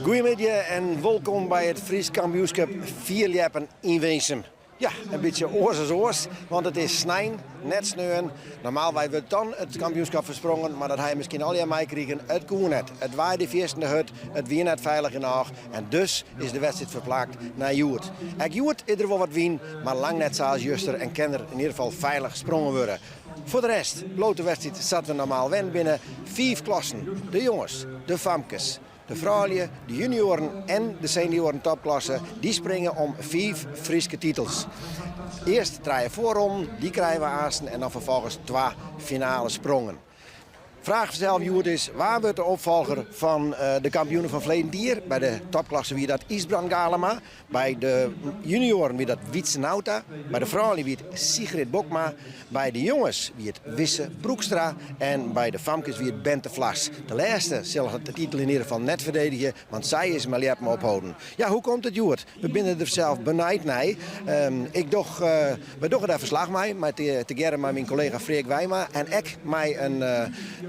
Goeiemiddei en wolkom by it Frysk kampioenskip fierljeppen yn Winsum. Ja, in bytsje oars as oars, want it is snein, net sneon. Normaalwei wurdt dan it kampioenskip fersprongen, mar dat ha je miskien allegear meikrigen, it koe net. It waaide fierstente hurd, it wie net feilich genôch en dus is de wedstriid ferplakt nei hjoed. Ek hjoed is der wol wat wyn, mar lang net sa as juster en kin der yn ieder gefal feilich sprongen wurde. Foar de rest bliuwt de wedstriid sa't we normaal wend binne, fiif klassen, de jonges, de famkes, de froulju, de junioaren en de senioaren topklasse, dy springe om fiif Fryske titels. Earst trije foarronden, dy krije we aansten en dan ferfolgens twa finale sprongen. Fraach fansels hjoed is, wa wurdt de opfolger fan de kampioenen fan ferleden jier? By de topklasse wie dat Ysbrand Galema, by de junioaren wie dat Wietse Nauta, by de froulju wie it Sigrid Bokma, by de jonges wie it Wisse Broekstra en by de famkes wie it Bente Vlas. De lêste sil de titel yn ieder gefal net ferdedigje, want sy is mei ljeppen opholden. Ja, hoe komt it hjoed? We binne der sels benijd nei. Ik doch, wy dogge dêr ferslach mei, mei tegearre mei myn kollega Freark Wijma en ek mei in,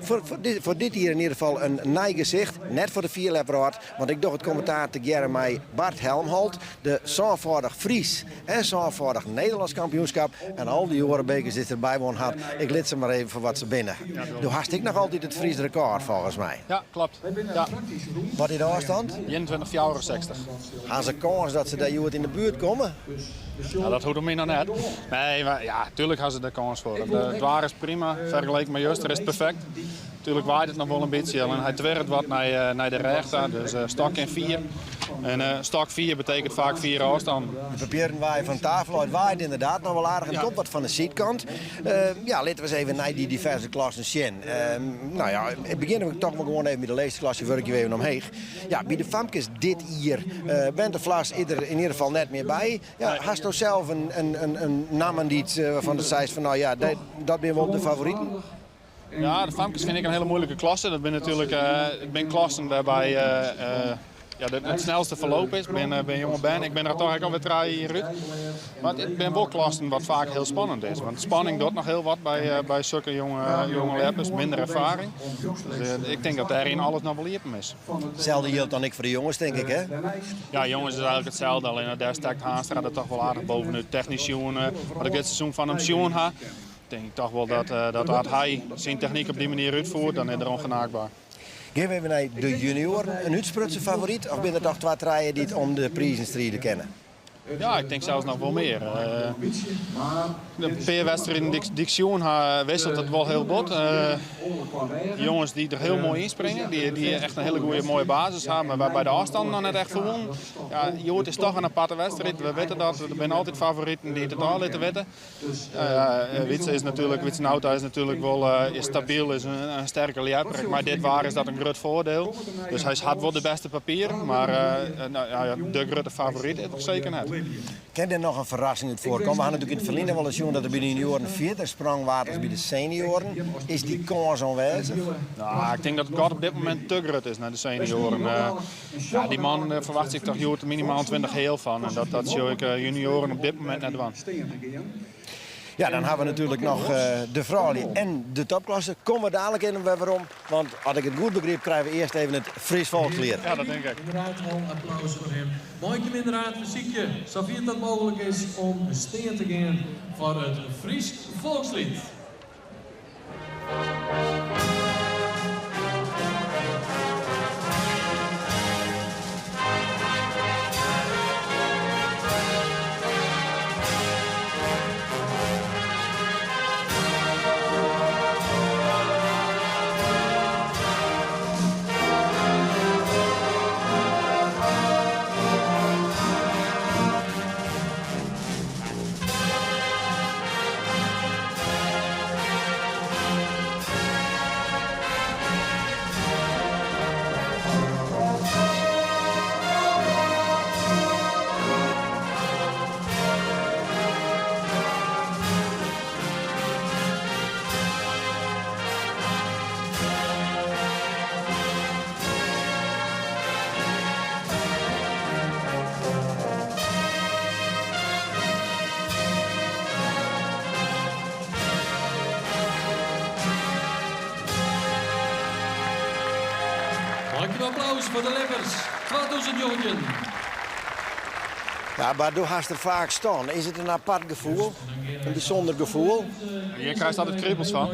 foar, foar dit jier yn ieder gefal in nij gesicht, net foar de fierljepwrâld, want ik doch it kommentaar tegearre mei Bart Helmholt, de sânfâldich Frysk en sânfâldich Nederlânsk kampioenskip en al dy oare bekers dy't er by wûn hat. Ik lit se mar even foar wat se binne. Do hast ek noch altyd it Frysk rekôr folgens my. Ja, klopt. Ja. Wat is de ôfstân? 21,64. Ha se kâns dat se dêr hjoed yn de buert komme? Ja, dat hoecht om my noch net. Nee, mar ja, tuerlik ha se der kâns foar. It waar is prima, fergeleken mei juster is it perfekt. Tuerlik waait it noch wol in bytsje, en hy twirret wat nei, nei de rêch ta, dus stok kin fier. En stok fier betekent faak fiere ôfstannen. De papieren waaie fan tafel ôf, it waait ynderdaad noch wol aardich en it komt wat fan de sydkant. Ja, litte we ris even nei dy diverse klassen sjen. No ja, ik begjin toch mar gewoan even by de leechste klasse, wurkje we even omheech. Ja, by de famkes dit jier, Bente Vlas is der yn ieder gefal net mear by. Ja, hasto sels in namme dy't wêrfan't do seist fan no ja, dat binne wol de favoriten? Ja, de famkes fyn ik in hiele moeilike klasse. Dat binne natuerlik it binne klassen wêrby ja, it snelste ferloop is. Binne binne jonge bern. Ik bin der toch ek alwer trije jier út. Mar it binne wol klassen wat faak hiel spannend is. Want spanning docht noch hiel wat by, by sokke jonge, jonge ljeppers, minder erfaring. Dus ik tink dat dêryn alles noch wol iepen is. Itselde jildt dan ek foar de jonges, tink ik, hè? Ja, jonges is eigentlik itselde. Allinne dêr stekt Haanstra der toch wol aardich bovenút. Technysk sjoen, wat ik dit seizoen fan him sjoen ha, tink ik toch wol dat, dat as hy syn technyk op dy manier útfiert, dan is er ongenaakbaar. Gean we even nei de junioaren. In útsprutsen favoryt of binne der toch twa, trije dy't om de prizen stride kinne? Ja, ik tink sels noch wol mear. De pear wedstriden dy't ik sjoen ha, wisselt it wol hiel bot. Jonges dy't der hiel moai ynspringe, dy't echt in hiele goede moaie basis ha, mar wêrby de ôfstannen noch net echt foelen. Ja, hjoed is toch in aparte wedstriid, we witte dat. Der binne altyd favoriten dy't it ôf litte witte. Wietse is natuerlik, Wietse Nauta is natuerlik wol is stabyl, is in sterke ljepper. Mei dit waar is dat in grut foardiel. Dus hy hat wol de bêste papieren, mar no ja, de grutte favoryt is er seker net. Kin der noch in ferrassing út foarkomme? We ha natuerlik yn it ferline wol ris sjoen dat der by de junioaren fierder sprong waard as by de senioaren. Is dy kâns oanwêzich? No, ik tink dat it gat op dit momint te grut is nei de senioaren. Ja, dy man ferwachtsje ik toch hjoed minimaal 20 heal fan. En dat, dat sjoch ik junioaren op dit momint net dwaan. Ja, dan ha we natuerlik noch de froulju en de topklasse. Komme we dadelijk even wer werom, want as ik it goed begryp krije we earst even it Fries Volkslied. Ja, dat tink ik. Inderdaad al applaus foar him. Mei ik jim inderdaad fersykje, safier't dat mooglik is, om stean te gean foar it Frysk Folksliet. Mag ik een applaus voor de Ljeppers 2019. Ja, mar do hast der faak stien. Is it in apart gefoel? In bysûnder gefoel? Je krijst altyd kribels fan.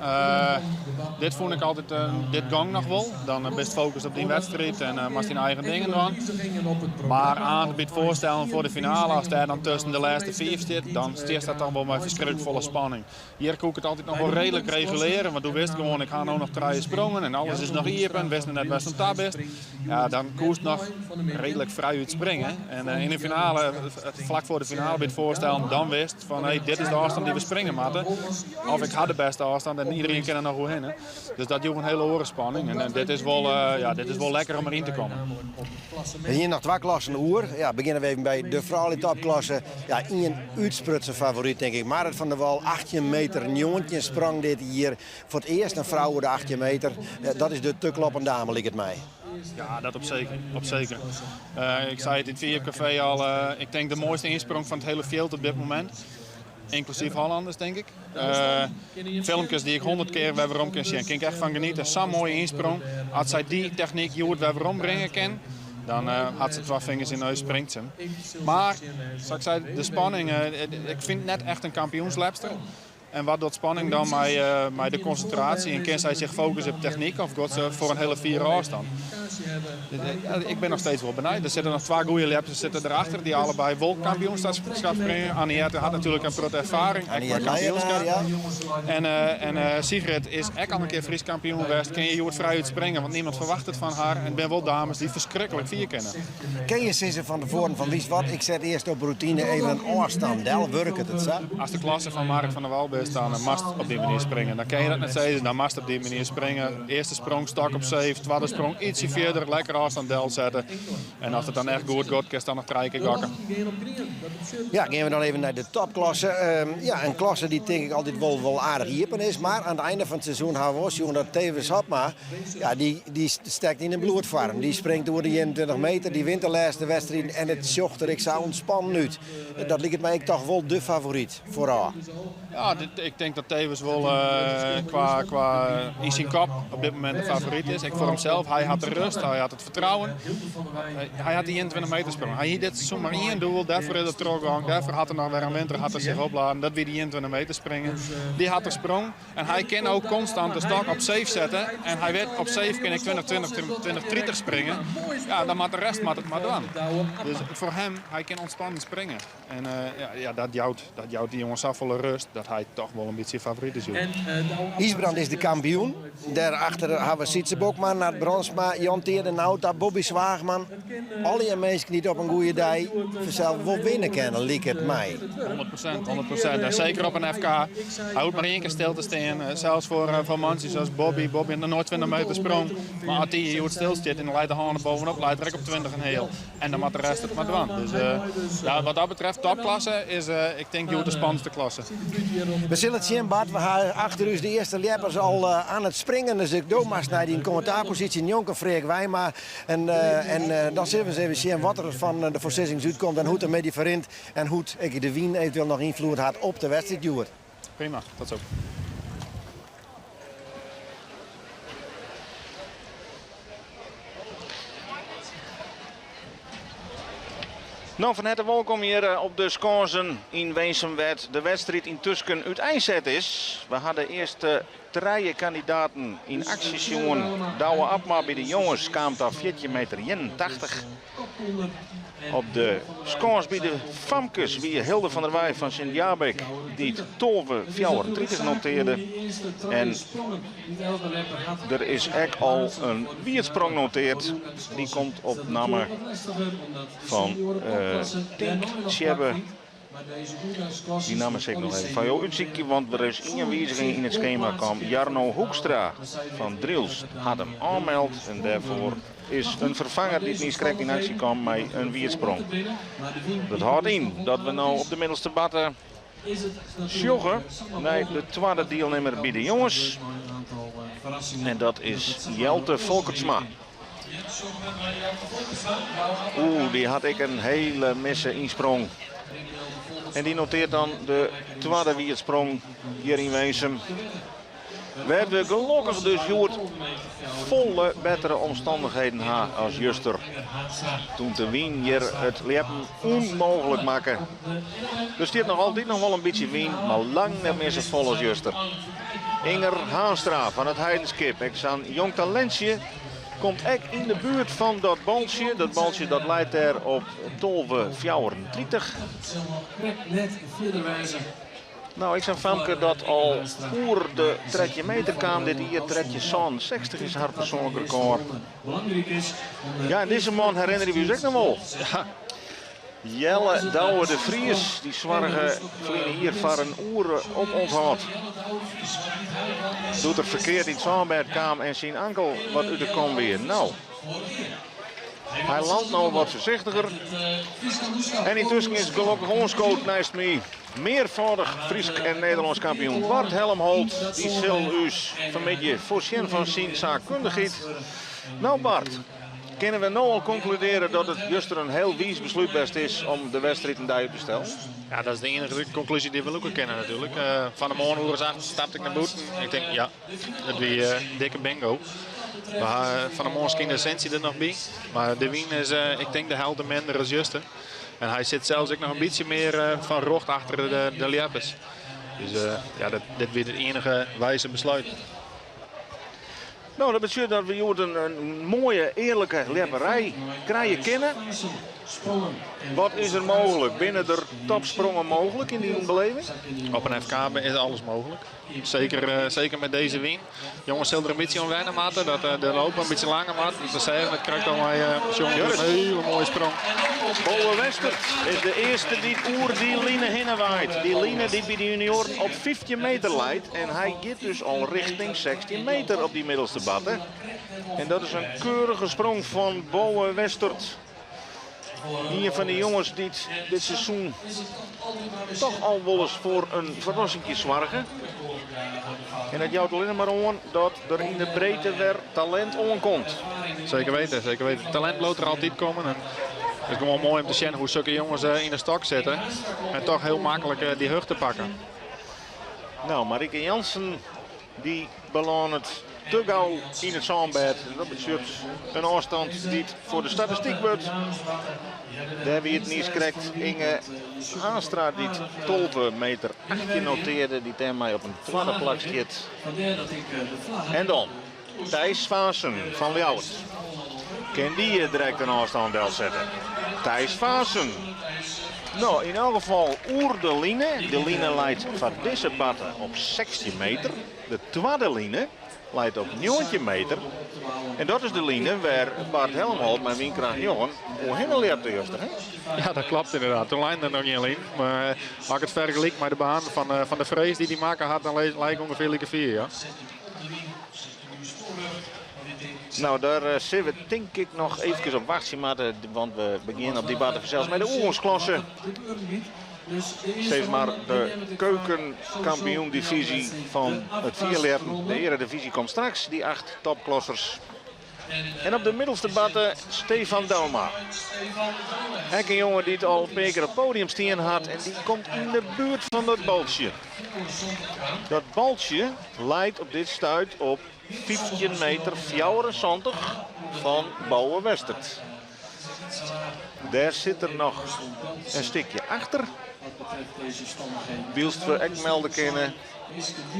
Uh, dit fûn ik altyd, uh, dit gong noch wol. Dan bist focust op dyn wedstriid en uh, moatst dyn eigen dingen dwaan. Mar oan by it foarstellen foar de finale, ast dêr dan tusken de lêste fiif stiet, dan stiest dat dan wol mei ferskriklik folle spanning. Hjir koe ik it altyd noch wol reedlik regulearje, want do wist gewoan, ik ha no noch trije sprongen en alles is noch iepen, wist noch net wêr'tst oan ta bist. Ja, dan koest noch reedlik frijút springe. En eh, yn de finale, flak foar de finale by it foarstellen, dan wist fan hey, dit is de ôfstân dy't we springe moatte. Of ik ha de bêste ôfstân en iderien kin der noch oerhinne. Dus dat joech in hiele oare spanning. En dit is wol, eh, ja, dit is wol lekker om deryn te kommen. We hiene noch twa klassen oer. Ja, begjinne we even by de froulju topklasse. Ja, ien útsprutsen favoryt tink ik. Marit van der Wal, 18 meter 19 sprong dit jier. Foar it earst in frou oer de 18 meter. Dat is de te kloppen dame, liket my. Ja, dat op seker. Op seker. Uh, ik sei it yn it Vierkafee al, uh, ik tink de moaiste ynsprong fan it hiele fjild op dit momint. Ynklusyf Hollanders, tink ik. Uh, filmkes dy't ik 100 kear wer werom kin sjen. Kin ik echt fan genietsje. Sa'n moaie ynsprong. As sy dy technyk hjoed wer werombringe kin, dan uh, hat se twa fingers yn neus, springt se. Mar, sa't ik sei, de spanning, uh, ik fyn it net echt in kampioensljepster. En wat docht spanning dan mei, uh, mei de konsintraasje? En kin sy sich fokusje op technyk of giet se foar in hiele fiere ôfstân? Ik bin noch steeds wol benijd. Der sitte noch twa goede ljepsters sitte derachter, dy't allebei wol kampioenskap springe. Anniette hat natuerlik in protte erfaring, ek mei kampioenskap. En, uh, en uh, Sigrid is ek al in kear Frysk kampioen west. Kin je hjoed frijút springe, want niemand ferwachtet fan har. En it binne wol dames dy't ferskriklik fier kinne. Kin je sizze fan tefoaren fan witst wat, ik set earst op rûtine even in ôfstân del, wurket it sa? Ast de klasse fan Marit van der Wal bist, dan moatst op dy manier springe. Dan kin je dat net sizze, dan moatst op dy manier springe. Earste sprong stok op safe, twadde sprong ytsje fierder, lekker ôfstân delsette. En as it dan echt goed giet, kinst dan noch trije kear gokke. Ja, gean we dan even nei de topklasse. Um, ja, in klasse dy't tink ik altyd wol, wol aardich iepen is. Mar oan it ein fan it seizoen hawwe we wol sjoen dat Thewis Hobma, ja, dy, dy stekt yn in bloedfoarm. Dy springt oer de 21 meter, dy wint de lêste wedstriid en it sjocht der ek sa ûntspannen út. Dat liket my ek toch wol de favoryt foarôf. Ja, dit, ik tink dat Thewis wol uh, kwa, kwa yn syn kop op dit momint de favoryt is. Ek foar himsels. Hy hat de rêst, hy hat it fertrouwen. Hy hat dy 21 meter sprong. Hy hie dit seizoen mar ien doel, dêrfoar is er trochgien. Dêrfoar hat er noch wer in winter hat er sich opladen. Dat wie dy 21 meter springen. Dy hat er sprong. En hy kin ek konstant de stok op safe sette. En hy wit, op safe kin ik 20, 20, 20, 30 springe. Ja, dan moat de rest moat it mar dwaan. Dus foar him, hy kin ûntspannen springe. En uh, ja, ja, dat jout, dat jout dy jonge safolle rêst dat hy dochs wol in bytsje favoryt is. Ysbrand is de kampioen. Dêrachter hawwe we Sytse Bokma, Nard Brandsma, Jan Teade Nauta, Bobby Zwaagman. Allegear minsken dy't op in goede dei fansels wol winne kinne, liket my. 100%, 100%. En seker op in FK. Hy hoecht mar ien kear stil te stean. Eh, sels foar, eh, foar mantsjes as Bobby. Bobby hat noch noait 20 meter sprong. Mar as dy hjoed stil stiet en leit de hân boppe-op, leit er ek op 20 en heal. En dan moat de rest it mar dwaan. Dus uh, ja, wat dat betreft, topklasse is, uh, ik tink, hjoed de spannendste klasse. We sille it sjen, Bart. We hawwe achter ús de earste ljeppers al uh, oan it springen. Dus ik do moatst nei dyn kommentaarposysje njonken Freek Wijma. En, uh, en uh, dan sille we ris even sjen wat der fan de foarsizzings útkomt en hoe't de middei ferrint. En hoe't ek de wyn eventueel noch ynfloed hat op de wedstriid hjoed. Prima, tot zo. No, fan herte wolkom hjir eh, op de Skânsen yn Winsum wêr't de wedstriid yntusken úteinset is. We ha de earste trije kandidaten yn aksje sjoen. Douwe Abma by de jonges kaam ta 14 meter 81. Op de skâns by de famkes wie Hilde van der Weij fan Sint Jabik dy't 12,34 notearde. En der is ek al in wierdsprong noteard. Dy komt op namme fan uh, Tink Sjebbe. Dy namme sil ik noch even foar jo útsykje, want der is ien wiziging yn it skema kaam. Jarno Hoekstra fan Drylts hat him ôfmeld en dêrfoar is in ferfanger dy't niiskrekt yn aksje kaam mei in wierdsprong. Dat hâldt yn dat we no op de middelste barte sjogge nei de twadde dielnimmer by de jonges. En dat is Jelte Folkertsma. Oeh, dy hat ek in hiele misse ynsprong. En dy notearret dan de twadde wierdsprong hjir yn Winsum. Wêr't we gelokkich dus hjoed folle bettere omstannichheden ha as juster, doe't de wyn hjir it ljeppen ûnmooglik makke. Der stiet noch altyd noch wol in bytsje wyn, mar lang net mear sa folle as juster. Inger Haanstra fan it Heidenskip, ek sa'n jong talintsje, komt ek yn de buert fan dat baltsje. Dat baltsje dat leit dêr op 12,34. No, ek sa'n famke dat al oer de 13 meter kaam dit jier. 13,67 is har persoanlik rekôr. Ja, en dizze man herinnerje we ús ek noch wol. Ja. Jelle Douwe de Vries, dy soarge ferline jier foar in oere opûnthâld. Doe't er ferkeard yn it sânbêd kaam en syn ankel wat út de kom wie. No, hy landt no wat foarsichtiger. En yntusken is gelokkich oanskood neist my mearfâldich Frysk en Nederlânsk kampioen Bart Helmholt. Dy sil ús fanmiddei foarsjen fan syn saakkundichheid. No Bart, Kinne we no al konkludearje dat it juster in hiel wiis beslút west is om de wedstriid in dei út te stellen? Ja, dat is de iennige konklúzje dy't we lûke kinne natuerlik. Fan 'e moarn oer as acht stapte ik nei bûten. Ik tink, ja, it wie dikke bingo. We ha fan 'e moarn skyn de sintsje der noch by. Mar de wyn is, ik tink, de helte minder as juster. En hy sit sels ek noch in bytsje mear fan rjocht achter de ljeppers. Dus ja, dit wie it iennige wijze besluit. No, dat betsjut dat we hjoed in moaie, earlike ljepperij krije kinne. Wat is der mooglik? Binne der topsprongen mooglik yn dyn beleving? Op in FK is alles mooglik. Zeker, zeker met deze wyn. Jongens sille der in bytsje oan wenne moatte, dat de loop in bytsje langer moat. Dus we seagen it krekt al mei Sjoen, in hiele moaie sprong. Bowe Westert is de earste dy't oer dy line hinne waait. Dy line dy't by de junioaren op 15 meter leit. En hy giet dus al richting 16 meter op dy middelste batte. En dat is in keurige sprong fan Bowe Westert. Ien fan de jonges dy't dit seizoen toch al wolris foar in ferrassingje soarge. En dat jout allinne mar oan dat der yn de breedte wer talint oankomt. Zeker weten, zeker weten. Talent bliuwt der altyd kommen. En it is gewoan moai om te sjen hoe sokke jonges yn de stok sitte. En toch hiel maklik dy hichte pakke. No, Marieke Jansen dy belânet te gau yn it sânbêd. Dat betsjut in ôfstân dy't foar de statistyk wurdt. Dêr wie it niiskrekt Inge Haanstra dy't 12 meter 18 notearde, dy't dêrmei op in twadde plak stiet. En dan Thijs Vaassen fan Ljouwert. Kin dy direkt in ôfstân delsette? Thijs Vaassen. No, yn elk gefal oer de line. De line leit foar dizze batte op 16 meter. De twadde line leit op 19 meter. En dat is de line wêr Bart Helmholt mei wynkracht 9 oerhinne ljepte juster. Hè? Ja, dat klopt inderdaad. Toen lei der noch gjin line. Mar as ik it fergelyk mei de baan fan de Vrees dy't dy makke hat, dan lei ik ûngefear like fier. Ja. No, dêr sille we tink ik noch eefkes op wachtsje moatte, want we begjinne op dy batte fansels mei de oergongsklasse. Sis mar de keukenkampioen-divisie fan it fierljeppen. De earedivisie komt straks, dy acht topklassers. En op de middelste batte Stefan Douma. Ek in jonge dy't al in pear kear op it podium stien hat en dy komt yn de buert fan dat baltsje. Dat baltsje leit op dit stuit op 15 meter 74 fan Bouwe Westert. Dêr sit er noch in stikje achter. Wylst we ek melde kinne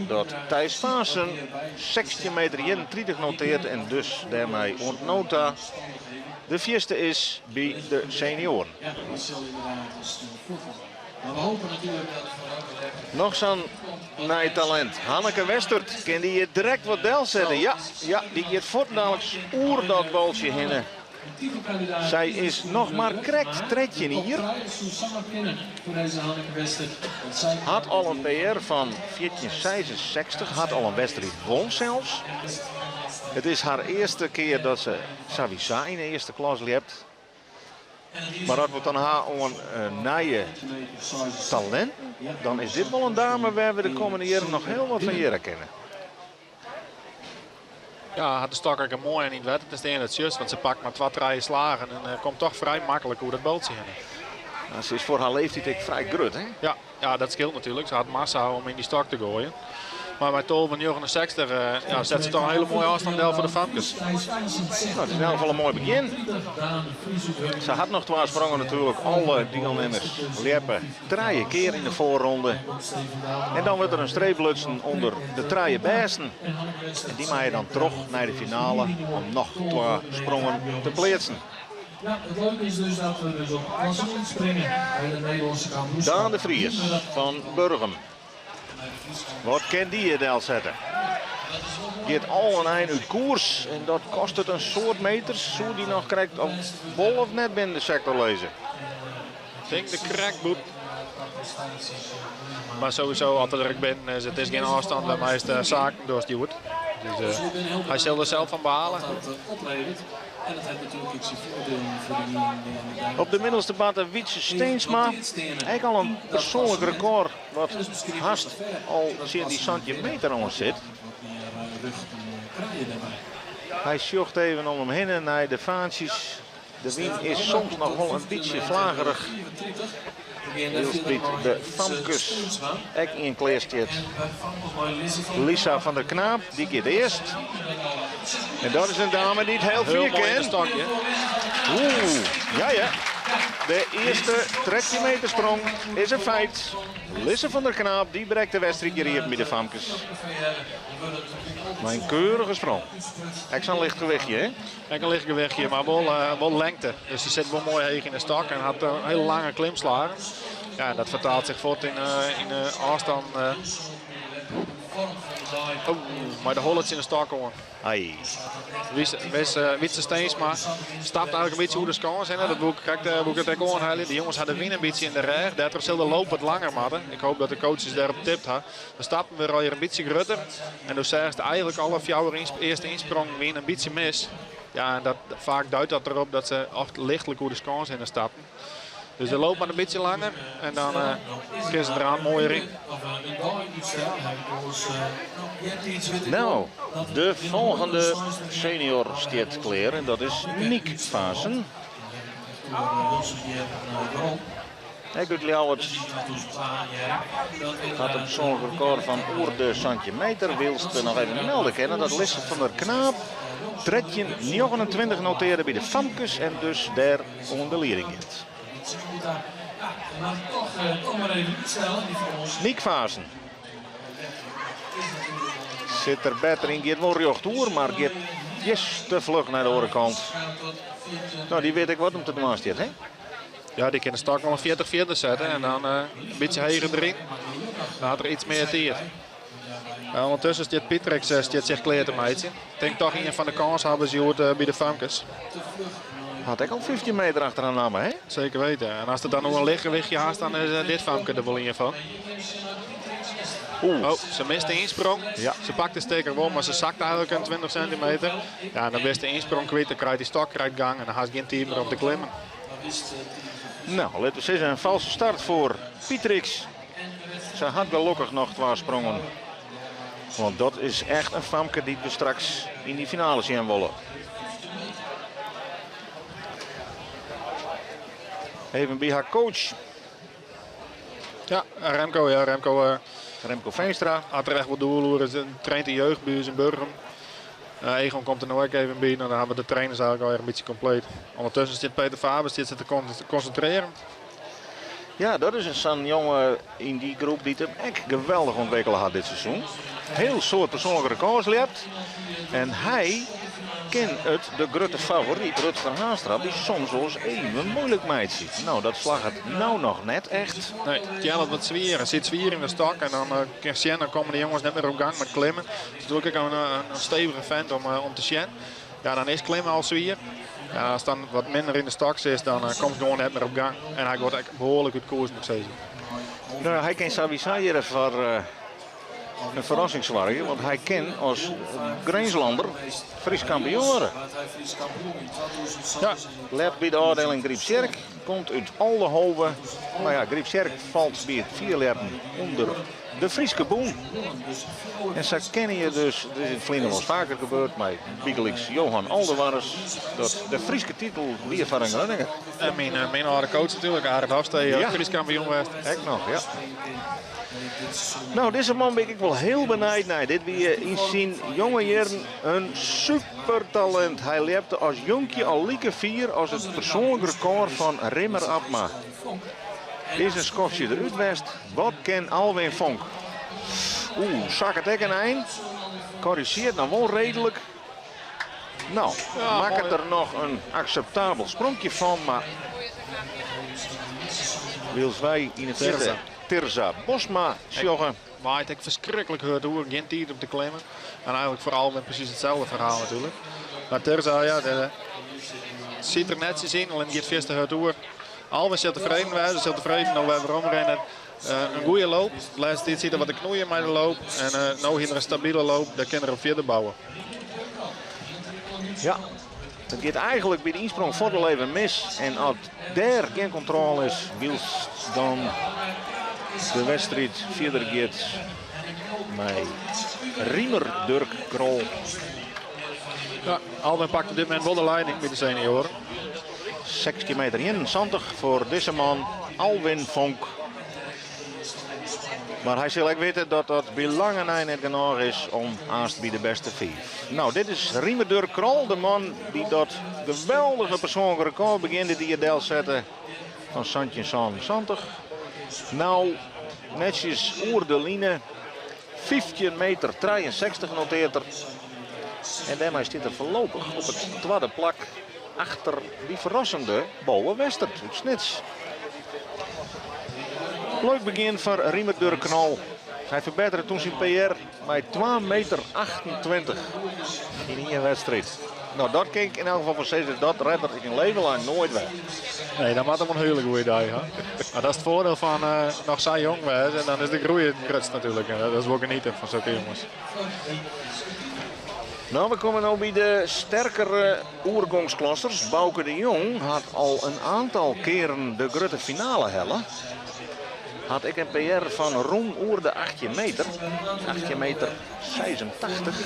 dat Thijs Vaassen 16 meter 31 noteart en dus dêrmei oant no ta de fierste is by de senioaren. Noch sa'n nij talint, Hanneke Westert, kin dy hjir direkt wat delsette? Ja, ja, dy giet fuortendaliks oer dat baltsje hinne. Sy is noch mar krekt 13 jier. Hat al in PR fan 14,66, hat al in wedstriid wûn sels. It is har earste kear dat se sawiesa yn de earste klas ljept. Mar as we it dan ha oan nije talinten, dan is dit wol in dame wêr we de kommende jierren noch hiel wat fan hearre kinne. Ja, hat de stok ek in moai en yn it wetter te stean, dat sjochst, want se pakt mar twa, trije slagen en eh, komt toch frij maklik oer dat baltsje hinne. Nou, se is foar har leeftiid ek frij grut, hè? Ja, ja, dat skeelt natuerlik. Se hat massa om yn dy stok te goaien. Mar mei 12,69 ja, set se toch in hiele moaie ôfstân del foar de famkes. Nou, it is yn elk gefal in moai begjin. Se hat noch twa sprongen natuerlik. Alle dielnimmers ljeppe trije kear yn de foarronde. En dan wurdt der in streep lutsen ûnder de trije bêsten. En dy meie dan troch nei de finale om noch twa sprongen te pleatsen. Daan de Vries fan Burgum. Wat kin dy hjir delsette? Giet al in ein út koers en dat kostet in soad meters. Soe dy noch krekt of wol of net binnen de sektor lizze? Tink der krekt bûten. Mar sowieso, as er der ek binnen is, it is gjin ôfstân wêrmei'tst saken dochst hjoed. Dus hy sil der sels fan bale. Op de middelste barte Wytse Steensma. Ek al in persoanlik rekôr wat hast al tsjin dy 17 meter oan sit. Hy sjocht even om him hinne nei de faantsjes. De wyn is soms noch wol in bytsje flagerich. Wylst by de famkes ek ien klear stiet. Lisa van der Knaap, dy giet earst. En dat is in dame dy't hiel fier kin. Oeh, ja ja. De earste 13 meter sprong is in feit. Lisa van der Knaap, dy brekt de wedstriid hjir iepen by de famkes. Mei in keurige sprong. Ek sa'n licht gewichtje, hè? Ek in licht gewichtje, mar wol, wol lengte. Dus se sit wol moai heech yn de stok en hat in hiele lange klimslagen. Ja, en dat fertaalt sich fuort yn de ôfstân. Oh, mei de holle tsjin de stok oan. Ai. Wytse Steensma stapt eigenlik in bytsje oer de skâns hinne. Dat woe ik krekt, woe ik it ek oanhelje. De jonges ha de wyn in bytsje yn de rêch. Dêrtroch sil de loop wat langer moatte. Ik hoop dat de coaches dêrop tipt ha. De stappen wurde alhier in bytsje grutter. En do seachst eigenlik alle fjouwer earste ynsprongen wiene in bytsje mis. Ja, en dat, faak duidt dat derop dat se oft lichtlik oer de skâns hinne stappen. Dus de loop moat in bytsje langer en dan uh, kinne se der moaier yn. Nou, de folgjende senior stiet klear en dat is Niek Vaassen. Ek út Ljouwert hat in persoanlik rekôr fan oer de 17 meter. Wylst we noch even melde kinne dat Lisse van der Knaap 13,29 notearde by de famkes en dus dêr oan de lieding giet. Niek Vaassen sit der better yn, giet wol rjocht oer, mar giet yes, te fluch nei de oare kant. Nou, dy wit ek wat him te dwaan stiet, hè? Ja, dy kin de stok wol in 40 fierder sette en dan in bytsje heger deryn. Dan hat er iets mear tiid. Ja, ûndertusken stiet Pietrix stiet sich klear te meitsjen. Ik tink toch ien fan de kânshawwers hjoed by de famkes. Hat ek al 15 meter achter har namme, hè? Zeker weten. En as der dan noch in lichtgewichtje hast, dan is dit famke der wol ien fan. Oeh. Oh, se mist de ynsprong. Ja. Se pakt de stekker wol, mar se sakt eigenlik in 20 centimeter. Ja, en dan bist de ynsprong kwyt, dan krijt dy stok krijt gang en dan hast gjin tiid mear om te klimmen. Nou, laten we zeggen, een valse start voor Pietrix. Ze had gelukkig nog twee sprongen. Want dat is echt een famke die we straks in die finale zien willen. Even by har coach. Ja, Remco, ja, Remco, Remco Veenstra. Had er echt wel doel oer. Traint de jeugd by ús yn Burgum. Egon komt der no ek even by. Nou, dan hawwe we de trainers eigenlik al een bytsje kompleet. Ûndertusken sit Peter Faber sit se te konsintrearjen. Ja, dat is sa'n jonge yn dy groep dy't him ek geweldich ûntwikkele hat dit seizoen. Hiel soad persoanlike rekôrs ljept. En hy kin it de grutte favoryt Rutger Haanstra dy soms wolris even muoilik meitsje. Nou, dat slagget no noch net echt. Nee, Kjell wat swier. Hy sit swier yn de stok en dan kin sjen, dan komme de jonges net mear op gang mei klimmen. It is natuerlik ek in stevige vent om te sjen. Ja, dan is klimmen al swier. Ja, as dan wat minder yn de stok sit, dan komt gewoan net mear op gang. En hy giet ek behoarlik út koers, moat ik sizze. Nou, hy kin sawiesa hjir foar in ferrassing soargje, want hy kin as Grinslander Frysk kampioen wurde. Ja. Let by de ôfdieling Grypstsjerk, komt út Oldehove. Mar ja, Grypstsjerk falt by it fierljeppen ûnder de Fryske Bûn. En sa kinne je dus, dit is yn it ferline wolris faker gebeurd, mei bygelyks Johan Aldewarres, dat de Fryske titel wie foar in Grunninger. En myn âlde coach natuerlik, Arend Hofstee, Ja. Frysk kampioen west. Ek noch, ja. No, dizze man bin ik wol hiel benijd nei. Dit wie yn syn jonge jierren in supertalint. Hy ljepte as jonkje al like fier as it persoanlik rekôr fan Rimmer Abma. Is in skoftsje derút west. Wat kin Alwin Fonk? Oeh, sakket ek in ein. Korrigeart noch wol reedlik. No, makket der noch in akseptabel spronkje fan, mar wylst wy yn 'e fierte Tirza Bosma sjogge. Waait ek ferskriklik hurd oer, gjin tiid om te klimmen. En eigenlik foar Alwin presys itselde ferhaal natuerlik. Mar Tirza, ja, de, sit der netsjes yn, allinnich giet fierste hurd oer. Alwin sil tefreden wêze, sil tefreden no wer werom rinne. In goede loop. De lêste tiid siet er wat te knoeien mei de loop. En no hie er in stabile loop, dêr kin er op fierder bouwe. Ja, it giet eigenlik by de ynsprong fuort al even mis. En as dêr gjin kontrôle is, wylst dan de wedstriid fierder giet mei Riemer Durk Krol. Ja, Alwin pakt op dit momint wol de leiding by de senioaren. 16 meter 71 foar dizze man, Alwin Fonk. Mar hy sil ek witte dat dat by lange nei net genôch is om aanst by de bêste fiif. No, dit is Riemer Durk Krol, de man dy't dat geweldige persoanlike rekôr begjin dit jier delsette fan 1777. No, netsjes oer de line, 15 meter 63 noteart er. En dêrmei stiet er foarlopich op it twadde plak achter dy ferrassende Bowe Westert út Snits. Leuk begjin foar Riemer Durk Knol. Hy ferbettere toen syn PR mei twa meter 28 yn ien wedstriid. No, dat kin ik yn elk gefal fan sizze, dat red er syn leven lang noait wer. Nee, dan moat er wol in hiele goede dei ha. Mar dat is it foardiel fan noch sa jong wêze en dan is de groei it grutst natuerlik. En dat is wol genieten fan sokke jonges. No, we komme no by de sterkere oergongsklassers. Bauke de Jong hat al in oantal kearen de grutte finale helle. Hat ek in PR fan rûn oer de 18 meter. 18 meter 86.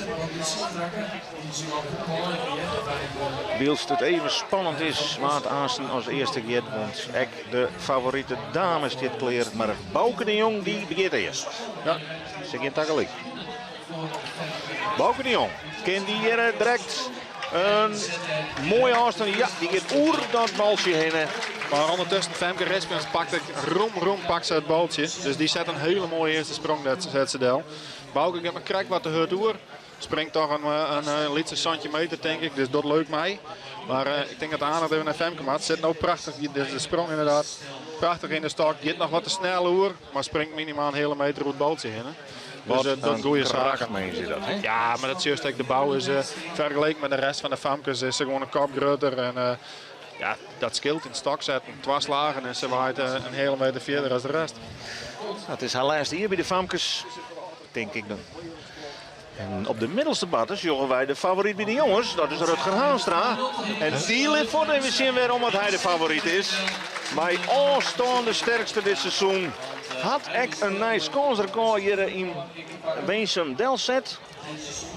Wylst it even spannend is wa't aansten as earste giet, want ek de favorite dame stiet klear. Mar Bauke de Jong dy begjint earst. Ja. Se gean tagelyk. Bauke de Jong kin dy hjir direkt in moaie ôfstân. Ja, dy giet oer dat baltsje hinne. Mar ûndertusken Femke Rispens pakt ek rom rom pakt se it baltsje. Dus dy set in hiele moaie earste sprong dat set se del. Bauke giet noch krekt wat te hurd oer. Springt toch in lytse 70 meter tink ik, dus dat leuk mei. Mar ik tink dat de aandacht even nei Femke moat. Sit no prachtich, de sprong ynderdaad, prachtich yn de stok. Giet noch wat te snel oer, mar springt minimaal in heale meter oer it baltsje hinne. Wat Dus dat in goede saken. krachtmens is dat, hè? Ja, mar dat sjochst ek. De bou is fergeleken mei de rest fan de famkes is se gewoan in kop grutter. En ja, dat skeelt yn it stok setten. Twa slagen en se waait in heale meter fierder as de rest. Het is har lêste jier by de famkes, tink ik dan. En op de middelste barte sjogge wy de favoryt by de jonges. Dat is Rutger Haanstra. En dy lit fuort even sjen wêrom dat hy de favoryt is. Mei ôfstân de sterkste dit seizoen. Hat ek in nij skânsrekôr hjir yn Winsum delset.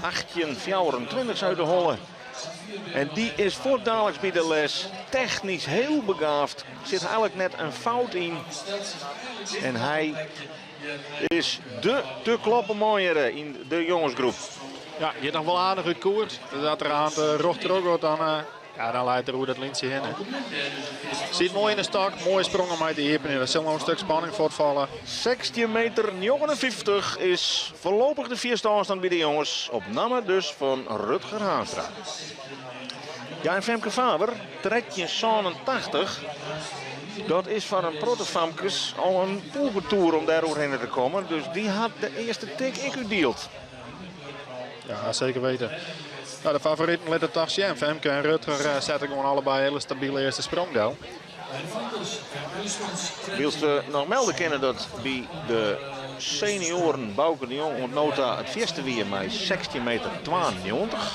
18,24 uit de holle. En dy is fuortdaliks by de les. Technysk hiel begaafd. Sit eigenlik net in fout yn. En hy is de te kloppen man hjir yn de jongesgroep. Ja, giet noch wol aardich út koers. Dus as er aan de rjocht troch giet, dan, ja, dan leit er oer dat lyntsje hinne. Sit moai yn de stok, moaie sprong om mei te iepenjen. Der sil noch in stik spanning fuortfalle. 16 meter 59 is foarlopich de fierste ôfstân by de jonges. Op namme dus fan Rutger Haanstra. Ja, en Femke Faber, 13,87. Dat is foar in protte famkes al in poerbetoer om dêr oerhinne te kommen. Dus dy hat de earste tik ek útdield. Ja, seker weten. Nou, de favoriten litte it toch sjen. Femke en Rutger sette gewoan allebei in hiele stabile earste sprong del. Wylst we noch melde kinne dat by de senioaren Bauke de Jong oant no ta it fierste wie mei 16 meter 92.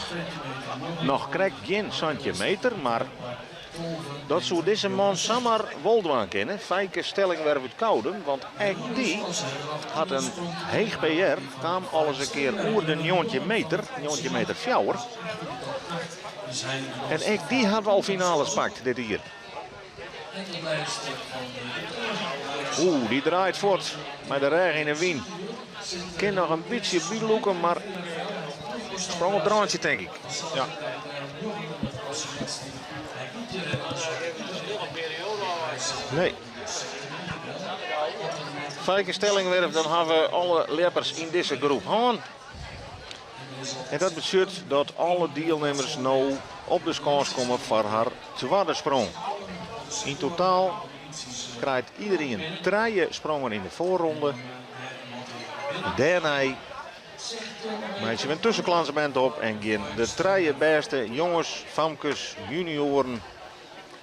Noch krekt gjin 17 meter, mar dat soe dizze man samar wol dwaan kinne. Feike Stellingwerf út Koudum, want ek dy hat in heech PR, kaam al ris in kear oer de 19 meter, 19 meter fjouwer. En ek dy hat al finales pakt dit jier. Oeh, dy draait fuort mei de rêch yn 'e wyn. Kin noch in bytsje bylûke, mar sprong op it rântsje tink ik. Ja. Nee. Feike Stellingwerf, dan hawwe we alle ljeppers yn dizze groep hân. En dat betsjut dat alle dielnimmers no op de skâns komme foar har twadde sprong. Yn totaal krijt iderien trije sprongen yn de foarronde. Dêrnei meitsje we in tuskenklassemint op en gean de trije bêste jonges, famkes, junioaren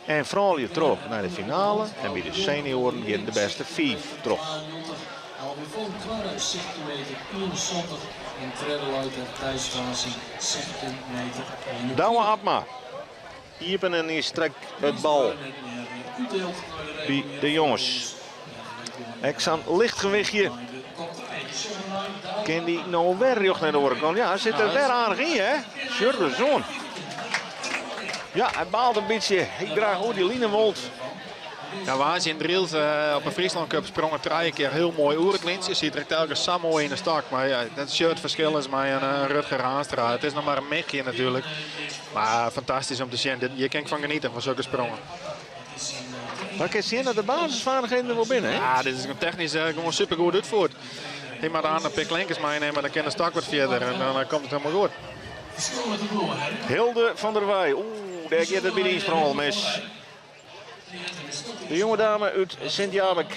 en froulju troch nei de finale. En by de senioaren gean de bêste fiif troch. Douwe Abma iepen en ynstrek it bal by de jonges. Ek sa'n lichtgewichtje. Kin dy no wer rjocht nei de oare kant? Ja, hy sit der wer aardich yn, hè? Sjoch ris oan. Ja, hy baalt in bytsje. Hy graach oer dy line wold. Ja, woansdei yn Drylts op de Fryslân Cup sprong er trije kear hiel moai oer it lyntsje. Siet er ek telkens sa moai yn de stok. Mar ja, dat sjoch it ferskil is mei in Rutger Haanstra. It is noch mar in michje natuerlik. Mar fantastysk om te sjen. Dit, hjir kin ik fan geniete, fan sokke sprongen. Mar kinst sjen dat de basisvaardigheden der wol binne, hè? Ja, dit is technysk gewoan supergoed útfierd. Hy moat aan in pear klinkers meinimme, dan kin de stok wat fierder en dan komt it helemaal goed. Hilde van der Weij, oeh, dêr giet it by de ynsprong al mis. De jonge dame út Sint-Jabik,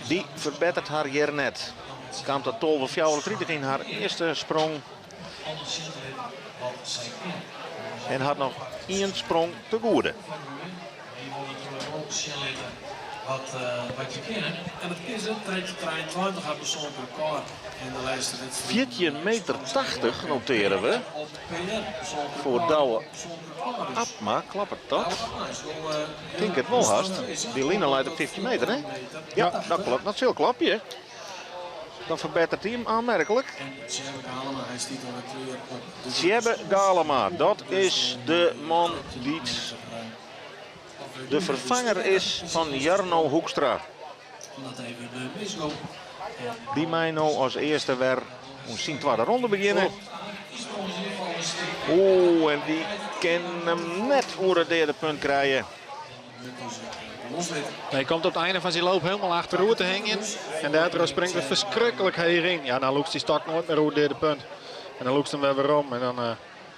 dy ferbettert har hjir net. Kaam ta 12,34 yn har earste sprong. En hat noch ien sprong te goede. 14 meter 80 noteren we foar Douwe Abma. Kloppet dat? Tink it wol hast. Dy line leit op 15 meter, hè? Ja, dat klopt. Dat sil klopje. Dan ferbettert hy him oanmerklik. Tjebbe Galema, dat is de man dy't de ferfanger is fan Jarno Hoekstra. Dy mei no as earste wer oan syn twadde ronde begjinne. Oeh, en dy kin him net oer it deade punt krije. Hy komt op it ein fan syn loop hielendal achteroer te hingjen. En dêrtroch springt er ferskriklik heech yn. Ja, dan lûkst dy stok noait mear oer it deade punt. En dan lûkst him wer werom en dan uh,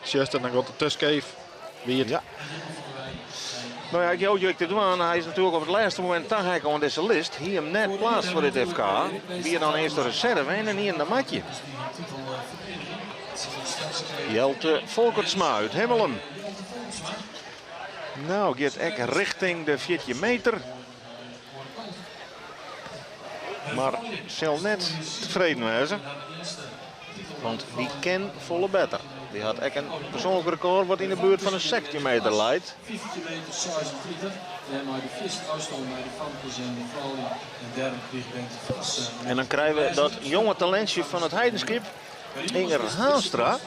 sjochst it, dan giet it te skeef. Wie it. Ja. No ja, ik jou je te dwaan. Hy is natuerlik op it lêste momint taheakke oan dizze list. Hie him net pleatst foar dit FK. Wie dan earst de reserve en dan ien dan moat je. Jelte Folkertsma út Himmelum. No, giet ek richting de 14 meter. Mar sil net tefreden wêze. Want dy kin folle better. Dy hat ek in persoanlik rekôr wat yn de buert fan de 16 meter leit. En dan krije we dat jonge talintsje fan it Heidenskip, Inger Haanstra.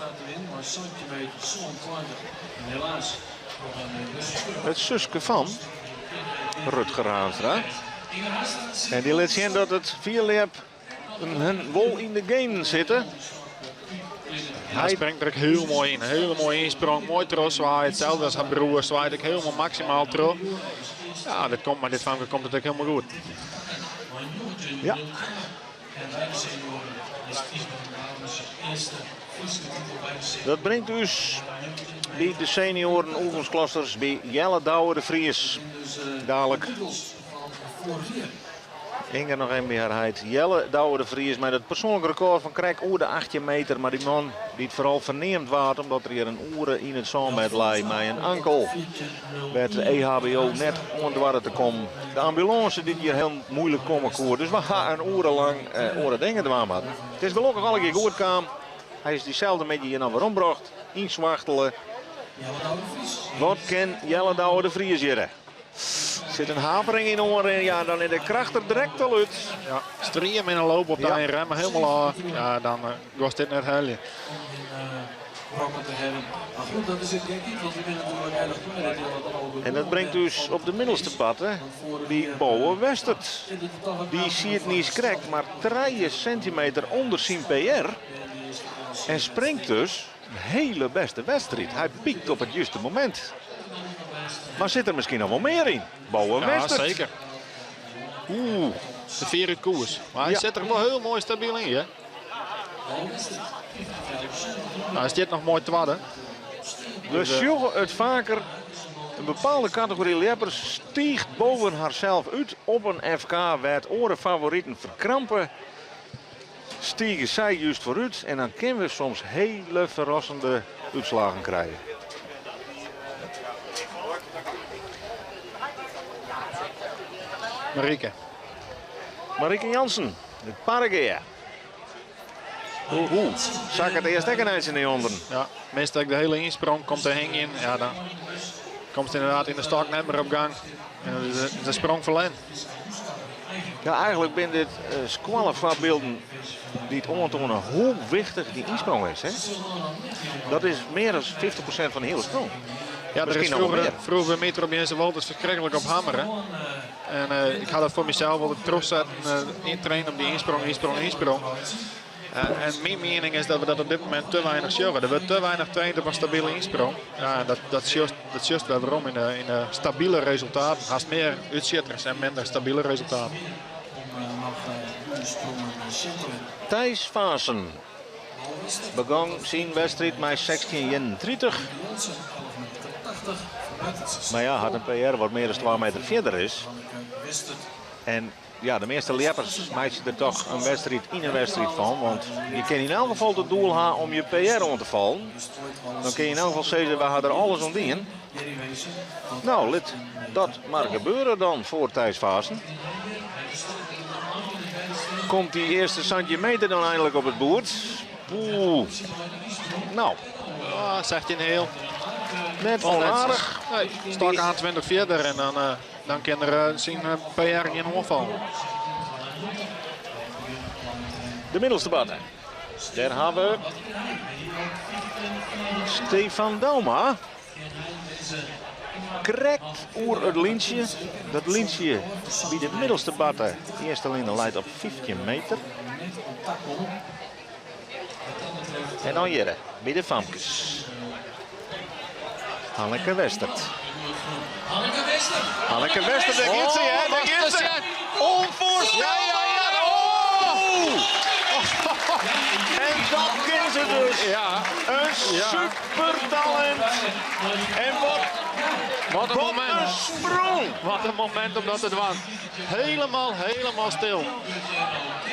It suske fan Rutger Haanstra. En dy lit sjen dat it fierljep hun wol yn de genen sitte. Hy springt der ek hiel moai yn. Hiele moaie ynsprong, moai trochswaaie. Itselde as har broer, swaait ek hielendal maksimaal troch. Ja, dit komt, mei dit famke komt it ek hielendal goed. Ja. Dat bringt ús by de senioaren oefensklassers by Jelle Douwe de Vries. Dalik. Inger noch even by har heit. Jelle Douwe de Vries mei dat persoanlik rekôr fan krekt oer de 18 meter. Mar dy man dy't foaral ferneamd waard omdat er hjir in oere yn it sânbêd lei mei in ankel. Wêr't de EHBO net oan doarde te kommen. De ambulânse dy't hjir hiel muoilik komme koe. Dus we ha in oere lang oare dingen dwaan moatten. It is gelokkich allegear goed kaam. Hy is dyselde middei hjir noch werombrocht, ynswachtele. Wat kin Jelle Douwe de Vries hjirre? Sit in hapering yn oanrin, ja, dan is de kracht der direkt al út. Ja, strieminne loop op de ein, remmen hielendal ôf. Ja, dan giest dit net helje. En dat bringt ús op de middelste parte by Bowe Westert. Dy siet niis krekt mar 3 sintimeter ûnder syn PR en springt dus in hele bêste wedstriid. Hy pykt op it juste momint. Mar sit der miskien noch wol mear yn? Bowe Ja, Westert. seker. Oeh. De fier út koers. Mar hy Ja. sit der wol hiel moai stabyl yn, hè? Nou, hy stiet noch moai twadde. We sjogge it faker. In bepaalde kategory ljeppers stiicht boven harsels út op in FK wêr't oare favoriten ferkrampe. Stige sy just foarút en dan kinne we soms hele ferrassende útslaggen krije. Marieke. Marieke Jansen, it Parregea. Oeh, sakket earst ek in eintsje nei ûnderen. Ja, mist ek de hiele ynsprong, komt te hingjen. Ja, dan komst ynderdaad yn de stôk net mear op gang. En dan is de sprong ferlern. Ja, eigentlik binne dit uh, skoallefoarbylden dy't oantoane hoe wichtich dy ynsprong is. Hè? Dat is mear dan 50% fan de hiele sprong. Ja, der is Miskien noch wol froeger, mear. froeger meter op Jense Wolters ferskriklik op hammere. En ik ha dat foar mysels wol trochsetten, uh, yntrainen op dy ynsprong, ynsprong, ynsprong. En myn miening is dat we dat op dit momint te weinich sjogge. Der wurdt te weinich traind op in stabile ynsprong. Ja, en dat sjochst wer werom yn de stabile resultaten. Hast mear útsjitters en minder stabile resultaten. Thijs Vaassen begûn syn wedstriid mei 16,31. Mar ja, hat in PR wat mear dan 2 meter fierder is. En ja, de measte ljeppers meitsje der dochs in wedstriid yn in wedstriid fan. Want je kinne yn elk gefal it doel ha om je PR oan te fallen. Dan kinne je yn elk gefal sizze, we ha der alles oan dien. No, lit dat mar gebeure dan foar Thijs Vaassen. Komt dy earste sintimeter dan einlik op it boerd? Oeh. No, Ah, 16 heel. net onaardich. Nee, stok oan 20 fierder en dan, dan kin er syn PR gjin oanfallen. De middelste parte. Dêr ha we Stefan Douma. Krekt oer it lyntsje. Dat lyntsje by de middelste parte. De earste line leit op 15 meter. En dan hjir, by de famkes. Hanneke Westert. Hanneke Westert, dêr giet se, hè? Dêr giet se. Ûnfoarstelber! Oh! En dat kin se dus. Ja, In supertalint. En wat, wat in wat in momint. sprong. Wat in momint om dat te dwaan. Hielendal, hielendal stil.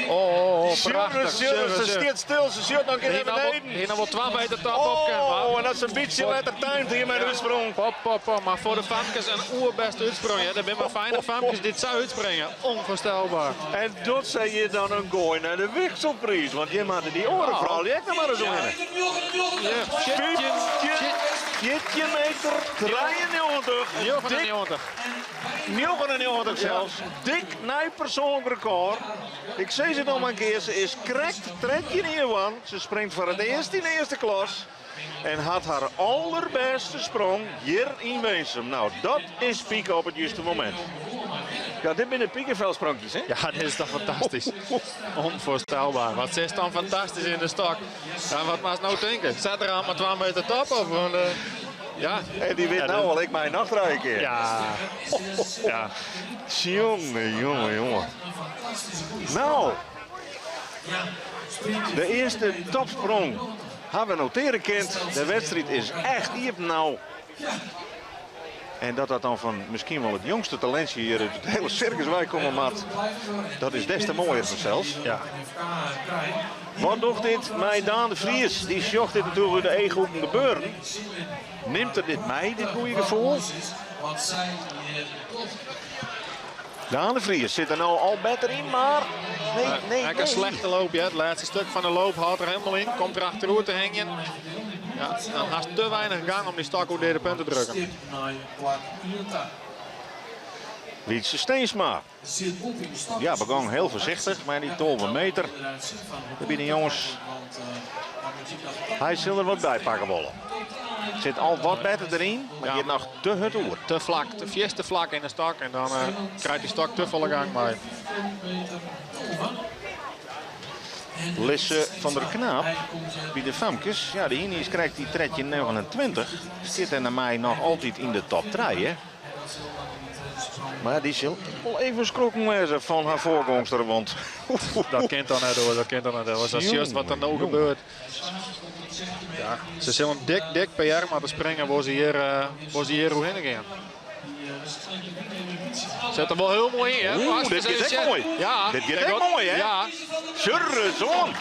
Oh, prachtich. Sjogge, se stiet stil, se sjocht noch nei beneden. Hjir noch wol 2 meter top op. Oh, en dat is in bytsje letter timed hjir mei de útsprong. Pop, pop, pop. Mar foar de famkes in oerbêste útsprong. Ja. Der binne mar fine famkes dy't sa útspringe. Ûnfoarstelber. En dat sei je dan in goai nei de wikselpriis. Want je moatte dy oare froulju ek noch mar ris omhinne. Ja, 14, 14 meter 93. Dik 99. 99 sels. Dik nij persoanlik rekôr. Ik sis it noch mar in kear, se is krekt 13 jier. Se springt foar it earst yn de earste klas. En hat har alderbêste sprong hjir yn Winsum. No, dat is pike op it juste momint. Ja, dit binne pikefelspronkjes, hè? Ja, dit is dochs fantastysk. Ûnfoarstelber. Wat is dan fantastysk yn de stôk. Ja, wat moatst no tinke? Set der al mar 2 meter top op. Want, ja. En dy wit Ja, no dat- al, ik mei noch trije kear. Ja. Ja. Jonge, jonge, jonge. No, de earste topsprong ha we notearje kind. De wedstriid is echt iepen no. En dat dat dan fan miskien wol it jongste talintsje hjir út it hiele sirkus weikomme moat, dat is des te moaier fansels. Ja. Wat docht dit mei Daan de Vries? Dy sjocht dit natuerlik út de eachhoeken gebeuren. Nimt er dit mei, dit goede gefoel? Daan de Vries sit der no al better yn, mar... Nee, nee, Ek nee. in slechte loop, ja. It lêste stik fan de loop hâldt er hielendal yn. Komt der achteroer te hingjen. Ja, dan hast te weinich gang om dy stôk oer de punt te drukken. Wietse Steensma. Ja, begûn hiel foarsichtich, mar dy 12 meter. Dêr binne de jonges. Hy sil der wat by pakke wolle. Sit al wat better deryn, mar giet noch te hurd oer. Te flak, te fierste flak yn de stok en dan krijt dy stok te folle gang mei. Lisse van der Knaap by de famkes. Ja, de iene is krekt dy 13,29. Stiet er nei my noch altyd yn de top trije. Mar dy sil wol even skrokken wêze fan har foargongster, want Dat kin toch net hoor, dat kin toch net. As sjochst wat der no gebeurt. Ja, se sil in dik, dik PR moatte springe wol se hjir, wol se hjir oerhinne gean. Set er wol hiel moai yn, hè? Oeh, dit giet ek moai. Ja, Dit giet ek moai, hè? Ja. Surrezoan.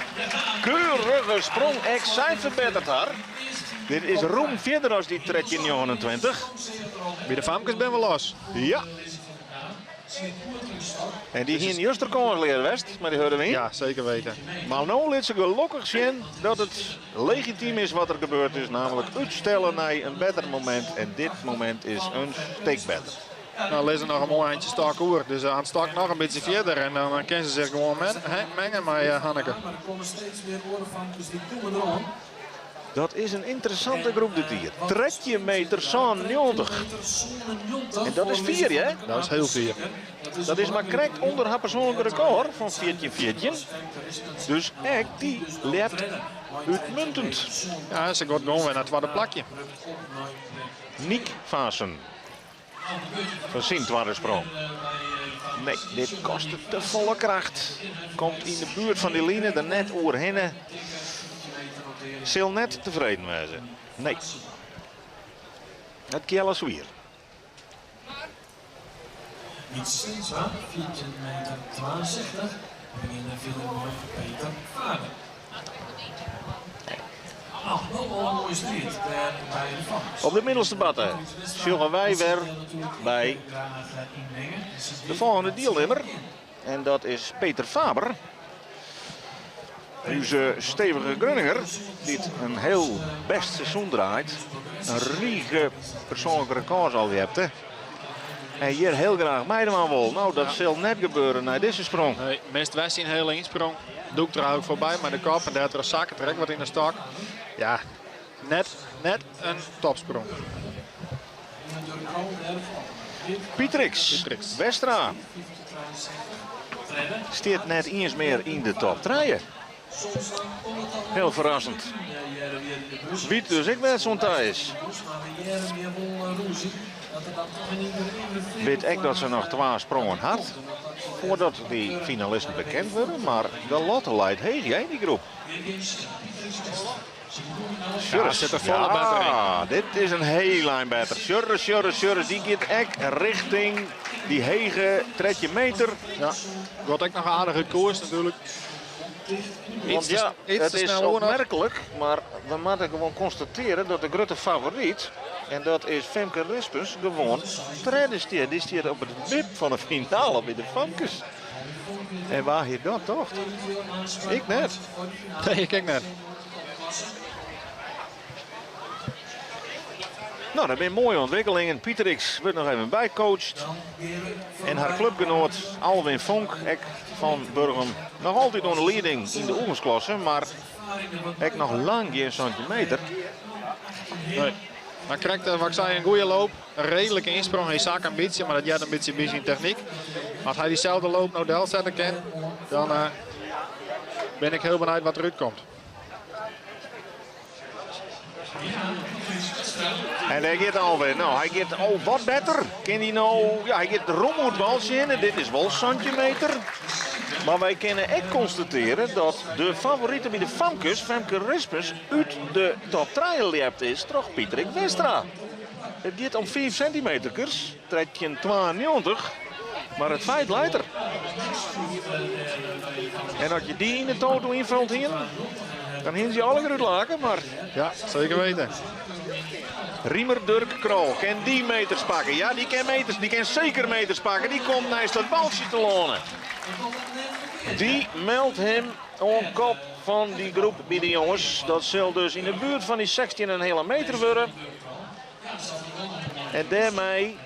Keurige sprong, ek sy ferbettert har. Dit is rûm fierder as dy 13,29. By de famkes binne we los. Ja. En dy hiene juster kânsleas west mei dy hurde wyn. Ja, zeker weten. Mar no lit se gelokkich sjen dat it legitym is wat der gebeurd is, namelijk útstelle nei in better momint. En dit momint is in stik better. Nou lizze noch in moai eintsje stok oer. Dus aan het stok noch in bytsje fierder en dan kin se sich gewoan mengen mei Hanneke. Maar er komen steeds meer oare famkes die komen erom. Dat is in ynteressante groep dit jier. 13 meter 97. En dat is fier, hè? Dat is hiel fier. Dat is mar krekt ûnder har persoanlike rekôr fan 14-14. Dus ek dy ljept útmuntend. Ja, se giet gewoan wer nei it twadde plakje. Niek Vaassen. Fan syn twadde sprong. Nee, dit kostet te folle kracht. Komt yn de buert fan dy line der net oerhinne. Sil net tefreden wêze. Nee. Dat kealle swier. Wytse Steensma, 14 meter 62. We gean fierder mei Peter Faber. Op de middelste batte sjogge wy wer by de folgjende dielnimmer. En dat is Peter Faber. Us stevige Grunninger, dy't in hiel bêst seizoen draait. In rige persoanlike rekôrs al ljepte. En hjir hiel graach meidwaan wol. No, dat sil net gebeure nei dizze sprong. Nee, mist wer syn hiele ynsprong. Dûkt der eigentlik foarby mei de kop en dêrtroch sakket er ek wat yn de stok. Ja, net, net in topsprong. Pietrix Westra stiet net iens mear yn de top trije. Hiel ferrassend. Wit dus ek wêr't se oan ta is. Wit ek dat se noch twa sprongen hat foardat dy finalisten bekend wurde, mar de latte leit heech yn dy groep. Ja, sit der folle better yn. Ja, dit is in hiel ein better. Sjurre, sjurre, sjurre, dy giet ek rjochting dy hege 13 meter. Ja, giet ek noch aardich út koers natuerlik. Want ja, it is opmerklik, mar we moatte gewoan konstatearje dat de grutte favoryt, en dat is Femke Rispens, gewoan tredde stiet. Dy stiet op it wip fan de finale by de famkes. En wa hie dat tocht? Ik net. Nee, ik ek net. No, dat binne moaie ûntwikkelingen. Pieterix wurdt noch even bycoacht. En har klupgenoat Alwin Vonk, ek fan Burgum, noch altyd oan de lieding yn de oefensklasse, mar ek noch lang gjin 17 meter. Nee. Mar krekt eh, wat ik sei, in goede loop. In reedlike ynsprong. Hy sakke in bytsje, mar dat heart in bytsje by syn technyk. As hy dyselde loop no delsette kin, dan eh, bin ik hiel benijd wat derút komt. En dêr giet Alwin. No, hy giet al wat better. Kin hy no... Ja, hy giet rom oer it baltsje hinne. Dit is wol 17 meter. Mar wy kinne ek konstatearje dat de favorite by de famkes, Femke Rispens, út de top trije ljept is troch Pieterik Westra. It giet om 5 sentimeterkes, 13,92. Mar it feit leit der. En as je dy yn de toto ynfold hienen, dan hienen se allegear útlake, mar... Ja, zeker weten. Riemer Durk Krol, kin dy meters pakke? Ja, dy kin meters, dy kin seker meters pakke. Dy komt neist dat baltsje telâne. Dy meldt him oan kop fan dy groep by de jonges. Dat sil dus yn de buert fan dy 16,5 meter wurde. En dêrmei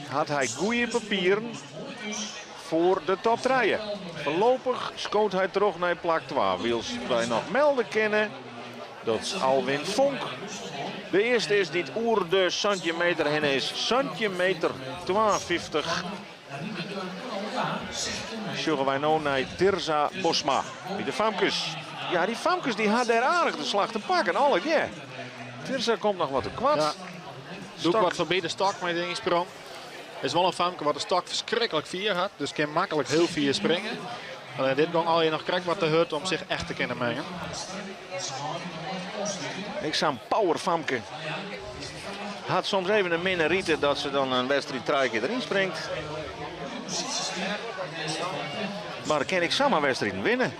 hat hy goede papieren foar de top trije. Foarlopich skoot hy troch nei plak twa, wylst wy noch melde kinne. Dat Alwin Fonk de earste is dy't oer de 17 meter hinne is. 17 meter 52. Sjogge wy no nei Tirza Bosma by de famkes. Ja, dy famkes dy ha dêr aardich de slach te pakken, allegear. Tirza komt noch wat te koart. Ja. Doek wat foarby de stok mei de ynsprong. Is wol in famke wat de stok ferskriklik fier hat, dus kin maklik hiel fier springe. Allinnich dit gong allegear noch krekt wat te hurd om sich echt te kinnen mengen. Ek sa'n power famke. Hat soms even in minne rite dat se dan in wedstriid trije kear deryn springt. Mar kin ek samar wedstriden winne.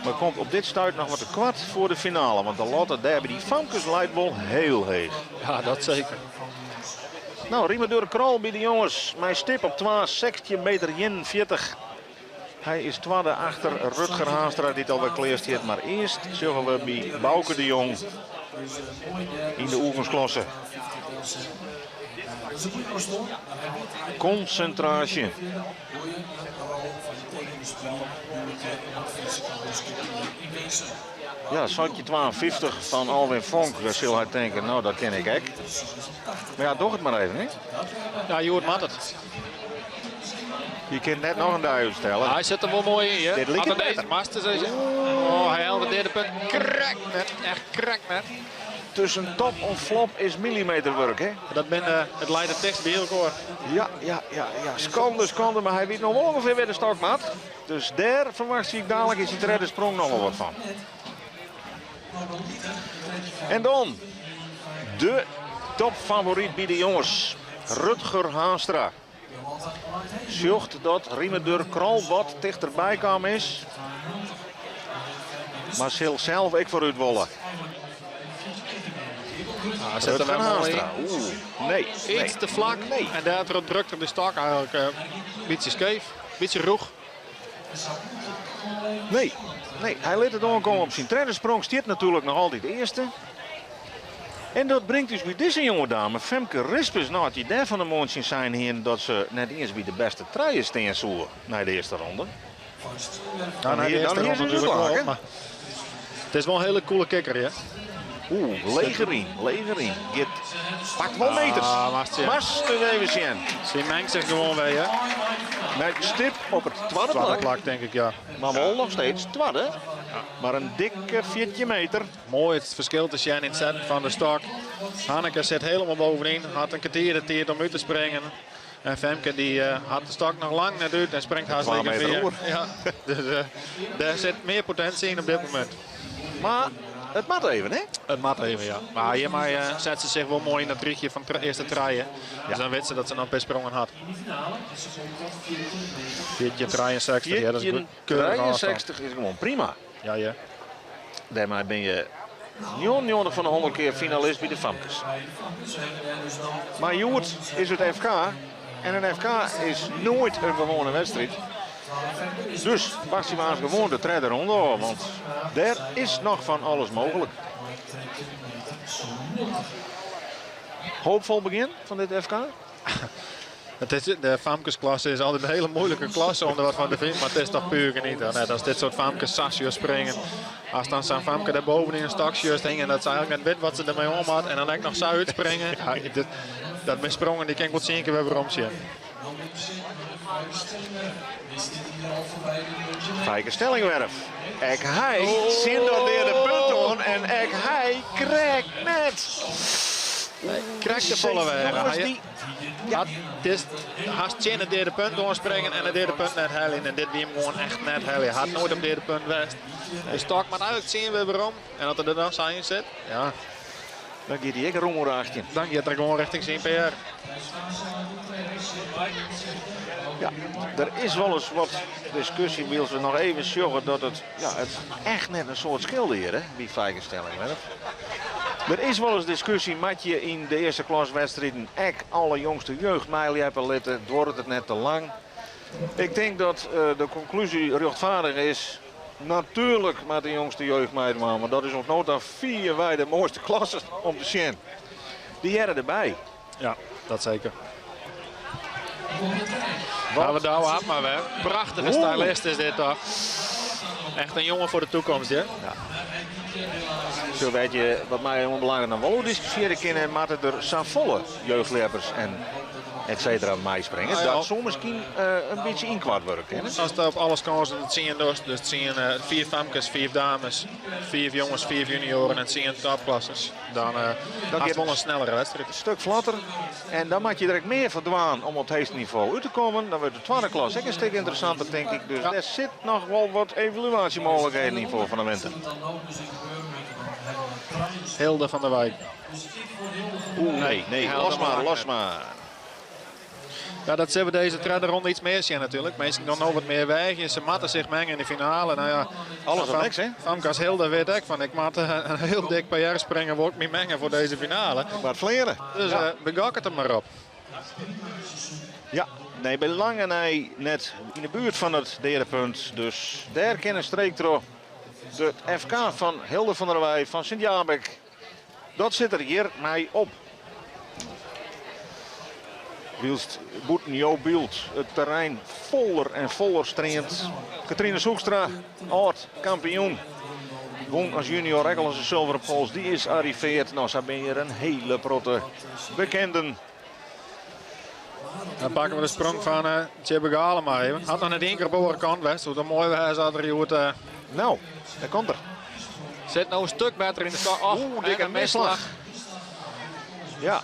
Mar komt op dit stuit noch wat te koart foar de finale. Want de latte dêr by dy famkes leit wol hiel heech. Ja, dat seker. No, Riemer Durk Krol by de jonges mei stip op 2, 16 meter 41. Hy is twadde achter Rutger Haanstra dy't alwer klear stiet. Mar earst sjogge we by Bauke de Jong yn de oefensklasse. Konsintraasje. Ja, 1752 fan Alwin Fonk, daar sil hy tinke, no dat kin ik ek. Mar ja, doch it mar even, hè? Ja, hjoed moat it. Je kunt net noch in dei útstelle. Hy sit der wol moai yn, hear. Dit liket better. Master, sei se. Oh, hy hellet it derde punt krekt net. Echt krekt net. Tussen top en flop is millimeterwurk, hè? Dat binne, it leit it tichtst by elkoar. Ja, ja, ja, ja. Skande, skande, mar hy wit noch wol ûngefear wêr de stok moat. Dus dêr ferwachtsje ik dalik yn syn tredde sprong noch wol wat fan. En dan de topfavoryt by de jonges, Rutger Haanstra. Sjocht dat Riemer Durk Krol wat tichterby kaam is. Mar sil sels ek foarút wolle. Ah, sit der wer moai yn. Oeh, nee, Iets nee. te flak. Nee. En dêrtroch drukt er de stok eigenlik in bytsje skeef. Bytsje rûch. Nee, nee, hy lit it oankomme op syn tredde sprong. Stiet natuerlik noch altyd earste. En dat bringt ús by dizze jonge dame, Femke Rispens. No, as je dêr fan 'e moarn tsjin sein hienen dat se net iens by de bêste trije stean soe nei de earste ronde. Dan hie, dan hie se ús útlake. Maar it is wol in hiele koele kikker, hear. Oeh, leger yn, leger yn. Giet, pakt wol meters. Ah, moatst sjen. Moatst it even sjen. Sy mengt sich gewoan wer, hear. Mei stip op it twadde Twadde plak. plak, tink ik, ja. Mar wol noch steeds twadde. Mar in dikke 14 meter. Moai it ferskil te sjen yn it setten fan de stok. Hanneke sit hielendal bovenyn, hat in kertier de tiid om út te springen. En Femke dy hat de stok noch lang net út en springt hast Twa like meter fier. oer. Ja, dus dêr sit mear potinsje yn op dit momint. Mar it moat even, hè? It moat even, ja. Mar hjirmei set se sich wol moai yn dat rychje fan earste trije. Dus dan wit se dat se noch in pear sprongen hat. 14,63, ja, dat is goed. Keurige ôfstân. 63 is gewoan prima. Ja, ja. Dêrmei bin je 99 fan de 100 kear finalist by de famkes. Mar hjoed is it FK en in FK is noait in gewoane wedstriid. Dus wachtsje we aanst gewoan de tredde ronde ôf, want dêr is noch fan alles mooglik. Hoopfol begjin fan dit FK? Het is, de famkesklasse is altyd in hiele muoilike klasse om der wat fan te finen, mar it is toch puer genieten. Net as dit soart famkes sa sjochst springen. As dan sa'n famke dêr boven yn in stok sjochst hingjen dat se eigenlik net wit wat se dermei oan moat en dan ek noch sa útspringen. Ja, dit, dat binne sprongen dy kin ik wol tsien kear wer werom sjen. Feike Stellingwerf. Ek hy tsjin dat deade punt oan en ek hy krekt net. Krekt te folle weage. Jonges, Hy die hat dit hast tsjin it deade punt oanspringen en it deade punt net heljen. En dit wie him gewoan echt net heljen. Hat noait op deade punt west. De stok moat eigenlik tsien wer werom. En as er der dan sa yn sit, ja. Dan giet hy ek rûn oer 18. Dan giet er gewoan richting syn PR. Ja, der is wolris wat diskusje, wylst we noch even sjogge dat it, ja, it echt net in soad skeelde hjir, hè, by Feike Stellingwerf. Der is wolris diskusje, moat je yn de earste klas wedstriden ek alle jongste jeugd meiljeppe litte, duorret it net te lang? Ik tink dat de konklúzje rjochtfeardich is. Natuerlik moat de jongste jeugd meidwaan, want dat is oant no ta fierwei de moaiste klasse om te sjen. Dy hearre derby. Ja, dat seker. Wat? We Douwe Abma wer. Prachtige stylist is dit toch. Echt in jonge foar de toekomst, ja. Ja. Zo weet je, wat mij onbelangrijk dan wel discussiëren kunnen, maar er safolle jeugdleppers en et cetera meespringen. Nou ja. Dat zou misschien een beetje inkwart worden. Hè? Als het op alles kansen het zien dus, dus het zien 4 famkes, 4 dames, 4 jongens, 4 junioren en 10 topklassers. Dan Dan het gaat wel een snellere wedstrijd. Een stuk vlatter. En dan maak je direct meer verdwaan om op het hoogste niveau uit te komen. Dan wordt de tweede klas ook een stuk interessanter, denk ik. Dus Ja. daar zit nog wel wat evaluatiemogelijkheden in voor van de winter. Hilde van der Wijk. Oeh, nee, nee, Hilde los van maar, der los maar. Ja, dat zullen we deze derde ronde iets meer zien natuurlijk. Mensen dan nog wat meer wegen. Ze matten zich mengen in de finale. Nou ja, Alles op niks, hè? Famke Hilde weet ik van. Ik maat een heel dik PR springen, word ik me mengen voor deze finale. Wat vleren. Dus Ja. begok het er maar op. Ja, nee, bij lange nee, net in de buurt van het derde punt. Dus daar kennen streek door de FK van Hilde van der Wij van Sint-Jabek. Dat zit er hier mij op. Wielst Boeten Jo Bielt het terrein voller en voller streamt. Katrine Zoekstra, oud kampioen. Won als junior ook al eens een zilveren pols. Die is arriveerd. Nou, zo ben je een hele protte bekenden. Dan pakken we de sprong van Tjibbe Galema even. Had nog net één keer op de andere kant west. Hoe dat mooi was dat er hier wordt, Nou, daar komt er. Zit nou een stuk beter in de sta. Oh, Oeh, dikke en een misslag. misslag. Ja,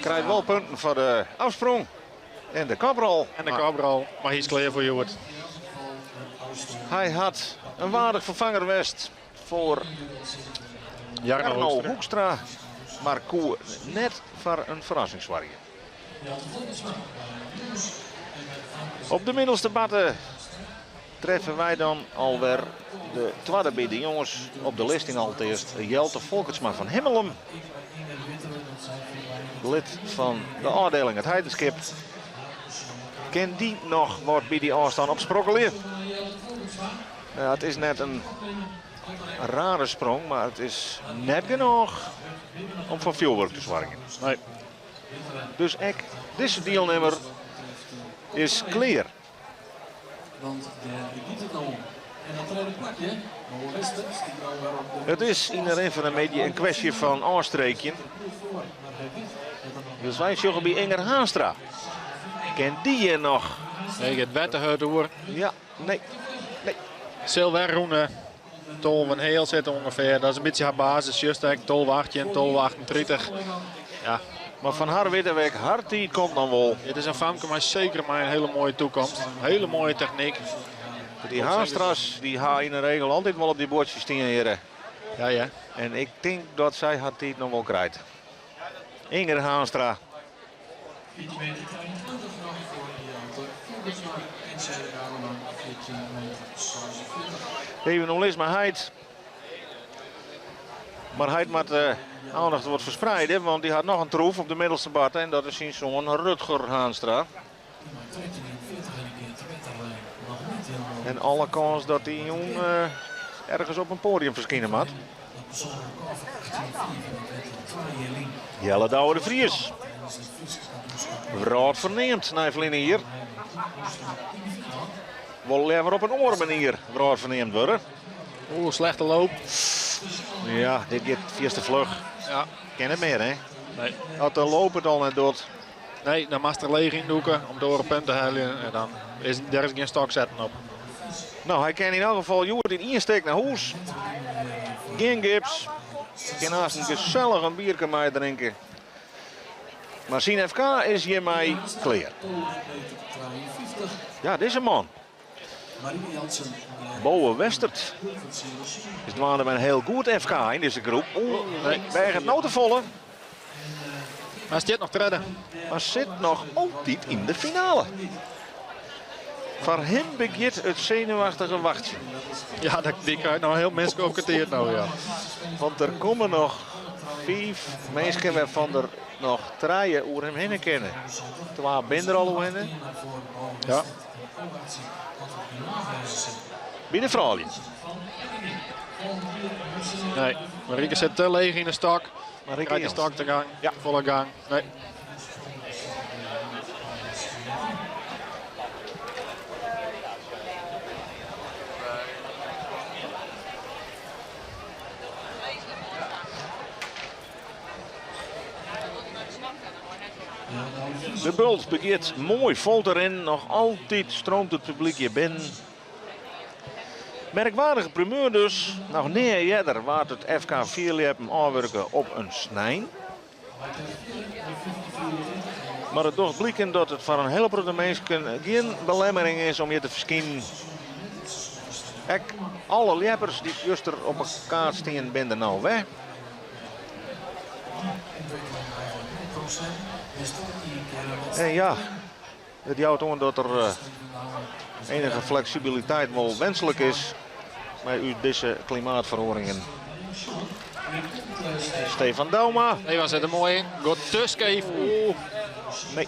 krijgt wel punten voor de afsprong. En de kaprol. En de kaprol. Maar hij is klaar voor Joert. Hij had een waardig vervanger west voor Jarno Arno Hoekstra. Hoekstra. Maar koe net voor een verrassingswarrier. Op de middelste batten treffen wij dan alweer de tweede bij de jongens op de listing al het eerst. Jelte Volkertsma van Himmelum. Lid van de afdeling het Heidenskip. Ken die nog wat bij die afstand op sprokkelen? Ja, het is net een rare sprong, maar het is net genoeg om voor vuurwerk te zorgen. Nee. Dus ik, deze deelnemer is clear. Want daar gaat het om. En dat tweede plakje, maar Wester stiet nou weer op de Het is in de rin van de media een kwestie van aanstreekje. voor, maar hij weet dat er nog Dus wij zoeken bij Inger Haanstra. Ken die je nog? Nee, het wetten door. Ja, nee. Nee. Silver Roene. Tol van Heel zit ongeveer. Dat is een beetje haar basis. Just eigenlijk Tol 18, Tol 38. Ja. Maar van haar Witteweg, haar tijd komt dan wel. Het is een famke, maar zeker maar een hele mooie toekomst. Hele mooie techniek. Die Haanstras, die haar in de regel altijd wel op die bordjes staan, heren. Ja, ja. En ik denk dat zij haar tijd nog wel krijgt. Inger Haanstra. 14 meter 22 nog voor Jelte Volkertsma en Tjerk Galema 14 meter 46. Even nog eens maar Heid. Maar Heid moet de aandacht wordt verspreiden, want die had nog een troef op de middelste bad. En dat is zijn zoon Rutger Haanstra. Maar 13 en 40 en een keer te wetterlijn nog niet helemaal. En alle kans dat die jong ergens op een podium verschijnen moet. Dat persoonlijk record van 18,4 en dat werd al 2 jaar lien. Jelle Douwe de Vries. Tijdens het Fries kampioenschap Raad verneemt naar hier. Wel liever op een oor manier raad verneemd worden. Oeh, slechte loop. Ja, dit gaat via de vlug. Ja. Ken het meer, hè? Nee. Als de loop het al net doet. Nee, dan mag er leeg in doeken om door een punt te halen. En dan is er is geen stok zetten op. Nou, hij kan in elk geval Joert in één steek naar huis. Geen gips. Kan haast een gezellig een biertje mee drinken. Maar zijn FK is hiermee klaar. 12 meter 53. Ja, deze man. Marie Jansen Bowe Westert. van Serosin. Is dwaande met een heel goed FK in deze groep. Oeh, Nee. berg het nou te volle. Maar is dit nog te redden? Maar zit nog altijd in de finale. Voor hem begint het zenuwachtige wachtje. Ja, dat, die krijgt nou heel menselijk opgeteerd nou, ja. Want er komen nog 5 mensen waarvan er nog 3 oer hem heen kennen. Terwijl binnen al hoe heen. Ja. Bij de vrouwen. Nee, Marieke zit te leeg in de stok. Marieke Krijgt de Jans. stok te gang. Ja. Volle gang. Nee. De bult begjint moai fol te rinnen. Noch altyd stroomt it publyk hjir binnen. Merkwaardige primeur dus. Noch nea earder waard it FK fierljeppen ôfwurke op in snein. Mar it docht bliken dat it foar in hiele protte minsken gjin belemmering is om hjir te ferskinen. Ek alle ljeppers dy't juster op 'e kaart stienen binne der no wer. En ja, it jout oan dat der enige fleksibiliteit wol wenslik is mei ús dizze klimaatferoaringen. Stefan Douma. Stefan set er moai yn. Goed te skeef. Oeh. Nee,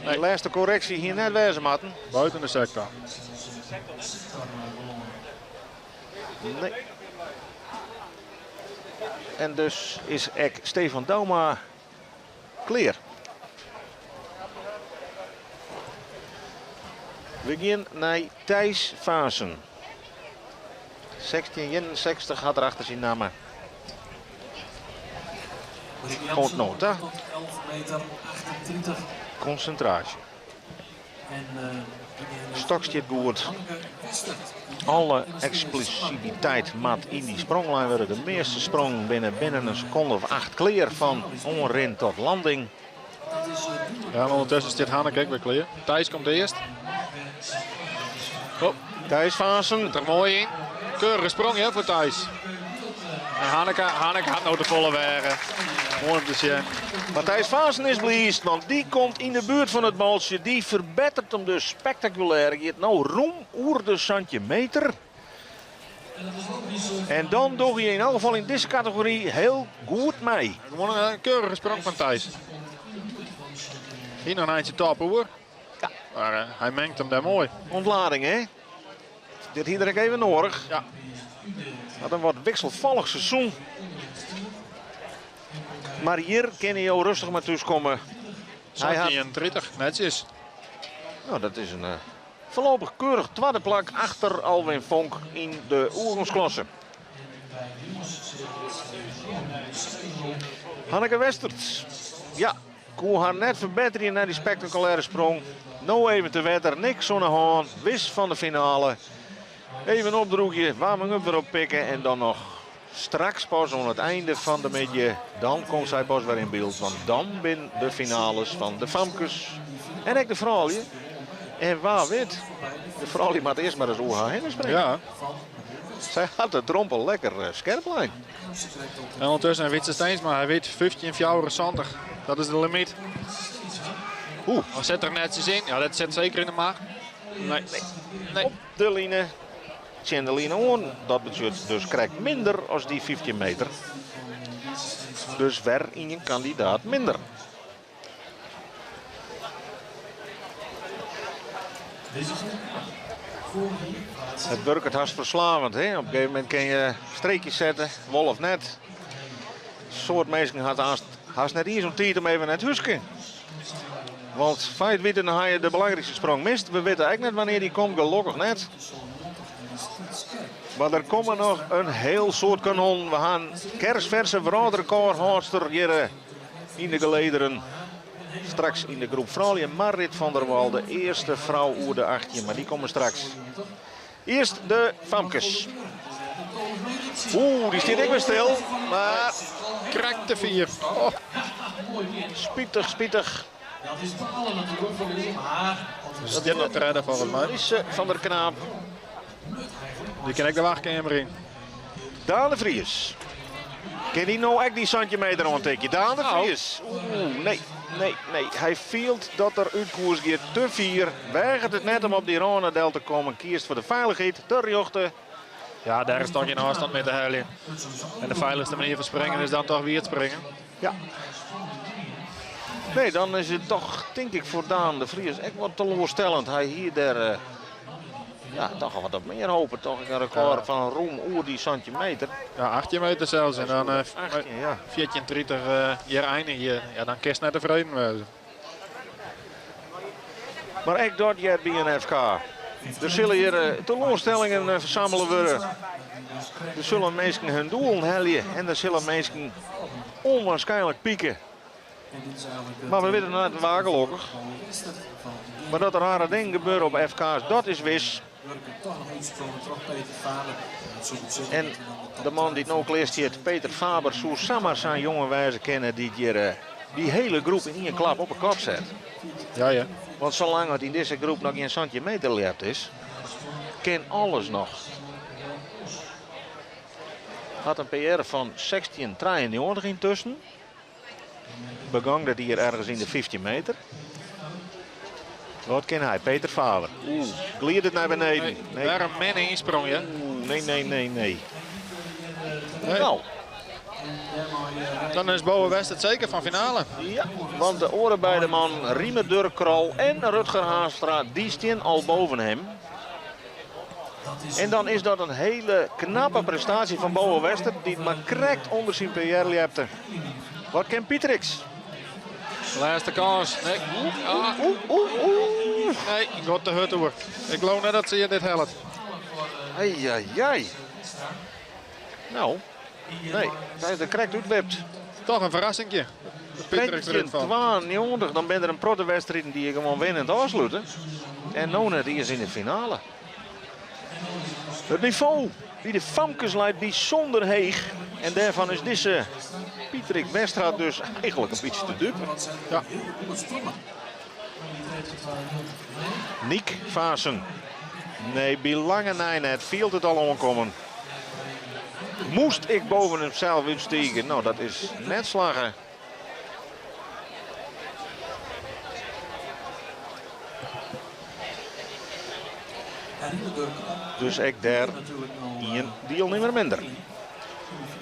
de lêste korreksje hie net wêze moatten. Buiten de sector. Nee. En dus is ek Stefan Douma klear. We gean nei Thijs Vaassen. 1661 hat er achter syn namme. Oant no ta. Konsintraasje. Stok stiet goed. Alle eksplosiviteit moat yn dy sprong lein wurde. De measte sprongen binne binnen in sekonde of 8 klear fan oanrin tot landing. Ja, en ûndertusken stiet Hanneke ek wer klear. Thijs komt earst. Oh. Thijs Vaassen. Er moai yn. Keurige sprong hè, foar Thijs. En Hanneke, Hanneke hat no de folle weage. Moai om te sjen. Mar Thijs Vaassen is bliid, want dy komt yn de buert fan it baltsje. Dy ferbetteret him dus spektakulêr. Giet no rûm oer de 17 meter. En dan dogge je yn elk gefal yn dizze kategory hiel goed mei. Gewoan in keurige sprong fan Thijs. Hier noch in eintsje top oer. Ja. Mar hy mengt him dêr moai. Ontlading, hè? Dit hie er ek even noadich. Ja. Hat in wat wikselfallich seizoen. Mar hjir kinne jo rêstich mei thús komme. Hy hat 31, netsjes. Nou, dat is in foarlopich keurich twadde plak achter Alwin Vonk yn de oergongsklasse. Hanneke Westert. Ja, koe har net ferbetterje nei dy spektakulêre sprong. No even te wetter, niks oan de hân. Wis fan de finale. Even opdroegje, warming-up wer oppikke en dan noch straks pas oan it einde fan de middei. Dan komt sy pas wer yn byld, want dan binne de finales fan de famkes en ek de froulju. En wa wit, de froulju moatte earst mar ris oer har hinne springe. Ja. Sy hat de drompel lekker skerp lein. En ûndertusken Wytse Steensma, hy wit 15,74. Dat is de limyt. Oeh. Of set er netsjes yn? Ja, dat sit seker yn de macht. Nee. Nee. Op de line, tsjin de line oan. Dat betsjut dus krekt minder as dy 15 meter. Dus wer ien kandidaat minder. It wurket hast ferslaavjend. Hè? Op in gegeven momint kinne je streekjes sette, wol of net. In soad minsken hat hast, hast net iens om tiid om even nei it húske. Want feit wite, dan ha je de belangrykste sprong mist. We witte ek net wannear dy komt, gelokkich net. Mar der komme noch in hiel soad kanonnen. We ha in kersferse wrâldrekôrhâldster hjir yn de gelederen. Straks yn de groep froulju Marit van der Wal, de earste frou oer de 18, mar dy komme straks. Earst de famkes. Oeh, dy stiet ek wer stil, mar Krekt te fier. Oh. Spitich, spitich. Dat is noch tredde folgens my. Lise van der Knaap. Dy kin ek de wachtkeamer yn. Daan de Vries. Kin hy no ek dy 17 meter oantikje? Daan de Nou. Vries. Oeh, nee, nee, nee. Hy fielt dat er út koers giet te fier. Weaget it net om op dy râne del te kommen. Kiest foar de feilichheid, terjochte. Ja, dêr is toch gjin ôfstân mear te heljen. En de feilichste manier fan springen is dan toch wier springen. Ja. Nee, dan is it toch, tink ik, foar Daan de Vries ek wat teloarstellend. Hy hie dêr ja, toch al wat op mear hope. Toch in rekôr fan rûm oer dy 17 meter. Ja, 18 meter sels. En dan 18, ja. 14,30 hjir einigje. Ja, dan kinst net tefreden wêze. Mar ek dat heart by in FK. Der sille hjir teloarstellingen fersammele wurde. Der sille minsken hun doelen helje en der sille minsken ûnwaarskynlik pike. Mar we witte net wa gelokkich. Mar dat der rare dingen gebeure op FK's, dat is wis. En de man dy't no klear stiet, Peter Faber, soe samar sa'n jonge wêze kinne dy't hjir eh, dy hiele groep yn ien klap op 'e kop set. Ja. Want salang it yn dizze groep noch gjin 17 meter ljept is, kin alles noch. Hat in PR fan 16,93 yntusken. Begong dit jier ergens yn de 15 meter. Wat kin hy? Peter Faber. Oeh, glidet it nei beneden. Nee. Wer in minne ynsprong, ja. Oeh, nee, nee, nee, nee. Nee. Nou. Dan is Bowe West it seker fan finale. Ja, want de oare beide man, Riemer Durk Krol en Rutger Haanstra, dy stean al boven him. En dan is dat in hiele knappe prestaasje fan Bowe Wester, dy't mar krekt ûnder syn PR ljepte. Wat kin Pietrix? Lêste kâns. Nee. Ah. Oeh, oeh, oeh. Nee, got te hurd oer. Ik leau net dat se dit hellet. Ai, ai, ai. Nou, nee, hy is der krekt útwipt. Toch in ferrassingje. Pietrix erin fan. 92, dan binne der in protte wedstriden dy't je gewoan winnend ôfslute. En no net iens yn de finale. It nivo by de famkes leit bysûnder heech. En dêrfan is dizze Pietrik Westra dus eigenlik in bytsje te dupe. Ja. Niek Vaassen. Nee, by lange nei net. Fielt it al oankommen. Moast ik boven himsels útstige? Nou, dat is net slagge. Dus ek dêr ien dielnimmer minder.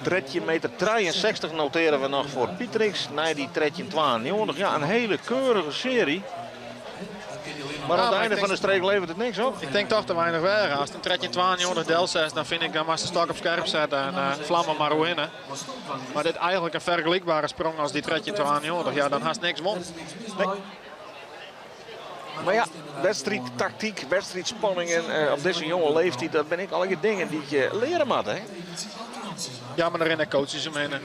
13 meter 63 noteren we noch foar Pietrix. Nei dy 13,92. Ja, in hiele keurige searje. Mar oan it ein fan de streek leveret it niks op. Ik tink toch te weinich weage. Ast in 13,92 delsetst, dan fyn ik dan moatst de stok op skerp sette en uh, flamme mar oerhinne. Mar dit eigenlik in fergelykbere sprong as dy 13,92. Ja, dan hast niks wûn. Nee. Mar ja, wedstriidtaktyk, wedstriidspanningen eh, op dizze jonge leeftiid, dat binne ek allegear dingen dy't je leare moatte. Hè? Ja, mar der rinne coaches omhinne.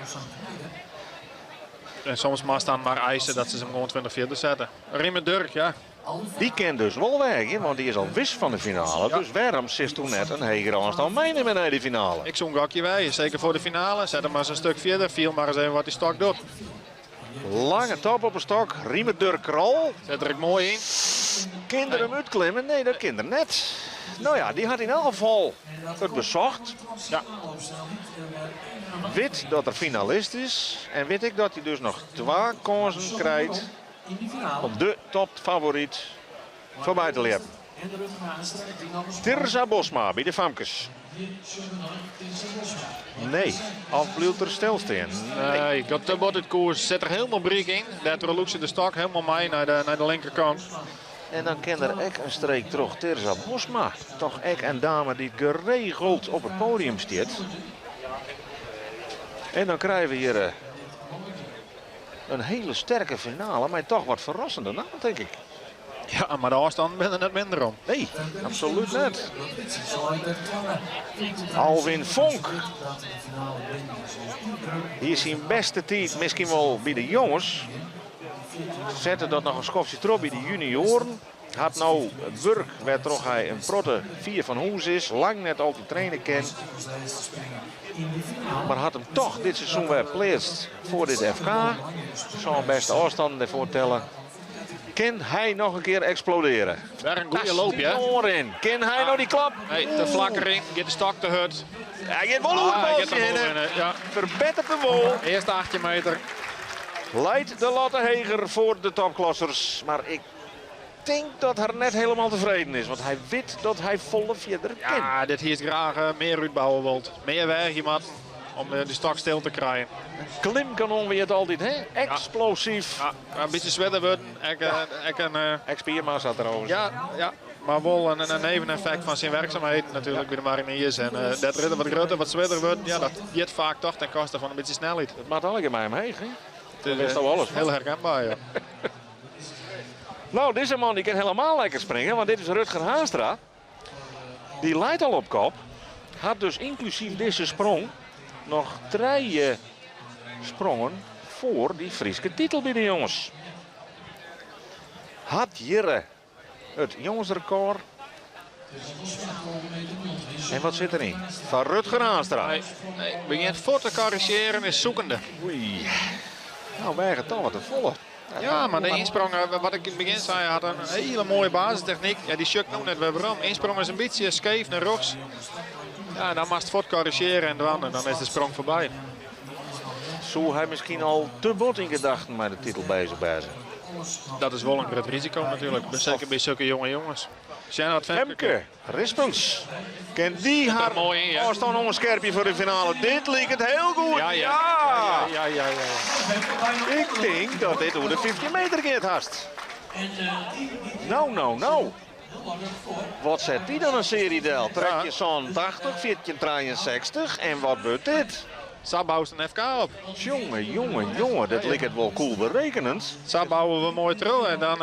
En soms moatst dan mar eise dat se him gewoan 20 fierder sette. Riemer Durk, ja. Dy kin dus wol weagje, want dy is al wis fan de finale. Ja. Dus wêrom silsto net in hegere ôfstân meinimme nei de finale? Ik soe in gokje weagje, seker foar de finale. Set him mar ris in stik fierder, fiel mar ris even wat dy stok docht. Lange top op 'e stok, Riemer Durk Krol. Set er ek moai yn. Kin er him útklimme? Nee, dat kin er net. No ja, dy hat yn elk gefal it besocht. Ja. Wit dat er finalist is en wit ek dat hy dus noch twa kânsen krijt om de topfavoryt foarby te ljeppen. Tirza Bosma by de famkes. Nee, of bliuwt er stilstean? Nee, got te bot út koers. Sit der hielendal bryk yn. Dêrtroch lûkt se de stok hielendal mei nei de linkerkant. En dan kin der ek in streek troch Tirza Bosma. Toch ek in dame dy't geregeld op it podium stiet. En dan krije we hjir eh, in hiele sterke finale, mar toch wat ferrassende nammen, tink ik. Ja, mar de ôfstannen binne der net minder om. Nee, absolút net. Alwin Vonk. Hie syn bêste tiid miskien wol by de jonges. Sette dat noch in skoftsje troch by de junioaren. Hat no wurk wêrtroch hy in protte fier fan hûs is. Lang net altyd traine kin. Mar hat him toch dit seizoen wer pleatst foar dit FK. Sân bêste ôfstannen dêrfoar telle. Kin hy noch in kear eksplodeare? Wer in goede loop, hè? Oanrin. Kin hy no dy klap? Nee, te flak erin. Giet de stok te hurd. Hy giet wol oer Ah, it hy giet baltsje er wol hinne. hinne, ja. Ferbetteret him wol. Earste 18 meter. Leit de latte heger foar de topklassers. Mar ik tink dat er net hielendal tefreden is. Want hy wit dat hy folle fierder kin. Ja, dit hie graach eh, mear útbouwe wold. Mear weagje moat om eh, de stok stil te krijen. Klimkanon wie it altyd, hè? Eksplosyf. Ja, in bytsje swierder wurden. Ek, eh, ek in, eh, Ek spiermassa trouwens. ja, ja, mar wol in neveneffekt fan syn wurksumheden natuerlik by de mariniers. En eh, dat ridder wat grutter, wat swierder wurdt, ja, dat giet faak toch ten koste fan in bytsje snelheid. It moat allegear mei omheech, hè? Het is, Wist al alles fan. Hiel herkenber, ja. No, dizze man dy kin hielendal lekker springe, want dit is Rutger Haanstra. Dy leit al op kop. Hat dus ynklusyf dizze sprong noch trije sprongen. Foar dy Fryske titel by de jonges. Hat hjirre it jongesrekôr. En wat sit deryn? Foar Rutger Haanstra. Nee, nee, begjint fuort te korrizjearen, is zoekende. Oei. Nou, weaget toch wat te folle. Ja, mar de ynsprong, wat ik yn it begjin sei, hat in hiele moaie basistechnyk. Ja, dy sjocht no net wer werom. Ynsprong is in bytsje skeef nei rjochts. Ja, en dan moatst fuort korrizjeare en dwaan en dan is de sprong foarby. Soe hy miskien al te bot yn gedachten mei de titel bezich wêze? Dat is wol in grut risiko natuerlik, seker by sokke jonge jonges. Sjen wat Femke Femke Rispens. Kin dy har moai yn, ja. ôfstân oanskerpje foar de finale? Dit liket hiel goed. Ja, ja. Ja. Ja, ja, ja, ja. Ik tink dat dit oer de 15 meter giet hast. No, no, no. Wat set dy dan in searje del? 1387, 1463 en wat wurdt dit? Sa boust in FK op. Jonge, jonge, jonge, dat liket wol koel berekenend. Sa bouwe we moai troch en dan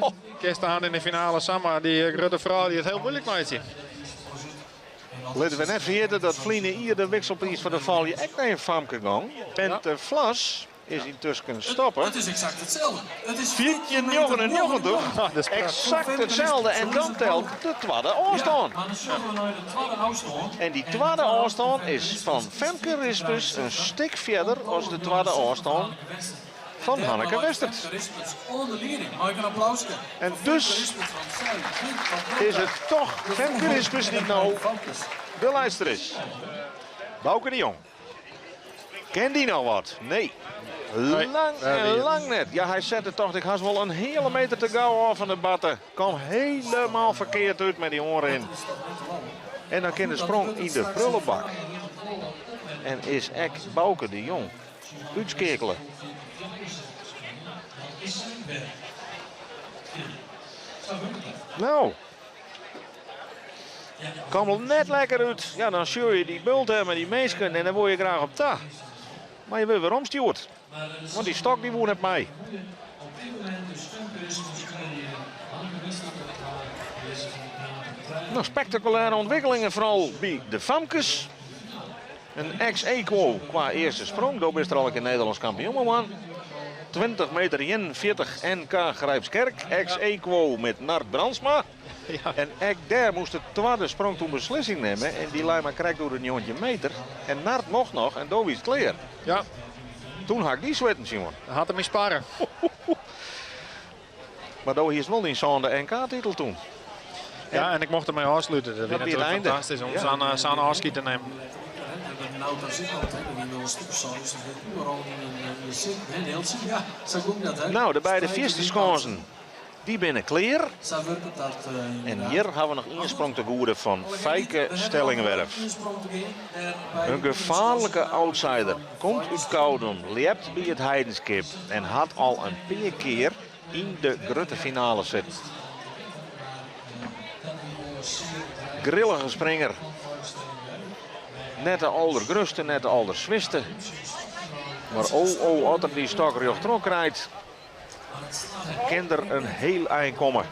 oh, kinst aan yn de finale samar dy grutte frou dy it hiel muoilik meitsje. Litte we net ferjitte dat ferline jier de wikselpriis foar de froulju ek nei in famke gong. Bente Vlas is yntusken stoppe. Het is exact hetzelfde. Het is 1499, dat is prachtig. exact itselde. En dan telt de twadde ôfstân. Maar dan sjogge we nei de twadde ôfstân. En dy twadde ôfstân is fan Femke Rispens in stik fierder as de twadde ôfstân fan Hanneke Westert. Oan de lieding. Mag ik een applausje? En dus is it toch Femke Rispens dy't no de liedster is. Bauke de Jong. Kin dy noch wat? Nee. Lang en lang net. Ja, hy sette tocht ik hast wol in heale meter te gau ôf fan de batte. Kom hielendal ferkeard út mei dy oanrin. En dan kin de sprong yn de prullebak. En is ek Bauke de Jong útskeakele. No. Kom net lekker út. Ja, dan sjogge je dy bult mei dy minsken en dan wol je graach op ta. Mar je wurde weromstjoerd. Want dy stok dy woe net mei. Op dit momint dus Femke Rispens Hanneke Westert No, spektakulêre ûntwikkelingen foaral by de famkes. In ex-aequo kwa earste sprong. Do bist der al in kear Nederlânsk kampioen man. 20 meter 41 NK Grijpskerk. Ex-aequo met Nart Brandsma. Ja. En ek dêr moast de twadde sprong toen beslissing nimme. En dy lei mar krekt oer de 19 meter. En Nart mocht noch en do wiest klear. Ja, Toen ha ik dy switten, Simon. hat him yn sparre. Mar do hiest wol dyn sânde NK-titel toen. Ja, en ik mocht dermei ôfslute. Dat wie Dat wie it natuerlik einde. fantastysk om Ja. sa'n ôfskied te nimmen. Nou, daar zit altijd, dat wie wel een stuk of zo, dus dat overal yn in sit, hè, Neeltje? Ja, zo komt dat, hè? No, de beide fierste skânsen, dy binne klear. Zo werkt het dat. En hjir ha we noch ien sprong te goede fan Feike Stellingwerf. In gefaarlike outsider. Komt út Koudum, ljept by It Heidenskip en hat al in pear kear yn de grutte finale sitten. Grillige springer. Net de aldergrutste, net de alderswierste. Mar oh, oh, as er dy stok rjochtroch krijt, kin der in hiel ein komme.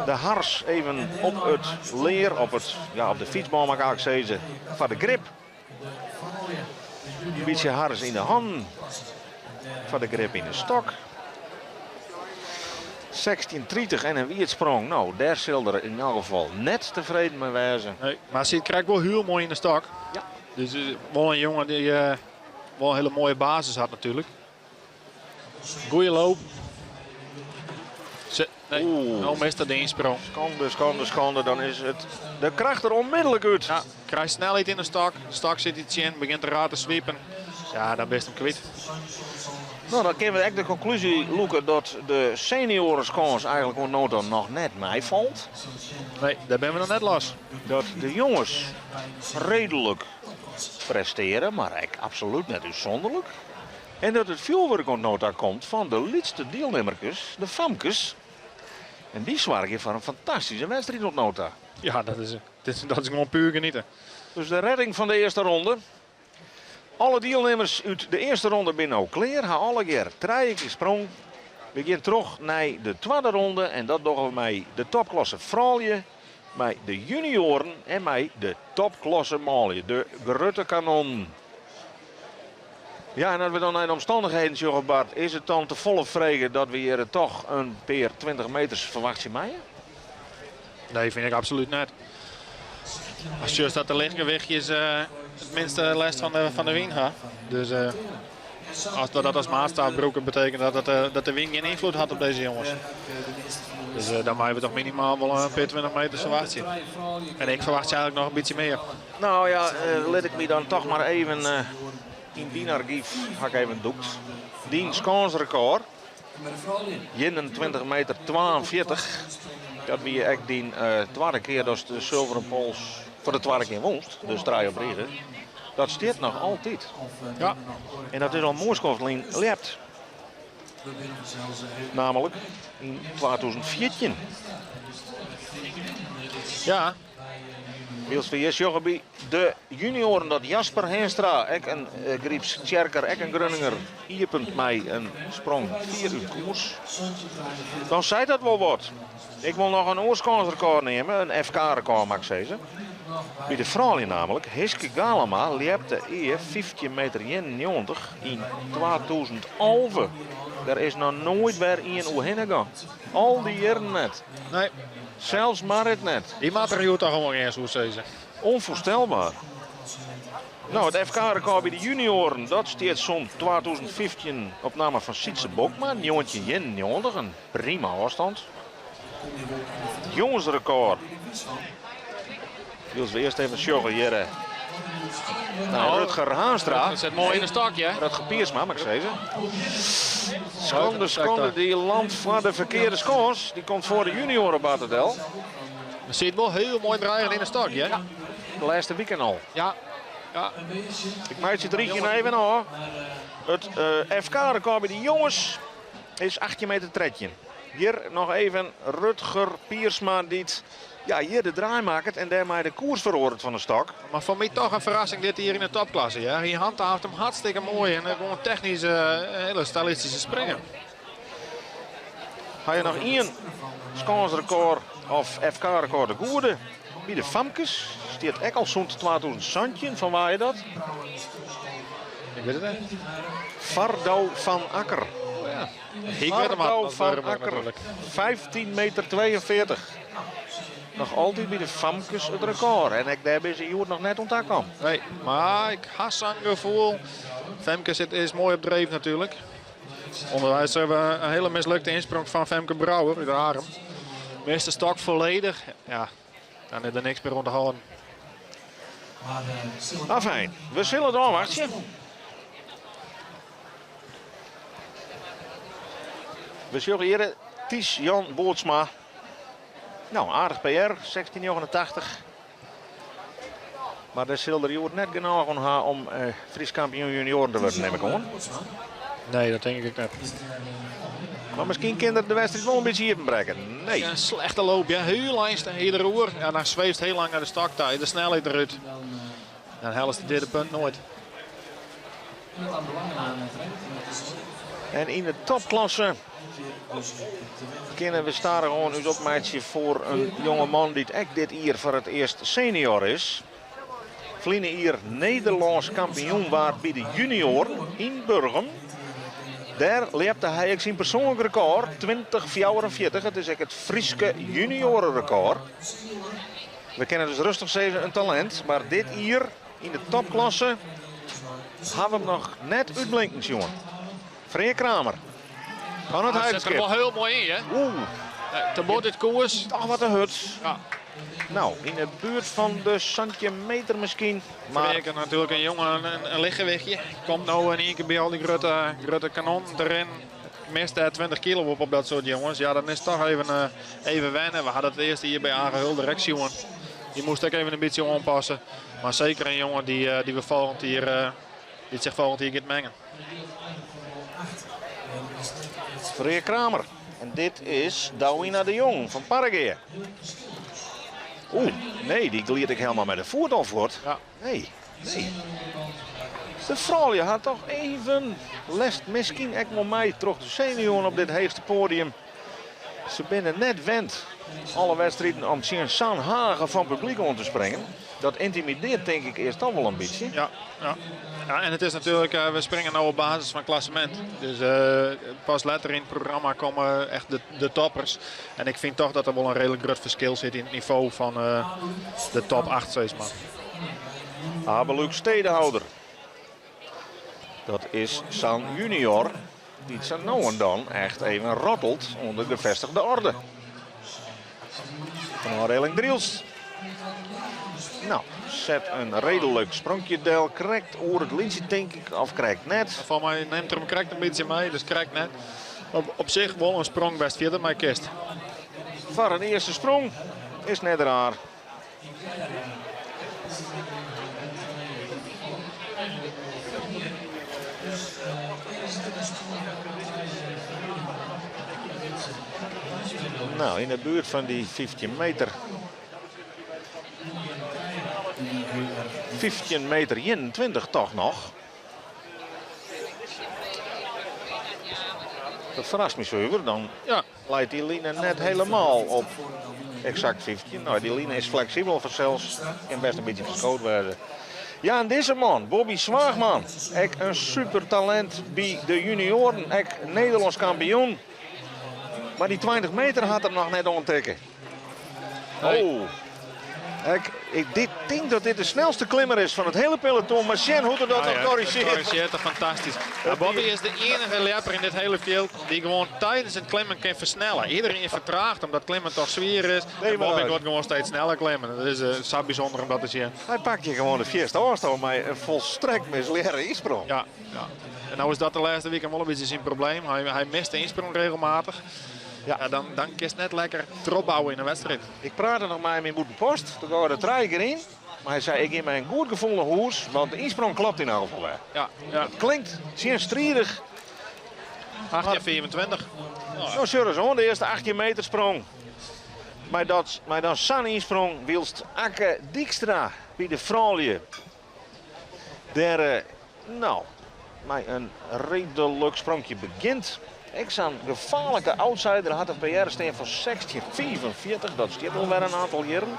De hars even op it lear, op, it, ja, op de fytsbân mag ik eigentlik sizze, foar de grip. In bytsje hars yn de hannen, foar de grip yn de stok. 16,30 en in wierdsprong. No, dêr sil er yn elk gefal net tefreden mei wêze. Nee, mar sy krijt wol hiel moai yn de stok. Ja. Dus wol in jonge dy't wol in hiele moaie basis hat natuerlik. Goeie loop. Nee, Oeh. no mist er de ynsprong. Skande, skande, skande. Dan is it de kracht der ûnmidlik út. Ja, krijt snelheid yn de stok. De stok sit iets yn, begjint te raar te swipen. Ja, dan bist him kwyt. No, dan kinne we ek de konklúzje lûke dat de senioreskâns eigentlik oant no ta noch net meifalt. Nee, dêr binne we noch net los. Dat de jonges reedlik prestearje, mar ek absolút net útsûnderlik. En dat it fjoerwurk oant no ta komt fan de lytste dielnimmerkes, de famkes. En dy soargje foar in fantastyske wedstriid oant no ta. Ja, dat is gewoan puer genietsje. Dus de redding fan de earste ronde. Alle dielnimmers út de earste ronde binne no klear. Ha allegear trije kear sprong. We gean troch nei de twadde ronde. En dat dogge we mei de topklasse froulju, mei de junioaren en mei de topklasse manlju. De grutte kanon. Ja, en as we dan nei de omstannichheden sjogge, Bart, is it dan te folle frege dat we hjir toch in pear 20 meters ferwachtsje meie? Nee, fyn ik absolút net. Ast sjochst dat de lichtgewichtjes it minste lêst fan de wyn ha. Dus as we dat as maatstaf brûke, betekent dat dat de wyn gjin ynfloed hat op dizze jonges. Dus dan meie we toch minimaal wol in pear 20 meters ferwachtsje. En ik ferwachtsje eigentlik noch in bytsje mear. Nou ja, lit ik my dan toch mar even yn dyn argyf ha ik even dûkt. Dyn skânsrekôr, 21 meter 42. Dat wie ek dyn twadde kear datst de Sulveren Pols foar de twadde kear wûnst, dus trije op rige. Dat stiet noch altyd. Ja. En dat is al moai skoft lyn ljept. Namelijk yn 2014. Ja. Wylst we hjir sjogge by de junioaren dat Jasper Henstra, ek in Grypstsjerker, ek in Grunninger, iepent mei in sprong fier út koers. Dan seit dat wol wat. Ik wol noch in oar skânsrekôr neame, in FK-rekôr moat ik sizze. By de froulju namelijk, Hiske Galama ljepte ea 15 meter 91 yn 2011. Der is noch noait wer ien oerhinne gien. Al dy jierren net. Nee. Sels Marit net. Dy moat der hjoed toch gewoan gean, soe ik sizze. Onvoorstelbaar. Nou, it FK-rekôr by de junioaren, dat stiet sûnt 2015 op namme fan Sytse Bokma, 1991, in prima ôfstân. It jongensrekôr. Wylst we earst even sjogge hjir nei Rutger Haanstra. Dat sit moai yn de stok, hè? Rutger Piersma, moat ik sizze. Skande, skande, dy landt foar de ferkearde skâns. Dy komt foar de junioarebarte del. Dat siet wol hiel moai drigen yn de stok, hè? Ja, de lêste wiken al. Ja. Ja. Ik meitsje it rychje noch even ôf. It FK-rekôr by de jonges is 18 meter 13. Hjir noch even Rutger Piersma dy't ja, hjir de draai makket en dêrmei de koers feroaret fan de stok. Mar foar my toch in ferrassing dit jier yn de topklasse. Ja. Hy handhaaft him hartstikke moai en gewoan technysk hiele stylistyske springen. Ha je noch ien skânsrekôr of FK-rekôr de goede by de famkes? Stiet ek al sûnt 2017. Fan wa is dat? Ik wit it net. Fardau van Akker. Oh ja. Ik weet hem Fardau al, van Akker. 15 meter 42. Noch altyd by de famkes it rekôr. En ek dêr binne se hjoed noch net oan ta kaam. Nee, mar ik ha sa'n gefoel. Femke sit, is moai op dreef natuerlik. Underweis hebben we in hiele mislukte ynsprong fan Femke Brouwer út Arum. Mist de stok folledich. Ja, dan is der niks mear oan te hâlden. Afijn, we sille it ôfwachtsje. We sjogge hjir Ties Jan Bootsma. Nou, aardich PR, 1689. Mar dêr sil er hjoed net genôch oan ha om eh, Frysk kampioen junioaren te wurden, nim ik oan. Nee, dat tink ik net. Mar miskien kin er de wedstriid wol in bytsje iepenbrekke. Nee. In slechte loop, ja. Hiel einst hier deroer. Ja, dan sweeft hiel lang nei de stok ta. De snelheid derút. Dan hellest de derde punt noait. En yn de topklasse kinne we stadichoan ús opmeitsje foar in jonge man dy't ek dit jier foar it earst senior is. Ferline jier Nederlânsk kampioen waard by de junioaren yn Burgum. Dêr ljepte hy ek syn persoanlik rekôr, 2044. It is ek it Fryske junioarerekôr. We kinne dus rêstich sizze in talint, mar dit jier yn de topklasse ha we him noch net útblinken sjoen. Freark Kramer fan it Hij zit er Heidenskip. wel heel mooi in, hè? Oeh, Te bot dit koers. toch wat te hurd. Ja. Nou, yn de buert fan de 17 meter miskien. Mar Freark natuerlik in jonge, in lichtgewichtje. Komt no yn ien kear by al dy grutte, grutte kanonnen deryn. Mist dêr 20 kilo op, op dat soart jonges. Ja, dan is it toch even, even wennen. We hadden it earste jier by Age Hulder ek sjoen. Dy moast ek even in bytsje oanpasse. Mar seker in jonge dy't we folgjend jier, dy't sich folgjend jier giet mengen. Freark Kramer. En dit is Douwina de Jong fan Parregea. Oeh, nee, dy glied ik helemaal mei de foet al fuort. Ja. Nee, nee. De froulju ha toch even lêst, miskien ek wol mei troch de senioaren op dit heechste poadium. Se binne net wend. Alle wedstriden om tsjin sa'n hage fan publyk oan te springen, dat yntimidearret tink ik earst al wol in bytsje. Ja, ja. Ja, en it is natuerlik, we springe no op basis fan klassemint. Dus pas letter yn it programma komme echt de toppers. En ik fyn toch dat der wol in reedlik grut ferskil sit yn it nivo fan de top 8 sis mar. Abe-Luuk Stedehouder. Dat is sa'n junior dy't sa no en dan echt even rottelt oan de gevestigde orde. Fan ôfdieling Drylts. No, set in reedlik spronkje del, krekt oer it lyntsje tink ik, of krekt net. Foar my nimt er him krekt in bytsje mei, dus krekt net. Op sich wol in sprong wêr'tst fierder mei kinst. Foar in earste sprong is net raar. No, yn de buert fan dy 15 meter. 15 meter 21 toch noch. Dat ferrast my suver. Dan ja. leit dy line net helemaal op eksakt 15. No, dy line is fleksibel fansels. Kin bêst in bytsje ferskood wêze. Ja, en dizze man, Bobby Zwaagman. Ek in supertalint by de junioaren. Ek Nederlânsk kampioen. Mar dy 20 meter hat er noch net oantikke. Oh. Ik, ik dit, tink dat dit de snelste klimmer is fan it hiele peloton. Mar sjen hoe't er dat ja, korrigearret. Korrigearret er fantastysk. Ja, Bobby is de iennige ljepper yn dit hiele fjild dy't gewoan tidens it klimmen kin fersnelle. Iderien fertraget omdat klimmen toch swier is. Nee, en Bobby giet gewoan steeds sneller klimmen. Dat is sa bysûnder om dat te sjen. Hy pakt hjir gewoan de fierste ôfstân mei in folstrekt mislearre ynsprong. Ja, ja. En no is dat de lêste wiken wol in bytsje syn probleem. Hy mist de ynsprong regelmatich. Ja, dan, dan kinst net lekker trochbouwe yn in wedstriid. Ik prate noch mei him yn Bûtenpost. Doe gie er trije kear yn. Mar hy sei, ik gean mei in goed gefoel nei hûs, want de ynsprong klopt yn elk gefal wer. Ja, ja. It klinkt tsjinstridich. 18,25. No sjoch ris oan, de earste 18 meter sprong. Mei, dat, mei dan sa'n ynsprong wylst Akke Dykstra by de froulju dêr, eh, no, mei in reedlik spronkje begjint. Ek sa'n gefaarlike outsider hat in PR stean fan 16,45. Dat stiet al wer in oantal jierren.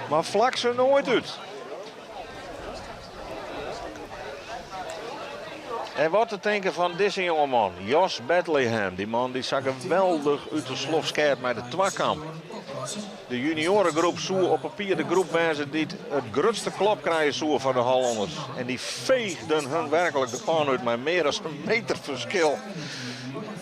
Mar flak se noait út. En wat te tinken fan dizze jongeman, Jos Bethlehem. Dy man dy't sa geweldich út de slof skeat mei de twakamp. De junioaregroep soe op papier de groep wêze dy't it grutste klop krije soe fan de Hollanners. En dy feegden hun werklik de pan út mei mear as in meter ferskil.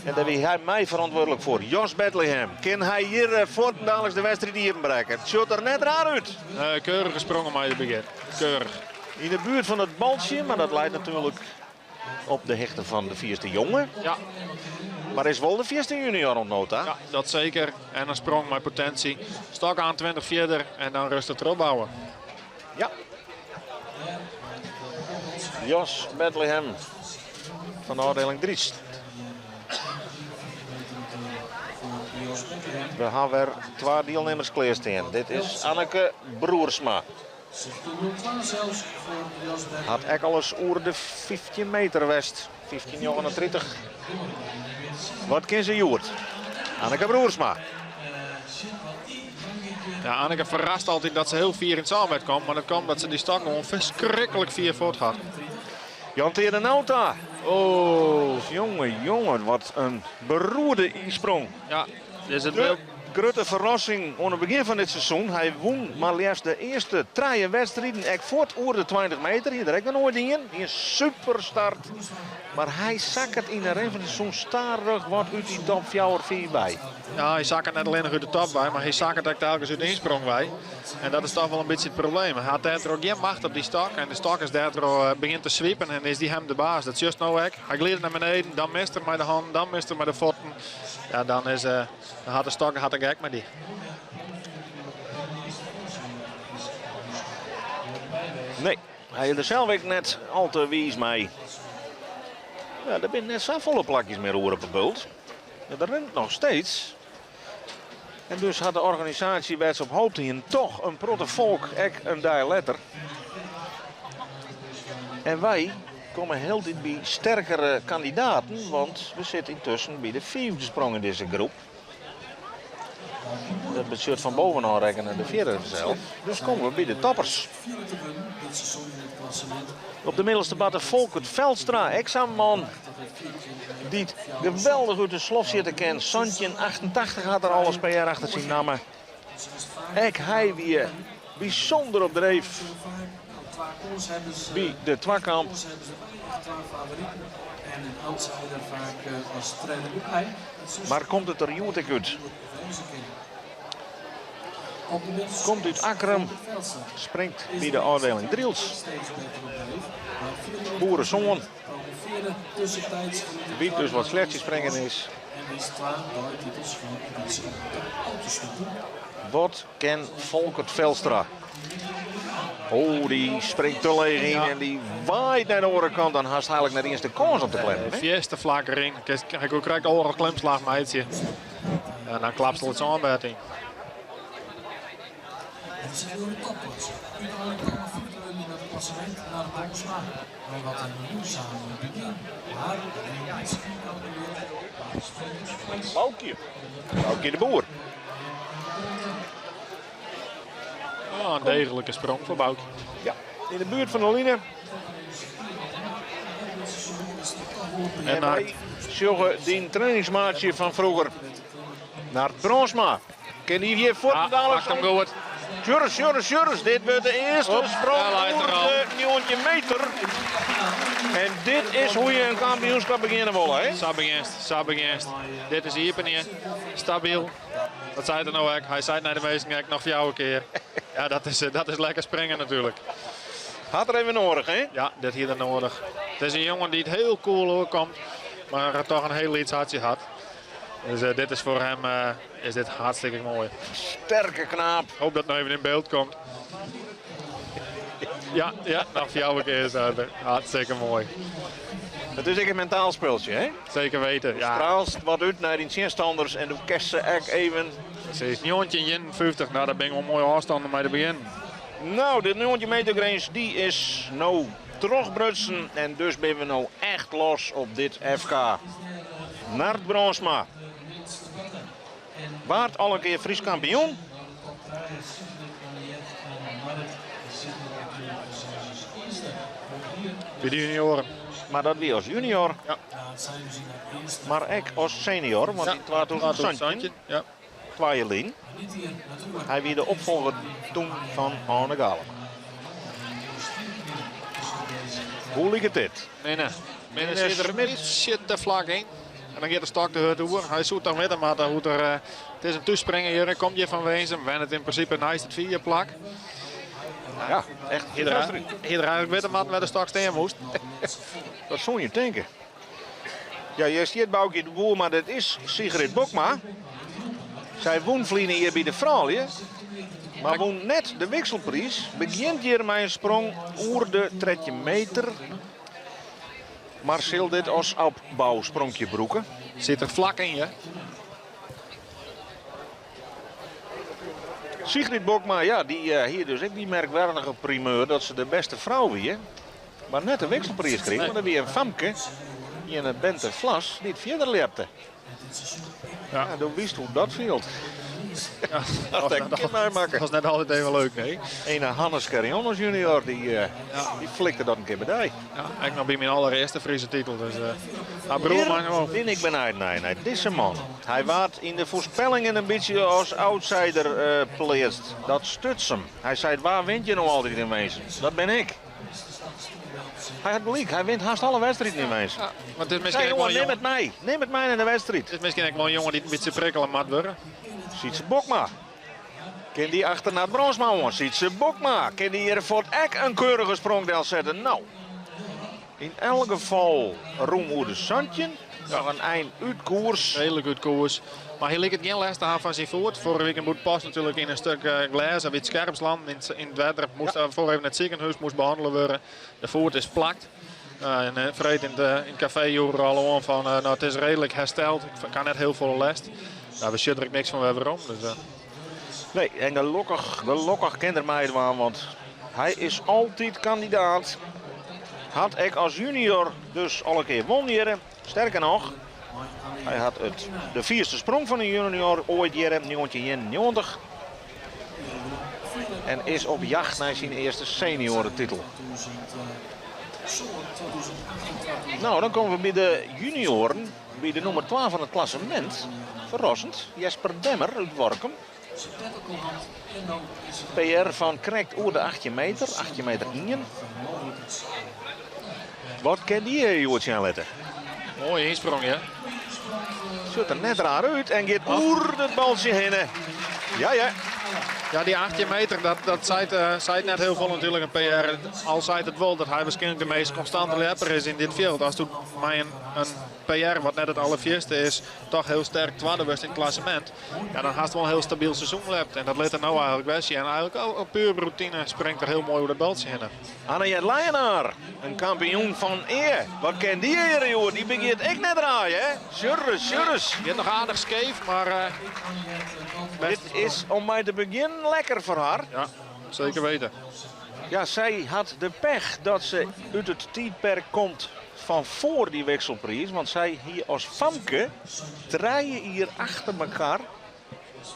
En dêr wie hy mei ferantwurdlik foar. Jos Bethlehem, kin hy hjir eh, fuortendaliks de wedstriid iepenbrekke? It sjocht der net raar út. Uh, keurige sprongen mei it begjin. Keurich. Yn de buert fan it baltsje, mar dat leit natuerlik op de hichte fan de fierste jonge. Ja. Mar is wol de fierste junior oant no ta. Ja, dat seker. En in sprong mei potinsje. Stok oan 20 fierder en dan rêstich trochbouwe. Ja. Jos Bethlehem fan de ôfdieling Drylts. We ha wer twa dielnimmers klearstean. Dit is Anneke Broersma. Hat ek alris oer de 15 meter west. 15,39. Wat kin se hjoed? Anneke Broersma. Ja, Anneke ferrast altyd dat se hiel fier yn it sânbêd komt. Mar dat komt dat se dy stok gewoan ferskriklik fier fuort hat. Jan Teade Nauta. Oh. Jonge, jonge, wat in beroerde ynsprong. Ja, is it De grutte ferrassing oan it begjin fan dit seizoen. Hy wûn mar leafst de earste trije wedstriden ek fuort oer de 20 meter. Hie der ek noch noait ien. Hie in superstart. Mar hy sakket yn de rin fan it seizoen stadich wat út dy top 4, 5 wei. Ja, hy sakket net allinnich út de top wei, mar hy sakket ek telkens út de ynsprong wei. En dat is toch wol in bytsje it probleem. Hy hat dêrtroch gjin macht op dy stok en de stok is dêrtroch eh, begjint te swipen en is dy him de baas. Dat sjochst no ek. Hy glidet nei beneden, dan mist er mei de hannen, dan mist er mei de fuotten. Ja, dan, is, uh, dan hat de stok hat de gek mei dy. Nee, hy is der sels ek net al te wiis mei. Ja, der binne net safolle plakjes mear oer op de bult. Ja, der rint noch steeds. En dus hat de organisaasje wêr't se op hoopte hienen toch in protte folk ek in dei letter. En wy komme hieltyd by sterkere kandidaten, want we sitte yntusken by de fiifde sprong yn dizze groep. Dat betsjut fan bovenôf rekkene de fjirde fansels. Dus komme we by de toppers. Op de middelste barte Folkert Veldstra, ek sa'n man dy't geweldich út de slof sjitte kin. 1788 hat er al as PR achter syn namme. Ek hy wie bysûnder op dreef by de twakamp. Mar komt it der hjoed ek út? Komt út Akkrum, springt by de ôfdeling Drylts. Boeresoan. Wyt dus wat slechtsje springen is. Wat ken Folkert Veldstra? Oh, dy springt te leech yn en dy waait nei de oare kant. Dan hast eigenlik net iens de kâns om te klemmen. Fierste flak deryn. Hy koe krekt oare klemslach meitsje. En dan klapst al it sânbêd yn. Baukje. Baukje de Boer. Oh, in degelike sprong foar Baukje. Ja, yn de buert fan de line. En wy sjogge dyn trainingsmaatsje fan froeger, Nard Bronsma. Kin hy hjir fuortendaliks... Ja, pakt him goed. Sjurris, sjurris, sjurris. Dit wurdt de earste sprong oer de 19 meter. En dit is hoe je in kampioenskip begjinne wolle, hè? Sa begjinst, sa begjinst. Dit is iepenje, stabyl. Dat seit er no ek. Hy seit nei de minsken ek noch fjouwer kear. Ja, dat is lekker springen natuerlik. Hat er even noadich, hè? Ja, dit hie er noadich. It is in jongen dy't hiel cool oerkomt, mar toch in hiel lyts hartsje hat. Dus dit is foar him is dit hartstikke moai. Sterke knaap. Hoop dat no even yn byld komt. Ja, ja, noch fjouwer kear seit er. Hartstikke moai. It is ek in mentaal spultsje, hè? Zeker weten, ja. Straalst wat út nei dyn tsjinstanners en do kinst se ek even... Precies, 1951, nou dat binne wol moaie ôfstannen om mei te begjinnen. Nou, de 19 meter grins dy is no trochbrutsen en dus binne we no echt los op dit FK. Nard Bronsma waard al in kear Frysk kampioen. By de junioaren. Mar dat wie as junior. Ja. Mar ek as senior, want yn 2017, ja. twa jier lyn, hy wie de opfolger toen fan Arne Galema. Hoe liket dit? Minne. Minne sit er een bytsje te flak yn. En dan giet de stok te hurd oer. Hy soe toch witte moatte hoe't er... It is in thússpringer hjir. Hy komt hjir fan Winsum. Wennet yn prinsipe neist it fierljepplak. Ja, echt. Hie er eigenlik witte moatten wêr de stok stean moast. Dat soene je tinke. Ja, hjir stiet Baukje de Boer, mar dit is Sigrid Bokma. Sy wûn ferline jier by de froulju, mar wûn net de wikselpriis. Begjint hjir mei in sprong oer de 13 meter. Mar sil dit as opbouspronkje brûke. Sit der flak yn, ja. Sigrid Bokma, ja, dy hie dus ek dy merkwaardige primeur dat se de bêste frou wie. Mar net de wikselpriis krige, want der wie in famke, ene Bente Vlas, dy't fierder ljepte. Ja. Ja, do witst hoe't dat fielt. Ja, Dat kin meimakke. Dat was net altyd even leuk, nee. Ene Hannes Scherjon as junior, dy flikte dat in kear by dy. Ja, ek noch by myn allerearste Friese titel. Dus, har broer mei no. Bin ik benijd nei, nei dizze man. Hy waard yn de foarspellingen in bytsje as outsider pleatst. Dat stuts him. Hy seit, wa wint hjir no altyd yn Winsum? Dat bin ik. Hy hat gelyk, hy wint hast alle wedstriden yn Winsum. Ja, want it is miskien Sei, ek wol jonge, in nim jonge it mei. Nim it mei nei de wedstriid. It is miskien ek wol in jonge dy't in bytsje prikkele moat wurde. Sytse Bokma. Kin dy achter Nard Bronsma oan? Sytse Bokma. Kin dy hjir fuort ek in keurige sprong delsette? Nou, yn elk gefal rûm oer de 17. Noch in ein út koers. Redelijk út koers. Mar hy liket gjin lêst te hawwen fan syn foet. Foarige wike Bûtenpost natuerlik yn in stik glês of yts skerps landen yn it wetter. Moast foar even nei it sikehûs, moast behannele wurde. De foet is plakt. En freed yn it kafee joech er al oan fan, no, it is reedlik hersteld. Ik ha net hiel folle lêst. Nou, we sjogge der ek niks fan wer werom. Dus. Nee, en gelokkich kin er meidwaan, want hy is altyd kandidaat. Hat ek as junior dus al in kear wûn hjir. Sterker noch, Hy hat it de fierste sprong fan de junior oait hjir, 1991. En is op jacht nei syn earste senioretitel. Nou, dan komme we by de junioren. By de nûmer 2 fan it klassemint. Ferrassend, Jesper Demmer út Workum. PR fan krekt oer de 18 meter, 18 meter 1. Wat kin dy hjoed sjen litte? Moaie ynsprong, ja. Sjocht der net raar út en giet oer it baltsje hinne. Ja, ja. Ja, dy 18 meter, dat seit net hiel folle natuerlik in PR. Al seit it wol dat hy wierskynlik de meast konstante ljepper is yn dit fjild. Ast mei in PR, wat net it allerfierste is, toch hiel sterk twadde wurdst yn it klassemint. Ja, dan hast wol in hiel stabyl seizoen lept. En dat lit er no eigentlik wer sjen. Eigentlik al op puer routine springt er hiel moai oer dat baltsje hinne. Anne-Jet Leijenaar, in kampioen fan ea. Wat kin dy hjir hjoed? Dy begjint ek net raai, hè? Sjurres, sjurres. Giet noch aardich skeef, mar Dit is om mei te begjinnen lekker foar har. Ja, seker weten. Ja, sy hat de pech dat se út it tiidperk komt fan foar dy wikselpriis, want sy hie as famke trije jier achter mekoar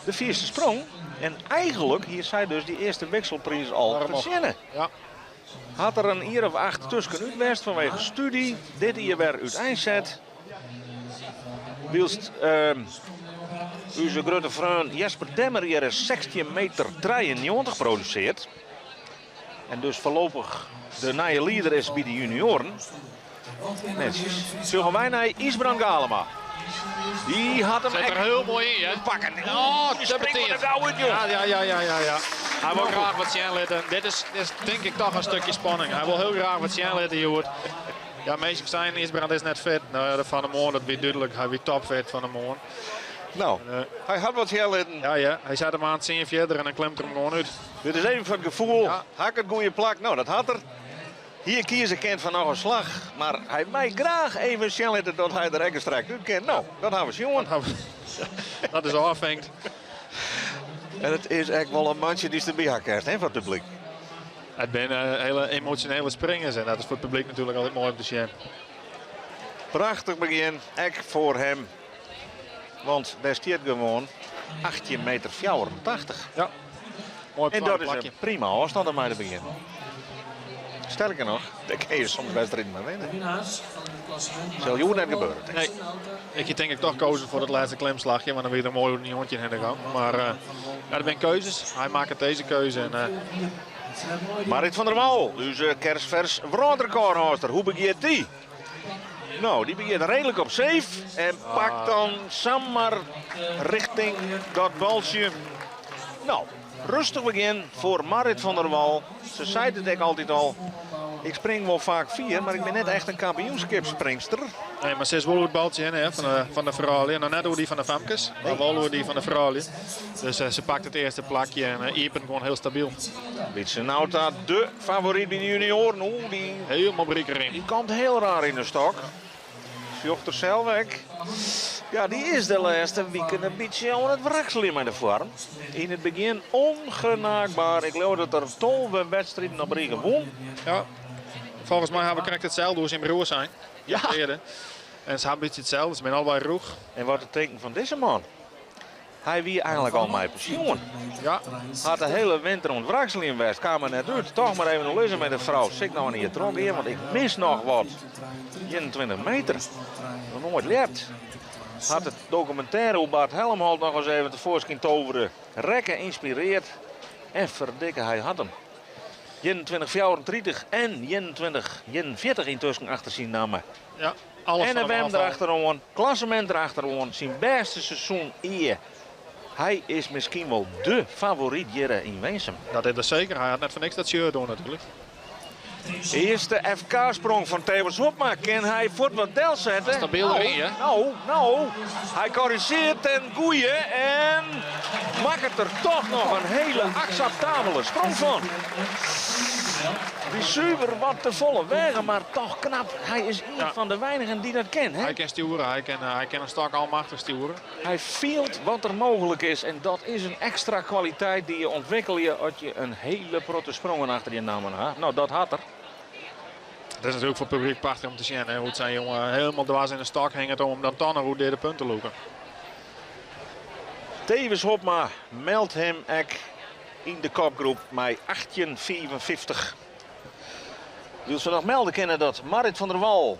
de fierste sprong. En eigentlik hie sy dus dy earste wikselpriis al fertsjinne. Ja. Hat der in jier of 8 tuskenút west fanwege stúdzje. Dit jier wer úteinset. Wylst ús grutte freon Jesper Demmer hjir 16 meter 93 produsearret. En dus foarlopich de nije lieder is by de junioaren. Netsjes. Sjogge wy nei Ysbrand Galema. Dy hat him Sit der ek hiel moai yn, hè? te pakken. Oh, Die springt der gau út, joh. Ja. Hy wol graach wat sjen litte. Dit is tink ik toch in stikje spanning. Hy wol hiel graach wat sjen litte, hjoed. Ja, minsken seinen Ysbrand is net fit. No ja, fan 'e moarn, dat wie dúdlik. Hy wie topfit fan 'e moarn. Nou, hy hat wat sjen litten. Ja. Hy set him oan 10 fierder en dan klimt er him gewoan út. Dit is even foar it gefoel. Ja. Ha ik it goede plak? Nou, dat hat er. Hie kieze kind fan noch in slach, mar hy mei graach even sjen litte dat hy der ek strekt út kin. Nou, dat hawwe we sjoen. Dat is ôffinkt. En it is ek wol in mantsje dy'tst derby ha kinst, hè, foar it publyk. It binne hiele emosjonele springers en dat is foar it publyk natuerlik altyd moai om te sjen. Prachtich begjin, ek foar him. Want dêr stiet gewoan 18 meter 84. Ja, moai En dat is plakje. in prima ôfstân om mei te begjinnen. Sterker noch, dêr kinne je soms wedstriden mei winne. Sil hjoed net gebeuren, tink ik. Nee, ik hie tink ik toch kozen foar it lêste klimslachje, want dan wie er moai oer de 19 hinne gien. Mar ja, der binne keuzes. Hy makket dizze keuze. En Marit van der Wal, ús kersfers wrâldrekôrhâldster, hoe begjint dy? Nou, dy begjint reedlik op safe en pakt dan samar rjochting dat baltsje. Nou, rêstich begjin foar Marit van der Wal. Se sei it ek altyd al. Ik spring wol faak fier, mar ik bin net echt in kampioenskipsspringster. Nee, mar se is wol oer it baltsje hinne, hè, fan de froulju. No net oer dy fan de famkes, mar wol oer dy fan de froulju. Dus se pakt it earste plakje en iepent gewoan hiel stabyl. Wietse Nauta, de favoryt by de junioaren. Oeh, dy Hielendal bryk deryn. Dy komt hiel raar yn de stok. Sjocht er sels ek. Ja, dy is de lêste wiken in bytsje oan it wrakseljen mei de foarm. Yn it begjin ongenaakbaar. Ik leau dat er 12 wedstriden op rige wûn. Ja, folgens my hawwe we krekt itselde oer syn broer sein. Ja. Earder. En se hawwe in bytsje itselde. Se binne allebei rûch. En wat te tinken fan dizze man? Hy wie eigentlik al mei pensjoen. Hat de hiele winter oan it wrakseljen west, kaam er net út. Toch mar even oerlizze mei de frou. Sil ik no in jier trochgean, want ik mis noch wat. 21 meter. Noch noait ljept. Hat it dokumintêre oer Bart Helmholt noch ris even tefoarskyn tovere. Rekke ynspirearre. En ferdikke, hy hat him. 21-34 en 21-41 yntusken achter syn namme. Ja, alles En fan de him WM ôffallen. derachteroan, klassemint derachteroan, syn bêste seizoen ea. Hy is miskien wol de favoryt hjir yn Winsum. Dat is er seker. Hy hat net foar niks dat shirt oan natuerlik. Earste FK-sprong fan Thewis Hobma. Kin hy fuort wat delsette? Stabyl Nou, deryn, hè? nou, hy korrizjearret ten goede en makket der toch noch in hiele akseptabele sprong fan. Dy suver wat te folle weage, mar toch knap. Hy is ien fan de weinigen dy't dat kin. Hè? Hy kin stjoere, hy kin in stok almachtich stjoere. Hy fielt wat der mooglik is en dat is in ekstra kwaliteit dy't je ûntwikkelje as je in hiele protte sprongen achter je namme ha. Nou, dat hat er. Het is natuerlik foar it publyk prachtich om te sjen, hè, hoe't sa'n jonge hielendal dwers yn de stok hinget om him dan toch noch oer de punt te lûken. Thewis Hobma meldt him ek yn de kopgroep mei 18,55. Wylst we noch melde kinne dat Marrit van der Wal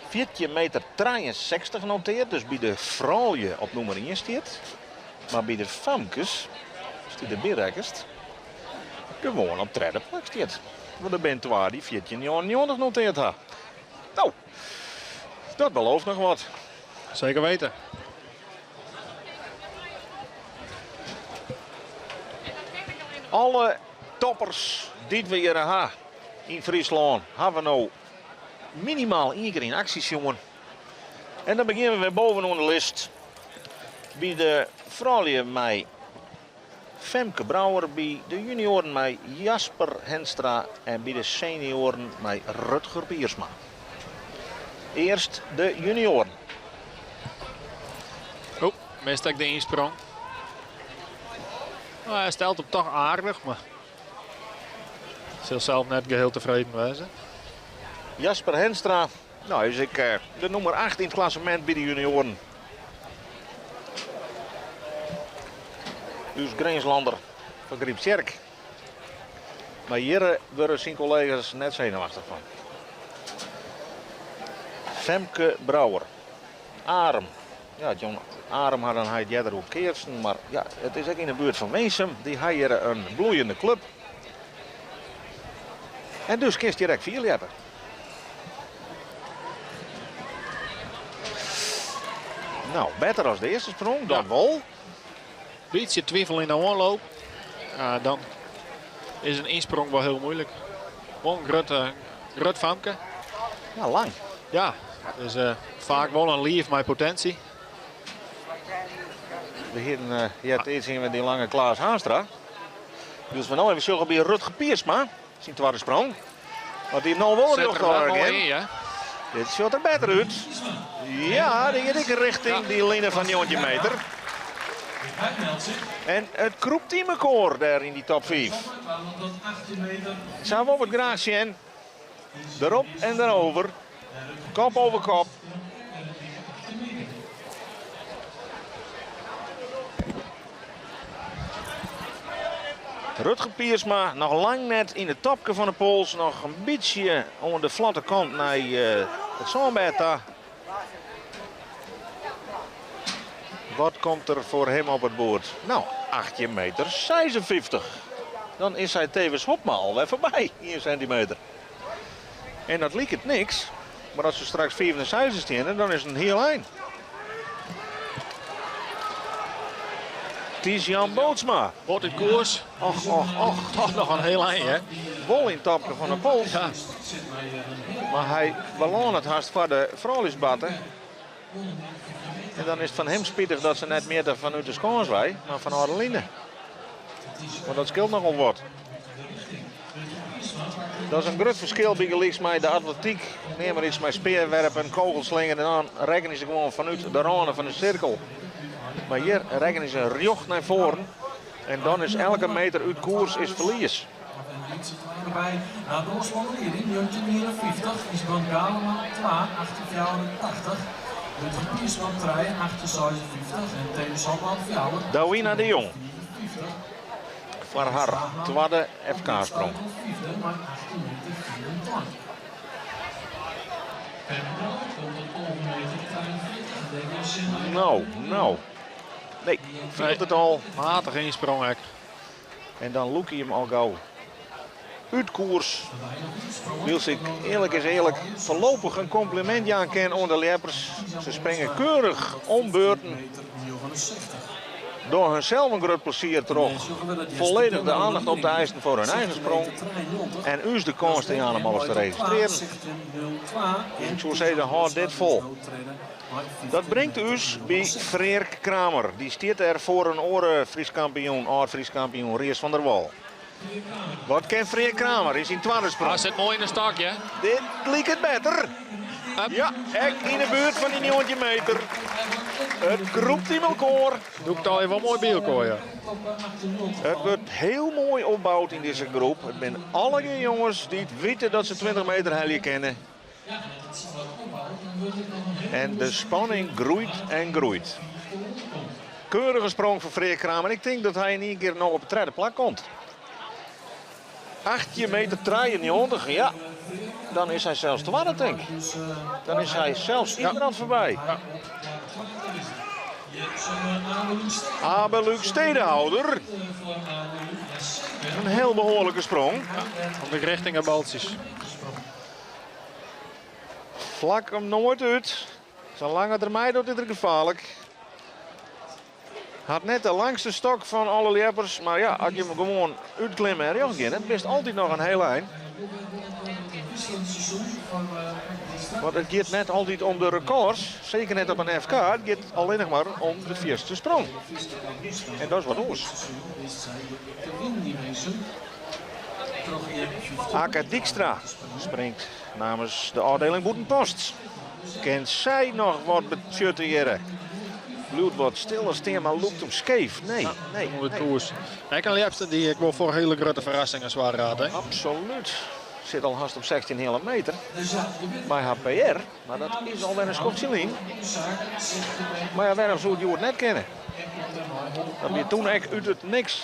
14 meter 63 noteart, dus by de froulju op nûmer ien stiet. Mar by de famkes, ast dy derby rekkenest, gewoan op tredde plak stiet. Want der binne twa dy't 14,99 noteard ha. No, dat belooft noch wat. Zeker weten. Alle toppers dy't we hjir ha yn Fryslân hawwe no minimaal ien kear yn aksje sjoen. En dan begjinne we wer bovenaan de list by de froulju mei Femke Brouwer, by de junioaren mei Jasper Henstra en by de senioaren mei Rutger Piersma. Earst de junioaren. Oh, mist ek de ynsprong. Nou, hy stelt him toch aardich, mar sil sels net geheel tefreden wêze. Jasper Henstra, nou, is ek de nûmer 8 yn it klassemint by de junioaren. Us Grinslander fan Gryptsjerk. Mar hjir wurde syn kollega's net senuwachtich fan. Femke Brouwer. Arum. Ja, John Arum hat in heit earder oer keatsen, mar ja, it is ek yn de buert fan Winsum. Dy ha hjir in bloeiende klup. En dus kinst hjir ek fierljeppe. Nou, better as de earste sprong, dat wol. Bytsje twivel yn de oanloop. Dan is in ynsprong wol hiel muoilik. Wol in grut, grut famke. Ja, lang. Ja, dus faak wol in liif mei potinsje. We hienen eartiids hienen we dy lange Klaas Haanstra. Wylst we no even sjogge by Rutger Piersma, syn twadde sprong. Want dy no wol Sit er rjocht wel moai in. yn, ja. Dit sjocht der better út. Ja, dy giet ek richting dy line fan 19 meter. En it krûpt yn mekoar dêr yn dy top 5. Sa wol we it graach sjen. Derop en derover. Kop over kop. Rutger Piersma noch lang net yn it topke fan de pols. Noch in bytsje oan de flatte kant nei it sânbêd ta. Wat komt der foar him op it boerd? Nou, 18 meter 56. Dan is hy Thewis Hobma alwer foarby, 1 sintimeter. En dat liket niks, mar as se straks 65 steane, dan is it in hiel ein. Ties Jan Bootsma. Wordt het koers? Och, och, och. Toch noch in hiel ein, hè? Wol yn topke fan de pols. Ja. Mar hy belânet hast foar de frouljusbatte. En dan is it fan him spitich dat se net mjitte fanút de skâns wei, mar fanôf de line. Want dat skeelt nochal wat. Dat is in grut ferskil bygelyks mei de atletyk. Neam mar iets mei spearwerpen, kogelslingen en dan rekkenje se gewoan fanút de râne fan de sirkel. Mar hjir rekkenje se rjocht nei foaren en dan is elke meter út koers is ferlies. Douwina de Jong foar har twadde FK-sprong. No, no. Nee, fielt it al. Matige ynsprong ek. En dan lûke je him al gau út koers. Wylst ik earlik is earlik foarlopich in komplimint jaan kin oan de ljeppers. Se springe keurich om beurten. Dogge hunsels in grut plezier troch folledich de aandacht op te eisen foar hun eigen sprong. En ús de kâns te jaan om alles te registrearjen. Dus ik soe sizze, hâld dit fol. Dat bringt ús by Freark Kramer. Dy stiet der foar in oare Frysk kampioen, âld-Frysk kampioen Ries van der Wal. Wat kin Freark Kramer yn syn twadde sprong? Hy sit moai yn de stok, hè? Dit liket better. Ja, ek yn de buert fan dy 19 meter. It krûpt yn elkoar. Dûkt allegear wol moai by elkoar, ja. It wurdt hiel moai opboud yn dizze groep. It binne allegear jonges dy't witte dat se 20 meter helje kinne. En de spanning groeit en groeit. Keurige sprong fan Freark Kramer. Ik tink dat hy yn ien kear noch op it tredde plak komt. 18 meter 93, ja. Dan is hy sels twadde, tink. Dan is hy sels Iebrand foarby. Abe Luc Stedehouder. In hiel behoarlike sprong. Komt ek richting de baltsjes. Flak him noait út. Sa lang er meidocht is er gefaarlik. Hat net de langste stok fan alle ljeppers, mar ja, as je him gewoan útklimme en rjocht gean, bist altyd noch in hiel ein. Want it giet net altyd om de rekords, seker net op in FK, it giet allinnich mar om de fierste sprong. En dat is wat oars. Akke Dykstra springt namens de ôfdieling Bûtenpost. Kin sy noch wat betsjutte hjirre? Bliuwt wat stiller stean, mar lûkt him skeef. Nee, nee. Oer de koers. Ek in ljepster dy't ek wol foar hiele grutte ferrassingen soarge hat. Hè? Absolút. Sit al hast op 16 heale meter mei har PR. Mar dat is alwer in skoftsje lyn. Mar ja, wêrom soe it hjoed net kinne? Dat wie toen ek út it niks.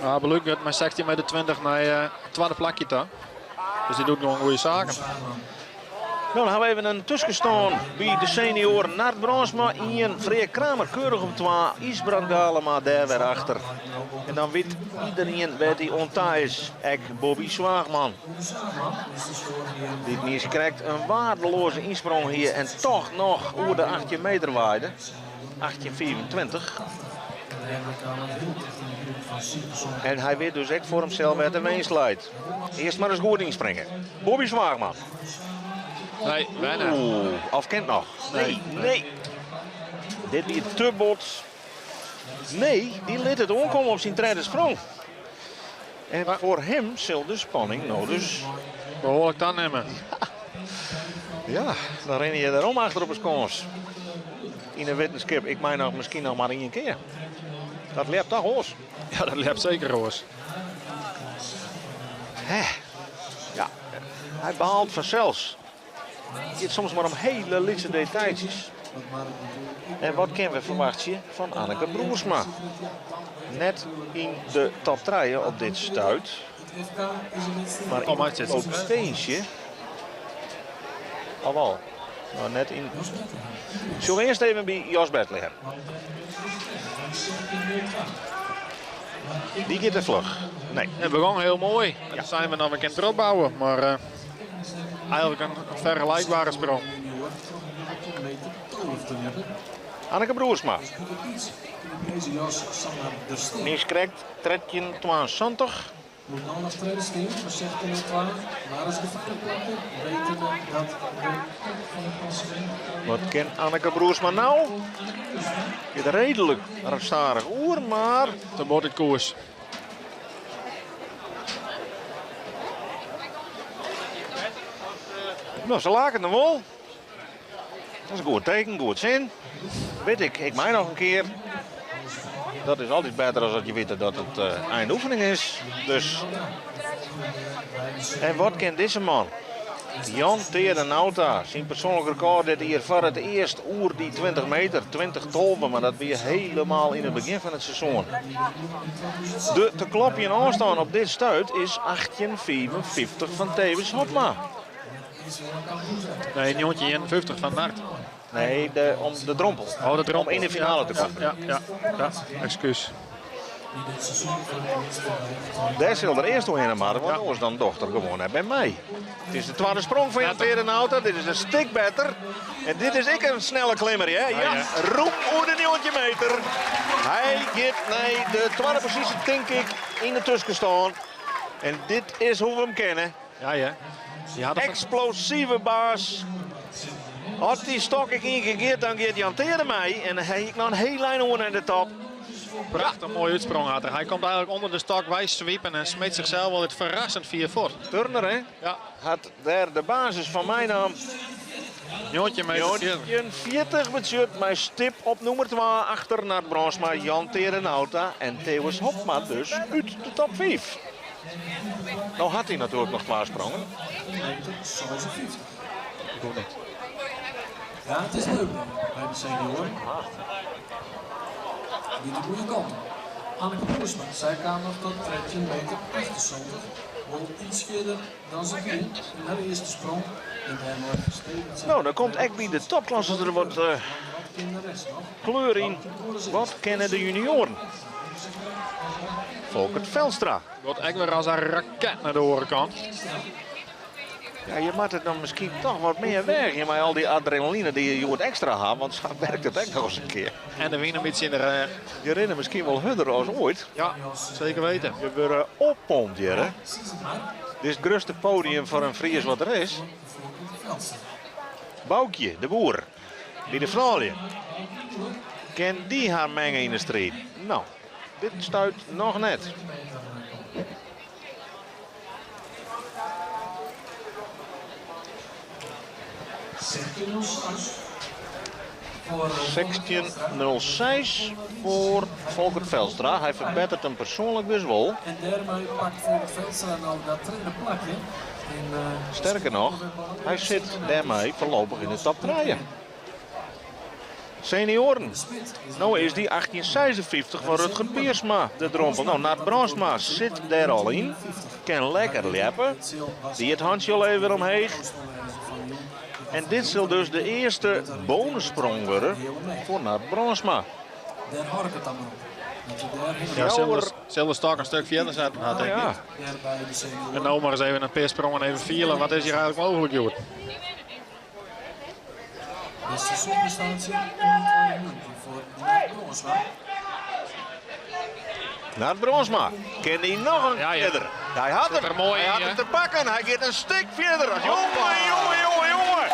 Abe Luc giet mei 16 meter 20 nei it twadde plakje ta. Dus dy docht gewoan goede saken. No, dan ha we even in tuskenstân by de senioaren. Nard Brandsma 1, Freark Kramer keurich op 2, Ysbrand Galema dêr wer achter. En dan wit iderien wêr't hy oan ta is. Ek Bobby Zwaagman. Dy't niiskrekt in waardeloaze ynsprong hie en toch noch oer de 18 meter waaide. 18,25. En hy wit dus ek foar himsels wêr't de winst leit. Earst mar ris goed ynspringe. Bobby Zwaagman. Nee, bijna. Oeh, of kin it noch? Nee, nee. Dit wie te bot. Nee, dy lit it oankomme op syn tredde sprong. En foar him sil de spanning no dus behoarlik tanimme. Ja, dan rinne je derom achter op 'e skâns. Yn de wittenskip, ik mei noch miskien noch mar ien kear. Dat ljept toch oars? Ja, dat ljept seker oars. Hè? Ja, hy behaalt fansels. It giet soms mar om hiele lytse detailtsjes. En wat kinne we ferwachtsje fan Anneke Broersma? Net yn de top 3 op dit stuit. Mar yn potinsje. Al wol. No, net yn. Sjoch earst even by Jos Bethlehem. Dy giet te fluch. Nee. Het begon heel mooi. Ja. Zijn we nog een keer opbouwen, maar uh, eigenlijk een vergelijkbare sprong. Anneke Broersma. Niiskrekt 13,72. Moet nou nog tredde stean foar 16,02. Waar is gefaarlik plakken? Wetende dat de top van het klassement. Wat kin Anneke Broersma nou? Giet reedlik stadich oer, mar... Te bot út koers. No, se laket noch wol. Dat is in goed teken, goed sin. Wit ik, ik mei noch in kear. Dat is altyd better as dat je witte dat it uh, eindoefening is. Dus. En wat kin dizze man? Jan Teade Nauta, syn persoanlik rekôr dit jier foar it earst oer dy 20 meter, 20-12, mar dat wie helemaal yn it begjin fan it seizoen. De te klopjen ôfstân op dit stuit is 18,55 fan Thewis Hobma. Nee, 1951 fan Nard. Nee, de, om de drompel. Oh, de drompel. Om yn de finale te kommen. Ja, ja, ja. Excuus. Dêr sil er earst oerhinne moatte, want oars dan docht er gewoan net by mei. It is de twadde sprong fan Jan Teade Nauta. Dit is in stik better. En dit is ek in snelle klimmer, hè? Ja, rûm oer de 19 meter. Hy giet nei de twadde posysje, tink ik, yn de tuskenstân. En dit is hoe't we him kenne. Ja, ja. Die had Eksplosive baas. As dy stok ek ien kear giet, dan giet Jan Teade mei. En hy hat noch in hiel ein oer nei de top. Prachtich moai útsprong hat er. Hy komt eigenlik ûnder de stok wei swipen en smyt sichsels wol it ferrassend fier fuort. Turner, hè? Ja. Hat dêr de basis fan meinaam. 19 meter 40. 1940 betsjut mei stip op nûmer 2 achter Nard Brandsma, Jan Tere Nauta en Thewis Hobma dus út de top 5. No hat hy natuerlik noch twa sprongen. Meter 56. Goed net. Ja, het is leuk dan bij de senioren. Niet de goede kant op. Anneke Boersma, zij kwam nog tot 13 meter 78. Wel iets verder dan ze ging in haar eerste sprong. En daarmee verstevigd No, dan komt ek by de topklasse der wat Wat kin de rest nog? kleur yn. Wat kinne de junioaren? Folkert Velstra. Wordt ek wer as in raket nei de oare kant. Ja, je moat it dan miskien toch wat mear weagje mei al dy adrenaline dy't je hjoed ekstra ha, want sa werkt it ek noch ris in kear. En de wyn in bytsje yn de rêch. Je rinne miskien wol hurder as oait. Ja, seker wite. Je wurde oppompt hjir, hè. Dit is it grutste podium foar in Fries wat der is. Boukje de Boer by de froulju. Kin dy har menge yn de striid? No, dit stuit noch net. 16.06 foar Folkert Velstra. Hy ferbetteret him persoanlik dus wol. En dêrmei pakt Folkert Velstra no dat tredde plakje. En, Sterker noch, hy sit dêrmei foarlopich yn de top trije. Senioaren. No is dy 1856 fan Rutger Piersma de drompel. No, Nard Brandsma sit dêr al yn. Kin lekker ljeppe. Die it hantsje al even omheech. En dit sil dus de earste bonussprong wurde foar Nard Brandsma. Dêr hâld ik it dan mar op. Dat je dêr hinne Ja, sil de stok in stik fierder setten ha, tink ik. Ja. Dêr by de senioaren. En no mar ris even in pear sprongen even fiele. Wat is hjir eigenlik mooglik hjoed? Beste seizoensprestatie 21 foar Nard Brandsma. Nard Brandsma, kin hy noch in Ja, ja. fierder? Hy hat Sit him. er moai Hy yn, hat hè? him te pakken. Hy giet in stik fierder. Jonge, jonge, jonge, jonge.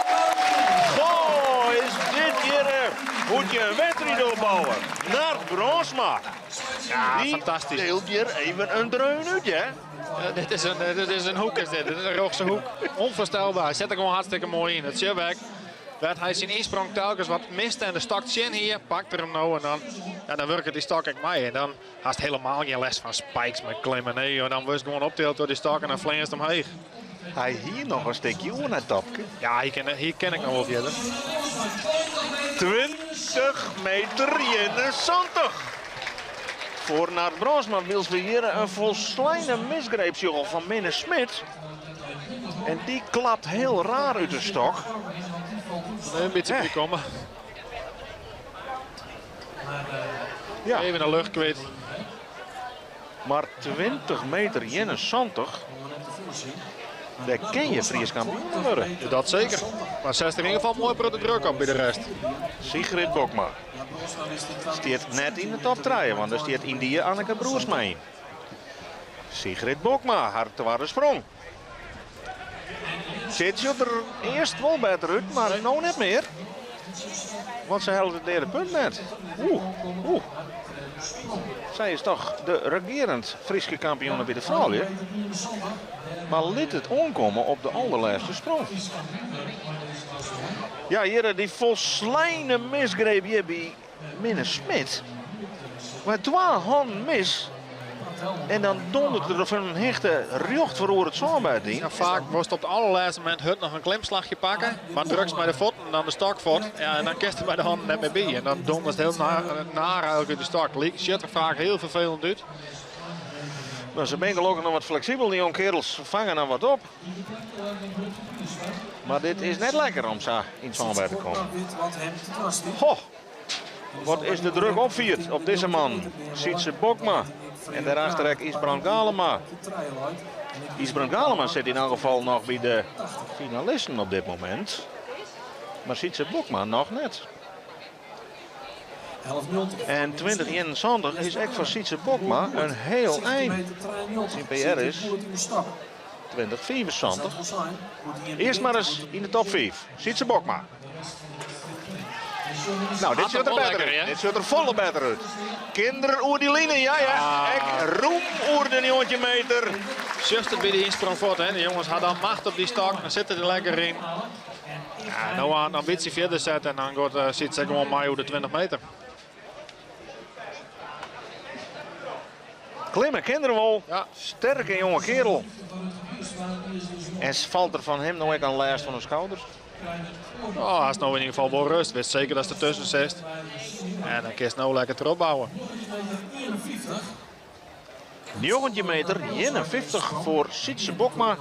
Goh, is dit hjir hoe't je in wedstriid opbouwe. Nard Brandsma. Ja, Die fantastysk. deelt hjir even in dreun út, hè? Dit is in hoek, is dit. Dit is in rjochtse hoek. Onvoorstelbaar. Hy set der gewoan hartstikke moai yn. It sjitwek. Wêr't hy syn ynsprong telkens wat miste en de stok tsjin hie, pakt er him no en dan, ja, dan wurket dy stok ek mei. En dan hast helemaal gjin lêst fan spikes mei klimmen. Nee, joh, dan wurdst gewoan optild troch dy stok en dan fleanst omheech. Hy hie noch in stikje oer nei it topke. Ja, hjir kin ik noch wol fierder. 20 meter 71. Foar Nard Brandsma, wylst we hjir in folsleine misgreep sjogge fan Minne Smit. En dy klapt hiel raar út de stok. In bytsje bykomme. Ja. Even de lucht kwyt. Mar 20 meter 71, dêr kin je Frysk kampioen wurde. Dat seker. Mar setst yn ieder gefal moai protte druk op by de rest. Sigrid Bokma stiet net yn de top trije, want der stiet yndie Anneke Broersma yn. Sigrid Bokma, har twadde sprong. Sit sjocht der earst wol better út, mar no net mear. Want se hellet it derde punt net. Oeh, oeh. Sy is toch de regearend Fryske kampioene by de froulju. Mar lit it oankomme op de alderlêste sprong. Ja, hjir dy folsleine misgreep hjir by Minne Smit. Mei twa hannen mis. En dan dondert er fan in hichte rjocht foaroer it sânbêd yn. Ja, faak wolst op it allerlêste momint hurd noch in klimslachje pakke. Mar drukst mei de fuotten dan de stok fuort. Ja, en dan kinst der mei de hannen net mear by. En dan donderst hiel naar eigenlik út de stok. Sjocht der faak hiel ferfelend út. No, se binne gelokkich noch wat fleksibel, dy jongkeardels fange dan wat op. Mar dit is net lekker om sa yn it sânbêd te kommen. Goh, wat is de druk opfierd op dizze man, Sytse Bokma. En dêrachter ek Ysbrand Galema. Ysbrand Galema sit yn elk gefal noch by de finalisten op dit momint. Mar Sytse Bokma noch net. En 2071 is ek foar Sytse Bokma in hiel ein. Syn PR is 2075. Earst mar ris yn de top 5. Sytse Bokma. Nou, dit sjocht der better út. Dit sjocht der folle better út. Kin er oer dy line? Ja, ja. Ek rûm oer de 19 meter. Sjochst it by de ynsprong fuort, hè. De jonges ha dan macht op dy stok, dan sitte der lekker yn. Ja, no in bytsje fierder sette en dan giet uh, Sytse gewoan mei oer de 20 meter. Klimme kin er wol. Ja. Sterke jonge kerel. En falt der fan him no ek in lêst fan de skouders? Oh, hast no yn ieder gefal wol rêst. Witst seker datst der tusken sitst. En dan kinst no lekker trochbouwe. 19 meter 51 foar Sytse Bokma.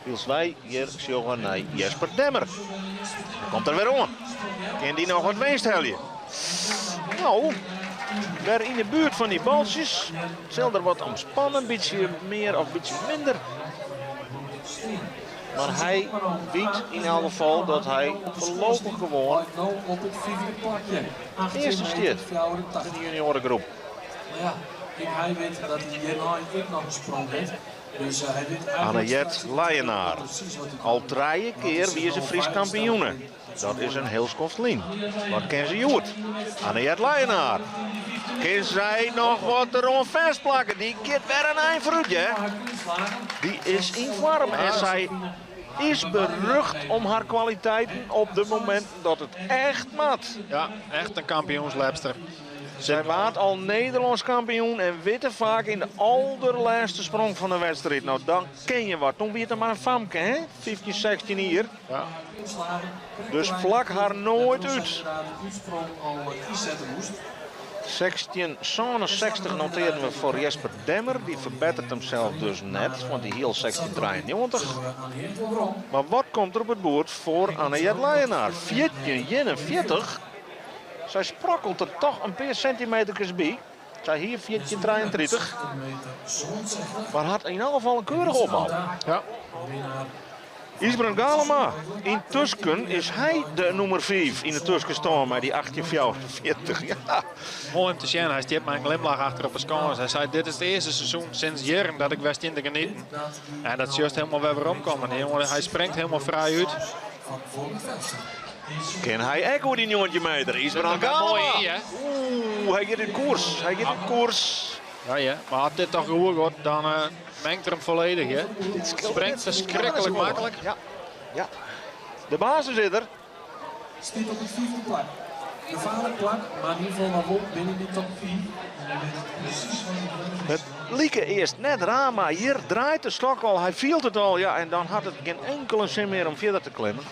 Wylst wy hjir sjogge nei Jesper Demmer. Komt er wer oan. Kin dy noch wat winst helje? No, wer yn de buert fan dy baltsjes. Sil der wat omspannen, in bytsje mear of in bytsje minder. Mar hy wit yn elk gefal dat hy foarlopich gewoan earste stiet yn de junioaregroep. Ja, hy wit dat hy hjirnei ek noch in sprong hat. Annejet Leijenaar. Al trije kear wie se Frysk kampioene. Dat is in hiel skoft lyn. Wat kin se hjoed? Annejet Leijenaar. Kin sy noch wat deroan fêstplakke? Dy giet wer in ein foarút, hear. Dy is yn foarm en sy is berucht om har kwaliteiten op de mominten dat it echt moat. Ja, echt in kampioensljepster. Sy waard al Nederlânsk kampioen en witte faak yn de alderlêste sprong fan de wedstriid. No, dan kin je wat. Doe wie it mar in famke, hè? 15, 16 jier. Ja. Dus plak har noait út. 1667 notearren we foar Jesper Demmer. Dy ferbetteret himsels dus net, want dy hie al 1693. Mar wat komt der op it boerd foar Annejet Leijenaar? 1441. Sy sprokkelt der toch in pear sintimeterkes by. Sy hie 1433. Mar hat yn alle gefal in keurige opbou. Ja. Ysbrand Galema. Yntusken is hy de nûmer 5 yn de tuskenstân mei dy 1844. Ja. Moai om te sjen. Hy stiet mei in glimlach achter op 'e skâns. Hy sei, dit is it earste seizoen sûnt jierren dat ik wer stean te genieten. En dat sjochst hielendal wer weromkommen. Dy jonge, hy springt hielendal frij út. Kin hy ek oer dy 19 meter? Ysbrand Galema. Oeh, hy giet út koers. Hy giet út koers. Ja, mar as dit toch goed giet, dan uh, mengt er him folledich. Hè? Springt ferskriklik maklik. Ja, ja. De basis is der. Stiet op it fyfde plak. Gefaarlik plak, mar yn ieder gefal noch wol binnen dy top 5. En hy wit presys wat hy docht. It like earst net raar, mar hjir draait de stok al. Hy fielt it al, ja, en dan hat it gjin inkele sin mear om fierder te klimmen.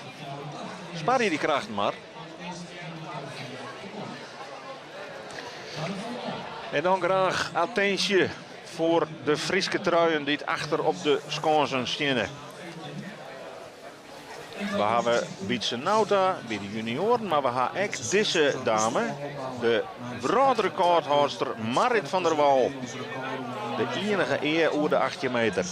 Sparje dy krachten mar. En dan graach attinsje foar de Fryske truien dy't achter op de skânsen steane. We hawwe Wietse Nauta by de junioaren, mar we ha ek dizze dame, de wrâldrekôrhâldster Marit van der Wal. De iennige ea oer de 18 meter.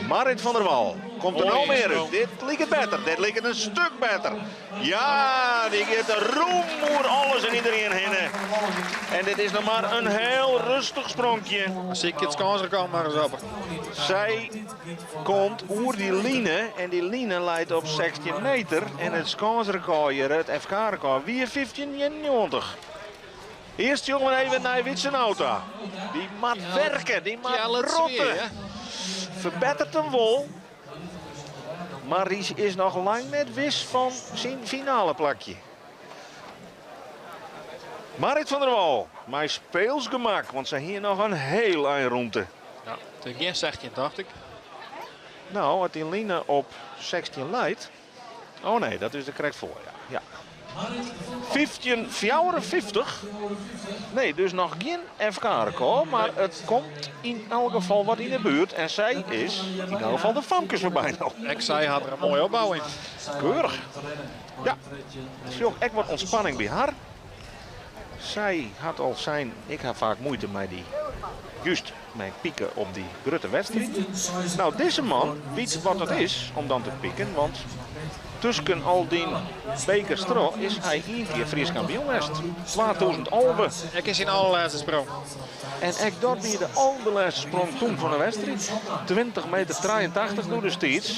Marit van der Wal komt der no mear út. Dit liket better, dit liket in stik better. Ja, dy giet rûm oer alles en iderien hinne. En dit is noch mar in hiel rêstich spronkje. Sykje it skânsrekôr mar ris op. Sy komt oer dy line en dy line leit op 16 meter. En it skânsrekôr hjir, it FK-rekôr, wie 1591. Earst sjogge we even nei Wietse Nauta. Dy moat werke, dy moat rotte. Ferbetteret him wol. Mar dy is noch lang net wis fan syn finaleplakje. Marit van der Wal mei speels gemak, want sy hie noch in hiel ein rûmte. Ja, it is gjin 16, tocht ik. No, as dy line op 16 leit. Oh nee, dat is der krekt foar, ja. ja. 1554. Nee, dus noch gjin FK-rekôr, mar it komt yn elk gefal wat yn de buert. En sy is yn elk gefal de famkes foarby no. Ek sy hat der in moaie opbou yn. Keurich. Ja, sjoch ek wat ûntspanning by har. Sy hat al sein, ik ha faak muoite mei dy, just mei piken op dy grutte wedstriid. No, dizze man wit wat it is om dan te piken, want tusken al dy bekers troch is hy ien kear Frysk kampioen west. 2011. Ek yn syn alderlêste sprong. En ek dat wie de alderlêste sprong toen fan de wedstriid. 20 meter 83 doe destiids.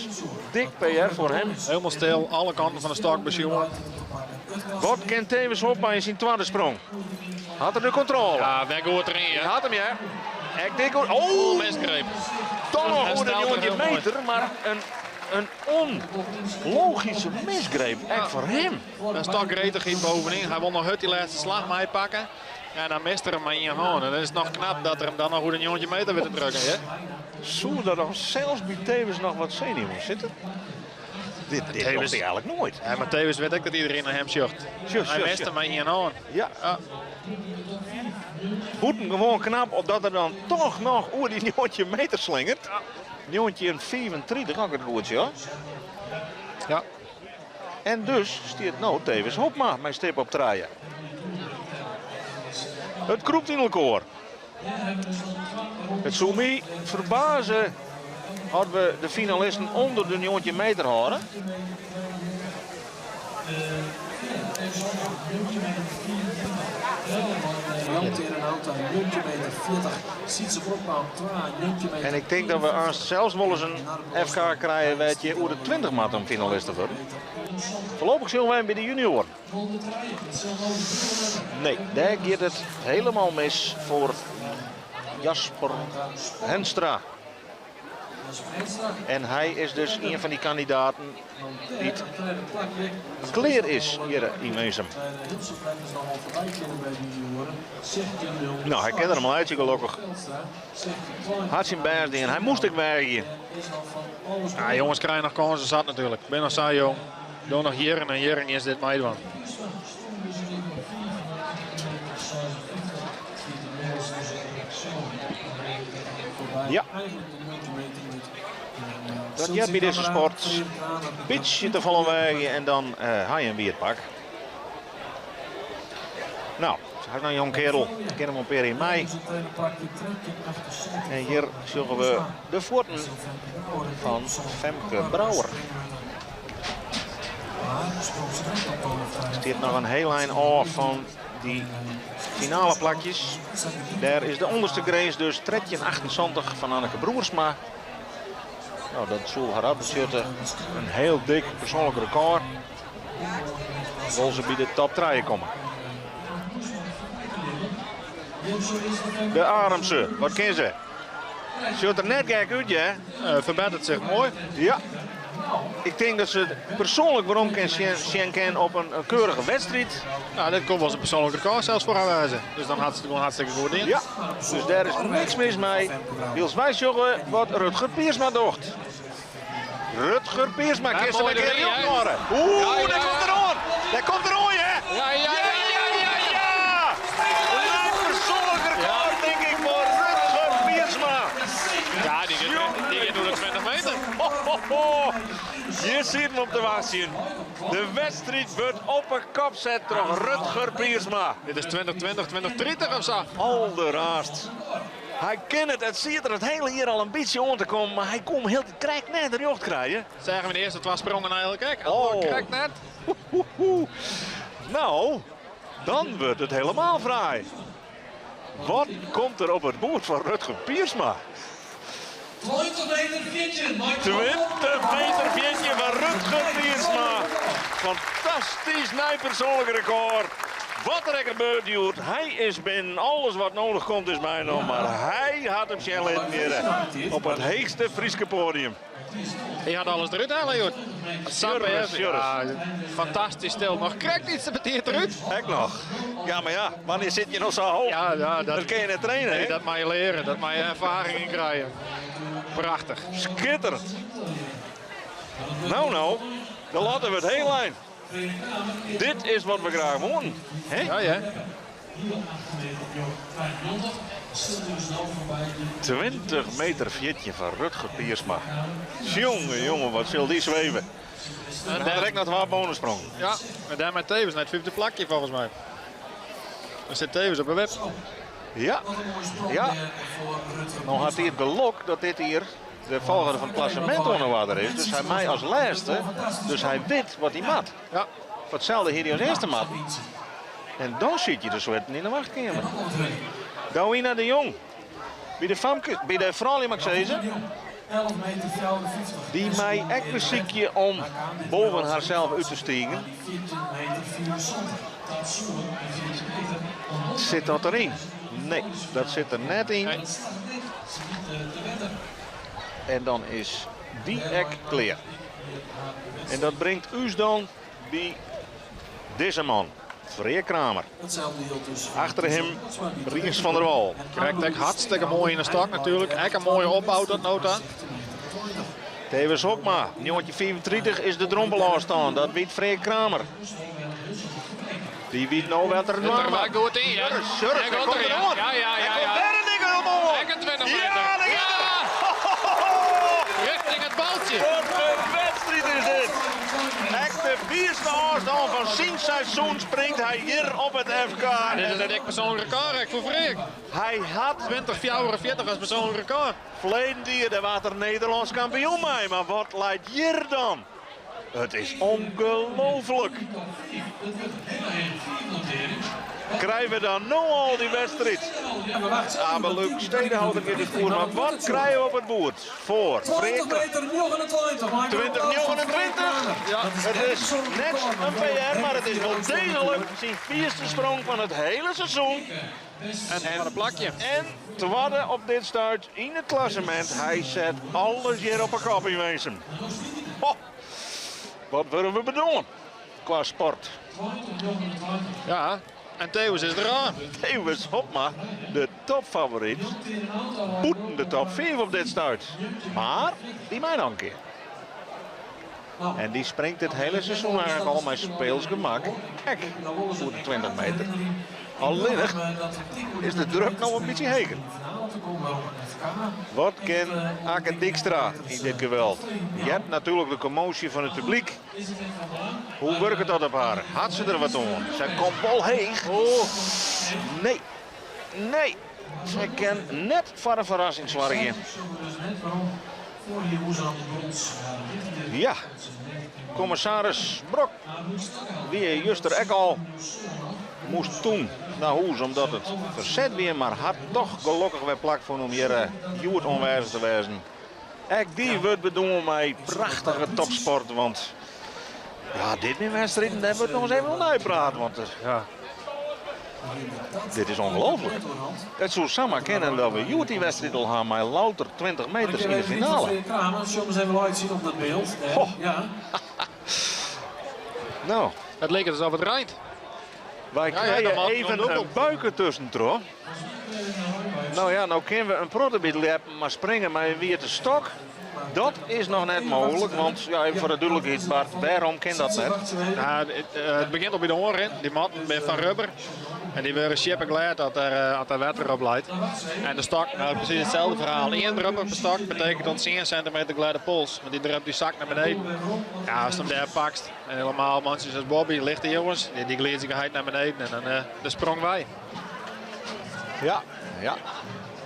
Dik PR foar him. Hielendal stil, alle kanten fan de stok besjoen. Wat kin Thewis Hobma yn syn twadde sprong? Hat er de kontrôle? Ja, wer goed erin, ja. Hat him, ja. Ek dik goed. Oh, misgreep. Toch noch oer de 19 meter, mar in, in onlogische misgreep. Ek foar him. Dat is toch gretigheid bovenin. Hy wol noch hurd dy lêste slach meipakke. Ja, dan mist er him mei ien hân. En dan is it noch knap dat er him dan noch oer de 19 meter wit te drukken. Ja? Soe der dan sels by Thewis noch wat senuwen sitte? Dit, dit docht hy eigenlik noait. Ja, mar Thewis wit ek dat iderien nei him sjocht. Hy mist him mei ien hân. Ja. Bûtengewoan knap op dat er dan toch noch oer dy 19 meter slingert. 1935, as ik it goed sjoch. Ja. En dus stiet no Thewis Hobma mei stip op trije. It krûpt yn elkoar. It soe my ferbaze as we de finalisten ûnder de 19 meter hâlde. En ik tink dat we aanst sels wolris in FK krije wêr't je oer de 20 moatte om finalist te wurden. Foarlopich sjogge wy him by de junioaren. Nee, dêr giet it hielendal mis foar Jasper Henstra. En hy is dus ien fan dy kandidaten dy't klear is hjir yn Winsum. No, hy kin der him laitsje gelokkich. Hat syn bêst dien. Hy moast ek weagje. Ja, jonges krije noch kânsen sat natuerlik. Bin noch sa jong. Doch noch jierren en jierren is dit meidwaan. Ja. Dat heart by dizze sport. Bytsje te folle weagje en dan uh, ha je in wiet pak. No, hy is noch in jong keardel. Kin him in pear jier mei. En hjir sjogge we de fuotten fan Femke Brouwer. Stiet noch in hiel ein ôf fan dy finale plakjes. Dêr is de ûnderste grins dus 13,78 fan Anneke Broersma. No, dat soe har betsjutte in hiel dik persoanlik rekôr. Wol se by de top 3 komme. De Aremse, wat kin se? Sjocht der net gek út, hè? Ferbetteret sich moai. Ja. Ik tink dat se persoanlik werom kin sjen kin op in keurige wedstriid. No, dit komt wolris in persoanlik rekôr sels foar har wêze. Dus dan hat se it gewoan hartstikke goed dien. Ja, dus dêr is niks mis mei. Wylst wy sjogge wat Rutger Piersma docht. Rutger Piersma kin se wer rjocht hâlde. Oeh, dêr komt er oan! Dêr komt er oan, hè? Ja, ja, ja, ja, ja, ja! Nij persoanlik rekôr, tink ik, foar Rutger Piersma. Ja, dy giet, dy giet oer de 20 meter. Ho, ho, ho. Hjir sieten we op te wachtsjen. De wedstriid wurdt op 'e kop set troch Rutger Piersma. Dit is 2020, 2030 of sa. Alderraarst. Hy kin it, it siet der it hiele jier al in bytsje oan te kommen, mar hy koe him hieltyd krekt net rjocht krije. Seagen we de earste twa sprongen eigenlik ek. Oh. Krekt net. No, dan wurdt it hielendal fraai. Wat komt der op it boerd fan Rutger Piersma? 20 meter 14. 20 meter 14 fan Rutger Piersma. Fantastysk nij persoanlik rekôr. Wat der ek gebeurt, hjoed, hy is binnen. Alles wat nedich komt is meinommen. Mar hy hat him sjen litten hjir op it heechste Fryske poadium. Hy hat alles derút helle, hjoed. Ja, fantastysk stil. Noch krekt iets te betiid derút. Ek noch. Ja, mar ja, wannear sit je noch sa heech? Ja, ja, dat kin je net traine. Nee, dat moatte je leare. Dat moatte je erfaring yn krije. Prachtich. Skitterend. No, no. Dan litte we it hiel ein. Dit is wat we graach woenen. Hè? Ja, ja. 20 meter 14 fan Rutger Piersma. Jonge, jonge, wat sil dy sweve. En direkt noch twa bonusprongen. Ja, en dêrmei tevens nei it fyfde plakje folgens my. Dan sit Tevens op 'e wip. Ja, ja. No hat hy it gelok dat dit jier de folchoarder fan it klassemint oan 'e oarder is. Dus hy mei as lêste, dus hy wit wat hy moat. Ja. Foar itselde hie hy as earste moatten. En dan sit je de swetten yn de wachtkeamer. Douwina de Jong. By de famke, by de froulju moat ik sizze. 11 meter 54. Dy mei ek besykje om boven harsels út te stigen. 14 meter 74. Dat soe in 14 meter omhoog. Sit dat deryn? Nee, dat sit der net yn. Dat slagget net. Se liet te wetter. En dan is dy ek klear. En dat bringt ús dan by dizze man, Freark Kramer. Hetzelfde geldt dus voor Achter hem Bosma, die Rients van der Wal. En Krekt ek hartstikke moai yn de stok natuerlik. Ek in moaie opbou tot no ta. Thewis Hobma, 1935 is de drompelôfstân. Dat wit Freark Kramer. Dy wit no wat er Sit der dwaan wel moat. goed yn, ja. Surus, Surus, Hij hij komt komt erin. eroan. Ja, ja, Hij ja, komt ja. wer in dikke omhoog. Ek in 20 Ja, meter. daar Ja! gaat er. Richting it baltsje. Wat in wedstriid is dit. Ek de fierste ôfstân fan syn seizoen springt hy hjir op it FK. Dit is ek persoanlik rekôr ek foar Freark. Hy hat 2044 as persoanlik rekôr. Ferleden jier, dêr waard er Nederlânsk kampioen mei. Mar wat leit hjir dan? It is ongelooflik. Krije we dan no al dy wedstriid? Abe Luc Stedehouder giet it foar. Mar wat krije we op it boerd? Foar 20 Freark meter 29. Michael 2029. Ja, Het is net in PR, mar it is wol deeglik syn fierste sprong fan it hiele seizoen. En foar in plakje. En twadde op dit stuit yn it klassemint. Hy set alles hjir op 'e kop yn Winsum. Ho, wat wurde we bedoeld kwa sport? Ja, en Thewis is deroan. Thewis Hobma, de topfavoryt. Bûten de top 5 op dit stuit. Mar dy mei noch in kear. En dy springt it hiele seizoen eigentlik al mei speels gemak. Ek, oer de 20 meter. Allinnich is de druk no in bytsje heger. Wat kin Akke Dijkstra yn dit geweld? Je hebt natuerlik de kommoasje fan it publyk. Hoe wurket dat op har? Hat se der wat oan? Sy komt wol heech. Nee, nee. Sy kin net foar in ferrassing soargje. Ja, kommissaris Brok wie juster ek al. Moast doe nei hûs omdat it ferset wie, mar hat dochs gelokkich wer plak fûn om hjir hjoed oanwêzich te wêzen. Ek dy wurdt bedoeld mei prachtige topsport, want ja, dit binne wedstriden, dêr wurdt noch ris even oer neipraat, want Ja. dit is ongelooflik. It soe samar kinne dat we hjoed dy wedstriid al ha mei louter 20 meters yn de finale. Kramer, zullen we eens even laten zien op dat beeld. Goh. Ja. Nou, It liket asof it reint. wy Ja, ja, krije dan moat- even dan in buike tuskentroch. No ja, no kinne we in protte by it ljeppen, mar springe mei in wiete stok, dat is noch net mooglik. Want ja, even foar de dúdlikheid, Bart, wêrom kin dat net? Ja, it begjint al by de oanrin. Dy matten binne fan rubber. En dy wurde sjippeglêd as der wetter op leit. En de stok, no, presys itselde ferhaal. Ien druppel per stok betekent dan 10 centimeter glêde pols. Want dy drup dy sakt nei beneden. Ja, ast him dêr pakst, en hielendal mantsjes as Bobby, lichte jonges, dy gliidzje geheid nei beneden en dan de sprong wei. Ja, ja.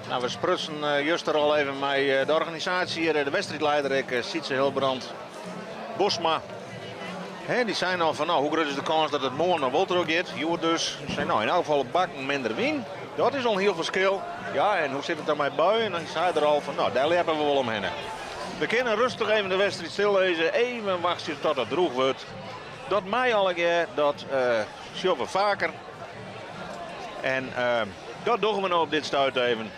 No, we sprutsen juster al even mei de organisaasje hjir, de wedstriidlieder, ek, Sietse Hilbrand Bosma. Hè, dy seine al fan, no, hoe grut is de kâns dat it moarn noch wol trochgiet? Hjoed dus. Sei, no, yn elk gefal op bakken minder wyn. Dat is al in hiel ferskil. Ja, en hoe sit it dan mei buien? Dan sei er al fan, no, dêr ljeppe we wol omhinne. We kinne rêstich even de wedstriid stillizze, even wachtsje tot it drûch wurdt. Dat mei allegear, dat sjogge we faker. En dat dogge we no op dit stuit even.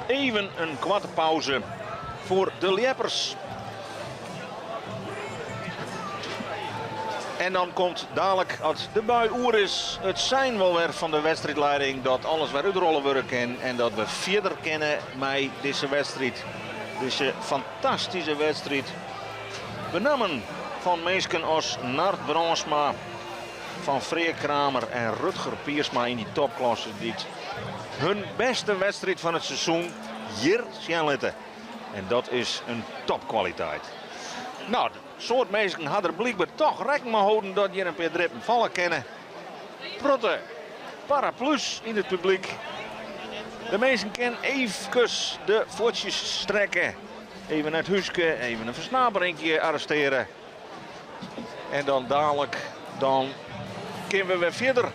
Even in koarte pauze foar de ljeppers. En dan komt dalik, as de bui oer is, it sein wol wer fan de wedstriidlieding dat alles wer útrolle wurde kin en dat we fierder kinne mei dizze wedstriid. Dizze fantastyske wedstriid. Benammen fan minsken as Nard Brandsma, fan Freark Kramer en Rutger Piersma yn dy topklasse dy't hun bêste wedstriid fan it seizoen hjir sjen litte. En dat is in topkwaliteit. No, soad minsken ha der blykber dochs rekken mei holden dat hjir in pear drippen falle kinne. Protte paraplu's yn it publyk. De minsken kinne eefkes de fuotsjes strekke. Even nei it húske, even in fersnaperingje arrestearje. En dan dalik, dan kinne we wer fierder.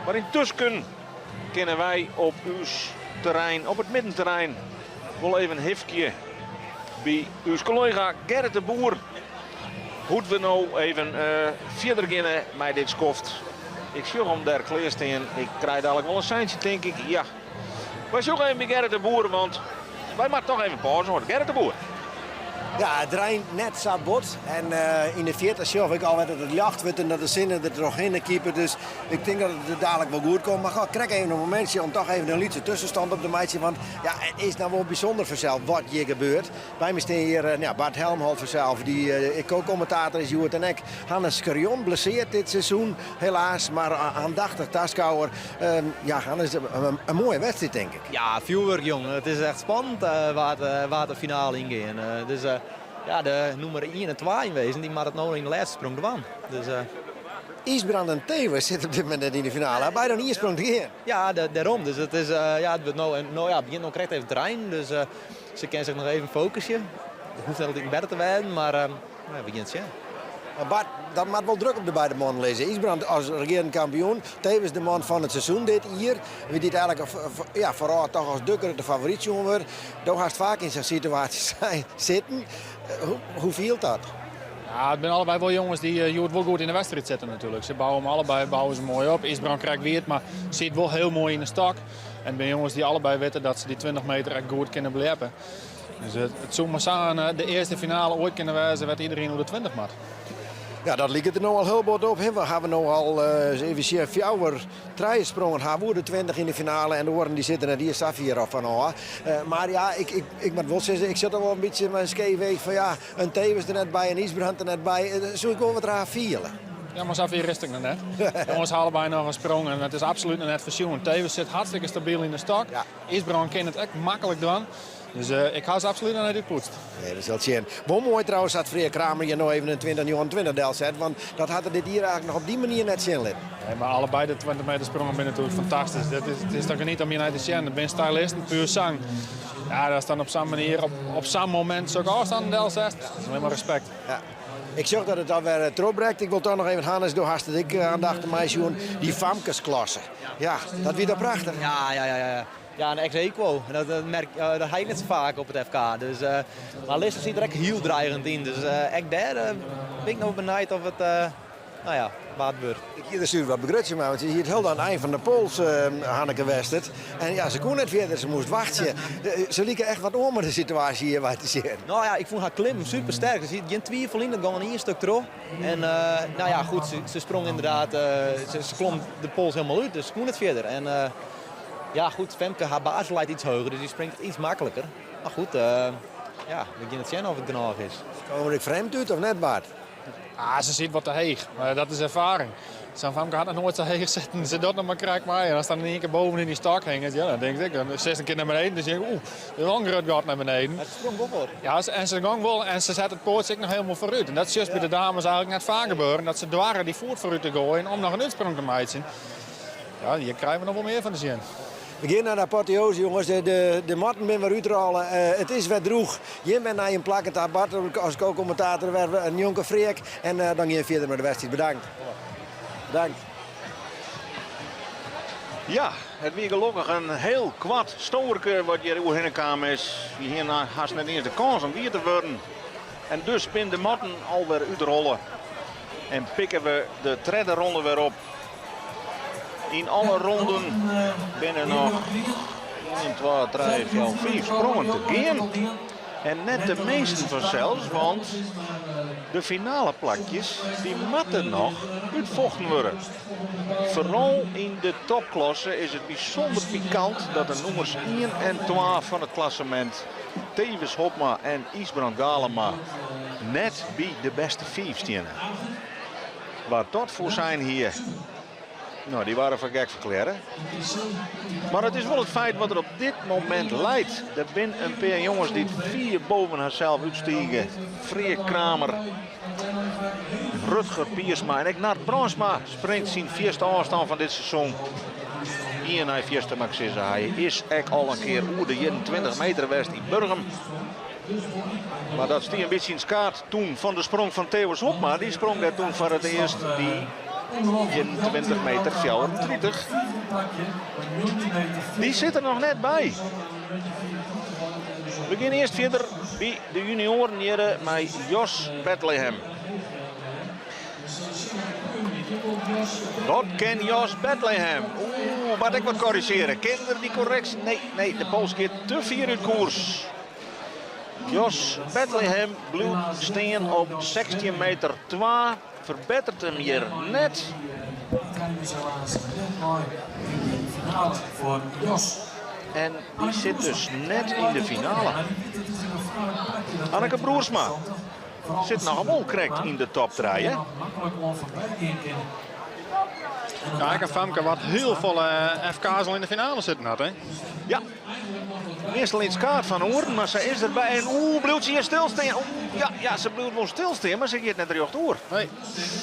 Mar yntusken kinne wy op ús terrein, op it middenterrein, wol even hifkje. By ús kollega Gerrit de Boer hoe't we no even fierder geane mei dit skoft. Ik sjoch him dêr klear stean. Ik krij dadlik wol in seintsje tink ik. Ja. Wy sjogge even by Gerrit de Boer, want wy moatte toch even pauze hâlde. Gerrit de Boer. Ja, it reint net sa bot. En yn de fierte sjoch ik al dat it ljocht wurdt en dat de sinne der trochhinne kipet. Dus ik tink dat it dadelijk wol goed komt. Mar goh, krekt even in momintsje om toch even in lytse tussenstand op te meitsjen. Want ja, it is nou wol bysûnder fansels wat hjir gebeurt. By my stean hjir ja, Bart Helmholt fansels, dy't ek co-kommentator is hjoed. En ek Hannes Scherjon, blesseard dit seizoen helaas, mar aandachtig taskouwer. Ja, Hannes, in moaie wedstriid tink ik. Ja, fjoerwurk jong. It is echt spannend wa't de finale yngean. Dus ja, de nûmer ien en twa yn wezen, dy moat it no yn de lêste sprong dwaan. Dus, Ysbrand en Tewes sitte op dit momint net yn de finale. Ha beide noch ien sprong te gean. Ja, dêrom. Dus it is, ja, it wurdt no, no ja, it begjint no krekt even te reinen. Dus se kin sich noch even fokusje. It hoecht net altyd better te wêzen, mar we gean it sjen. Maar Bart, dat moat wol druk op de beide mannen lizze. Ysbrand as regearend kampioen, Tewes de man fan it seizoen dit jier. Wie dy't eigentlik ja, foarôf toch as de grutte favoryt sjoen wurdt. Do hast faak yn sa'n situaasje sitten. Hoe fielt dat? Ja, it binne allebei wol jonges dy't hjoed wol goed yn de wedstriid sitte natuerlik. Se bouwe him allebei bouwe se moai op. Ysbrand krekt wiet, mar siet wol hiel moai yn de stok. En it binne jonges dy't allebei witte dat se dy 20 meter ek goed kinne beljeppe. Dus it soe mar sa de earste finale oait kinne wêze wêr't iderien oer de 20 moat. Ja, dat liket der no al hiel bot op. We hawwe no al even sjen, fjouwer, trije sprongen hawwe oer de 20 yn de finale en de oaren dy sitte net iens sa fier of fanôf. Mar ja, ik, ik, ik moat wol sizze, ik sit al wol in bytsje mei in skeef each fan ja, in Tewes der net by, in Ysbrand der net by. Soe ik wol wat raar fiele. Ja, mar safier is it noch net. Jonges hawwe allebei noch in sprong en it is absolút noch net fersjoen. Tewes sit hartstikke stabyl yn de stok. Ja. Ysbrand kin it ek maklik dwaan. Dus ik ha se absolút noch net útpoetst. Nee, we sille sjen. Wol moai trouwens dat Freark Kramer hjir no even in 2029 delset, want dat hat er dit jier eigentlik noch op dy manier net sjen litten. Nee, mar allebei de 20 meter sprongen binne natuerlik fantastysk. Dat is, it is toch geniet om hjir nei te sjen. Dat binne stylisten, puer sang. Ja, dat is dan op sa'n manier, op sa'n momint sokke ôfstannen delset. Dat is allinnich mar respekt. Ja. Ik sjoch dat it alwer trochbrekt. Ik wol toch noch even, Hannes, do hast it ek aandachtig meisjoen, dy famkesklasse. Ja, dat wie toch prachtich? Ja, ja, ja, ja. Ja, in ex aequo. En dat merk, dat ha je net sa faak op it FK. Dus, mar Lisse siet der ek hiel dreigend yn. Dus ek dêr bin ik noch benijd of it, nou ja, wat wurdt. Ik hie der suver wat begrutsjen mei, want se hie it hiel oan it ein fan de pols, Hanneke Westert. En ja, se koe net fierder, se moast wachtsje. Se like echt wat oan mei de situaasje hjir wei te sjen. Nou ja, ik fûn har klimmen super sterk. Der siet gjin twivel yn, dat gong in ien stuk troch. En nou ja, goed, se sprong ynderdaad, se klom de pols hielendal út, dus se koe net fierder. En ja, goed, Femke har basis leit iets heger, dus dy springt iets makliker. Mar goed, ja, we gean it sjen oft it genôch is. Komme ik frjemd út of net, Bart? Ah, se sit wat te heech, mar dat is erfaring. Sa'n famke hat noch noait sa heech sitten. Se docht noch mar krekt mei. En as dan yn ien kear boven yn dy stok hinget, ja, dan tink ik, dan sitst in kear nei beneden, dan sjoch ik, oeh, dit is wol in grut gat nei beneden. Mar se sprong wol foar. Ja, en se gong wol en se set it poatsje ek noch hielendal foarút. En dat sjochst by de dames eigentlik net faak gebeuren, dat se doarre dy foet foarút te goaien om noch in útsprong te meitsjen. Ja, hjir krije we noch wol mear fan te sjen. We gean nei de apoteose, jonges. De matten binne wer útrôle. It is wer drûch. Jim wer nei in plakken ta. Bart as ko-kommentator wer njonken Freark. En dan gean we fierder mei de wedstriid. Bedankt. Bedankt. Ja, it wie gelokkich in hiel koart stoarke wat hjir oerhinne kaam is. Wy hiene hast net iens de kâns om wier te wurden. En dus binne de matten alwer útrolle. En pikke we de tredde ronde wer op. Yn alle ronden binne noch 1, 2, 3, 4, 5 sprongen te gean. En net de minsten fansels, want de finale plakjes dy moatte noch útfochten wurde. Foaral yn de topklasse is it bysûnder pikant dat de nûmers 1 en 2 fan it klassemint, Thewis Hobma en Ysbrand Galema, net by de bêste 5 steane. Wa't dat foarsein hie, no, dy waarden foar gek ferklearre. Mar it is wol it feit wat der op dit momint leit. Der binne in pear jonges dy't fier boven harsels útstige. Freark Kramer, Rutger Piersma en ek Nard Brandsma springt syn fierste ôfstân fan dit seizoen. Ien nei fierste moat ik sizze, hy is ek al in kear oer de 21 meter west yn Burgum. Mar dat stie in bytsje yn it skaad toen fan de sprong fan Thewis Hobma. Dy sprong dêr toen foar it earst dy 21 meter 34. Dy sit der noch net by. We gean earst fierder by de junioaren hjirre mei Jos Bethlehem. Wat kin Jos Bethlehem? Oeh, moat ik wat korrizjearje. Kin er dy korreksje? Nee, nee, de pols giet te fier út koers. Jos Bethlehem bliuwt stean op 16 meter 2. Ferbettert him hjir net. En dy sit dus net yn de finale. Anneke Broersma sit noch wol krekt yn de top trije. Ja, ek in famke wat hiel folle FK's al yn de finale sitten hat, hè? Ja, meastal yn it skaad fan oaren, mar se is derby. En oeh, bliuwt se hjir stilstean? Oeh, ja, ja, se bliuwt wol stilstean, mar se giet net rjocht oer. Nee,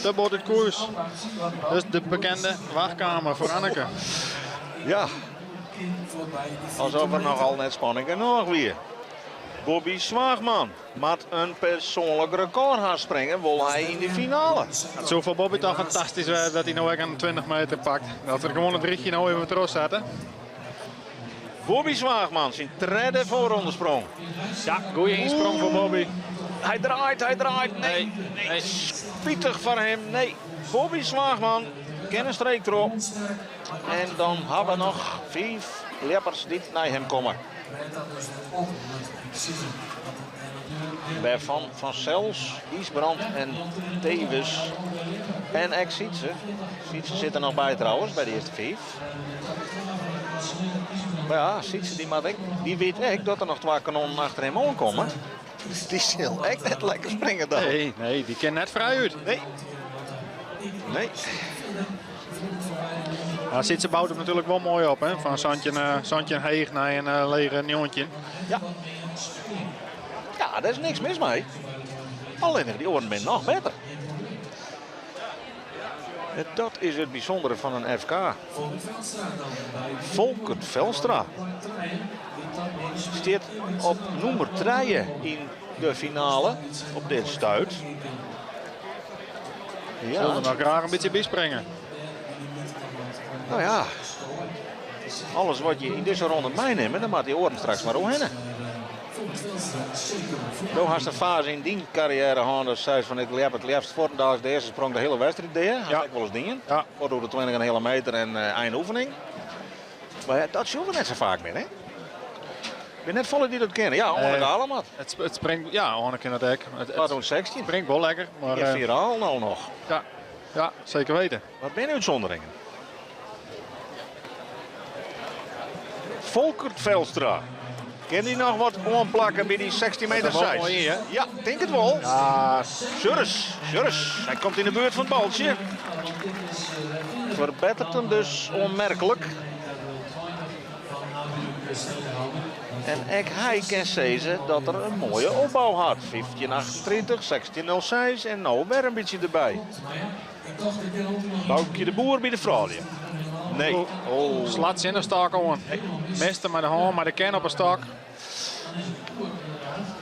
te bot út koers. Dus de bekende wachtkamer foar Anneke. Ja, alsof er noch al net spanning genôch wie. Bobby Zwaagman moat in persoanlik rekôr ha springe, wol hy yn de finale. It soe foar Bobby toch fantastysk wêze dat hy no ek in 20 meter pakt. Dat er gewoan it rychje no even trochsette. Bobby Zwaagman, syn tredde foarrondesprong. Ja, goede ynsprong foar Bobby. Hy draait, hy draait. Nee, nee. Spitich foar him. Nee, Bobby Zwaagman kin in streek troch. En dan ha we noch fiif ljeppers dy't nei him komme. Wêrfan fansels Ysbrand en Tewes en ek Sytse. Sytse sit der noch by trouwens, by de earste fiif. Mar ja, Sytse dy moat ek, dy wit ek dat der noch twa kanonnen achter him oankomme. Dus dy sil ek net lekker springe dan. Nee, nee, dy kin net frij út. Nee. Nee. Ja, Sytse bout him natuerlik wol moai op, hè? Fan santjin, 17 heech nei in lege 19. Ja. Ja, dêr is niks mis mei. Allinnich dy oaren binne noch better. Dat is it bysûndere fan in FK. Folkert Velstra stiet op nûmer trije yn de finale op dit stuit. Ja. Sil der noch graach in bytsje byspringe. No ja, alles wat je yn dizze ronde meinimme, dan moat dy oaren straks mar oerhinne. Do hast in faze yn dyn karriêre hân dat seist fan ik ljep it leafst fuortendaliks de earste sprong de hiele wedstriid dea. Hast ek wolris dien. Ja. Fuort oer de 20 en in heale meter en einoefening. Mar ja, dat sjogge we net sa faak mear, hè? Der binne net folle dy't dat kinne. Ja, Anneke Galama. It springt, ja, Anneke kin dat ek. It 2016. springt wol lekker. Mar, Ja, firaal no noch. Ja, ja, seker weten. Wat binne útsûnderingen? Folkert Velstra. Kin dy noch wat oanplakke by dy 16 meter Dat is wel seis? moai, hè? Ja, tink it wol. Ja. Sjurris, Sjurris. Hy komt yn de buert fan it baltsje. Ferbettert him dus oanmerklik. En ek hy kin sizze dat er in moaie opbou hat. 15,38, 16,06 en no wer in bytsje derby. Boukje de Boer by de froulju. Nee. Oh. Slat tsjin de stôk oan. Miste mei de hân, mei de ken op 'e stôk.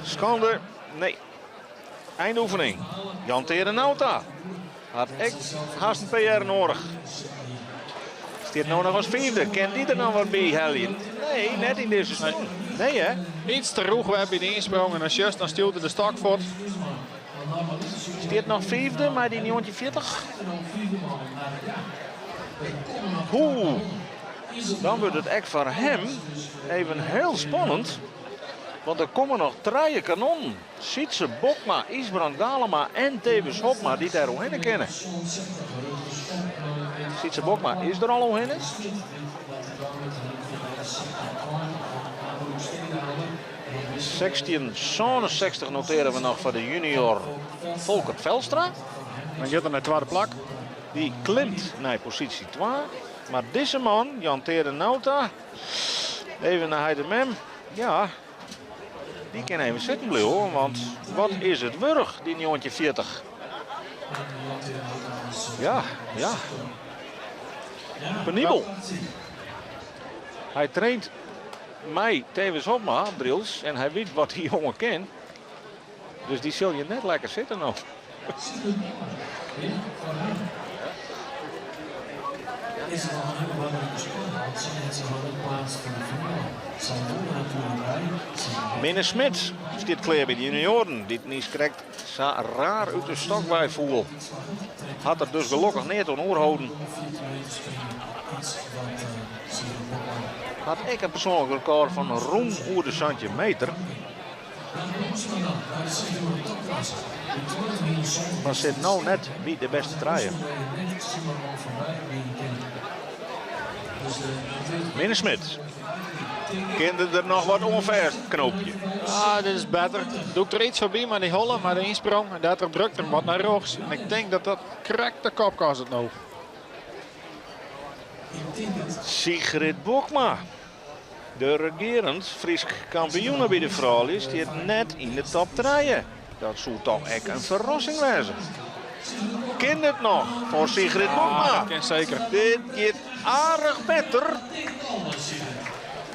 Skande. Nee. Eindoefening. Jan Tere Nauta hat ek hast in PR noadich. Stiet no noch as fiifde. Kin dy der noch wat by helje? Nee, net yn dizze sprong. Nee, hè? Iets te rûch wer by de ynsprong en dan sjochst, dan stjoert er de stôk fuort. Stiet noch fiifde mei dy 1940. Oeh, dan wurdt it ek foar him even hiel spannend. Want der komme noch trije kanonnen. Sytse Bokma, Ysbrand Galema en Tewes Hopma dy't dêr oerhinne kinne. Sytse Bokma is der al oerhinne. 1667 notearje we noch foar de junior Folkert Velstra. Dan giet er nei twadde plak. Dy klimt nei posysje twa. Mar dizze man, Jan Tere Nauta, even nei heit en mem, ja, dy kin even sitten bliuwe, want wat is it wurdich, dy 1940. Ja, ja. Penibel. Hy traint mei Tewes Hopma, Drylts, en hy wit wat dy jonge kin. Dus dy sil hjir net lekker sitte no. Minne Smit stiet klear by de junioaren, dy't niis krekt sa raar út de stok wei foel. Hat der dus gelokkich neat oan oerholden. Hat ek in persoanlik rekôr fan rûm oer de 17 meter. Mar sit no net by de bêste trije. Minne Smit kin der noch wat oan fêst knoopje. Ah, dit is better. Dûkt der iets foarby mei dy holle, mei de ynsprong. En dêrtroch drukt er wat nei rjochts. En ik tink dat dat krekt de kop kostet no. Sigrid Bokma, de regearend Frysk kampioene by de froulju, stiet net yn de top trije. Dat soe toch ek in ferrassing wêze. Kin it noch foar Sigrid Bokma? Ja, dat kin seker. Dit giet aardich better.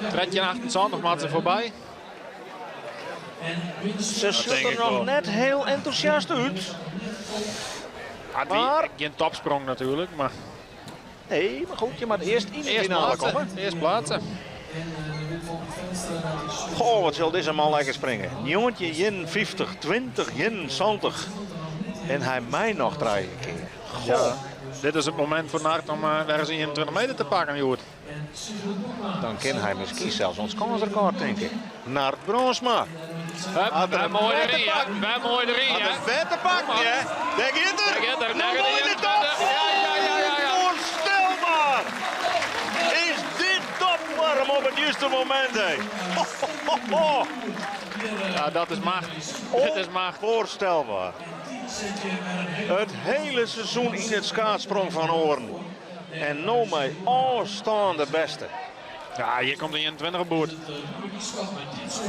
13,78 moat se foarby. Se sjocht der noch net hiel entûsjast út. Maar gjin topsprong natuerlik, mar... Nee, mar goed, je moatte earst yn de finale komme. Earst pleatse. Goh, wat sil dizze man lekker springe. 1951, 20, 71. En hy mei noch trije kear. Goh. Ja, dit is it momint foar Nard om eh, wer ris 21 meter te pakken, hjoed. Dan kin hy miskien sels oan it skânsrekôr tinke. Nard Brandsma. Hup, wer moai deryn, hè. Wer moai deryn, hè. Hat it wer te pakken, hè. Dêr giet er. Dêr giet er. Dêr giet er. Ja, ja, ja, ja, ja. Ûnfoarstelber. Is dit topfoarm op it juste momint, hè. Ho, ho, ho. Ja, dat is macht. Dit is macht. Ûnfoarstelber. It hiele seizoen yn it skaad sprong fan oaren. En no mei ôfstân de bêste. Ja, hjir komt in 21 op boerd.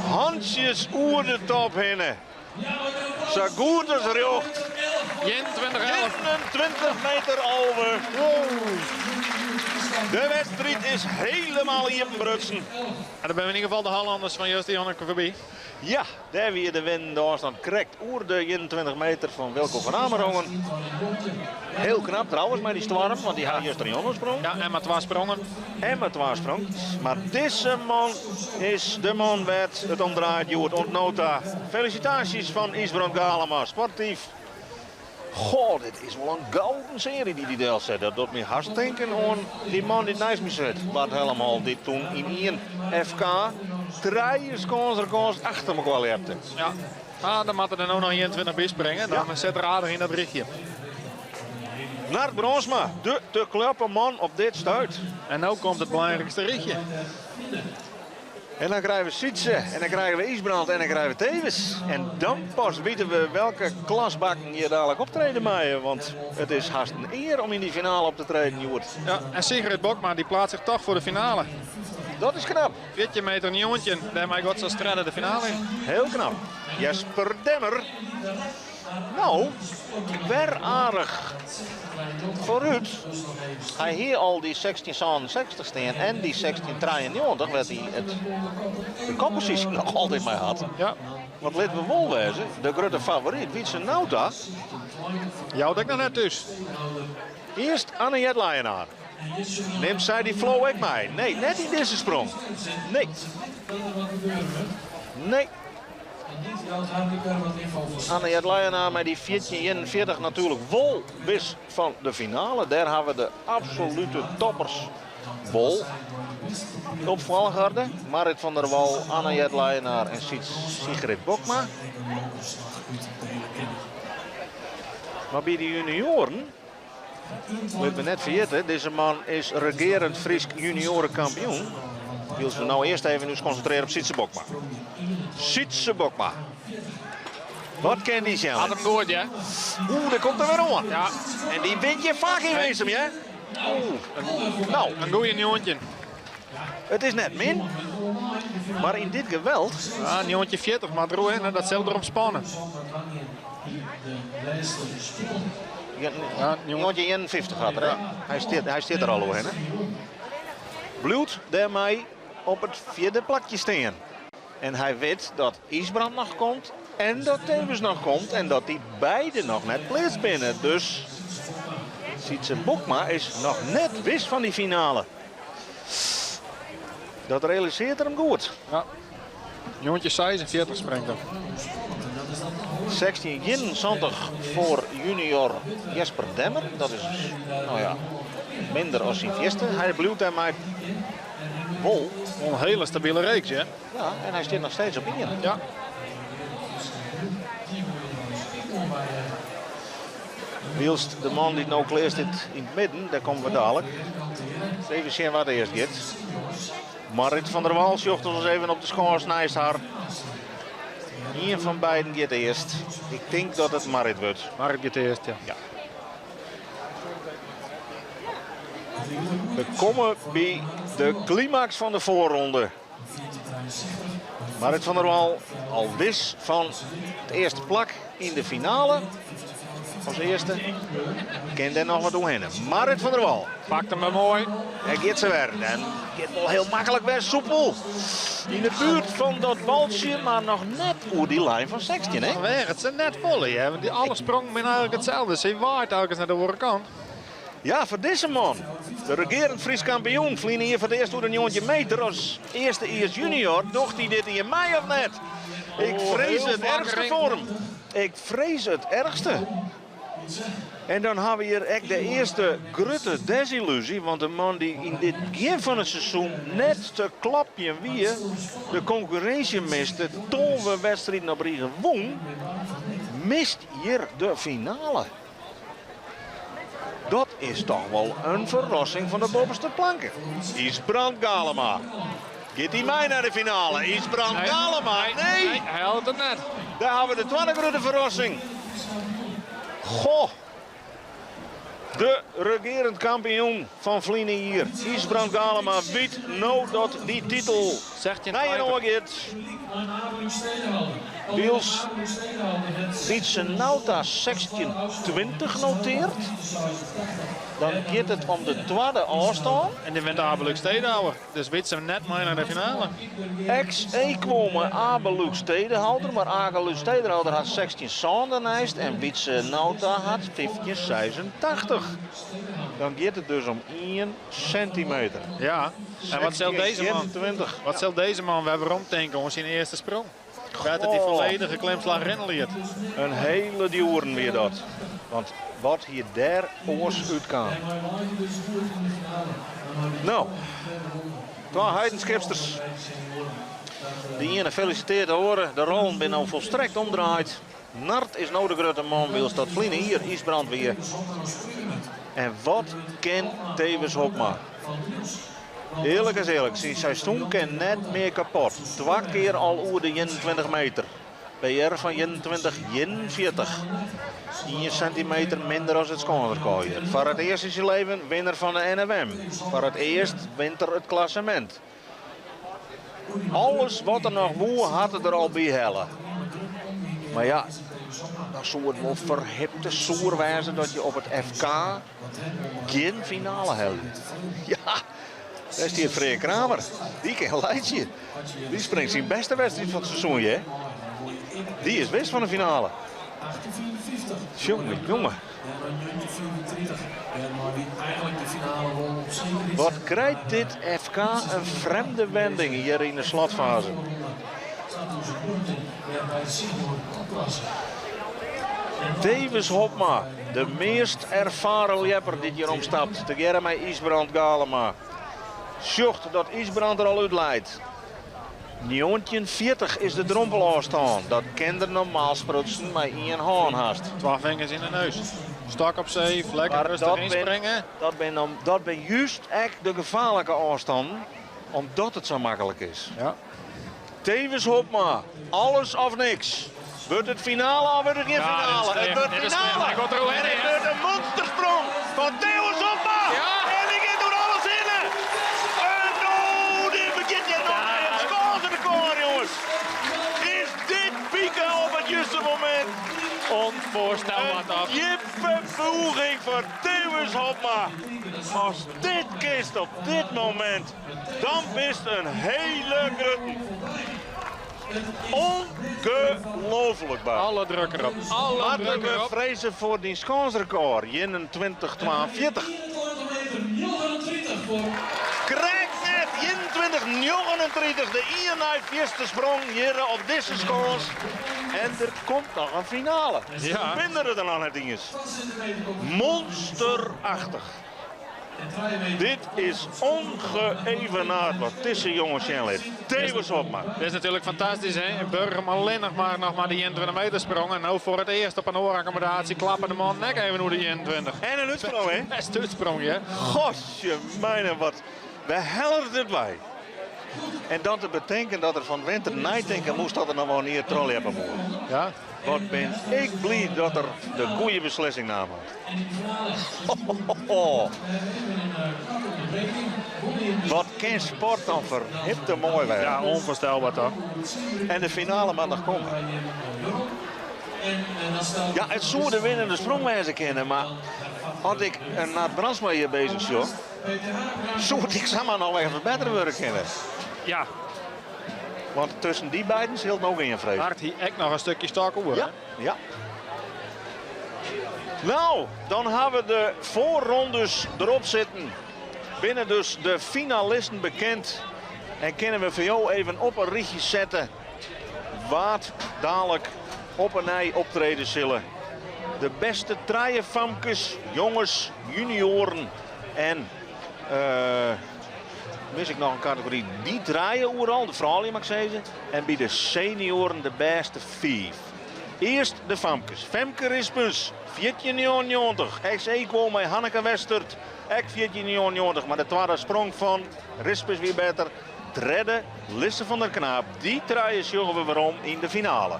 Hantsjes oer de top hinne. Sa goed as rjocht. 21 11. 21 meter 11. De wedstriid is helemaal iepenbrutsen. En dan binne yn ieder gefal de Hollanders fan juster Jonneke foarby. Ja, dêr wie de winnende ôfstân krekt oer de 21 meter fan Wilco van Amerongen. Hiel knap trouwens mei dy stoarm, want dy ha juster in sprong. Ja, en mar twa sprongen. En mar twa sprong. Mar dizze man is de man wêr't it om draait hjoed oant no ta. Felisitaasjes fan Ysbrand Galema, sportyf. Goh, dit is wol in gouden searje dy't hy delset. Dat docht my hast tinken oan dy man dy't neist my sit, Bart Helmholt, dy't toen yn ien FK trije skânsrekôrs achter mekoar ljepte. Ja, ah, dan moat er der no noch 21 by springe. Dan sit er aardich yn dat rychje. Nard Brandsma, de te kloppen man op dit stuit. En no komt it belangrykste rychje. En dan krije we Sytse, en dan krije we Ysbrand en dan krije we Tewes. En dan pas witte we welke klasbakken hjir dadlik optrede meie. Want it is hast in ear om yn dy finale op te treden hjoed. Ja, en Sigrid Bokma dy pleatst sich toch foar de finale. Dat is knap. 14 meter 19, dêrmei giet se as tredde de finale yn. Hiel knap. Jesper Demmer. No, wer aardich foarút. Hy hie al dy 1667 stean en dy 1693, wêr't hy it de kopposysje noch altyd mei hat. Ja. Want lit we wol wêze, de grutte favoryt Wietse Nauta. Jout ek noch net thús. Earst Annejet Leijenaar. Nimt sy dy flow ek mei? Nee, net yn dizze sprong. Nee. Nee. Annejet Leijenaar mei dy 1441 natuerlik wol wis fan de finale. Dêr hawwe de absolute toppers wol op folchoarder. Marit van der Wal, Annejet Leijenaar en Sigrid Bokma. Mar by de junioaren, lit me net ferjitte, dizze man is regearend Frysk junioarekampioen. Wylst we no earst even ús konsintrearje op Sytse Bokma. Sytse Bokma. Wat kin dy sjen? Hat him goed, ja. Oeh, dêr komt er wer oan. Ja. En dy wint hjir faak yn Winsum, ja. Oeh. No. In goede 19. It is net min, mar yn dit geweld. Ja, 1940 moat der oerhinne, dat sil derom spanne. Ja, 1951 hat er, hè? Hy stiet, hy stiet der al oerhinne. Bliuwt dêrmei op it fjirde plakje stean. En hy wit dat Ysbrand noch komt en dat Tewes noch komt en dat dy beide noch net pleatst binne. Dus Sytse Bokma is noch net wis fan dy finale. Dat realisearret er him goed. Ja. 1946 springt er. 1671 foar junior Jesper Demmer. Dat is, nou ja, minder as syn fierste. Hy bliuwt dêrmei wol. Een hele stabiele reeks, hè? Ja, en hy stiet noch steeds op ien. Ja. Wylst de man dy't no klear stiet yn it midden, dêr komme we dalik. Even sjen wa't earst giet. Marrit van der Wal sjocht ons even op de skâns neist har. Ien fan beiden giet earst. Ik tink dat it Marrit wurdt. Marrit giet earst, ja. Ja. We komme by de klimaks fan de foarronde. Marrit van der Wal al wis fan it earste plak yn de finale. As earste kin dêr noch wat oerhinne. Marrit van der Wal. Pakt him mar moai. Dêr giet se wer. En giet wol hiel maklik wer soepel. Yn de buert fan dat baltsje, mar noch net oer dy lijn fan 16, hè? Weaget se net folle, hè? Want alle sprongen binne eigentlik itselde. Se waait elkens nei de oare kant. Ja, foar dizze man, de regearend Frysk kampioen, ferline jier foar it earst oer de 19 meter as earstejiers junior. Docht hy dit jier mei of net? Ik Oh, frees heel it flak erchste ring. foar him. Ik frees it erchste. En dan hawwe we hjir ek de earste grutte desyllúzje, want de man dy't yn dit begjin fan it seizoen net te klapjen wie, de konkurrinsje miste, 12 wedstriden op rige wûn, mist hjir de finale. Dat is toch wol in ferrassing fan de boppeste planke. Ysbrand Galema. Giet hy mei nei de finale? Ysbrand Galema? Nee! Nee, hy hellet it net. Dêr hawwe we de twadde grutte ferrassing. Goh. De regearend kampioen fan ferline jier, Ysbrand Galema, wit no dat dy titel nei in oar giet. Wylst Wietse Nauta 16:20 noteart, dan giet it om de twadde ôfstân. En dy wint Abe Lux Stedehouwer. Dus Wietse net mei nei de finale. Ex-aequo mei Abe Lux Stedehouder, mar Abe Lux Stedehouder hat 16,7 derneist en Wietse Nauta hat 15,86. Dan giet it dus om ien sintimeter. Ja, en wat sil dizze man, 21. wat sil dizze man wer weromtinke oan syn earste sprong? Wêr't er dy folledige klimslach rinne liet. In hiele djoeren wie dat. Want wat hie dêr oars útkaam? No, twa heidenskipsters. De iene felisitearret de oare. De rollen binne no folstrekt omdraaid. Nard is no de grutte man, wylst dat ferline jier Ysbrand wie. En wat kin Thewis Hobma? Earlik is earlik, syn seizoen kin net mear kapot. Twa kear al oer de 21 meter. PR fan 21, 41. Ien sintimeter minder as it skânsrekôr. Foar it earst yn syn leven winner fan de NFM. Foar it earst wint er it klassemint. Alles wat er noch woe, hat er der al by helle. Mar ja, dan soe it wol ferhipte soer wêze dat je op it FK gjin finale helje. Ja, dêr stiet Freark Kramer. Dy kin laitsje. Dy springt syn bêste wedstriid fan it seizoen, hear. Dy is wis fan de finale. Jonge, jonge. Wat krijt dit FK in frjemde wending hjir yn de slotfaze. Thewis Hobma, de meast erfaren ljepper dy't hjir omstapt, tegearre mei Ysbrand Galema, sjocht dat Ysbrand der al út leit. 1940 is de drompelôfstân. Dat kin der normaal sprutsen mei ien hân hast. Twa fingers yn de neus. Stok op see, lekker Mar rêstich dat bin, ynspringe. dat bin, dan, dat bin just ek de gefaarlike ôfstannen, omdat it sa maklik is. Ja. Thewis Hobma, alles of niks. Wurdt it finale of wurdt it gjin Ja, dit is finale? slim. It wurdt Dit is slim. finale. Hy komt der oerhinne, En it hè? wurdt in monstersprong fan Thewis Hobma. Ja. En dy giet oer alles hinne. En oh, dit begjint hjir noch Ja. mei it skânsrekôr, jonges. Is dit pieken op it juste momint? Onvoorstelbaar Een toch? djippe bûging foar Thewis Hobma. As dit kinst op dit momint, dan bist in hiele grutten. Ongelooflik, Bart. Alle druk erop. Alle Moatte druk we erop. freze foar dyn skânsrekôr, 21,42. Krekt net, 21,39. 39, de ien nei fierste sprong hjir op dizze skâns. En der komt noch in finale. Ja. Binne der der noch net iens. Monsterachtich. Dit is ongeëvenaard wat dizze jonge sjen lit. Thewis Hobma. Dit is natuerlik fantastysk, hè? In Burgum allinnich mar noch mar de 21 meter sprong. En no foar it earst op in oare akkommodaasje klappe de man ek even oer de 21. En in útsprong, hè? Bêste útsprong, ja. Godsje mijne, wat wêr hellet er dit wei? En dan te betinken dat er fan 't winter neitinke moast dat er noch wol in jier trochljeppe woe. Ja. Wat bin ik bliid dat er de goede beslissing naam hat. Wat kin sport dan ferhipte moai wêze. Ja, ûnfoarstelber toch? En de finale moat noch komme. Ja, it soe de winnende sprong wêze kinne, mar as ik in Nard Brandsma hjir bezich sjoch, soe it ek samar noch even better wurde kinne. Ja. Want tusken dy beiden sil it no gean, frees. Nard hie ek noch in stikje stôk oer. Ja, ja. Nou, dan ha we de foarrondes derop sitten. Binne dus de finalisten bekend. En kinne we foar jo even op in rychje sette wa't dalik op 'e nij optrede sille. De bêste trije famkes, jonges, junioaren en mis ik noch in kategory, dy trije oeral, de froulju moat ik sizze. En by de senioaren de bêste fiif. Earst de famkes. Femke Rispens, 14,99. Ex aequo mei Hanneke Westert, ek 14,99. Mar de twadde sprong fan Rispens wie better. Tredde, Lisse van der Knaap. Dy trije sjogge we werom yn de finale.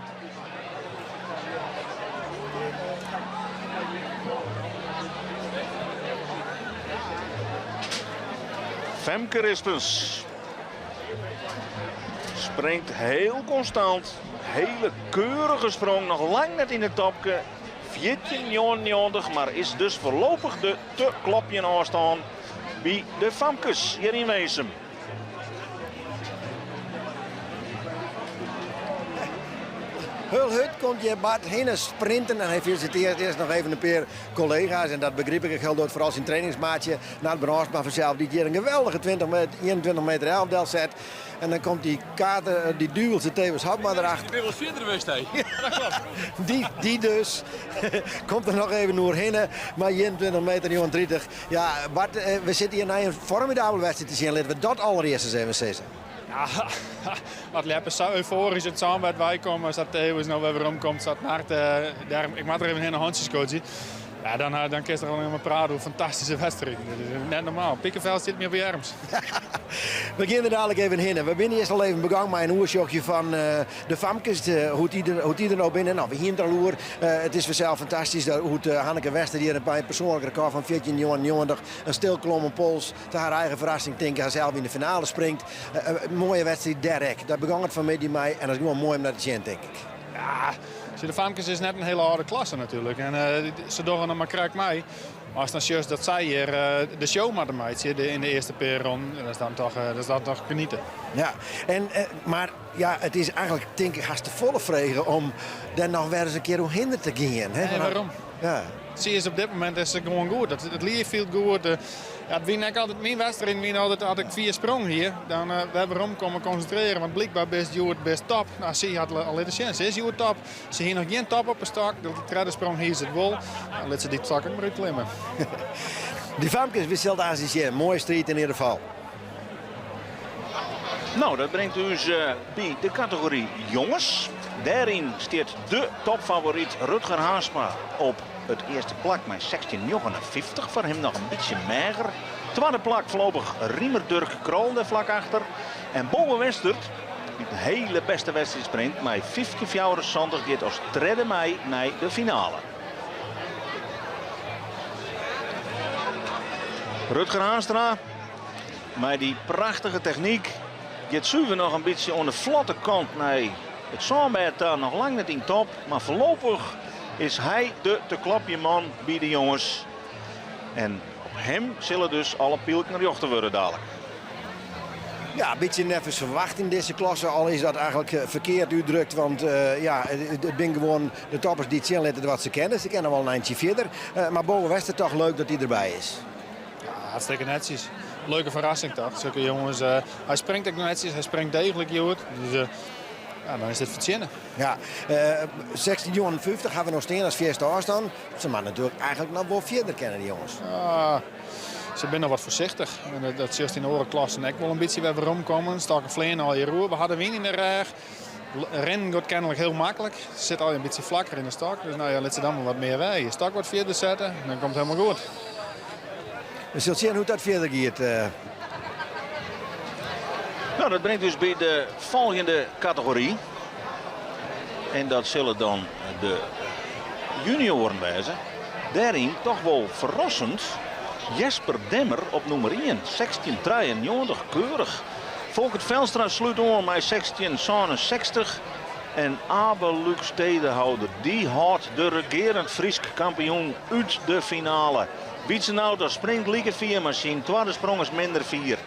Femke Rispens springt heel konstant. Hele keurige sprong, noch lang net yn it topke. 14,99, mar is dus foarlopich de te klopjen ôfstân by de famkes hjir yn Winsum. Hiel hurd komt hjir Bart hinne sprinten en hy felisitearret earst noch even in pear kollega's. En dat begryp ik ek hiel goed, foaral syn trainingsmaatsje Nard Brandsma fansels, dy't hjir in geweldige 20 meter, 21 meter 11 delset. En dan komt dy kater, dy duvelse Thewis Hobma derachter. Ik bin wol fierder west, hè. Dat klopt. Dy, dy dus. Komt der noch even oerhinne mei 21 meter 39. Ja, Bart, we sitte hjir nei in formidabele wedstriid te sjen. Litte we dat allerearst ris even sizze. Ja, as ljeppers sa eufoarysk út it sânbêd weikomme, sa't Thewis no wer weromkomt, sa't Nard, dêrom, ik moat der even hinne hantsjes skodzje. Ja, dan, dan kinst der allinnich mar prate oer fantastyske wedstriden. Dat is net normaal. Pikefel stiet my op 'e earms. We gean der dadelijk even hinne. We binne earst al even begong mei in oersjochje fan de famkes, hoe't dy der, hoe't dy der no binne. No, we hiene it al oer. It is fansels fantastysk dat hoe't Hanneke Wester hjir by in persoanlik rekôr fan 14,99 in stilklommen pols ta har eigen ferrassing tink ik harsels yn de finale springt. Moaie wedstriid dêr ek. Dêr begong it fanmiddei mei en dat is gewoan moai om nei te sjen tink ik. Ja, de famkes is net in hiele âlde klasse natuerlik en se dogge noch mar krekt mei. Mar ast dan sjochst dat sy hjir de show moatte meitsje yn de earste pear ronden, dat is dan toch, dat is dan toch genieten. Ja, en, mar ja, it is eigentlik tink ik hast te folle frege om dêr noch wer ris in kear oerhinne te gean. Hè? Nee, wêrom? Ja. Sy is op dit momint is se gewoan goed. It liif fielt goed. Ja, it wie ek altyd myn wedstriden wiene altyd as ik fier sprong hie, dan wer werom komme konsintrearje, want blykber bist hjoed bist top. No, sy hat al litten sjen, se is hjoed top. Se hie noch gjin top op 'e stok, de tredde sprong hie se it wol. Dan lit se dy stok ek mar útklimme. Dy famkes, we sille it aanst sjen. Moaie striid yn ieder gefal. No, dat bringt ús by de kategory jonges. Dêryn stiet de topfavoryt Rutger Haansma op it earste plak mei 16,59. Foar him noch in bytsje meager. Twadde plak foarlopich Riemer Durk Krol dêr flak achter. En Bowe Westert, dy't in hiele bêste wedstriid springt mei 15,74 giet as tredde mei nei de finale. Rutger Haanstra mei dy prachtige technyk giet suver noch in bytsje oan de flotte kant nei it sânbêd ta. Noch lang net yn top, mar foarlopich is hy de te klopjen man by de jonges. En op him sille dus alle pylken rjochte wurde dalik. Ja, in bytsje neffens ferwachting dizze klasse, al is dat eigentlik ferkeard útdrukt, want ja, it binne gewoan de toppers dy't sjen litte wat se kinne. Se kinne wol in eintsje fierder, mar Bowe Wester toch leuk dat hy derby is. Ja, hartstikke netsjes. Leuke ferrassing toch, Sulke jonges. Hy springt ek netsjes, hy springt deeglik hjoed. Dus ja, dan is dit fertsjinne. Ja, 16,59 hawwe we noch stean as fierste ôfstân. Se moatte natuerlik eigentlik noch wol fierder kinne, dy jonges. Ja, se binne noch wat foarsichtich. En dat sjochst yn oare klassen ek wol in bytsje wer weromkommen. Stokken fleane al hjir oer. We ha de wyn yn de rêch. Rinnen giet kennelik hiel maklik. Se sit al in bytsje flakker yn de stok. Dus nou ja, lit se dan mar wat mear weie. Stok wat fierder sette, dan komt it helemaal goed. We sille sjen hoe't dat fierder giet. Nou, dat bringt ús by de folgjende kategory. En dat sille dan de junioaren wêze. Dêryn toch wol ferrassend Jesper Demmer op nûmer 1, 16,93, keurich. Folkert Velstra slút oan mei 16,67 en Abe Luuk Stedehouder dy hâldt de regearend Frysk kampioen út de finale. Wietse Nauta springt like fier, mar syn twadde sprong is minder fier.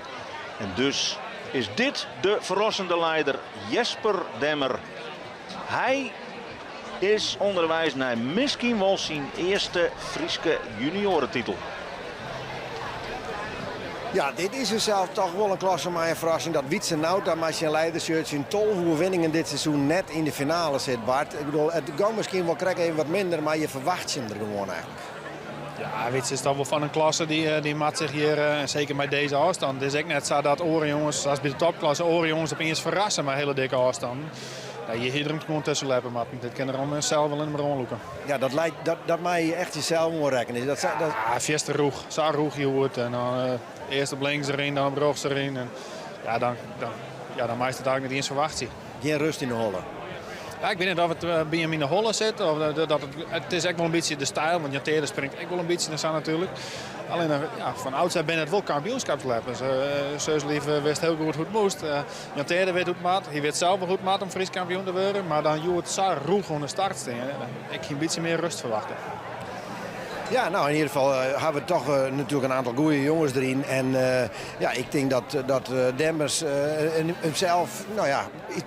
En dus is dit de ferrassende leider Jesper Demmer. Hy is ûnderweis nei miskien wol syn earste Fryske junioretitel. Ja, dit is dus toch wol in klasse mei in ferrassing dat Wietse Nauta mei syn leidershirt syn 12 oerwinningen dit seizoen net yn de finale sit, Bart. Ik bedoel, it gie miskien wol krekt even wat minder, mar je ferwachtsje him der gewoan eigentlik. Ja, Wietse is toch wol fan in klasse dy moat sich hjir, seker mei dizze ôfstân. It is ek net sa dat oare jonges, sa as by de topklasse, oare jonges opiens ferrasse mei hiele dikke ôfstannen. Ja, hjir hie er him gewoan tusken leppe moatten. Dit kin er om sels wol in oanlûke. Ja, dat, lijkt, dat mei je echt jezelf oanrekkenje. Dat. Ja, fierste rûch. Sa rûch hjoed. En dan earst op links deryn, dan op rjochts deryn. En ja, dan meist it eigentlik net iens ferwachtsje. Gjin rêst yn de holle. Ja, ik wit net oft it by him yn de holle sit. Of dat it is ek wol in bytsje de styl, want Jan Teerde springt ek wol in bytsje sa natuerlik. Allinnich, ja, fan oudsher binne it wol kampioenskipsleppers. Seuslief wist hiel goed hoe't it moast. Jan Teerde wit hoe't it moat. Hy wit sels wol hoe't it moat om Frysk kampioen te wurden. Mar dan hjoed sa rûch oan de start stean. Ik hie in bytsje mear rêst ferwachte. Ja, nou yn ieder gefal hawwe we toch natuerlik in oantal goede jonges deryn. En ja, ik tink dat Demmers himsels, nou ja,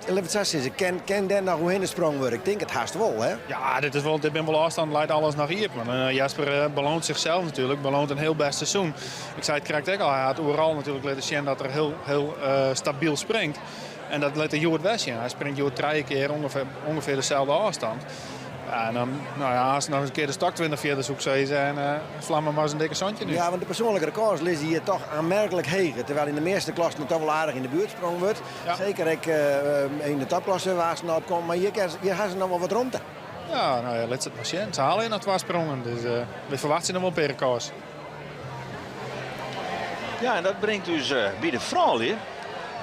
lit it sa sizze, kin dêr noch oerhinne sprongen wurde? Ik tink it hast wol, hè? Ja, dit binne wol ôfstannen, leit alles noch iepen. Jesper beloont zichzelf natuurlijk, beloont in hiel bêst seizoen. Ik sei it krekt ek al, hy hat oeral natuerlik litten sjen dat er hiel, hiel stabyl springt. En dat lit er hjoed wer sjen. Hy springt hjoed trije kear ûngefear deselde ôfstân. Ja, en dan, nou ja, as noch in kear de stok 20 fierder soe ik sizze en flamme mar ris in dikke 17 út. Ja, want de persoanlike rekords lizze hjir toch oanmerklik heger. Terwyl yn de measte klassen it toch wol aardich yn de buert sprongen wurdt. Seker ek yn de topklasse wêr't se no op komme. Mar hjir hawwe se noch wol wat romte. Ja, nou ja, lit se it mar sjen. Se helje noch twa sprongen, dus we ferwachtsje noch wol in pear rekords. Ja, en dat bringt ús by de froulju.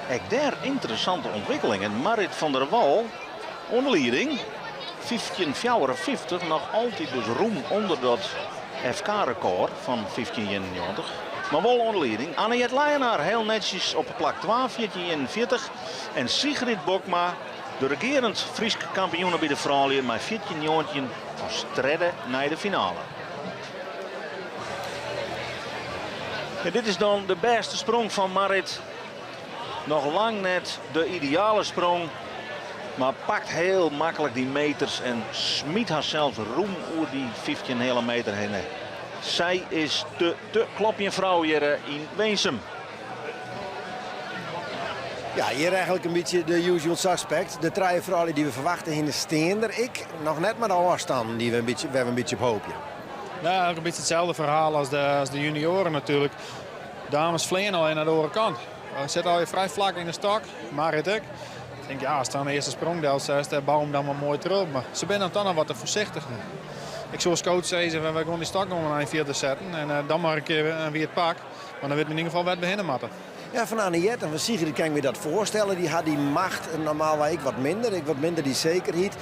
Ek dêr ynteressante ûntwikkelingen. Marit van der Wal oan de lieding. 15,54, noch altyd dus rûm ûnder dat FK-rekôr fan 15,91. Mar wol oan de lieding. Annejet Leijenaar hiel netsjes op plak 2, 14,41. En Sigrid Bokma, de regearend Frysk kampioene by de froulju, mei 14,19 as tredde nei de finale. En dit is dan de bêste sprong fan Marit. Noch lang net de ideale sprong. Mar pakt hiel maklik dy meters en smyt harsels rûm oer dy 15 heale meter hinne. Sy is de te klopjen frou hjir yn Winsum. Ja, hjir eigentlik in bytsje de usual suspect. De trije froulju dy't we ferwachte hiene stean der ek. Noch net mar de ôfstannen dy't we in bytsje, wêr't we in bytsje op hoopje. Ja, ek in bytsje itselde ferhaal as de junioaren natuerlik. Dames fleane al nei de oare kant. Sit al frij flak yn de stok, Marit ek. Ik tink, ja, as dan de earste sprong delsetst, bou him dan mar moai troch. Mar se binne dan toch noch wat te foarsichtich. Ik soe as coach sizze, we gean dy stok gewoan ein fierder setten. En dan mar in kear wie it pak. Mar dan wit men yn ieder gefal wêr't we hinne moatte. Ja, fan Anniette en fan Sigrid kin ik my dat foarstelle. Dy hat dy macht normaalwei ek wat minder. Ek wat minder dy sekerheid.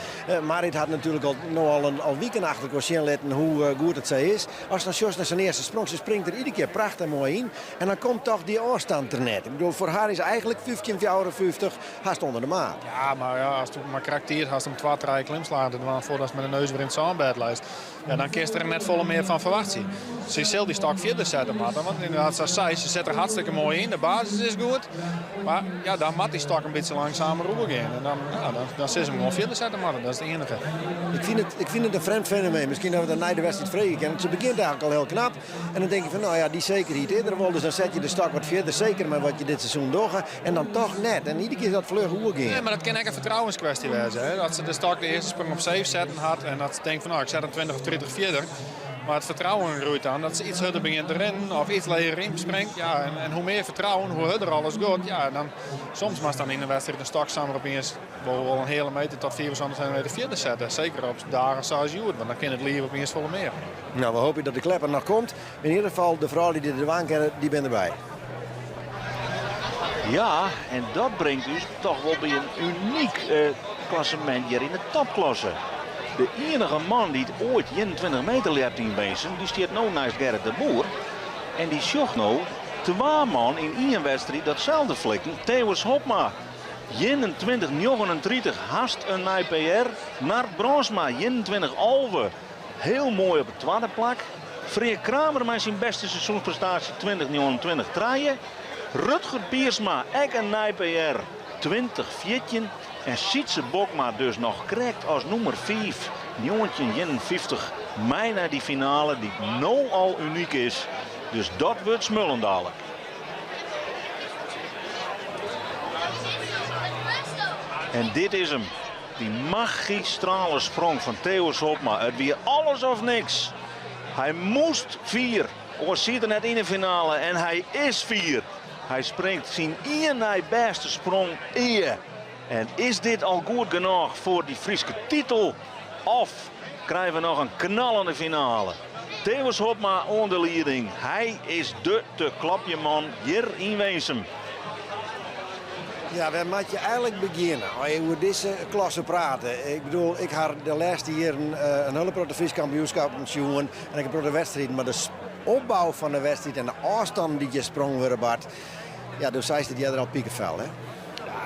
Marit hat natuerlik al, no al, al wiken achter elkoar sjen litten hoe goed it sy is. As dan sjochst nei syn earste sprong, se springt der iedere kear prachtich moai yn. En dan komt toch dy ôfstân der net. Ik bedoel, foar har is eigentlik 15,54 hast ûnder de maat. Ja, mar ja, ast mar krekt tiid hast om twa, trije klimslagen te dwaan foardatst mei de neus wer yn it sânbêd leist, ja, dan kinst der net folle mear fan ferwachtsje. Se sil dy stok fierder sette moatte, want ynderdaad, sa sei, se set der hartstikke moai yn. De basis. basis is goed. Mar ja, dan moat dy stok in bytsje langsumer oergean. En dan, ja, dan, dan sil se him gewoan fierder sette moatte. Dat is it iennige. Ik fyn it, ik fyn it in frjemd fenomeen. Miskien dat we dat nei de wedstriid freegje kinne. Se begjint eigentlik al hiel knap. En dan tink je fan, no ja, dy sekerheid is der wol. Dus dan set je de stok wat fierder. Seker mei wat je dit seizoen dogge. En dan toch net. En iedere kear dat fluch oergean. Nee, mar dat kin ek in fertrouwenskwestje wêze. Hè? Dat se de stok de earste sprong op safe setten hat. En dat se tinkt fan, no, ik set him 20 of 30 fierder. Mar it fertrouwen groeit dan dat se iets hurder begjint te rinnen of iets leger ynspringt. Ja, en, en hoe mear fertrouwen, hoe hurder alles giet. Ja, en dan, soms moatst dan yn de wedstriid in stok samar opiens wol, wol in heale meter tot 75 centimeter fierder sette. Seker op dagen sa as hjoed, want dan kin it liif opiens folle mear. Nou, we hoopje dat de klepper noch komt. Yn ieder gefal, de froulju dy't it dwaan kinne, dy binne derby. Ja, en dat bringt ús toch wol by in unyk eh, klassemint hjir yn de topklasse. De iennige man dy't oait 21 meter ljept yn Winsum, dy stiet no neist Gerrit de Boer. En dy sjocht no twa man yn ien wedstriid datselde flikken. Thewis Hobma, 21-39, hast in nij PR. Nard Brandsma, 21-11. Hiel moai op it twadde plak. Freark Kramer mei syn bêste seizoensprestaasje 20-29 trije. Rutger Piersma ek in nij PR 20-14. En Sytse Bokma dus noch krekt as nûmer fiif 19-51 mei nei dy finale dy't no al unyk is. Dus dat wurdt smullen dalik. En dit is 'm. Dy magistrale sprong fan Thewis Hobma, it wie alles of niks. Hy moast fier, oars siet er net yn de finale en hy is fier. Hy springt syn ien nei bêste sprong ea. En is dit al goed genôch foar dy Fryske titel of krije we noch in knallende finale? Thewis Hobma oan de lieding. Hy is de te klopjen man hjir yn Winsum. Ja, wêr moat je eigenlik begjinne as je oer dizze klasse prate? Ik bedoel, ik ha de lêste jierren eh, in hiele protte Frysk kampioenskappen sjoen en ek in protte wedstriden, mar de opbou fan de wedstriid en de ôfstannen dy't hjir sprongen wurde, Bart, ja, do seist it earder al pikefel, hè?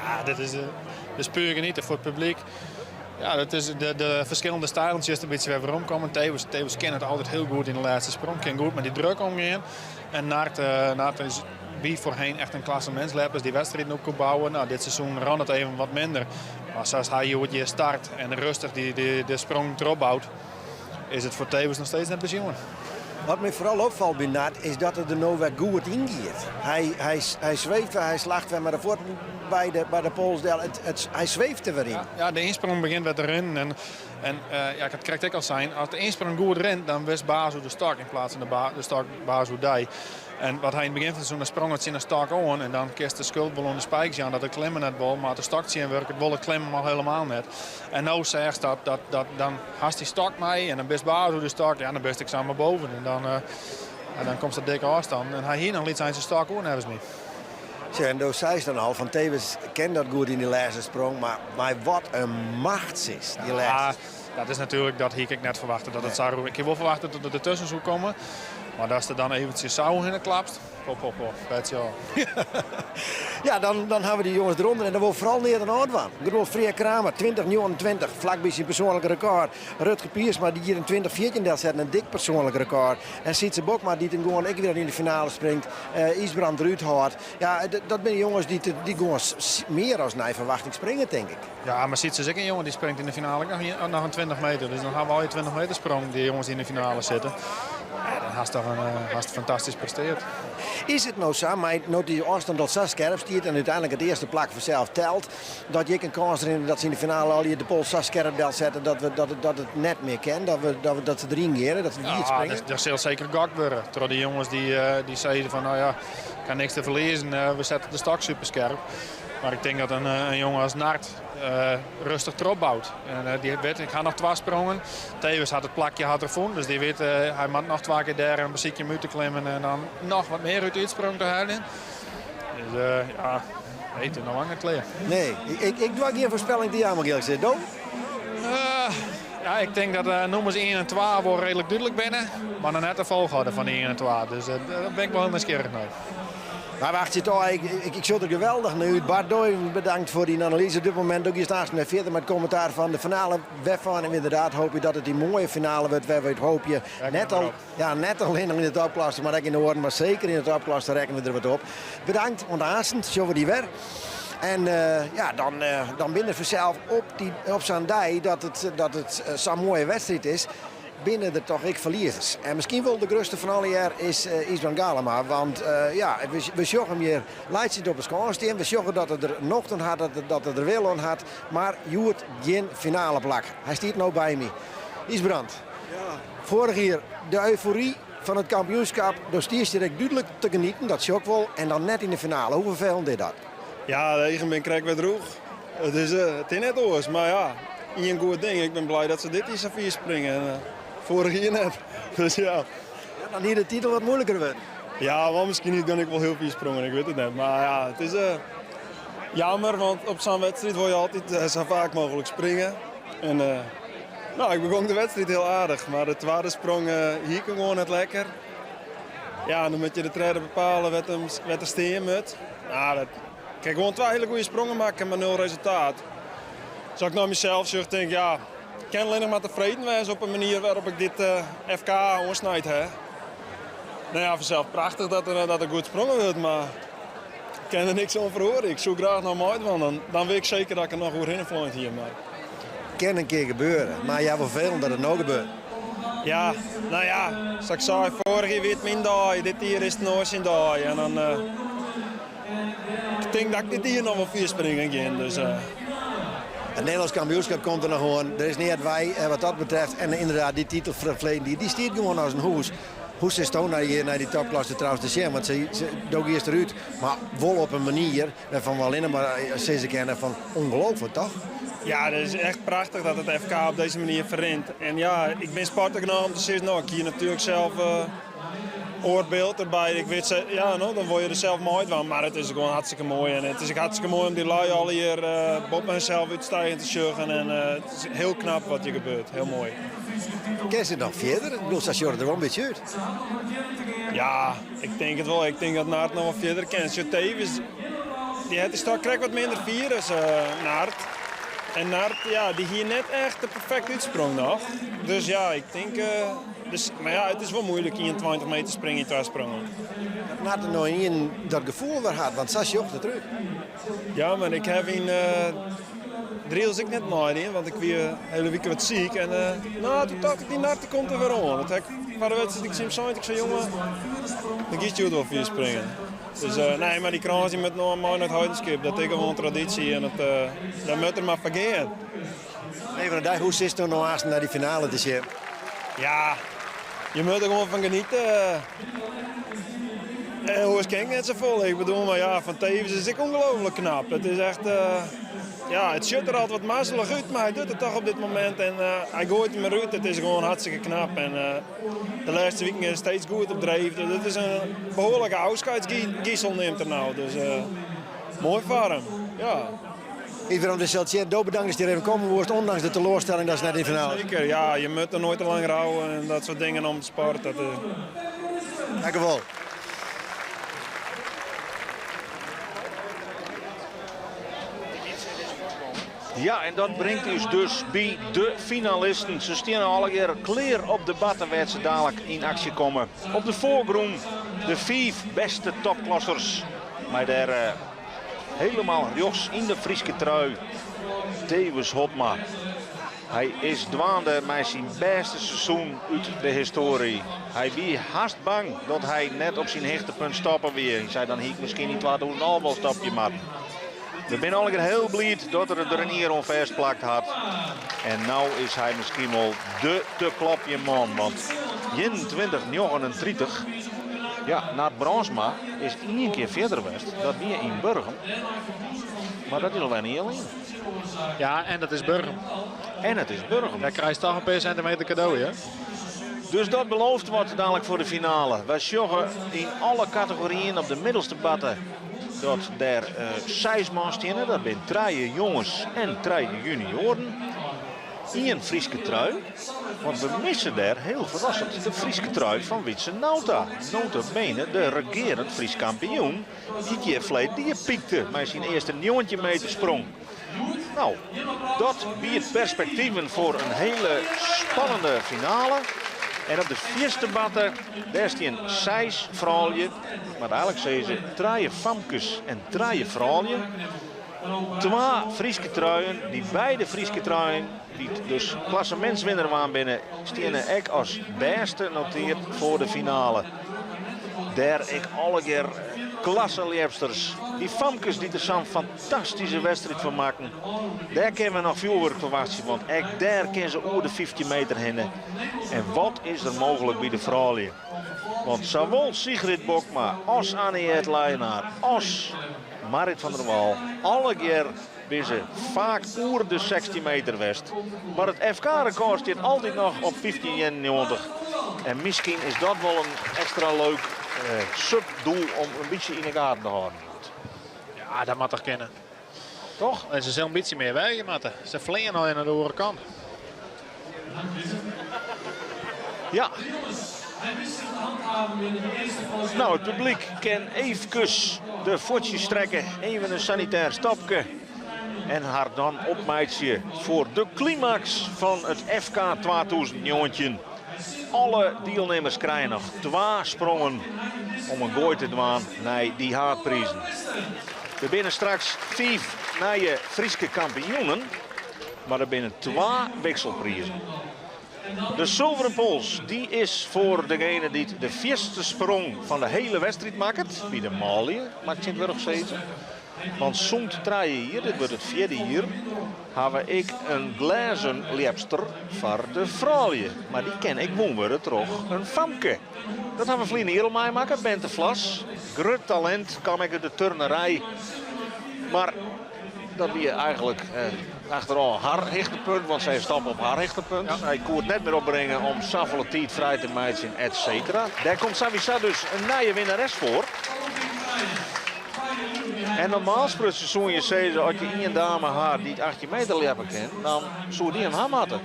Ja, dit is, eh, dit is puer genieten foar it publyk. Ja, dat is de, de ferskillende stijltsjes in bytsje wer weromkommen. Thewis, Thewis kin it altyd hiel goed yn de lêste sprong, kin goed mei dy druk omgean. En Nard, uh, Nard is wie foarhinne echt in klassemintsljepper dy't wedstriden op koe bouwe. Nou, dit seizoen rûn it even wat minder. Mar sa as hy hjoed hjir start en rêstich dy, dy, de sprong derop bout, is it foar Thewis noch steeds net besjoen. Wat my foaral opfalt by Nard is dat er der no wer goed yn giet. Hy, hy, hy sweeft wer, hy slacht wer mei de fuotten by de, by de pols del. It, it, hy sweeft der wer yn. Ja, ja, de ynsprong begjint wer te rinnen. En, en uh, ja, ik ha it krekt ek al sein, as de ynsprong goed rint, dan wurdst baas oer de stok yn plaats fan de, ba de stok baas oer dy. En wat hy yn it begjin fan it seizoen, dan sprong it tsjin de stok oan en dan kinst de skuld wol oan de spikes jaan dat it klimmen net wol, mar as de stok tsjinwurket wol it klimmen al helemaal net. En no seachst dat, dat, dat dan hast dy stok mei en dan bist baas oer de stok, ja dan bist ek samar boven en dan, uh, ja, dan komst dat dikke ôfstân. En hy hie noch in lyts eintsje stok oer neffens my. Tsja, en do seist dan al fan Thewis ken dat goed yn dy lêste sprong, mar mei wat in macht sis, dy lêste. Ja, dat is natuerlik, dat hie ik ek net ferwachte dat it sa rûn. Ik hie wol ferwachte dat it dertusken soe komme, mar datst der dan eventsjes sa oerhinne klapst, hop, hop, hop, petsje ôf. Ja, dan, dan hawwe we dy jonges derûnder en dan wol foaral neat oan ôfdwaan. Ik bedoel, Freark Kramer, 20-29, flakby syn persoanlike rekôr. Rutger Piersma, dy't hjir in 20-14 delset, in dik persoanlik rekôr. En Sytse Bokma, dy't him gewoan ek wer yn de finale springt, uh, Ysbrand derút hâldt. Ja, dat binne jonges dy't, dy't gewoan mear as nei ferwachting springe, tink ik. Ja, mar Sytse is ek in jonge dy springt yn de finale ek noch in 20 meter. Dus dan hawwe we al je 20 meter sprong, dy jonges dy't yn de finale sitte. Ja, dan hast toch in, eh, hast fantastysk prestearre. Is it no sa, mei no't dy ôfstân al sa skerp stiet en úteinlik it earste plak fansels telt, dat je ek in kâns rinne dat se yn de finale al de pols sa skerp delsette dat, we, dat, it, dat it net mear kin, dat, we, dat, we, dat se deryn geane, dat se wiet Ja, springe? der sil seker gokt wurde troch de jonges dy't eh, dy sizze fan, no ja, ik ha niks te ferliezen, eh, we sette de stok super skerp. Mar ik tink dat in, eh, in jonge as Nard uh, rêstich trochbout. En uh, dy wit, ik ha noch twa sprongen. Thewis hat it plakje hat er fûn, dus dy wit, uh, hy moat noch twa kear dêr in besykje om út te klimmen en dan noch wat mear út de útsprong te heljen. Dus ja, nee, it is noch lang net klear. Nee, ik, ik doar gjin foarspelling te jaan, earlik sein. Do? Ja, ik tink dat uh, nûmers 1 en 2 wol reedlik dúdlik binne, mar noch net de folchoarder fan dy 1 en 2. Dus uh, dêr bin ik wol hiel nijsgjirrich nei. Maar wacht je toch, ik zit er geweldig naar uit. Bart Dooyen, bedankt voor die analyse. Op dit moment ook je straks weer verder met commentaar van de finale. Waarvan en inderdaad hoop je dat het die mooie finale wordt. Waar we het hoop je net, al, ja, net alleen nog in de topklasse, maar ook in de oren. Maar zeker in de topklasse rekken we er wat op. Bedankt, want aansend, zullen we die weer. En ja, dan binnen vanzelf op zo'n dag dat het zo'n mooie wedstrijd is binnen er toch ik verliezers. En misschien wel de grootste van alle jaar is Ysbrand Galama. Want ja, we zorgen hem hier leidt op het schoorsteen. We zorgen dat het er nog een had, dat het er wil aan had. Maar Joert geen finale plak. Hij staat nou bij me. Ysbrand, ja. Vorig jaar de euforie van het kampioenschap. Dus die is direct duidelijk te genieten, dat is ook wel. En dan net in de finale. Hoe vervelend is dat? Ja, de eigen ben krijg weer droeg. Het is net oors, maar ja, een goed ding. Ik ben blij dat ze dit jaar vier springen. En vorig jaar net. Dus ja. Ja. Dan hier de titel wat moeilijker wordt. Ja, maar misschien niet kan ik wel heel veel sprongen, ik weet het net. Maar ja, het is jammer, want op zo'n wedstrijd wil je altijd zo vaak mogelijk springen. En nou, ik begon de wedstrijd heel aardig, maar de tweede sprong hier kon gewoon net lekker. Ja, en dan moet je de treden bepalen wat er steen moet. Nou, dat, ik kan gewoon twee hele goede sprongen maken, maar nul resultaat. Als ik naar mezelf zeg, denk ik, ja, ik kan alleen nog maar tevreden zijn op een manier waarop ik dit FK aansnijd. Hè. Nou ja, vanzelf prachtig dat er goed sprongen wordt, maar ik kan er niks over horen. Ik zoek graag naar mij, want dan weet ik zeker dat ik er nog goed in vloeit hier. Maar... Kan een keer gebeuren, maar ja, vervelend dat het nou gebeurt. Ja, nou ja, zoals ik zei, vorig jaar werd mijn dag, dit hier is het nooit zijn dag. En dan, ik denk dat ik dit hier nog wel vier springen kan. Dus. Het Nederlands kampioenschap komt er nog gewoon. Er is niet het wij wat dat betreft. En inderdaad, die titel verleden, die stiet gewoon als een hoes. Hoe is het naar, hier, naar die topklasse trouwens te zien? Want ze dook eerst eruit, maar wel op een manier waarvan we alleen maar ze kennen van ongelooflijk, toch? Ja, dat is echt prachtig dat het FK op deze manier verrint. En ja, ik ben sporteconoom om te zeggen, nou, ik hier natuurlijk zelf oorbeeld erbij. Ik weet, ze, ja, nou, dan word je er zelf mooi van. Maar het is gewoon hartstikke mooi. En het is ook hartstikke mooi om die lui al hier op mezelf uitstijgen te sjuggen. En het is heel knap wat hier gebeurt. Heel mooi. Ken ze nog verder? Ik bedoel, ze er wel een beetje uit. Ja, ik denk het wel. Ik denk dat Naart nog wel verder kent. Tevens, die heeft straks krijgt wat minder virus, Naart. En Naart, ja, die hier net echt de perfecte uitsprong nog. Dus ja, ik denk... Dus, maar ja, het is wel moeilijk 21 meter springen in twee sprongen. Dat Naart er nog in dat gevoel weer had, want Sasje jocht het terug. Ja, maar ik heb in drills ik net nooit in, want ik weer de hele week wat ziek. En nou, toen dacht ik, die Naart die komt er weer om. Want ik, voor de wedstrijd, ik zie hem zo, ik zei, jongen, dan kies je het wel vier springen. Dus nee, maar die krans die moet nog mooi naar het huidenskip. Dat is gewoon traditie en dat moet er maar vergeten. Even een dag, hoe zit het nou haast naar die finale te zien? Ja, je moet er gewoon van genieten. En hoe is Kenk net zo vol? Ik bedoel, maar ja, van Tevens is ik ongelooflijk knap. Het is echt, ja, het ziet er altijd wat mazzelig uit, maar hij doet het toch op dit moment. En hij gooit hem eruit, het is gewoon hartstikke knap. En de laatste weken is steeds goed op dreef. Dus het is een behoorlijke afscheidsgiesel neemt er nou. Dus mooi voor hem, ja. Iedereen de Celtier, dood bedankt dat je er even komen wordt, ondanks de teleurstelling dat ze net in de finale. Zeker, ja, je moet er nooit te lang rouwen en dat soort dingen om de sport. Dat. Dank u wel. Ja, en dat brengt ons dus bij de finalisten. Ze staan al een keer kleer op de batten waar ze dadelijk in actie komen. Op de voorgrond de vijf beste topklassers. Maar daar helemaal rechts in de Frieske trui. Thewis Hobma. Hij is dwaande met zijn beste seizoen uit de historie. Hij wie haast bang dat hij net op zijn hichtepunt stoppen weer. Hij zei dan hier misschien niet wat hoe een al stapje maar. We zijn al heel blij dat er er een eer om vastplakt had. En nu is hij misschien wel de te klopje man. Want 21-39, ja, Nard Brandsma is één keer verder geweest. Dat weer in Burgum. Maar dat is alweer niet alleen. Ja, en dat is Burgum. En het is Burgum. Daar krijg je toch een paar centimeter cadeau, hè? Dus dat belooft wat dadelijk voor de finale. Wij sjoggen in alle categorieën op de middelste batten dat er zes man staan. Dat zijn drie jongens en drie junioren. Ien Fryske trui, want we misse dêr hiel ferrassend de Fryske trui fan Wietse Nauta, nota bene de regearend Frysk kampioen, dy't hjir ferleden jier pykte mei syn earste 19 meter sprong. No, dat biedt perspektiven foar in hiele spannende finale. En op de fierste matte, dêr stean seis froulju, ik moat eigenlik sizze trije famkes en trije froulju. Twa Fryske truien, dy beide Fryske truien, dy't dus klassemintswinner waard binne, steane ek as bêste noteard foar de finale. Dêr ek allegear klasseljepsters. Dy famkes dy't der sa'n fantastyske wedstriid fan makken. Dêr kinne we noch fjoerwurk ferwachtsje, want ek dêr kinne se oer de 15 meter hinne. En wat is der mooglik by de froulju? Want sawol Sigrid Bokma as Anniette Leyenaar as Marit van der Wal, allegear binne se faak oer de 16 meter west. Mar it FK-rekôr stiet altyd noch op 15,91. En miskien is dat wol in ekstra leuk subdoel om in bytsje yn 'e gaten te hâlden. Ja, dat moat toch kinne. Toch? En se sille in bytsje mear weagje moatte. Se fleane al nei de oare kant. Ja. Nou, it publyk kin eefkes de fuotsjes strekke, even in sanitêr stopke en har dan opmeitsje foar de klimaks fan it FK 2019. Alle dielnimmers krije noch twa sprongen om in goai te dwaan nei dy haadprizen. Der binne straks fiif nije Fryske kampioenen, mar der binne twa wikselprizen. De sulveren pols dy is foar degene dy't de fierste sprong fan de hiele wedstriid makket, by de manlju moat ik tsjintwurdich sizze. Want sûnt trije jier, dit wurdt it fjirde jier, hawwe we ek in glêzen ljepster foar de froulju. Mar dy kin ek wûn wurde troch in famke. Dat hawwe we ferline jier al meimakke, Bente Vlas. Grut talint, kaam ek út de turnerij. Mar dat wie eigenlik achterôf har hichtepunt, want sy stoppe op har hichtepunt. Sy koe it net mear opbringe om safolle tiid frij te meitsjen, et cetera. Dêr komt sawiesa dus in nije winnares foar. En normaal sprutsen soene je sizze, as je ien dame ha dy't 18 meter ljeppe kin, dan soe dy him ha moatte.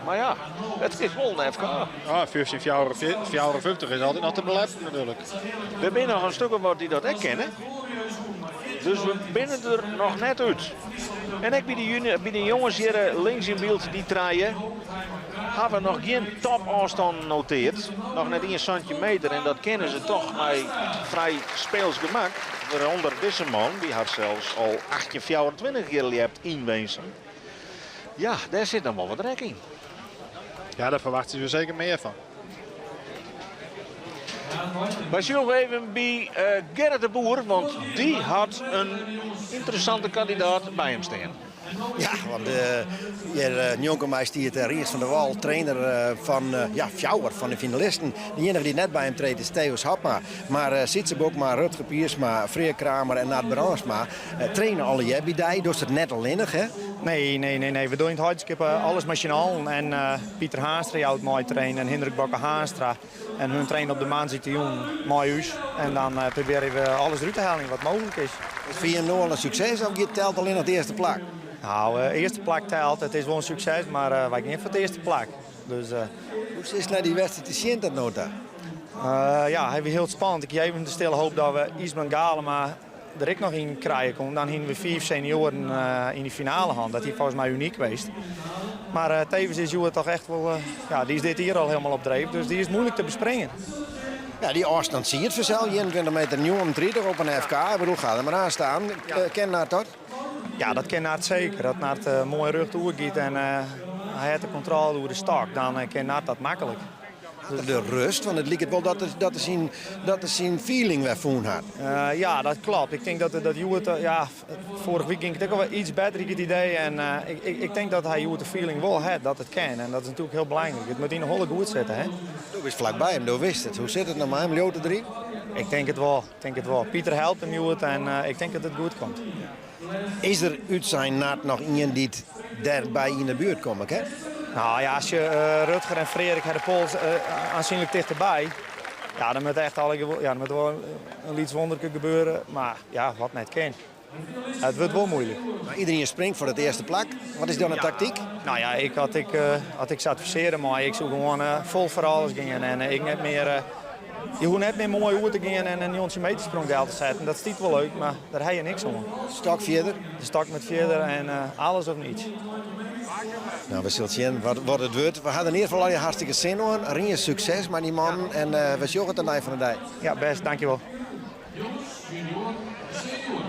Mar ja, it is wol in FK. Ja, 15,54 is altyd noch te beljeppen natuerlik. Der binne noch in stik of wat dy't dat ek kinne. Dus we binne der noch net út. En ek by de, juni, by de jonges hjir links yn byld, dy trije, hawwe noch gjin topôfstân noteard. Noch net ien sintimeter en dat kinne se toch mei frij speels gemak. Wêrûnder dizze man, dy hat sels al 1824 kear ljept yn Winsum. Ja, dêr sit dan wol wat rek yn. Ja, dêr ferwachtsje we seker mear fan. Wy sjogge even by uh, Gerrit de Boer, want dy hat in ynteressante kandidaat by him stean. Ja, want uh, hjir uh, njonken my stiet uh, Rients van der Wal, trainer fan ja, fjouwer fan de finalisten. De iennige dy't net by him traint is Theo Hapma. Mar Sytse Bokma, Rutger Piersma, Freark Kramer en Nard Brandsma traine allegear by dy. Dochst it net allinnich, hè? Nee, nee, nee, nee. We dogge yn it Heidskip alles mei syn allen. En Pieter Haanstra jout mei trainen en Hindrik Bokke Haanstra. En hun trainen op de moandeitejûn mei ús. En dan probearje we alles derút te heljen wat mooglik is. Is foar jim no al in sukses of giet telt allinnich it earste plak? Nou, earste plak telt. It is wol in sukses, mar wy gean foar it earste plak. Dus, Hoe sitst nei dy wedstriid te sjen tot no ta? Ja, hy wie hiel spannend. Ik hie even de stille hoop dat we Ysbrand Galema der ek noch yn krije koene. Dan hiene we fiif senioaren yn de finale hân. Dat hie folgens my unyk west. Mar tevens is hjoed toch echt wol, ja, dy is dit jier al hielendal op dreef, dus dy is muoilik te bespringen. Ja, dy ôfstân siet fansels, 21 meter 39 op in FK. Ik bedoel, ga der mar oan staan. Kin Nard dat? Ja, dat kin Nard seker. As Nard moai rjocht oergiet en hy hat de kontrôle oer de stok, dan kin Nard dat maklik. De rust, want it liket wol dat er, dat er, syn, dat er syn feeling wer fûn hat. Uh, ja, dat klopt. Ik tink dat, dat hjoed, ja, foarige wike gyng it ek al wer iets better, ik it idee. En uh, ik, ik, ik tink dat hy hjoed de feeling wol hat dat it kin. En dat is natuerlik hiel belangryk. It moat yn de holle goed sitte, hè? Do bist flakby him, do witst it. Hoe sit it no mei him? Leaut er deryn? Ik tink it wol. Ik tink it wol. Pieter helpt him hjoed en uh, ik tink dat it goed komt. Is der útsein Nard noch ien dy't dêrby yn de buert komme kin? Nou ja, as je Rutger en Freark ha de pols oansynlik tichterby, ja, dan moat echt alle, ja, dan moat wol in lyts wonderke gebeure. Mar ja, wat net kin. Het wurdt wol muoilik. Mar iderien springt foar it earste plak. Wat is dan de taktyk? No ja, ik, as ik, as ik sa advisearje mei, ik soe gewoan fol foar alles gean en ik net mear. Je hoege net mear moai oer te gean en in 19 meter sprong del te setten. Dat stiet wol leuk, mar dêr ha je niks oan. Stok fierder? De stok moat fierder en alles of niets. No, we sille sjen wat, wat it wurdt. We ha der yn ieder gefal allegear hartstikke sin oan. Rien, sukses mei dy mannen en we sjogge it ein fan de dei. Ja, bêst, dankjewol.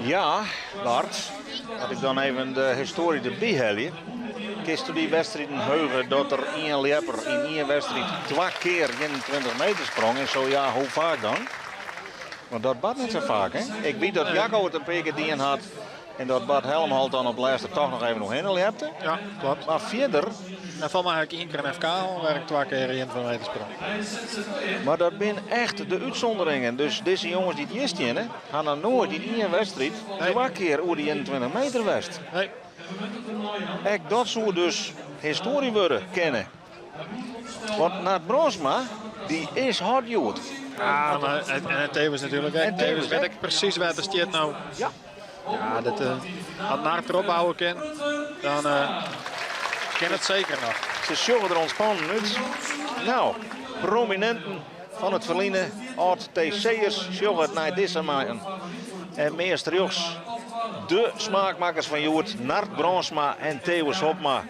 Ja, Bart, as ik dan even de histoarje derby helje. Kinsto dy wedstriden heuge dat der ien ljepper yn ien wedstriid twa kear 21 meter sprong? En zo ja, hoe faak dan? Want dat bart net sa faak, hè? Ik wit dat Jacco it in pear kear dien hat en dat Bart Helmholt dan op lêste toch noch even oerhinne ljepte. Ja, kloppet. Mar fierder... En folgens my ha ik ien kear in FK hân wêr't ik twa kear 21 meter sprong. Mar dat binne echt de útsûnderingen. Dus dizze jonges dy't hjir steane, ha noch noait yn ien wedstriid twa kear oer de 21 meter west. Nee. Ek dat soe dus histoarje wurde kinne. Want Nard Brandsma, dy is hot hjoed. Ja, mar en Tewes natuerlik ek. En Tewes Tewes wit ek presys wêr't er stiet no. Ja. Ja, dat, as Nard derop hâlde kin, dan kin it seker noch. Se sjogge der ûntspannen út. No, promininten fan it ferline, âld-TC'ers, sjogge nei dizze mannen. En meast rjochts de smaakmakkers fan hjoed, Nard Brandsma en Thewis Hobma.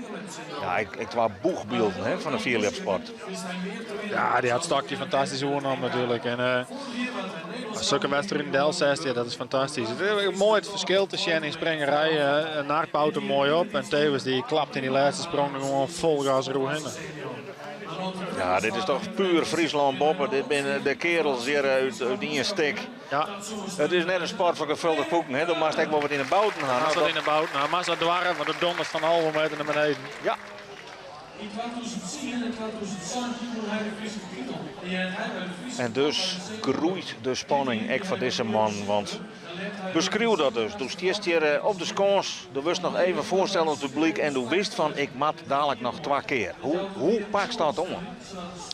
Ja, ek, ek twa boechbylden hè, fan de fierljepsport. Ja, dy hat stokje fantastysk oernommen natuerlik. En uh, sokke wedstriden delsetst, ja, dat is fantastysk. It is moai it ferskil te sjen yn springerij. Uh, Nard bout him moai op en Thewis dy klapt yn dy lêste sprong gewoan fol gas deroerhinne. Ja, dit is toch puer Fryslân boppe. Dit binne de kearels hjir út, út ien stik. Ja. It is net in sport foar gefulde koeken, hè? Do moatst ek wol wat yn de bouten ha. Moatst wat yn de bouten ha. Moatst wat doarre, want do donderst fan 11 meter nei beneden. Ja. Yn 2010 en 2017 wûn hy de Fryske titel en heart hy by de Fryske En dus groeit de spanning ek foar dizze man, want beskriuw dat dus. Do stiest hjir eh, op de skâns, do wurdst noch even foarsteld oan it publyk en do witst fan ik moat dadelijk noch twa kear. Hoe, hoe pakst dat oan?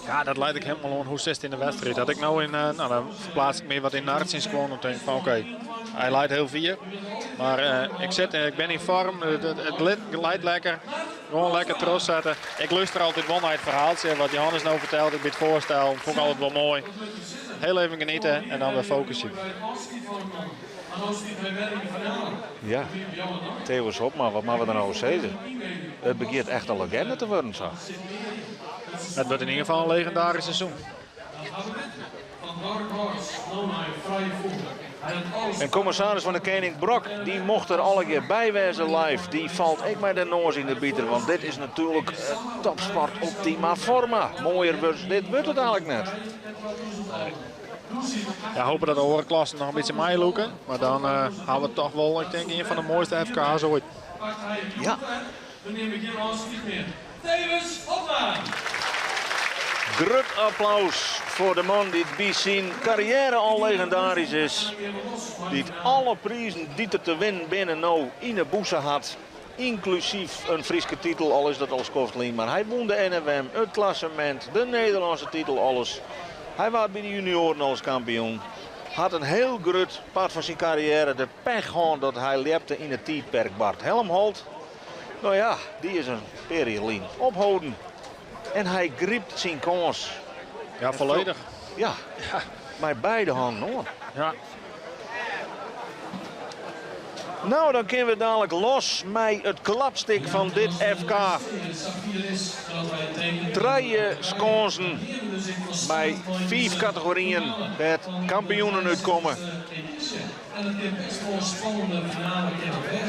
Ja, dat leit ek hielendal oan hoe sitst yn de wedstriid. As ik no yn, eh, no, dan ferpleats ik my wat yn Nard syn skuon en tink fan oké, hy leit hiel fier. Mar eh, ik, sit, ik bin yn foarm, it, it, it leit lekker. Gewoan lekker trochsette. Ik lúster altyd wol nei it ferhaaltsje wat Johannes no fertelt by it foarstellen. Fûn ik altyd wol moai. Hiel even geniete en dan wer fokusje. Ja, Thewis Hobma, wat moatte we der no oer sizze? It begjint echt in legende te wurden sa. It wurdt yn ieder gefal in legendarysk seizoen. En kommissaris fan de Kening Brok, dy mocht der allegear by wêze live. Dy falt ek mei de noas yn de biter, want dit is natuerlik topsport optima forma. Moaier wurdt dit wurdt it eigentlik net. Ja, hope dat de oare klassen noch in bytsje meilûke. Mar dan uh, ha we toch wol, ik tink, ien fan de moaiste FK's oait. Ja. We nimme gjin ôfskied mear. Thewis Hobma! Grut applaus foar de man dy't by syn karriêre al legendarysk is. Dy't alle prizen dy't der te winnen binne no yn 'e bûse hat. Ynklusyf in Fryske titel, al is dat al skoft lyn. Mar hy wûn de NFM, it klassemint, de Nederlânske titel, alles. Hy waard by de junioaren alris kampioen. Hat in hiel grut part fan syn karriêre de pech hân dat hy ljepte yn it tiidperk Bart Helmholt. No ja, dy is in pear jier lyn opholden. En hy grypt syn kâns. Ja, folledich. Ja, mei beide hannen oan. Ja. No, dan kinne we dadelijk los mei it klapstik fan dit FK. Trije skânsen mei fiif kategoryen wêr't kampioenen útkomme.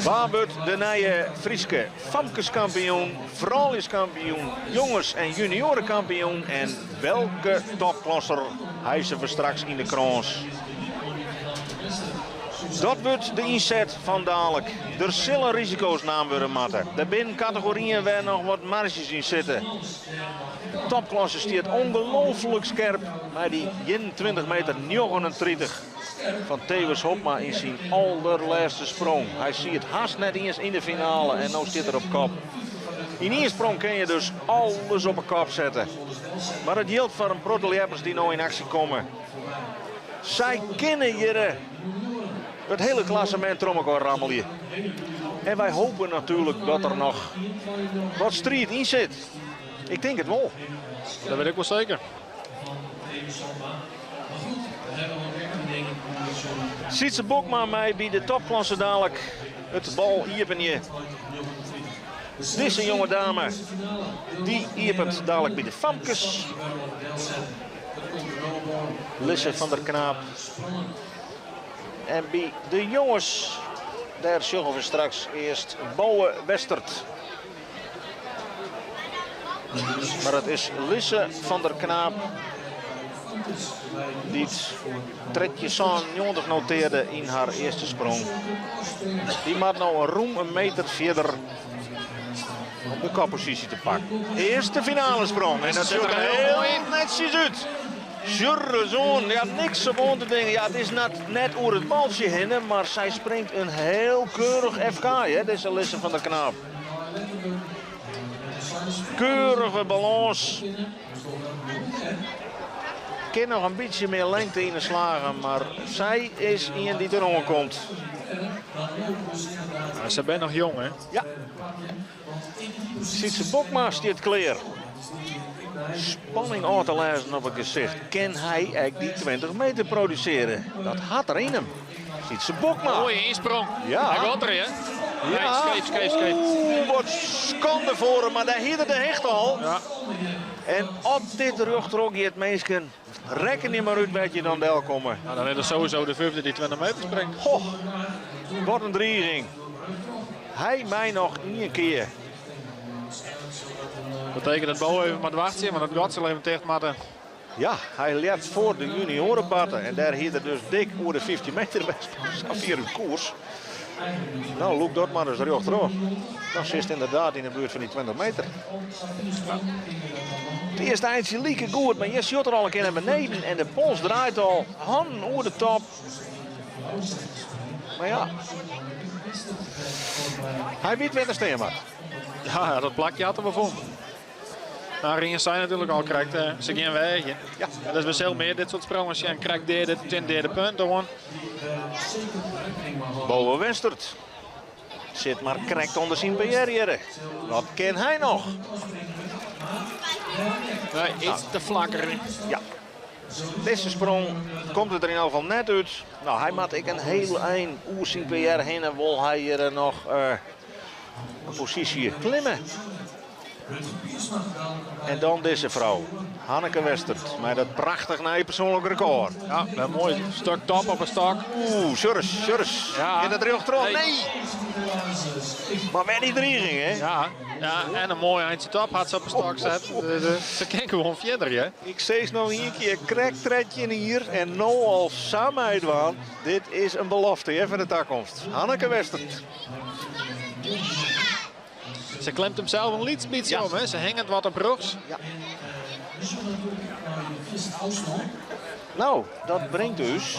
Wa wurdt de nije Fryske famkeskampioen, frouljuskampioen, jonges- en junioarekampioen en welke topklasser hise we straks yn de krâns? Dat wurdt de ynset fan dalik. Der sille risiko's naam wurde moatte. Der binne kategoryen wêr noch wat marzjes yn sitte. De topklasse stiet ongelooflik skerp mei dy 21 meter 39. Fan Thewis Hobma yn syn alderlêste sprong. Hy siet hast net iens yn de finale en no stiet er op kop. Yn ien sprong kin je dus alles op 'e kop sette. Mar it jildt foar in protte ljeppers dy't no yn aksje komme. Sy kinne hjir. It hiele klassemint troch mekoar rammelje. En wy hopen natuerlik dat der noch wat striid yn sit. Ik tink it wol. Dat wit ik wol seker. Sytse Bokma mei by de topklasse dalik it bal iepenje. Dizze jonge dame dy iepent dalik by de famkes. Lisse van der Knaap. En by de jonges, dêr sjogge we straks earst Bouwe Westert. Mar it is Lisse van der Knaap dy't 13,97 notearde yn har earste sprong. Dy moat no in rûm in meter fierder om de kopposysje te pakken. Earste finalesprong en dat sjocht der hiel netsjes út. Sjurrezoon, ja niks op oan te dingen. Ja, it is net, net oer it baltsje hinne, mar sy springt in hiel keurich FK, hè, dizze Lisse van der Knaap. Keurige balâns. Kin noch in bytsje mear lengte yn de slagen, mar sy is ien dy't der oankomt. Ja, se binne noch jong, hè? Ja. Sytse Bokma stiet klear. Spanning ôf te lêzen op it gesicht. Kin hy ek dy 20 meter produsearje? Dat hat er yn him. Sytse Bokma. Moaie ynsprong. Ja. Hy giet der, hè? Ja. Nee, skeef, skeef, skeef. Oeh, wat skande foar him, mar dêr hie er de hichte al. Ja. En as dit rjochtroch giet, minsken, rekkenje mar út wêr't je dan delkomme. Nou, dan is er sowieso de fyfde dy't 20 meter springt. Goh, wat in driging. Hy mei noch ien kear. Dat betekent dat Bo even moat wachtsje, want it gat sil even ticht moatte. Ja, hy ljept foar de juniorenparten en dêr hie er dus dik oer de 15 meter west. Sa fier út koers. Nou, lûk dat mar ris rjochtroch. Dan sitst ynderdaad yn de buert fan dy 20 meter. It earste eintsje like goed, mar hjir sjocht er al in kear nei beneden en de pols draait al. Hannen oer de top. Mar ja, hy wit wêr't er stean moat. Ja, dat plakje hat er wol fûn. Nou, Rien sei natuerlik al krekt, se gean weagjen. Ja. Dat is wy sille mear dit soart sprongen sjen. Krekt dêr, dit dêr de punt oan. Bowe Westert sit mar krekt ûnder syn PR hjirre. Wat kin hy noch? Nee, iets te flakker. Ja. Dizze sprong komt it der yn elk gefal net út. Nou, hy moat ek in hiel ein oer syn PR hinne. Wol hy hjir noch in posysje klimme. En dan dizze frou, Hanneke Westert, mei dat prachtich nije persoanlik rekôr. Ja, in moai stik top op 'e stok. Oeh, Sjurres, Sjurres. Ja. Giet it rjochtroch? Nee. Nee! Mar wer dy driging, hè? Ja, ja, en in moai eintsje top hat se op 'e stok set. Se kin gewoan fierder, hè? Ik sis noch ien kear, krekt 13 jier en no al sa meidwaan. Dit is in belofte hè, foar de takomst. Hanneke Westert. Se klemt him sels in lyts bytsje Ja. om, hè? Se hinget wat op rjochts. Ja. Nou, dat bringt ús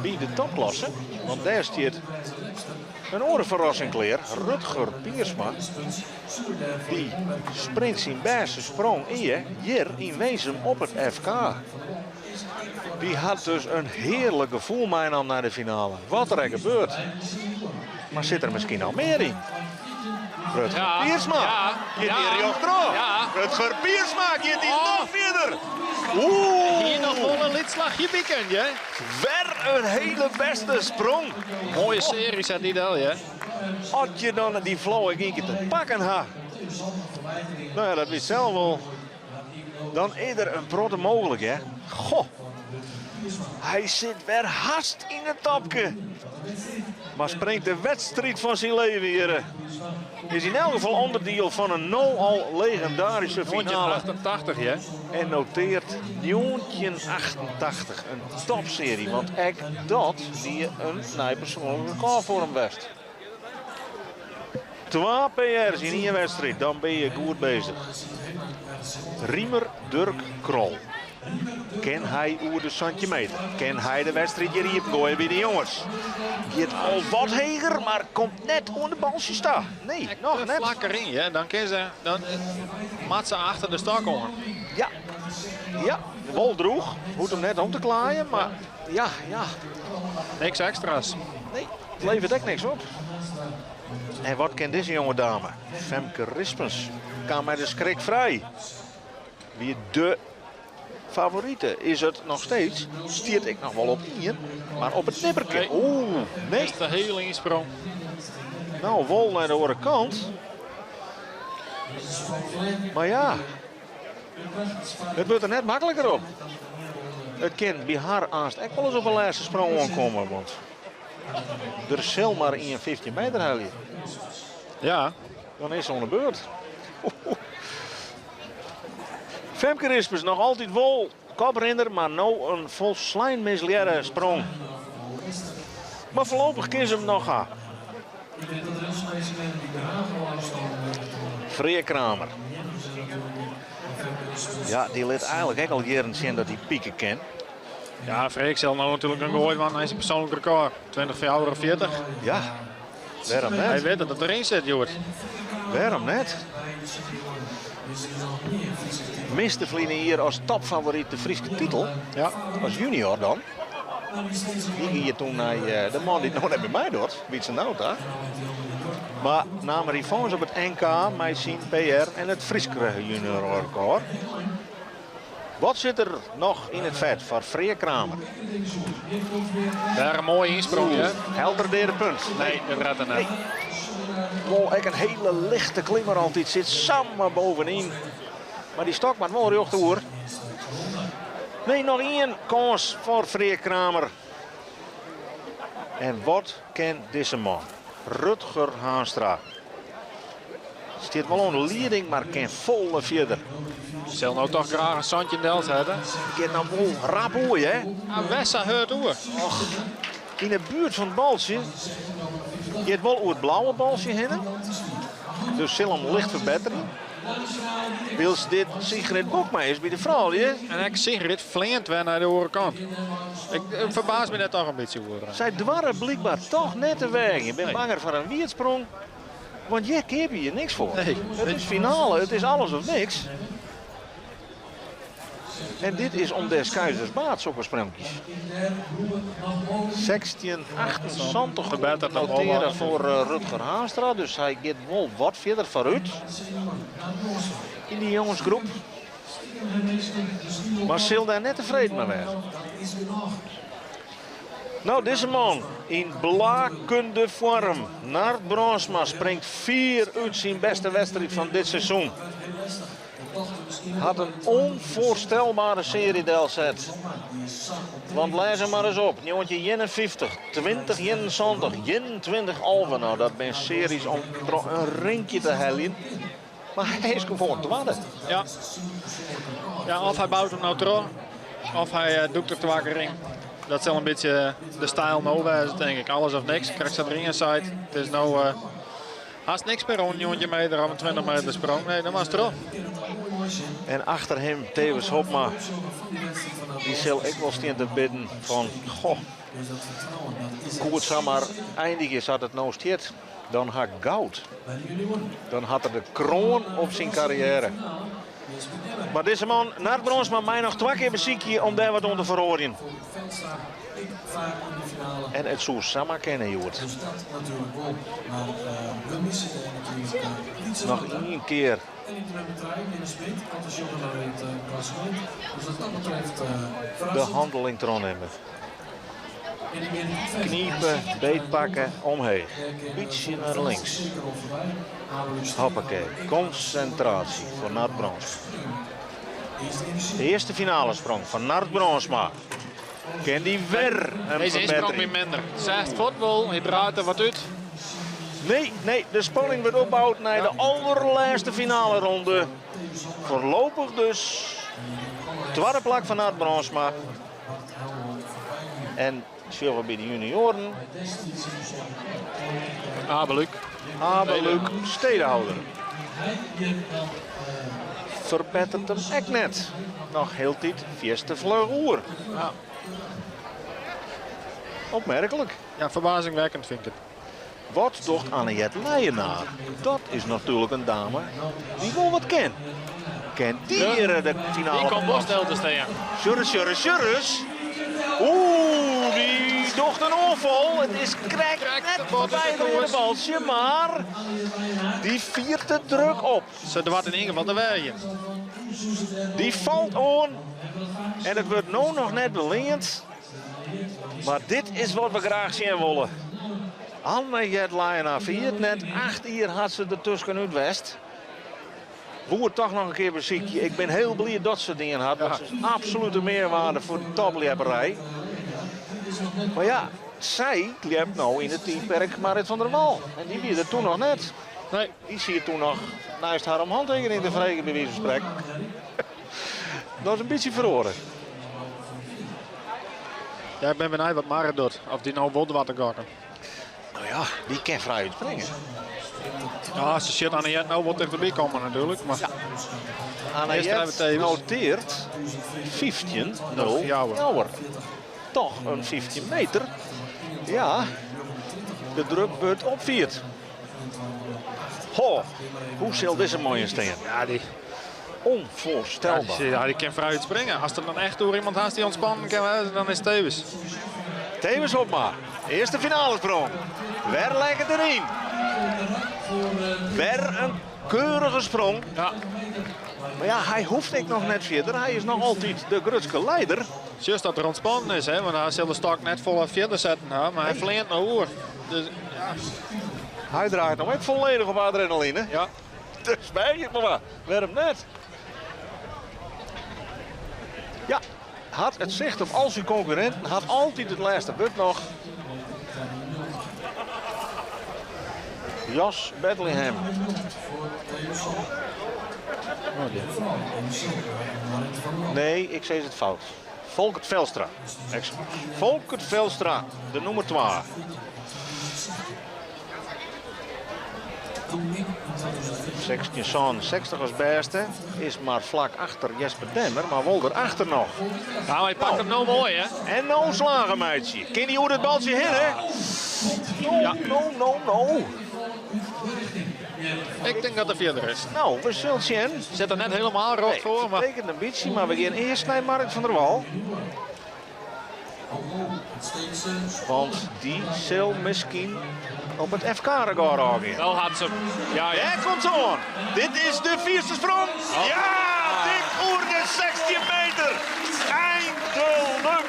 by de topklasse. Want dêr stiet in oare ferrassing klear. Rutger Piersma. Dy springt syn bêste sprong ea hjir yn Winsum op it FK. Dy hat dus in hearlik gefoel meinaam nei de finale. Wat der ek gebeurt. Mar sit der miskien al mear yn? Rutger Ja, Piersma ja, giet ja, hier rjochtroch. ja. Rutger Piersma giet hier Oh. noch fierder. Oeh. Hier noch wol in lyts slachje by kind, hè? Wer in hiele bêste sprong. Moaie searje set dy del, hè? As je dan dy flow ek ien kear te pakken ha. Nou ja, dat wit sels wol. Dan is der in protte mooglik, hè? Goh. Hy sit wer hast yn it topke. Mar springt de wedstriid fan syn leven hjir. Is yn elk gefal ûnderdiel fan in no al legindaryske finale. 1988, hè? En noteart 1988 in topsearje. Want ek dat wie in nij persoanlik rekôr foar him west. Twa PR's yn ien wedstriid, dan binne je goed beuzich. Riemer Durk Krol. Kin hy oer de 17 meter? Kin hy de wedstriid hjir iepengoaie by de jonges? Giet al wat heger, mar komt net oan de baltsjes ta. Nee, noch Te net. Flakker yn, hè? Dan kin se, dan moat se achter de stok oan. Ja, ja, wol droech. Hoecht him net om te klaaien, mar ja, ja. Niks ekstra's. Nee, it leveret ek niks op. En wat kin dizze jonge dame? Femke Rispens kaam mei de skrik frij. Wie de favorite. Is it noch steeds. Stiet ek noch wol op ien, mar op it nipperke. Nee. Oeh, nee. Is de hiele ynsprong. Nou, wol nei de oare kant. Mar ja, it wurdt der net makliker op. It kin by har aanst ek wolris op 'e lêste sprong oankomme, want der sil mar ien 15 meter helje. Ja. Dan is se oan de beurt. Femke Rispens noch altyd wol koprinner, mar no in folslein mislearre sprong. Mar foarlopich kin se him noch ha. Freark Kramer. Ja, dy lit eigenlik ek al jierren sjen dat hy pike kin. Ja, Freark sil no natuerlik in goai dwaan nei syn persoanlik rekôr. 2044. Ja, wêrom net? Hy wit dat it deryn sit, hjoed. Wêrom net? Miste ferline jier as topfavoryt de Fryske titel. Ja. As junior dan. Dy gie toen nei eh, de man dy't no net mear meidocht, Wietse Nauta. Mar naam revanche op it NK mei syn PR en it Fryske juniorrekôr. Wat sit der noch yn it fet foar Freark Kramer? Dêr in moaie ynsprong, hè? Helder de punt. Nee, dat redt er net. Nee. Wol ek in hiele lichte klimmer altyd, sit samar bovenyn. Mar dy stok moat wol rjocht oer. Nee, noch ien kâns foar Freark Kramer. En wat kin dizze man? Rutger Haanstra. Stiet wol oan de lieding, mar kin folle fierder. Sil no toch graach in 17 delsette. Giet no wol rap oer, hè? Ah, Wessa heurt oer. Och, yn de buert fan it baltsje. Giet wol oer it blauwe baltsje hinne. Dus sil him licht ferbetterje. Wylst dit Sigrid Bokma is by de froulju. En ek Sigrid fleant wer nei de oare kant. Ik, ik ferbaas my dêr toch in bytsje oer. Sy doarre blykber toch net te weagjen. Bin Nee. banger foar in wierdsprong. Want hjir keapje je niks foar. Nee. It is finale, it is alles of niks. En dit is om des keizers baat, sokke spronkjes. 1678 Verbeterd nog wel noteren wat. foar eh, Rutger Haanstra. Dus hy giet wol wat fierder foarút yn dy jongensgroep. Mar sil dêr net tefreden mei wêze. No, dizze man yn blakende foarm. Nard Brandsma springt fier út syn bêste wedstriid fan dit seizoen. Hat in ûnfoarstelbere searje delset. Want lês him mar ris op, 1951, 2071, 21 11. No, dat binne searjes om troch in rinkje te heljen. Mar hy is gewoan twadde. Ja. Ja, of hy bout him no troch, of hy eh, dûkt der twa kear yn. Dat sil in bytsje de styl no wêze, tink ik. Alles of niks. Krekt sa't Rien seit, it is no eh, hast niks mear oan 19 meter of in 20 meter sprong. Nee, dan moatst troch. En achter him Thewis Hobma. Dy sil ek wol stean te bidden fan, goh, koe it samar eindigje sa't it no stiet. Dan ha ik goud. Dan hat er de kroan op syn karriêre. Mar dizze man, Nard Brandsma, mei noch twa kear besykje om dêr wat oan te feroarjen. En it soe samar kinne hjoed. Noch ien kear. De hanneling trochnimme. Knipe, beetpakke, omheech. Bytsje nei links. Hoppakee, konsintraasje foar Nard Brandsma. De earste finalesprong fan Nard Brandsma. Kin dy wer in Dizze ynsprong wie ferbettering? minder. Seachst fuort wol, hy draait der wat út. Nee, nee, de spanning wurdt opboud nei de allerlêste finaleronde. Foarlopich dus twadde plak foar Nard Brandsma. En sjogge we by de junioaren. Abe Luuk. Abe Luuk Stedehouder. Ferbetteret him ek net. Noch hieltyd fierste fluch oer. Ja. Opmerklik. Ja, ferbazingwekkend fyn ik it. Wat docht Annejet Leijenaar? Dat is natuerlik in dame dy't wol wat kin. Kin dy hjir de finale Dy komt wol stil te stean. Sjurres, sjurres, sjurres. Oeh, dy Dy docht in oanfal. It is krekt net foarby it reade baltsje, mar dy fiert de druk op. Se doart yn ieder gefal te weagjen. Dy falt oan en it wurdt no noch net beleand. Mar dit is wat we graach sjen wolle. Anne-Jet Leijenaar ferjit net, 8 jier hat se der tuskenút west. Woe it toch noch in kear besykje. Ik bin hiel bliid dat se it dien hat, want se is absolute mearwaarde foar de topljepperij. Mar ja, sy ljept no yn it tiidperk Marit van der Wal. En dy wie der toen noch net. Nee. Dy siet toen noch neist har om hantekening te freegjen, by wize fan sprekken. Dat is in bytsje feroare. Ja, ik bin benijd wat Marit docht. Of dy no wol doart te gokken. No ja, dy kin frij útspringe. Ja, se sjocht Anne-Jet no wol tichterby kommen natuerlik. Mar ja. Anne-Jet noteart 15,04. Toch in 15 meter. Ja, de druk wurdt opfierd. Ho, hoe sil dizze mooie stean? Ja, dy... Onvoorstelbaar. Ja, dy kin frij útspringe. Ast der dan echt oer iemand hast dy't ontspannen kin wêze, dan is Thewis. Thewis Hobma, earste finalesprong. Wer lekker deryn. Wer in keurige sprong. Ja. Mar ja, hy hoecht ek noch net fierder. Hy is noch altyd de grutste leider. Sjochst dat er ontspannen is, hè? Want hy sil de stok net folle fierder setten ha, mar hy fleant no oer. Dus, ja. Hy draait no ek folledich op adrenaline. Ja. Dus weagje it mar mar. Wêrom net? Ja, hat it sicht op al syn konkurrinten, hat altyd it lêste wurd noch. Jos Bethlehem. Nee, ik sis it fout. Folkert Velstra. Folkert Velstra, de nûmer twa. 1667 as bêste, is mar flak achter Jesper Demmer, mar wol der achter noch. Nou, hy pakt him no moai, hè? En no slagen meitsje. Kin hy oer it baltsje hinne? No, ja. no, no, no. Ik tink dat er fierder is. No, we sille sjen. Sit der net hielendal rjocht foar, mar... betekent in bytsje, mar we gean earst nei Marrit van der Wal. Want dy sil miskien op it FK-rekôr ôfgean. No hat se. Ja, ja. Dêr komt se oan. Dit is de fierste sprong. Oh. Ja, dik oer de 16 meter. Eindelijk.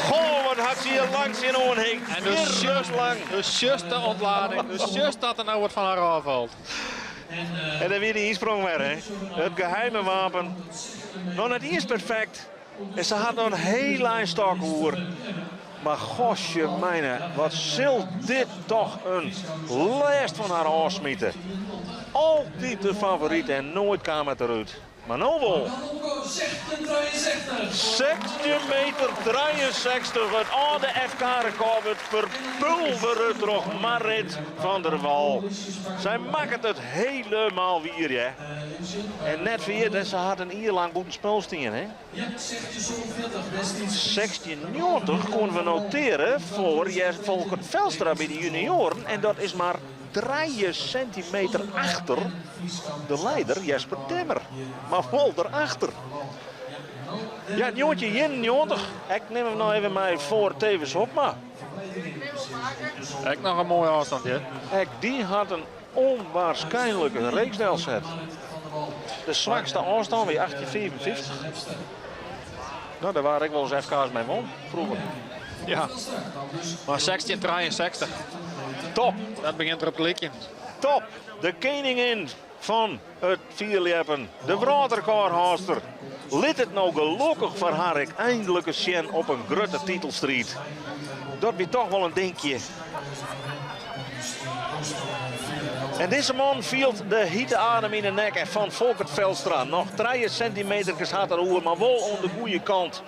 Goh, wat hat se hjir lang tsjin oanhingd. En dus just lang. Dus just de ontlading. Dus just dat der no wat fan har ôffalt. En dan wie dy ynsprong wer, hè. It geheime wapen. Noch net iens perfekt. En se hat noch in hiel ein stok oer. Mar gosje mijne, wat sil dit toch in lêst fan har ôfsmite. Altyd de favoryt en noait kaam it derút. Mar no wol. 16 meter 63, it âlde FK-rekôr wurdt ferpulvere troch Marit van der Wal. Sy makket it helemaal wier, hear. En net ferjitte, se hat in jier lang bûten spul stien. Hè? 1690 koene we noteare foar Folkert Velstra by de junioaren. En dat is mar 3 sintimeter achter de leider Jesper Demmer. Mar wol derachter. Ja, 1991. Ik nim him noch even mei foar Thewis Hobma. Ek noch in moaie ôfstân, hear. Ek dy hat in ûnwaarskynlike reeks delset. De swakste ôfstân wie 1855. No, dêr waard ek wolris FK's mei wûn, froeger. Ja, mar 1663. Top. Dat begjint derop te lykjen. Top. De keningin fan it fierljeppen. De wrâldrekôrhâldster. Lit it no gelokkich foar har ek eindlik ris sjen op in grutte titelstriid. Dat wie toch wol in dinkje. En dizze man fielt de hite adem yn 'e nekke fan Folkert Velstra. Noch 3 sintimeterkes hat er oer, mar wol oan de goede kant.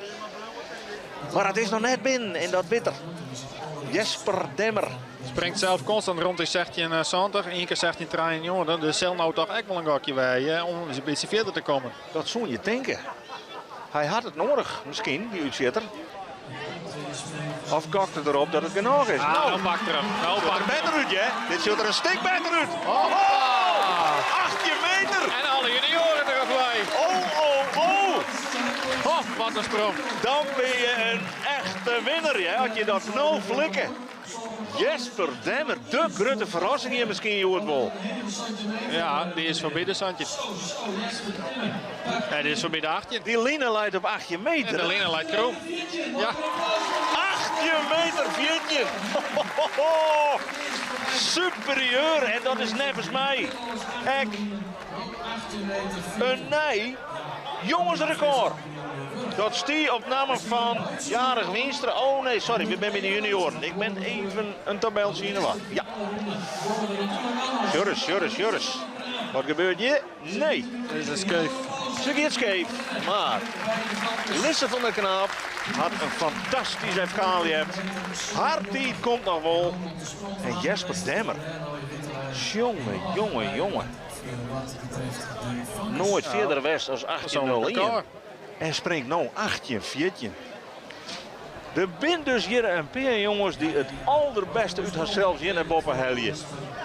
Mar it is noch net binnen en dat wit er. Jesper Demmer. Springt sels konstant rûn de 1670, ien kear 1693. Dus sil no toch ek wol in gokje weagje om in bytsje fierder te kommen. Dat soene je tinke. Hy hat it nedich, miskien, dy útsjitter. Of gokt er derop dat it genôch is. Ah, No, no pakt er him. No sjocht pakt der better út, hè? Dit sjocht der in stik better út. Hoppa! Oh, 18 meter! En alle junioaren der by. Oh, oh, oh! Ho. Wat in sprong. Dan bin je in echte winner, hè, as je dat no flikke. Jesper Demmer, de grutte ferrassing hjir miskien hjoed wol. Ja, dy is foarby de 17. Nee, dy is foarby de 18. Dy line leit op 18 meter. En de line leit krom. Ja. 18 meter 14. Superieur en dat is neffens my ek in nij jongesrekôr. Dat stie op namme fan Jarich Wienstra. Oh nee, sorry, we binne by de junioaren. Ik bin even in tabeltsje yn 'e war. Ja. Sjurris, sjurris, sjurris. Wat gebeurt hjir? Nee. Dit is skeef. Se giet skeef, mar Lisse van der Knaap hat in fantastysk FK ljept. Har tiid komt noch wol. En Jesper Demmer, jonge, jonge, jonge. Noait fierder west as 18.01 en springt no 18.14. Der binne dus hjir in pear jonges dy't it alderbêste út harsels hjir nei boppe helje.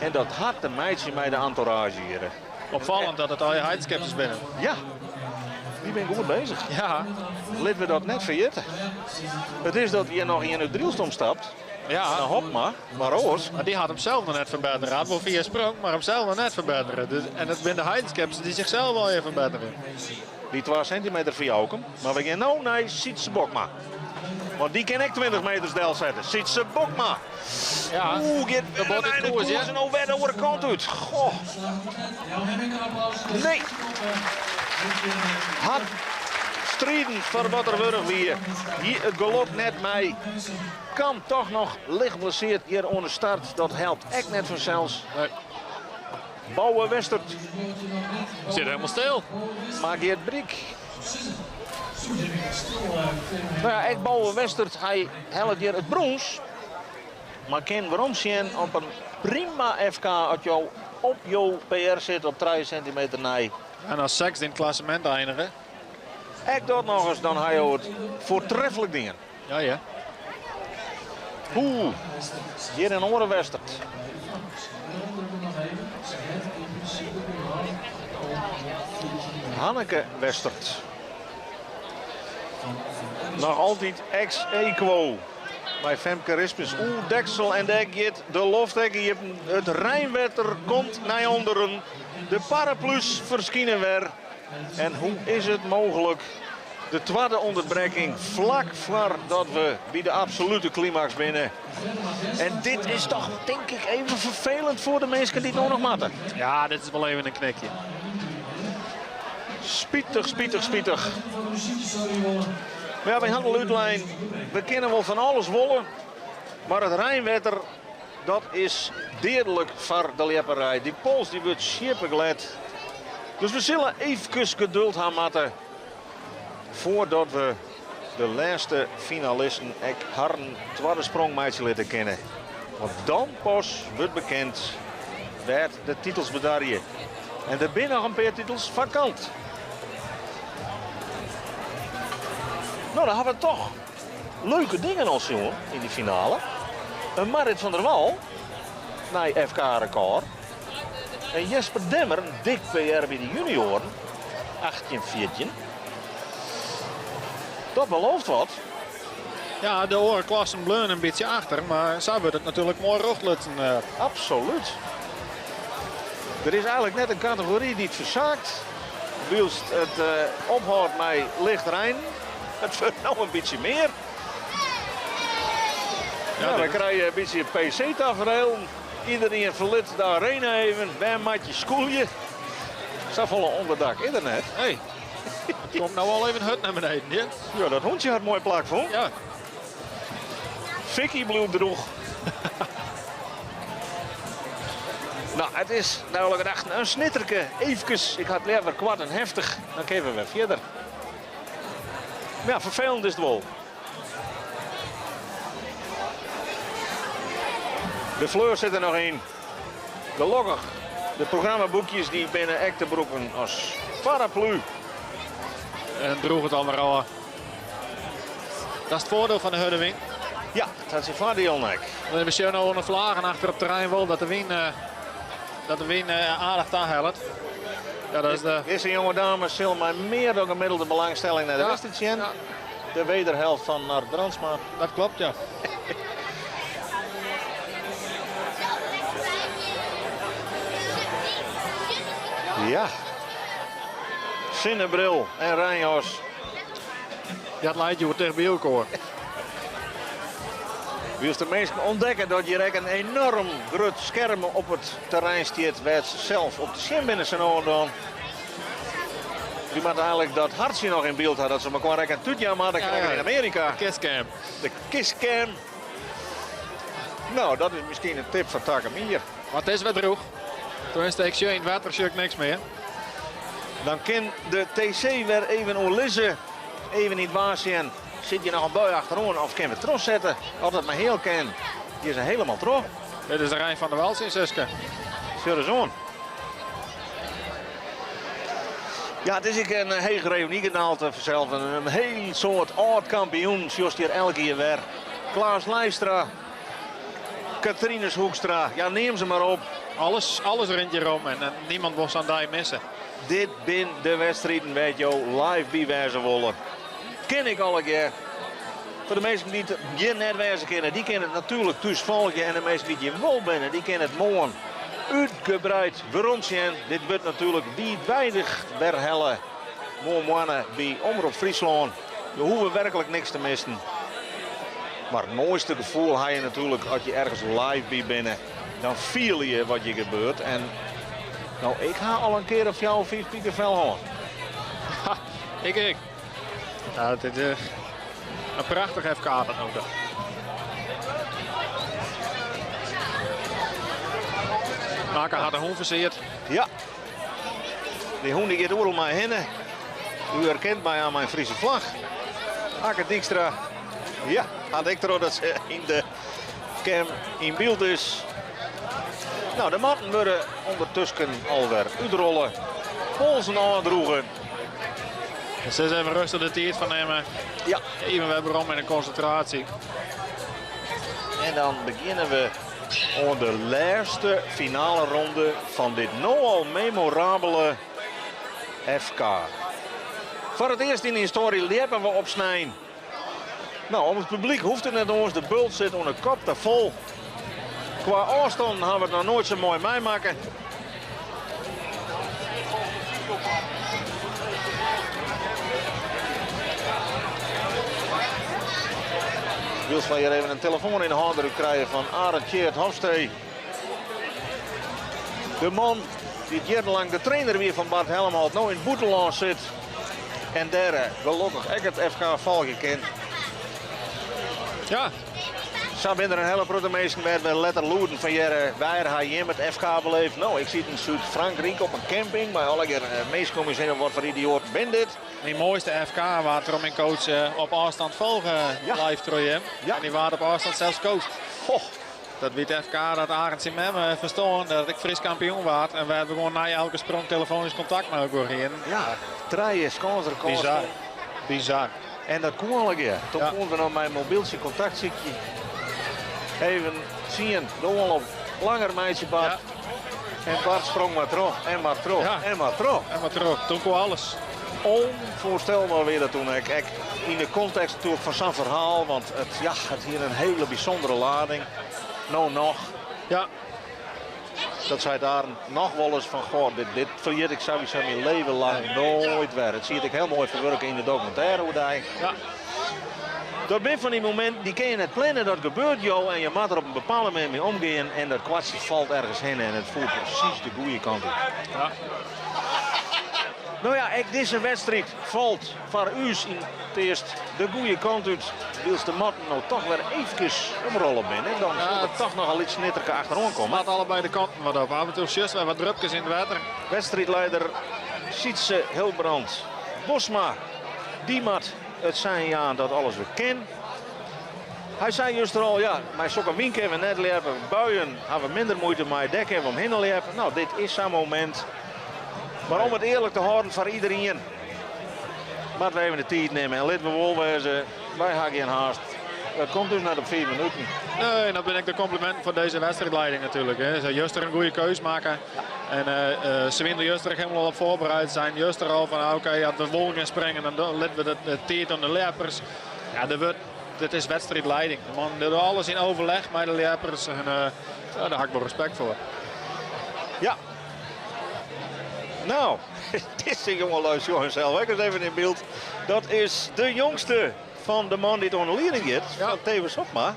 En dat hat te meitsjen mei de entourage hjir. Opfallend dat it allegear heidskepsers binne. Ja, dy binne goed bezich. Ja. Litte we dat net ferjitte. It is dat hjir noch ien út Drylst omstapt. Ja. Nou, hop mar, mar oars. Mar dy hat himsels noch net ferbettere. Hat wol fier sprong, mar himsels noch net ferbettere. Dus, en it binne de heidenskepsers dy't sichsels allegear ferbetterje. Dy 2 sintimeter foar Joukem. Mar we gean no nei Sytse Bokma. Want dy kin ek 20 meters delsette. Sytse Bokma. Ja. Oeh, giet De bot wer in de koers, koers ja. en no wer de oare kant út. Goh. Nee. Hat striden foar wat er wurdich wie. Hie it gelok net mei. Kam toch noch licht blesseard hjir oan de start. Dat helpt ek net fansels. Nee. Bouwe Westert. Sit helemaal stil. Maar Geert Briek. Nou ja, ek Bouwe Westert, hy hellet hjir it brûns. Mar kin werom sjen op in prima FK as jo op jo PR sit op 3 sintimeter nei. En as sechsde yn it klassemint einige. Ek dat noch ris, dan ha jo it foartreflik dien. Ja, ja. Oeh, hjir in oare Westert. Hanneke Westert. Noch altyd ex aequo mei Femke Rispens. Oeh, deksel en dêr giet de loft ek iepen. It reinwetter komt nei ûnderen. De paraplu's ferskine wer. En hoe is it mooglik? De twadde ûnderbrekking flak foardat we by de absolute klimaks binne. En dit is toch, tink ik, even ferfelend foar de minsken dy't no noch moatte. Ja, dit is wol even in knikje. Spitich, spitich, spitich. Mar ja, wy hawwe al útlein, we kinne wol fan alles wolle, mar it reinwetter, dat is deadlik foar de ljepperij. Dy pols dy wurdt sjippeglêd. Dus we sille eefkes geduld ha moatte foardat we de lêste finalisten ek harren twadde sprong meitsje litte kinne. Want dan pas wurdt bekend wêr't de titels bedarje. En der binne noch in pear titels fakant. No, dan hawwe we toch leuke dingen al sjoen yn dy finale. In Marit van der Wal nei FK-rekôr. En Jesper Demmer, in dik PR by de junioaren, 18-14. Dat belooft wat. Ja, de oare klassen bleaune in bytsje achter, mar sa wurdt it natuerlik moai rjochtlutsen. Absolút. Der is eigenlik net in kategory dy't fersaakt, wylst it ophâldt mei licht reinen. It wurdt no in bytsje mear. Ja, we krije in bytsje PC-taferelen. Iderien ferlit de arena even. Wêr moat je skûlje? Safolle ûnderdak is der net. Nee. It komt no al even hurd nei beneden, ja. Ja, dat hûntsje hat moai plak fûn. Ja. Vicky bliuwt drûch. No, it is nei alle gedachten in snitterke. Eefkes, ik ha it leaver koart en heftich. Dan kinne we wer fierder. Mar ja, ferfelend is it wol. De fleur sit der noch yn. Gelokkich, de programmaboekjes dy binne ek te brûken as paraplu. En drûget dan wer ôf. Dat is it foardiel fan de hurde wyn. Ja, dat is in foardiel ek. We sjogge no oan de flagen achter op it terrein wol dat de wyn, dat de wyn aardich tahellet. Ja, dat is de... Dizze jonge dame sil mei mear dan gemiddelde belangstelling nei de wedstriid sjen. De wederhelft fan Nard Brandsma. Dat klopt, ja. Ja. Sinnebril en reinjas. Dat leit hjoed ticht by elkoar. Wylst de minsken ûntdekke dat hjir ek in enoarm grut skerm op it terrein stiet wêr't se sels op te sjen binne sa no en dan. Dy moatte eigenlik dat hartsje noch yn byld ha dat se mekoar ek in tút jaan moatte krekt yn Amearika. De kisscam. De kisscam. No, dat is miskien in tip foar takom jier. Mar it is wer drûch. Tenminste, ik sjoch yn it wetter sjoch ik niks mear. Dan kin de TC wer even oerlizze, even yn it waar sjen. Sit hjir noch in bui achteroan of kinne we trochsette? As dat mar heal kin, gean se helemaal troch. Dit is de Rein van der Wal syn suske. Sjoch ris oan. Ja, it is ek in heech reünygehalte fansels. In hiel soad âld-kampioenen sjochst hjir elk jier wer. Klaas Leijstra, Catrinus Hoekstra, ja neam se mar op. Alles, alles rint hjir om en niemand wol sa'n dei misse. Dit bin de wedstriden wêr't jo live by wêze wolle. Kin ik allegear. Foar de minsken dy't hjir net wêze kinne, dy kinne it natuerlik thús folgje. En de minsken dy't hjir wol binne, dy kinne it moarn útgebreid werom sjen. Dit wurdt natuerlik wiidweidich werhelle moarnmoanne by Omrop Fryslân. Je hoege werklik niks te missen. Mar it moaiste gefoel ha je natuerlik as je ergens live by binne. Dan fiele je wat hjir gebeurt. En no, ik ha al in kear of fjouwer, fiif pikefel hân. Ha, ik ek. Ja, it is in prachtich FK dat no ta. Akke hat de hûn ferseard. Ja. Dy hûn dy giet oeral mei hinne. U herkent my oan myn Friese flach. Akke Dykstra. Ja, hat ek troch dat se yn de cam yn byld is. Nou, de matten wurde ûndertusken alwer útrolle. Polzen ôfdroege. Se is even rêstich de tiid foar nimme. Ja. Even wer werom yn de konsintraasje. En dan begjinne we oan de lêste finale ronde fan dit no al memorabele FK. Foar it earst yn de histoarje ljeppe we op snein. No, om it publyk hoecht it net oars, de bult sit oan de kop ta fol. Kwa ôfstannen hawwe we it noch noait sa moai meimakke. Wylst wy hjir even in telefoan yn de hândruk krije fan Arend Tjeerd Hofstee. De man dy't jierrenlang de trainer wie fan Bart Helmholt, no yn it bûtenlân sit en dêr gelokkich ek it FK folgje kin. Ja. Sa binne der in hiele protte minsken wêr't we letter lûden fan hearre. Wêr ha jim it FK beleefd? No, ik siet yn Súd-Frankryk op in camping mei allegear minsken om ús hinne. Wat foar idioaten bin dit? Myn moaiste FK waard troch myn coach op ôfstân folge live troch jim. En dy waard op ôfstân sels coacht. Goh. Dat wie it FK dat Arend syn mem ferstoarn, dat ik Frysk kampioen waard en wêr't we gewoan nei elke sprong telefoanysk kontakt mei elkoar hienen. Ja, trije skânsrekords. Bizar. Bizar. En dat koe allegear. Toen koenen we noch mei in mobyltsje kontakt sykje. Even tsien, de oanloop langer meitsje Bart. En Bart sprong mar troch en mar troch en mar troch. En mar troch. Toen koe alles. Onvoorstelbaar wie dat toen ek. Ek yn de kontekst natuerlik fan sa'n ferhaal, want it, ja, it hie in hiele bysûndere lading. No noch. Dat seit Arend noch wolris fan, goh, dit, dit ferjit ik sawiesa myn leven lang noait wer. It siet ek hiel moai ferwurke yn de dokumintêre oerdei. Dat bin fan dy mominten, dy kinne je net planne, dat gebeurt jo en je moatte der op in bepaalde manier mei omgean en dat kwartsje falt ergens hinne en it foel presys de goede kant út. No ja, ek dizze wedstriid falt foar ús yn it earst de goede kant út. Wylst de matten no toch wer eefkes omrolle binne, dan sil der toch noch in lyts snitterke achteroan komme. Moat allebei de kanten wat op. Af en toe sjochst wer wat drupkes yn it wetter. Wedstriidleider Sietse Hilbrand Bosma, dy moat it sein jaan dat alles wer kin. Hy sei juster al, ja, mei sokke wyn kinne we net ljeppe. Buien ha we minder muoite mei, dêr kinne we omhinne ljeppe. No, dit is sa'n momint. Mar om it earlik te hâlden foar iderien, moatte we even de tiid nimme. En lit we wol wêze, wy ha gjin haast. Dat komt dus net op 5 minuten. Nee, en dat bin ek de komplimenten foar dizze wedstriidlieding natuerlik. Hè. Se juster in goede keus makke. En se wiene der juster ek hielendal op foarbereid. Seinen juster al fan oké, as we wol gean springen, dan litte we de tiid oan de ljeppers. Ja, der wurdt, dit is wedstriidlieding. De man docht alles yn overleg mei de ljeppers. En ja, dêr ha ik wol respekt foar. Ja. Nou, dizze jongelju sjogge sels ek ris even yn byld. Dat is de jongste fan de man dy't oan de lieding giet, fan Thewis Hobma.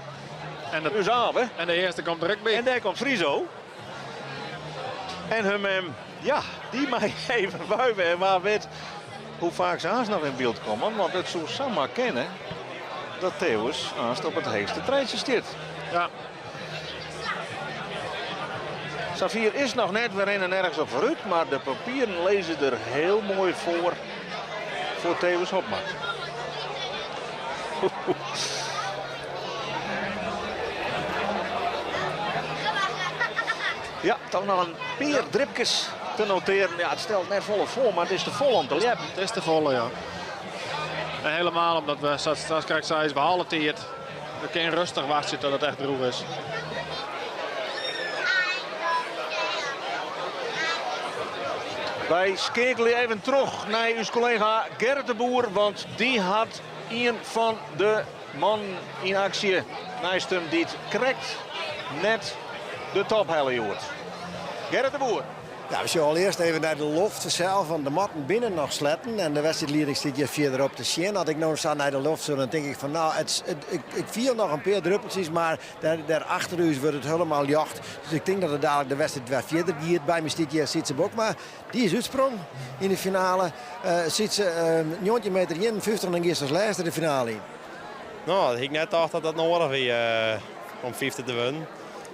En dat, Us Abe. En de earste komt der ek by. En dêr komt Friso. En hun mem, ja, dy mei even wuive. En wa wit hoe faak se aanst noch yn byld komme. Want it soe samar kinne dat Thewis aanst op it heechste treedsje stiet. Ja. Safier is noch net, we rinne nergens op foarút, mar de papieren lizze der hiel moai foar foar Thewis Hobma. Ja, toch noch in pear dripkes te notearen. Ja, it stelt net folle foar, mar it is te folle om te ljeppen. It is te folle, ja. En helemaal omdat we, sa't krekt seist, we ha alle tiid. We kinne rêstich wachtsje tot it echt drûch is. Wy skeakelje even troch nei ús kollega Gerrit de Boer, want dy hat ien fan de mannen yn aksje neist him dy't krekt net de top helle hjoed. Gerrit de Boer. Ja, we sjogge allerearst even nei de loft sels, want de matten binne noch sletten en de wedstriidlieding stiet hjir fierderop te sjen. As ik no sa nei de loft sjoch, dan tink ik fan nou, it, it, ik, ik fiel noch in pear druppeltsjes, mar dêr, dêr achter ús wurdt it hielendal ljocht. Dus ik tink dat it dadelijk de wedstriid wer fierder giet. By my stiet hjir Sytse Bokma. Dy is útsprong yn de finale. Uh, Sytse, uh, 19 meter 51 en dan giest as lêste de finale yn. No, dat hie ik net tocht dat dat noadich wie uh, om fyfte te wurden.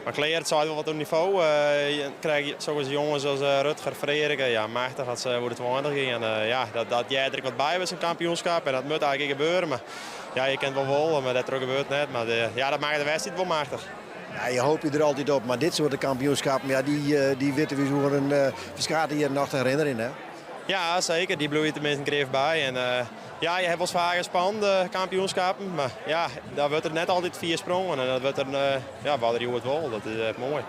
Mar klear, it seit wol wat oer nivo. Uh, krijg je sokke jonges as uh, Rutger Freriken, ja, machtich dat se oer de 20 gean. Uh, ja, dat, dat heart der ek wat by by sa'n kampioenskip en dat moat eigentlik gebeuren. Mar ja, je kinne it wol wolle, mar dêrtroch gebeurt it net. Mar de, ja, dat makket de wedstriid wol machtich. Ja, je hoopje der altyd op, mar dit soarte kampioenskippen, ja, dy, dy witte we ús oer in uh, ferskate jierren noch te herinnerjen. Hè? Ja, seker. Dy bliuwe teminsten grif by. En, uh, ja, je hawwe wolris faker spannende kampioenskippen, mar ja, dêr wurdt der net altyd fier sprongen. En dat wurdt der, uh, ja, wat der hjoed wol. Dat is echt moai.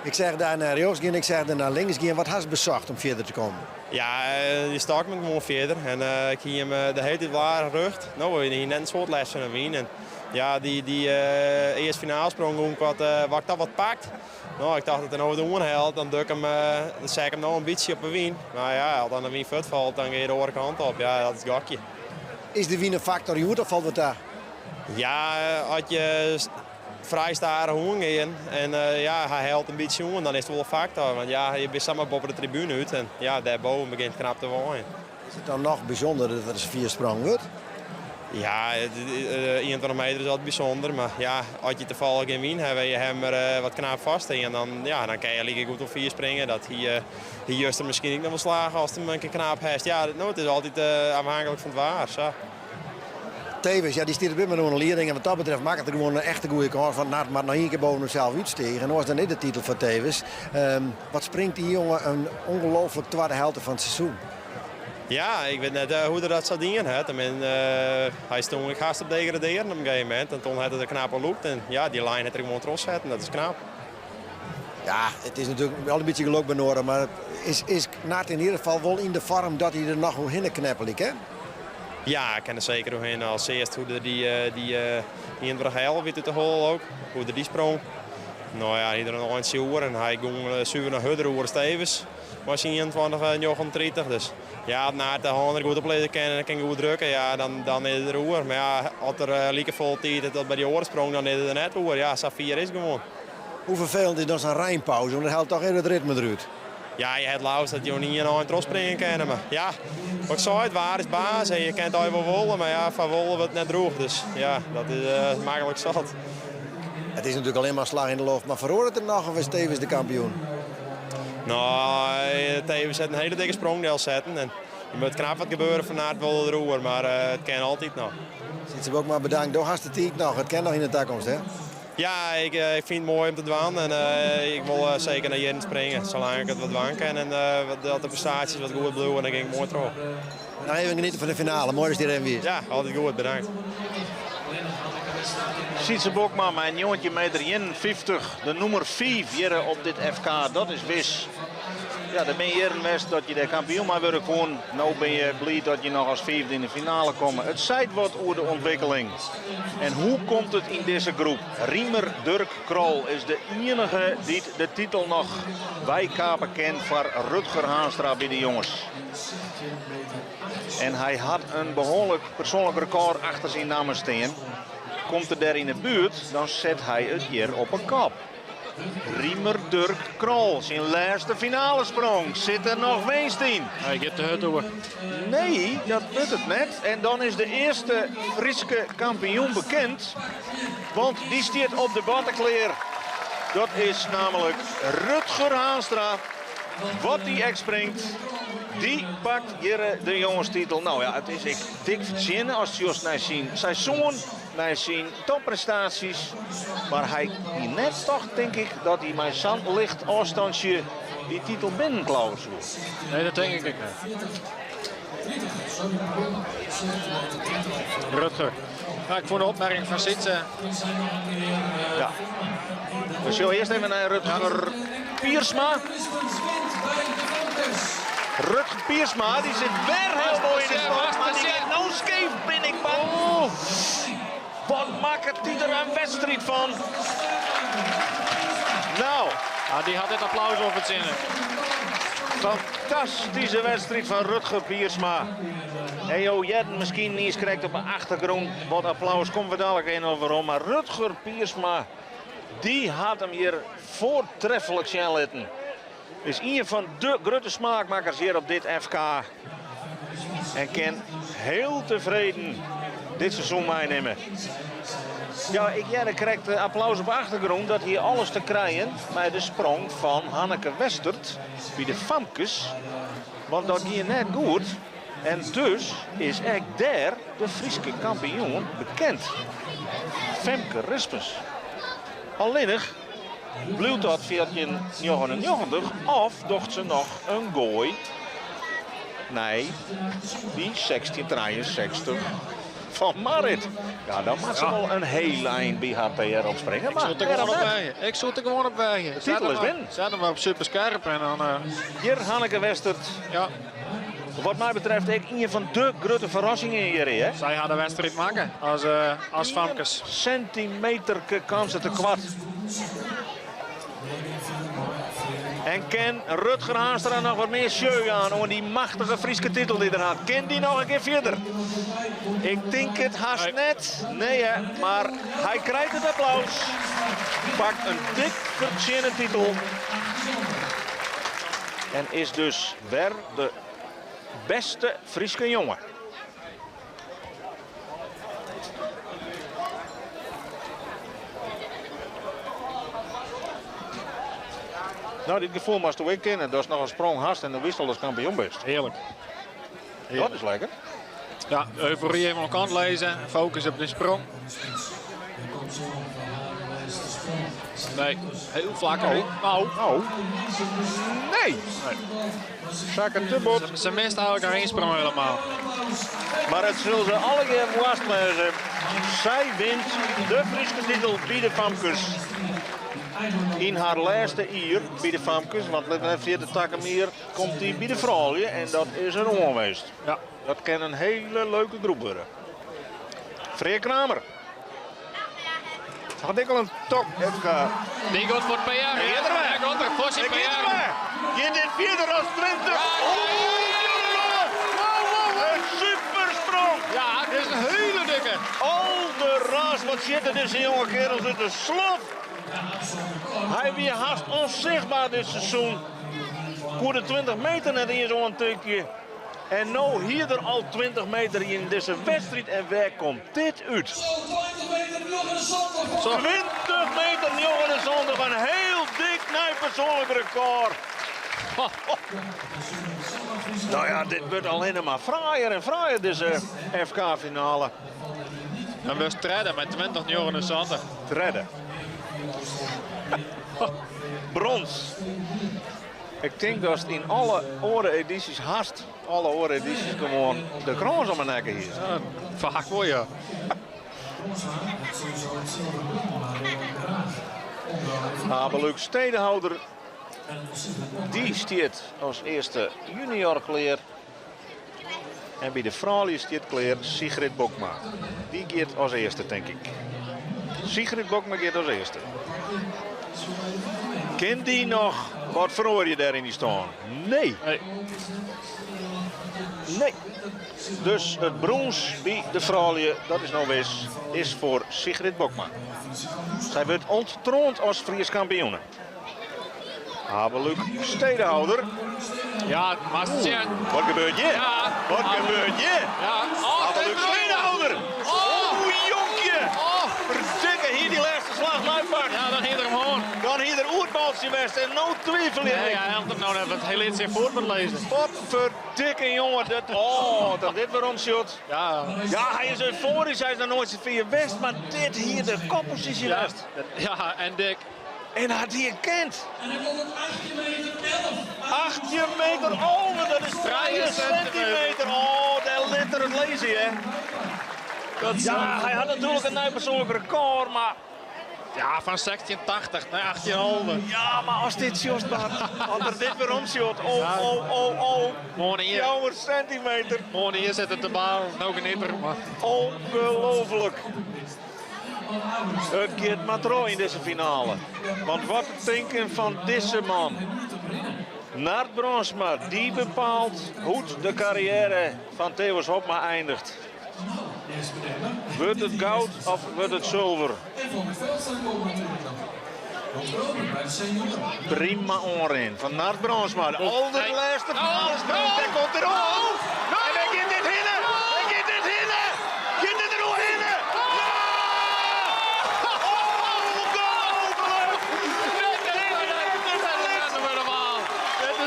Ik seach dy nei rjochts gean, ik seach dy nei links gean. Wat hast besocht om fierder te kommen? Ja, dy stok moat gewoan fierder. En uh, ik hie him de hiele tiid aardich rjocht. No, we hiene net in soad lêst fan de wyn. En, ja, dy, dy uh, earste finaalsprong gong wat, uh, wat ik toch wat pakt. No, ik tocht dat er no wat oanhellet, dan duk him, dan set ik him no in bytsje op de wyn. Mar ja, as dan de wyn fuortfalt, dan gean je de oare kant op. Ja, dat is it gokje. Is de wyn in faktor hjoed of falt wat ta? Ja, as je frij stadich oangean en ja, hy hellet in bytsje oan, dan is it wol in faktor. Want ja, je binne samar boppe de tribune út en ja, dêrboven begjint it knap te waaien. Is it dan noch bysûnder dat der fier sprongen wurdt? Ja, 21 meter is altyd bysûnder, mar ja, as je tafallich gjin wyn hawwe en je hawwe him wat knap fêststean, dan, ja, dan kinne je likegoed wol fier springe. Dat hie, hie juster miskien ek noch wol slagge as it him in kear knap hast. Ja, no, it is altyd afhanklik fan it waar. Sa. Thewis, ja, dy stiet op dit momint oan de lieding. En wat dat betreft makket er gewoan in echte goede kâns. Want Nard moat noch ien kear boven himsels útstige. En oars dan is de titel foar Thewis. Um, wat springt dy jonge in ongelooflik twadde helte fan it seizoen. Ja, ik wit net hoe't er dat sa dien hat. I mean, uh, hy stond ek hast op degraderen op in gegeven momint. En toen hat er de knappe lûkt. En ja, dy lijn hat er gewoan trochsetten. Dat is knap. Ja, it is natuerlik wol in bytsje gelok by nedich. Mar is, is Nard yn ieder gefal wol yn de foarm dat hy der noch oerhinne kneppelje kin? Ja, ik kin der seker oerhinne. As earst hoe er dy, dy 21 wit út de hol ook. Hoe er dy sprong. No ja, hy der in eintsje oer en hy gong suver noch hurder oer as Thewis. Mei syn 21, 39. Dus ja, as Nard de hân der goed op lizze kin en kin goed drukke, ja, dan, dan is it der oer. Mar ja, as er likefolle tiid hat as by dy oare sprong, dan is it der net oer. Ja, sa fier is it gewoan. Hoe ferfelend is dan sa'n reinpauze? Want dat hellet toch even it ritme derút. Ja, je hat leafst dat jo yn ien ein trochspringe kinne. Mar ja, wat ik sei, it waar is baas en je kinne it allegear wol wolle, mar ja, foar wolle wurdt it net drûch. Dus ja, dat is uh, maklik sat. It is natuerlik allinne mar slach yn de loft, mar feroaret der noch of is Thewis de kampioen? No, Thewis hat in hiele dikke sprong delsetten. En der moat knap wat gebeure foar Nard wol deroer, mar uh, it kin altyd noch. Sytse Bokma, bedankt. Do hast de tiid noch. It kin noch yn de takomst, hè? Ja, ik, ik fyn it moai om te dwaan en uh, ik wol seker nei jierren springe. Salang't ik it wat dwaan kin en uh, dat de prestaasjes wat goed bliuwe, dan gean ik moai troch. Nou, even geniete fan de finale. Moai datst hjir even wiest. Ja, altyd goed. Bedankt. Sytse Bokma mei 19 meter 51, de nûmer 5 hjir op dit FK, dat is wis. Ja, der binne jierren west dat je dêr kampioen mei wurde koene. No binne je bliid dat je noch as fiifde yn de finale komme. It seit wat oer de ûntwikkeling. En hoe komt it yn dizze groep? Riemer Durk Krol is de iennige dy't de titel noch weikape kin foar Rutger Haanstra by de jonges. En hy hat in behoarlik persoanlik rekôr achter syn namme stean. Komt er dêr yn 'e buert, dan set hy it hjir op 'e kop. Riemer Durk Krol, syn lêste finalesprong. Sit der noch winst yn? Hy giet te hurd oer. Nee, dat wurdt it net. En dan is de earste Fryske kampioen bekend. Want dy stiet op de matte klear. Dat is namelijk Rutger Haanstra. Wat dy ek springt, dy pakt hjir de jongestitel. Nou ja, it is ek dik fertsjinne as sjochst nei syn seizoen, nei syn topprestaasjes. Mar hy hie net tocht, tink ik, dat hy mei sa'n licht ôfstantsje dy titel binnenklauwe soe. Nee, dat tink ik ek net. Rutger. Nou, ik fûn de opmerking fan Sytse. Ja. We sjogge earst even nei Rutger Piersma. Rutger Piersma, dy sit wer hiel moai yn de sport, mar dy giet no skeef, bin ik bang. Oh. Wat makket dy der in wedstriid fan? Nou. Ja, dy hat dit applaus wol fertsjinne. Fantastyske wedstriid fan Rutger Piersma. En jo hearden miskien niiskrekt op de achtergrûn wat applaus. Komme we dadlik even op werom. Mar Rutger Piersma, dy hat him hjir foartreflik sjen litten. Is ien fan de grutte smaakmakkers hjir op dit FK. En kin hiel tefreden dit seizoen meinimme. Ja, ik hearde krekt applaus op de achtergrûn. Dat hie alles te krijen mei de sprong fan Hanneke Westert by de famkes. Want dat gie net goed. En dus is ek dêr de Fryske kampioen bekend. Femke Rispens. Allinnich bliuwt dat 14,99 of docht se noch in goai nei dy 16,63 fan Marit. Ja, dan moat se wol in hiel ein by har PR opspringe. Ik soe it der gewoan op weagje. Ik soe it der gewoan op weagje. De titel is binnen. Set him mar op superskerp en dan... Hjir Hanneke Westert. Ja. Wat my betreft ek ien fan de grutte ferrassingen hjir, hè? Sy ha de wedstriid makke as, as famkes. Sentimeterke kaam se tekoart. En kin Rutger Haanstra noch wat mear sjeu jaan oan dy machtige Fryske titel dy't er hat? Kin dy noch in kear fierder? Ik tink it hast net. Nee hè, mar hy krijt it applaus. Pakt in dik fertsjinne titel. En is dus wer de bêste Fryske jonge. No, dit gefoel moatsto ek kenne. Datst noch in sprong hast en dan witst al datst kampioen bist. Hearlik. Dat is lekker. Ja, eufory even oan kant lizze. Focus op de sprong. Nee, heel flak. Nou, Nou. nou. Nee. Nee. Sakke te bot. Se mist eigenlijk har ynsprong helemaal. Mar it sil se allegear woarst wêze. Sy wint de Fryske titel by de famkes. Yn har lêste jier by de famkes, want lit net ferjitte takom jier komt dy by de froulju en dat is in oanwinst. Ja. Dat kin in hiele leuke groep wurde. Freark Kramer. Hat ek al in top FK. Die gaat voor het PR. Giet er wer. Hij komt er voor zijn Hij giet er PR. wer. Giet dit fierder as 20. Een supersprong. Ja, dit is een hele dikke. Alderraas, wat sitte dizze jonge kerels út de slof. Hy wie hast ûnsichtber dit seizoen. Koe de 20 meter net iens oantikje. En no hie er al 20 meter yn dizze wedstriid. En wêr komt dit út? 20 meter 79, in hiel dik nij persoanlik rekôr. Nou ja, dit wurdt allinne mar fraaier en fraaier, dizze FK-finale. Dan wurdst tredde mei 20,79. Tredde. Brons. Ik tink datst yn alle oare edysjes hast alle oare edysjes gewoan de krâns om 'e nekke hiest. Ja, faak wol, ja. Abe-Luuk Stedehouder, dy stiet as earste junior klear. En by de froulju stiet klear Sigrid Bokma. Dy giet as earste, tink ik. Sigrid Bokma giet as earste. Kin dy noch wat feroarje dêr yn dy stân? Nee. Nee. Dus it brûns by de froulju, dat is no wis, is foar Sigrid Bokma. Sy wurdt ûnttroand as Frysk kampioene. Abe-Luuk Stedehouder. Ja, maar Wat gebeurt hjir? Ja. Wat gebeurt hjir? Ja. Oh, Abe-Luuk Stedehouder. Oh. Oeh, jonkje. Oh. Verdikke, hie dy lêste slach meipakt. Ja, dan hie er him hân. Dan hie er oerbaltsje west en no twivelje Nee, ik. hy helpt him no net, want hy lit syn foet wat lizzen. Potverdikke, jonge. Dat, oh, dat dit werom sjocht. Ja. Ja, hy is euforysk, hy is noch noait sa fier west, mar dit hie de kopposysje Ja. west. Ja, en dik. En hat hy it kind. En hy komt op 18 meter 11. 18 meter 11, dat is 3 centimeter. Oh, dêr lit er it lizzen, hè. Dat Ja, hy hat natuerlik in nij persoanlik rekôr, mar... Ja, fan 1680 nei 1811. Ja, mar as dit sjochst, Bart, as er dit werom sjocht, oh, oh, oh, oh. Moarn ier. Fjouwer centimeter. Moarn ier sit er te balen, no geniet er. Maar... Ongelooflijk. It giet mar troch yn dizze finale. Want wat te tinken fan dizze man. Nard Brandsma, dy bepaalt hoe't de karriêre fan Thewis Hobma eindiget. Wurdt it goud of wurdt it sulver? Prima oanrin fan Nard Brandsma. De alderlêste finalesprong, dêr komt er oan! En dêr giet dit hinne! Dêr giet dit hinne! Giet dit der oerhinne? Ja! Ongelooflijk! Dit is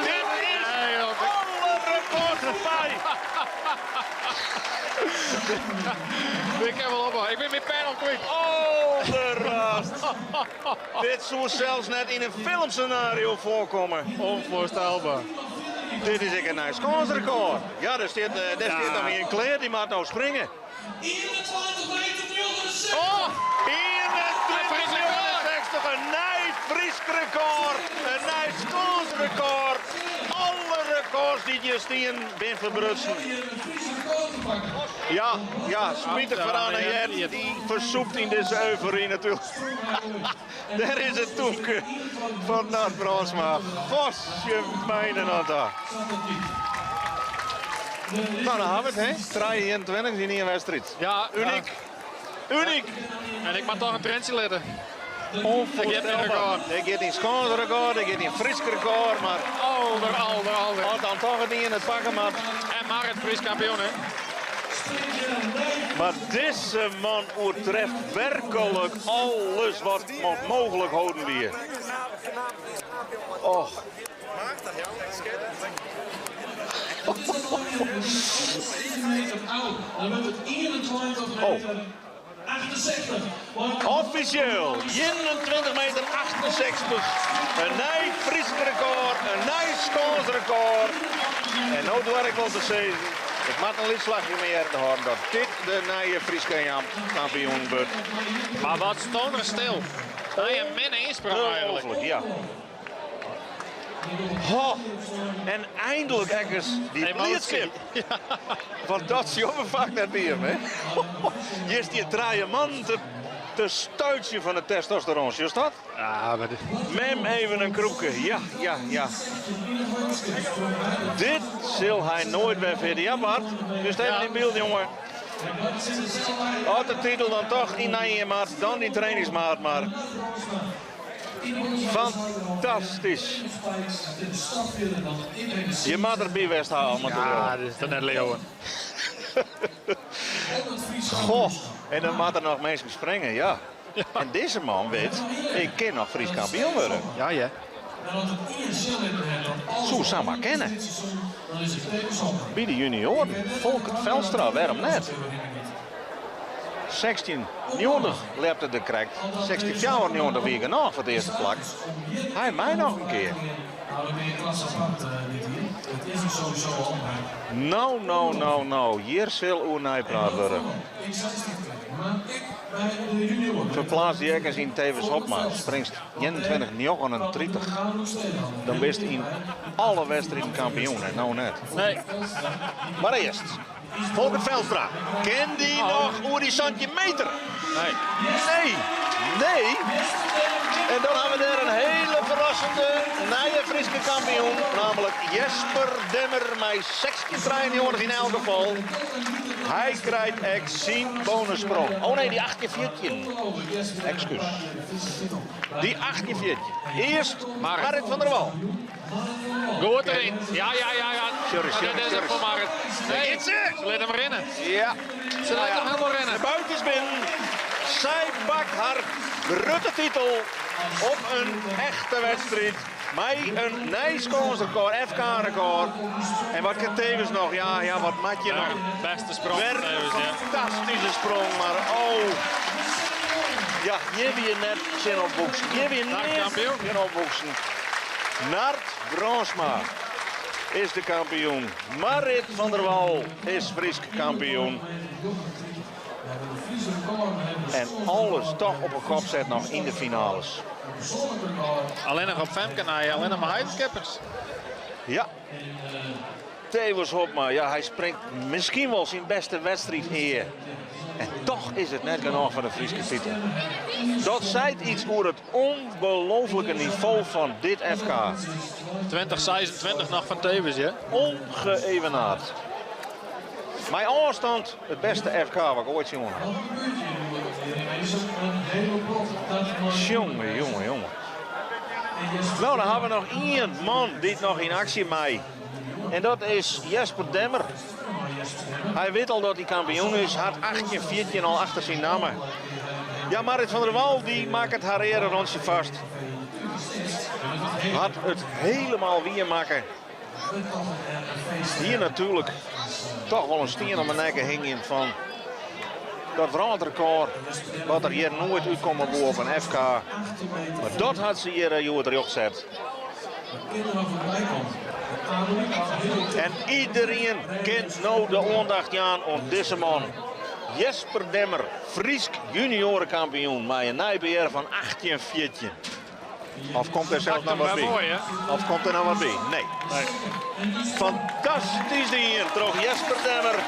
alle records voorbij! Ik kin wol op. Ik bin myn pen al kwyt. Alderraast! Dit soe sels net yn in filmsenario foarkomme. Onvoorstelbaar. Dit is ek in nij skânsrekôr. Ja, der stiet, eh, der stiet noch ien klear, dy moat no springe. 21 meter 69. Oh! 21,69, in nij Frysk rekôr, in nij skânsrekôr. Alle rekôrs dy't hjir stienen, binne ferbrutsen. Ja, ja, spitich foar Anne Jet, dy fersûpt yn dizze eufory natuerlik. Dêr is it tûmke fan Nard Brandsma. Gosje mijne natta. Nou, dan ha we it, hè? 3,21 yn ien wedstriid. Ja, Unyk. Unyk. En ik moat toch in trientsje litte. Onvoorstelbaar. Der giet in skânsrekôr, der giet in Frysk rekôr, mar Alder, alder, alder. as dan toch it ien it pakke moat. En mar it Frysk kampioen, hè? Mar dizze man oertreft werklik alles wat mooglik holden wie. Och. Oh. Offisjeel 21 meter 68. In nij Frysk rekôr, in nij skânsrekôr. En no doar ik wol te sizzen, ik moat in lyts slachje mear te hâlden dat dit de nije Fryske kampioen wurdt. Mar wat stond er stil. Nei in minne ynsprong eigentlik. Ongelooflijk, ja. Ho, en eindelijk ergens dy Emotie. blydskip. Want dat sjogge we faak net by him, hè? Hjir stiet trije man te stuitsjen fan it testosteron, sjochst dat? Ja, mar... Mem even in krûpke, ja, ja, ja. Dit sil hy noait wer ferjitte. Ja, Bart, dus even yn byld, jonge. As de titel dan toch yn nije moat, dan dy trainingsmaat mar. Fantastysk. Je moat derby west ha om it te Ja, leauwen. dat is toch net leauwen. Goh, en dan moat der noch minsken springe, ja. En dizze man wit, ik kin noch Frysk kampioen wurde. Ja, ja. Soe samar kinne. By de junioaren, Folkert Velstra, wêrom net? 16,90 lepte er krekt. 16,94 wie genôch foar it earste plak. Hy mei noch in kear. No, no, no, no. Hjir sil oer neipraat wurde. Ferpleats dy ek ris yn Thewis Hobma. Springst 21,39. Dan bist yn alle wedstriden kampioen en no net. Nee. Mar earst Folkert Velstra. Kin dy noch oer dy 17 meter? Nee. Nee. Nee. En dan ha we dêr in hiele ferrassende nije Fryske kampioen, nammentlik Jesper Demmer mei 16,93 yn elk gefal. Hy krijt ek syn bonussprong. Oh nee, dy 18,14. Ekskús. Dy 18,14. Earst Marrit van der Wal. Goed erin. Ja, ja, ja, ja. Sorry, sorry, Dat is het voor Marrit. Nee, ze. Ze liet him rinnen. Ja. Se lit him hielendal rinnen. De buit is binnen. Sy pakt har grutte titel op in echte wedstriid. Mei in nij skânsrekôr, FK-rekôr. En wat kin Thewis noch? Ja, ja, wat moat je Ja, noch? bêste sprong. Wer een Thewis, ja. fantastyske sprong, mar oh. Ja, hjir wie net tsjin opwoeksen. Hjir wie Nart net kampioen. tsjin opwoeksen. Nart Brandsma is de kampioen. Marrit van der Wal is Frysk kampioen. En alles toch op 'e kop set noch yn de finales. Allinnich op Femke nei, allinnich mar Heidenskippers. Ja. Thewis Hobma, ja, hy springt miskien wol syn bêste wedstriid ea. En toch is it net genôch foar de Fryske titel. Dat seit yts oer it ûngelooflike nivo fan dit FK. 2026 noch fan Thewis, ja. Ongeëvenaard. Mei ôfstân it bêste FK wat ik oait sjoen ha. Jonge, jonge, jonge. No, dan ha we noch ien man dy't noch yn aksje mei. En dat is Jesper Demmer. Hy wit al dat hy kampioen is, hat 18-14 al achter syn namme. Ja, Marrit van der Wal dy makket har earerontsje fêst. Hat it hielendal wiermakke. Hjir natuerlik toch wol in stien om 'e nekke hingjen fan dat wrâldrekôr wat der hjir noait útkomme woe op in FK. Mar dat hat se hjir hjoed rjochtset. En iderien kin no de oandacht jaan oan dizze man. Jesper Demmer, Frysk junioarekampioen mei in nij PR fan 18-14. Of komt der sels noch wat by? Of komt der noch wat by? Nee. Nee. Fantastysk dien troch Jesper Demmer.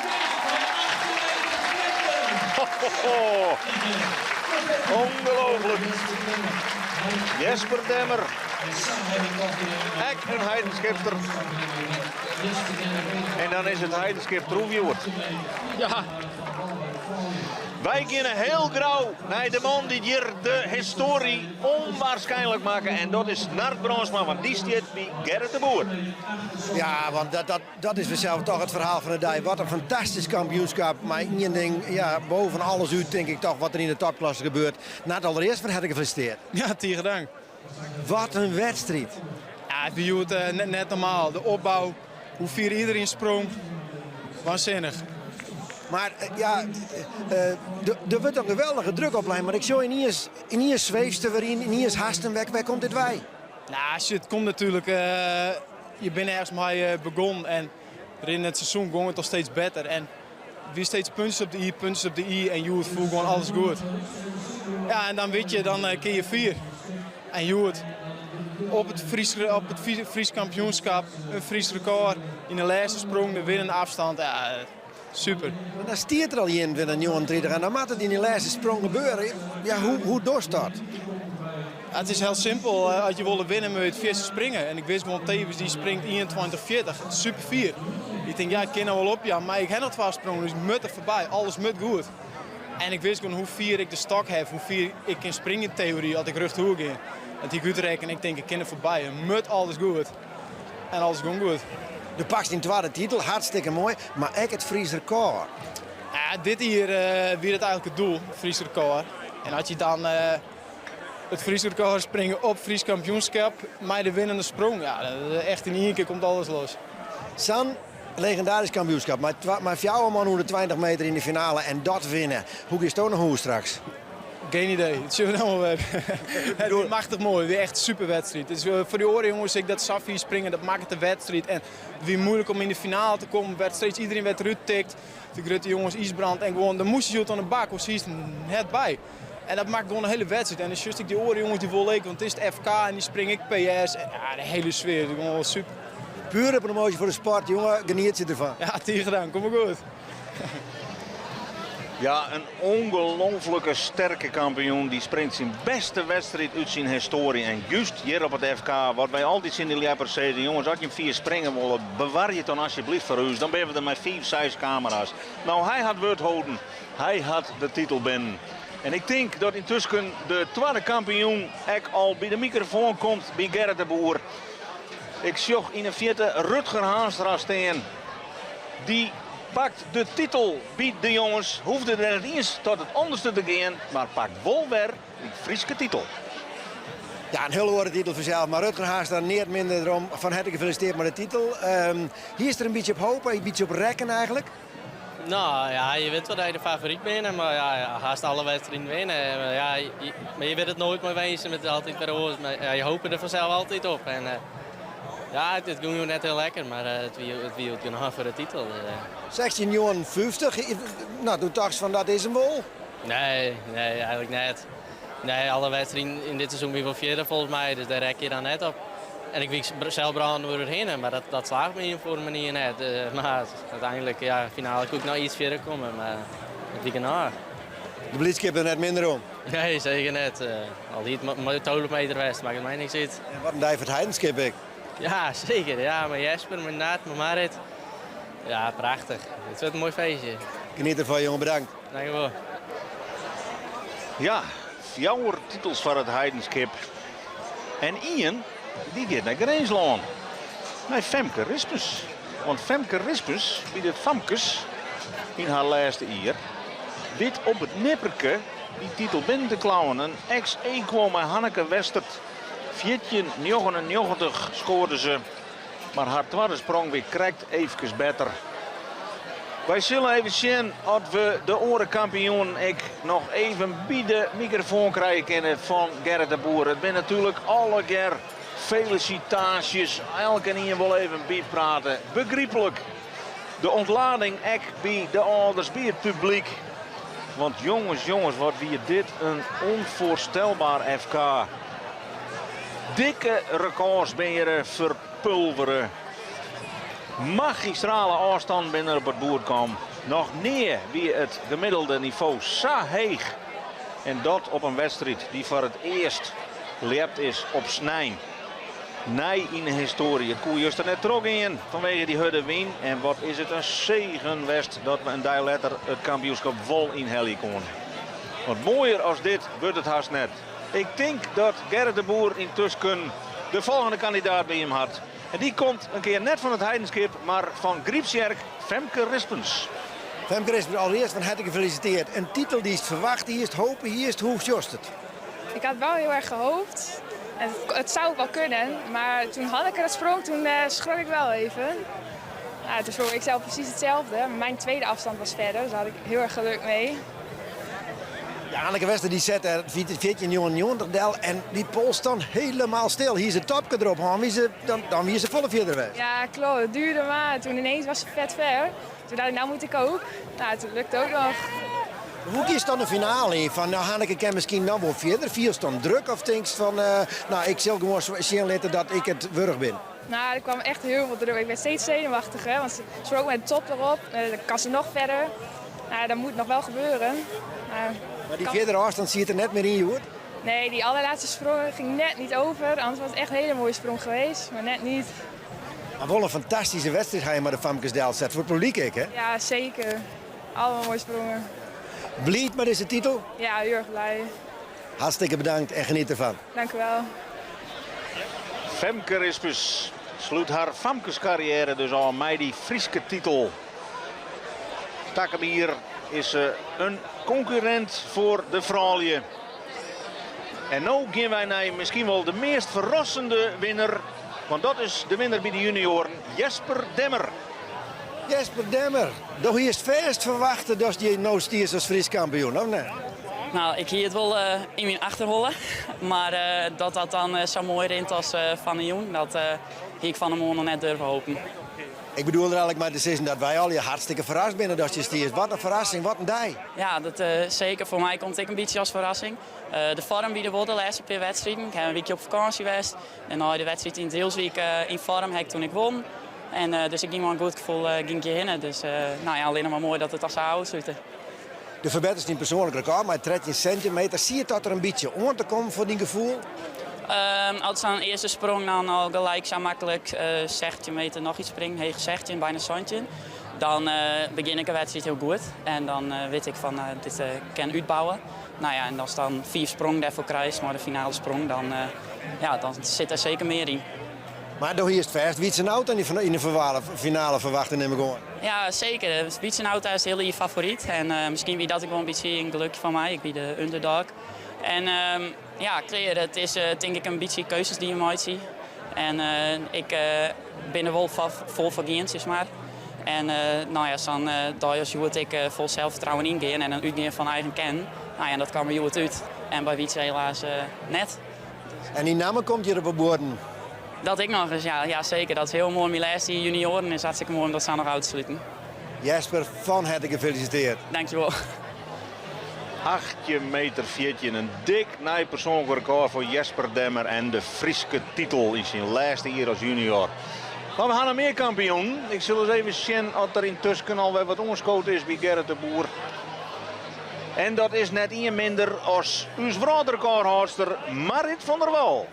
Ho, ho, ho. Ongelooflik. Jesper Demmer. Ek in Heidenskipster. En dan is it Heidenskip troef hjoed. Ja. Wy geane hiel gau nei de man dy't hjir de histoarje ûnwierskynlik makke. En dat is Nart Brandsma, want dy stiet by Gerrit de Boer. Ja, want dat, dat, dat is fansels toch it ferhaal fan de dei. Wat in fantastysk kampioenskip. Mar ien ding, ja, boppe alles út tink ik toch wat der yn de topklasse gebeurt. Nart, alderearst fan herte gefelisitearre. Ja, tige dank. Wat in wedstriid. Ja, it wie hjoed net, net normaal. De opbou, hoe fier iderien sprong. Waansinnich. Mar ja, der wurdt in geweldige druk oplein, mar ik sjoch yniens, yniens sweefst der wer yn, yniens hast him. Wêr komt dit wei? Nou, shit, it komt natuerlik, je binne ergens mei begûn en rinne it seizoen gong it al steeds better. En it wie steeds puntsjes op de i, puntsjes op de i en hjoed foel gewoan alles goed. Ja, en dan wit je, dan kin je fier. En hjoed op it Frysk, op it Frysk kampioenskip, in Frysk rekôr yn de lêste sprong, de winnende afstand. Ja, super. Mar dan stiet der al 21,39 en dan moat it yn dy lêste sprong gebeure. Ja, hoe, hoe dochst dat? Ja, it is hiel simpel. As je wolle winne, moatte je it fierste springe. En ik wist gewoan, Thewis dy springt 21,40. Super fier. Ik tink, ja, ik kin no wol opjaan, mar ik ha noch twa sprongen, dus ik moat der foarby. Alles moat goed. En ik wist gewoan hoe fier ik de stok ha, hoe fier ik kin springe yn teory as ik rjochtoer gean. Dat hie ik útrekkene en ik tink, ik kin der foarby. It moat alles goed. En alles gong goed. Do pakst dyn twadde titel, hartstikke moai, mar ek it Frysk rekôr. Ja, dit jier wie dat eigentlik it doel, Frysk rekôr. En as je dan it Frysk rekôr springe op Frysk kampioenskip mei de winnende sprong, ja, echt yn ien kear komt alles los. Sa'n legindarysk kampioenskip mei fjouwer man oer de 20 meter yn de finale en dat winne. Hoe giest do nei hûs straks? Geen idee. Het zullen we allemaal weer. Het is machtig mooi. Weer echt een super wedstrijd. Dus voor die oren jongens, ik dat Safi springen, dat maakt het de wedstrijd. En het weer moeilijk om in de finale te komen. Werd steeds iedereen werd eruit tikt. De grote jongens Isbrand en gewoon, dan moesten ze aan de bak, of ze is net bij. En dat maakt gewoon een hele wedstrijd. En dan just ik die oren jongens die vol leken, want het is het FK en die spring ik PS. En ja, de hele sfeer, is gewoon wel super. Pure promotie voor de sport, jongen. Geniet je ervan. Ja, tegen gedaan. Kom maar goed. Ja, een ongelooflijke sterke kampioen. Die springt zijn beste wedstrijd uit zijn historie. En juist hier op het FK, wat wij altijd zien in de Leppers zeggen. Jongens, als je hem vier springen wil, bewaar je het dan alsjeblieft voor u. Dan ben we er met 5, 6 camera's. Nou, hij had woord houden. Hij had de titel binnen. En ik denk dat intussen de tweede kampioen ook al bij de microfoon komt bij Gerrit de Boer. Ik zag in een vierde Rutger Haanstra staan. Die pakt de titel bij de jongens. Hoefde er niet eens tot het onderste te gaan, maar pakt wel weer die Frieske titel. Ja, een hele hoge titel vanzelf. Maar Rutger Haanstra neert minder erom. Van harte gefeliciteerd met de titel. Hier is er een beetje op hopen, een beetje op rekken eigenlijk. Nou ja, je weet wel dat je de favoriet bent, maar ja, haast alle wedstrijden winnen. Maar, ja, je, maar je weet het nooit meer wezen met altijd weer oors. Maar ja, je hoopt er vanzelf altijd op. En, ja, het ging net heel lekker, maar het wiel genoeg voor de titel. 16,50. Nou, toen dacht je van dat is hem wel? Nee, nee, eigenlijk net. Nee, alle wedstrijden in dit seizoen weer wel vierde volgens mij, dus daar rek je dan net op. En ik wiek zelf branden door heen, maar dat slaagt me voor een manier net. Maar uiteindelijk, ja, finale kon ik nog iets verder komen, maar het weekend na. De blitzkip er net minder om? Nee, zeker net. Al die het meter west, maakt het mij niks uit. En wat een dij voor het Heidenskip, ik. Ja, zeker. Ja, mijn Jesper, mijn Naat, mijn Marit. Ja, prachtig. Het wordt een mooi feestje. Geniet ervan, jongen. Bedankt. Dank je wel. Ja, 4 titels voor het Heidenskip. En Ian, die gaat naar Grijnsland. Naar Femke Rispens. Want Femke Rispens, bij de Famkes, in haar laatste jaar, wit op het nipperke die titel binnen te klauwen. Een ex-equo met Hanneke Westert. 14,99 scoorde ze. Maar haar tweede sprong weer krijgt even beter. Wij zullen even zien of we de orenkampioen ik nog even bij de microfoon krijgen kunnen van Gerrit de Boer. Het zijn natuurlijk alle keer felicitaties. Elke een wil even bijpraten. Begrijpelijk. De ontlading ek bij de ouders, bij het publiek. Want jongens, jongens, wat wie dit een onvoorstelbaar FK. Dikke records ben je verpulveren. Magistrale afstand binnen op het boerkamp. Nog neer wie het gemiddelde niveau zo heeg. En dat op een wedstrijd die voor het eerst lept is op Snijn. Nij in de historie. Het koe is er net trok in vanwege die hudde win. En wat is het een zegen west dat we een dag later het kampioenschap vol in Helly kon. Want mooier als dit wordt het haast net. Ik denk dat Gerrit de Boer intussen de volgende kandidaat bij hem had. En die komt een keer net van het Heidenskip, maar van Grypsjerk, Femke Rispens. Femke Rispens, allereerst van harte gefeliciteerd. Een titel die is verwacht, hier is het hopen, hier is het hoe jost het? Ik had wel heel erg gehoopt. Het zou wel kunnen, maar toen Hanneke dat sprong, toen schrok ik wel even. Ja, toen sprong ik zelf precies hetzelfde. Mijn tweede afstand was verder, dus daar had ik heel erg geluk mee. Ja, Hanneke Wester die zet er 14,99 del en die polst dan helemaal stil. Hier is het topje erop, dan wie ze, dan wie is ze volle verder weg. Ja, klopt. Het duurde maar. Toen ineens was ze vet ver. Toen dacht ik, nou moet ik ook. Nou, het lukt ook nog. Hoe is dan de finale in? Van, nou, Hanneke kan misschien dan wel verder. Vier is dan druk of denk je van, nou, ik zal gewoon zien laten dat ik het wurg ben? Nou, er kwam echt heel veel druk. Ik werd steeds zenuwachtiger, want ze sprong met de top erop. Dan kan ze nog verder. Nou, dat moet nog wel gebeuren. Maar, maar die verdere afstand zie je er net meer in, hoor? Nee, die allerlaatste sprong ging net niet over. Anders was het echt een hele mooie sprong geweest, maar net niet. Maar wel een fantastische wedstrijd ga je maar de Famkes Del zet voor het publiek, hè? Ja, zeker. Allemaal mooie sprongen. Blied met deze titel? Ja, heel erg blij. Hartstikke bedankt en geniet ervan. Dank u wel. Femke Rispens sluit haar Famkes-carrière dus al met die Frieske titel. Takemier is een concurrent voor de vrouwen. En nu gaan wij naar misschien wel de meest verrassende winnaar. Want dat is de winnaar bij de junioren, Jesper Demmer. Jesper Demmer, do hiest fêst ferwachte datst hjir no stiest as Frysk kampioen, of net? No, ik hie it wol yn myn achterholle, mar dat dat dan sa moai rint as fan 'e jûn, dat hie ik fan 'e moarn noch net durve hopen. Ik bedoel der eigenlik mei te sizzen dat wy allegear hartstikke ferrast binne datst hjir stiest. Wat in ferrassing, wat in dei! Ja, dat seker. Foar my komt it ek in bytsje as ferrassing. De foarm wie der wol de lêste pear wedstriden. Ik ha in wykje op fakânsje west en nei de wedstriid yn Drylts wie ik yn foarm, ha ik toen ek wûn. En dus ik gyng mei in goed gefoel gyng ik hjirhinne. Dus no ja, allinnich mar moai dat it dan sa ôfslute. Do ferbetterest dyn persoanlik rekôr mei 13 sintimeter. Siet dat der in bytsje oan te kommen foar dyn gefoel? As sa'n earste sprong dan al gelyk sa maklik 16 meter noch iets springen, heech 16, byna 17, dan begjin ik in wedstriid hiel goed. En dan wit ik fan dit kin útbouwe. No ja, en ast dan fiif sprongen dêrfoar krijst mei de finale sprong, dan, ja, dan sit der seker mear yn. Mar do hiest fêst Wietse Nauta yn de finale ferwachte nim ik oan. Ja, seker. Wietse Nauta is hiele jier favoryt. En miskien wie dat ek wol in bytsje in gelukje fan my. Ik wie de underdog. En ja, klear. It is tink ik in bytsje keuzes dy't je meitsje. En ik bin der wol fol foar gien, sis mar. En no ja, sa'n dei as hjoed ek fol selsfertrouwen yngean en dan útgean fan eigen kennen. No ja, en dat kaam der hjoed út. En by Wietse helaas net. En dyn namme komt hjir op 'e buorden. Dat ek noch ris, ja. Ja, seker. Dat is hiel moai. Myn lêste jier junioaren is hartstikke moai om dat sa noch ôf te sluten. Jesper, fan herte gefelisiteerd. Dankjewol. 18 meter 14, in dik nij persoanlik rekôr foar Jesper Demmer en de Fryske titel yn syn lêste jier as junior. Mar we ha noch mear kampioenen. Ik sil ris even sjen oft der yntusken alwer wat oanskood is by Gerrit de Boer. En dat is net ien minder as ús wrâldrekôrhâldster Marrit van der Wal.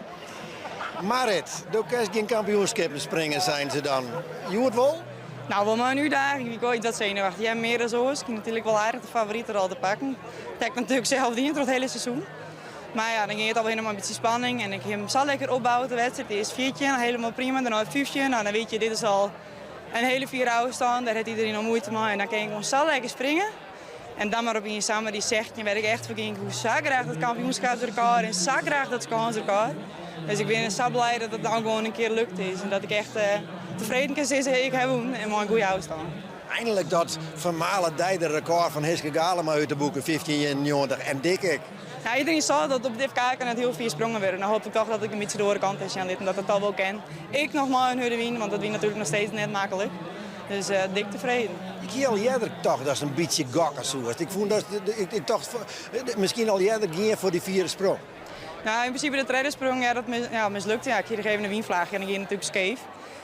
Marrit, do kinst gjin kampioenskippen springen, seinen se dan. Hjoed wol? No, wol mei in útdaging. Ik wie wat senuwachtich. Ja, mear as oars. Ik hie natuerlik wol aardich de favoriterol te pakken. Dat ha ik natuerlik sels dien troch it hiele seizoen. Mar ja, dan gie it alwer mei in bytsje spanning. En ik hie him sa lekker opboud, de wedstriid. Earst 14, hielendal prima. Dêrnei 15. No, dan witte je, dit is al in hiele fiere ôfstân. Dêr hat iderien al muoite mei. En dan kin ik gewoan sa lekker springe. En dan mar opiens samar dy 16 wêr't ik echt foar gyng. Ik woe sa graach dat kampioenskipsrekôr en sa graach dat skânsrekôr. Dus ik bin sa blij dat it no gewoan in kear lukt is. En dat ik echt tefreden kin sizze, ik ha wûn en mei in goede ôfstân. Einlik dat fermaledijde rekôr fan Hiske Galema út de boeken, 1591 en dik ek. Ja, iderien sei dat op it FK kin net hiel fier sprongen wurde. No hoop ik toch dat ik in bytsje de oare kant ha sjen litten dat it al wol kin. Ek noch mei in hurde wyn, want dat wie natuerlik noch steeds net maklik. Dus dik tefreden. Ik hie al earder tocht datst in bytsje gokke soest. Ik fûn dat ik tocht miskien al earder gean foar dy fiere sprong. No, yn prinsipe de tredde sprong, ja, dat ja, mislukte. Ja, ik hie noch even in wynflaachje en dan gie it natuerlik skeef.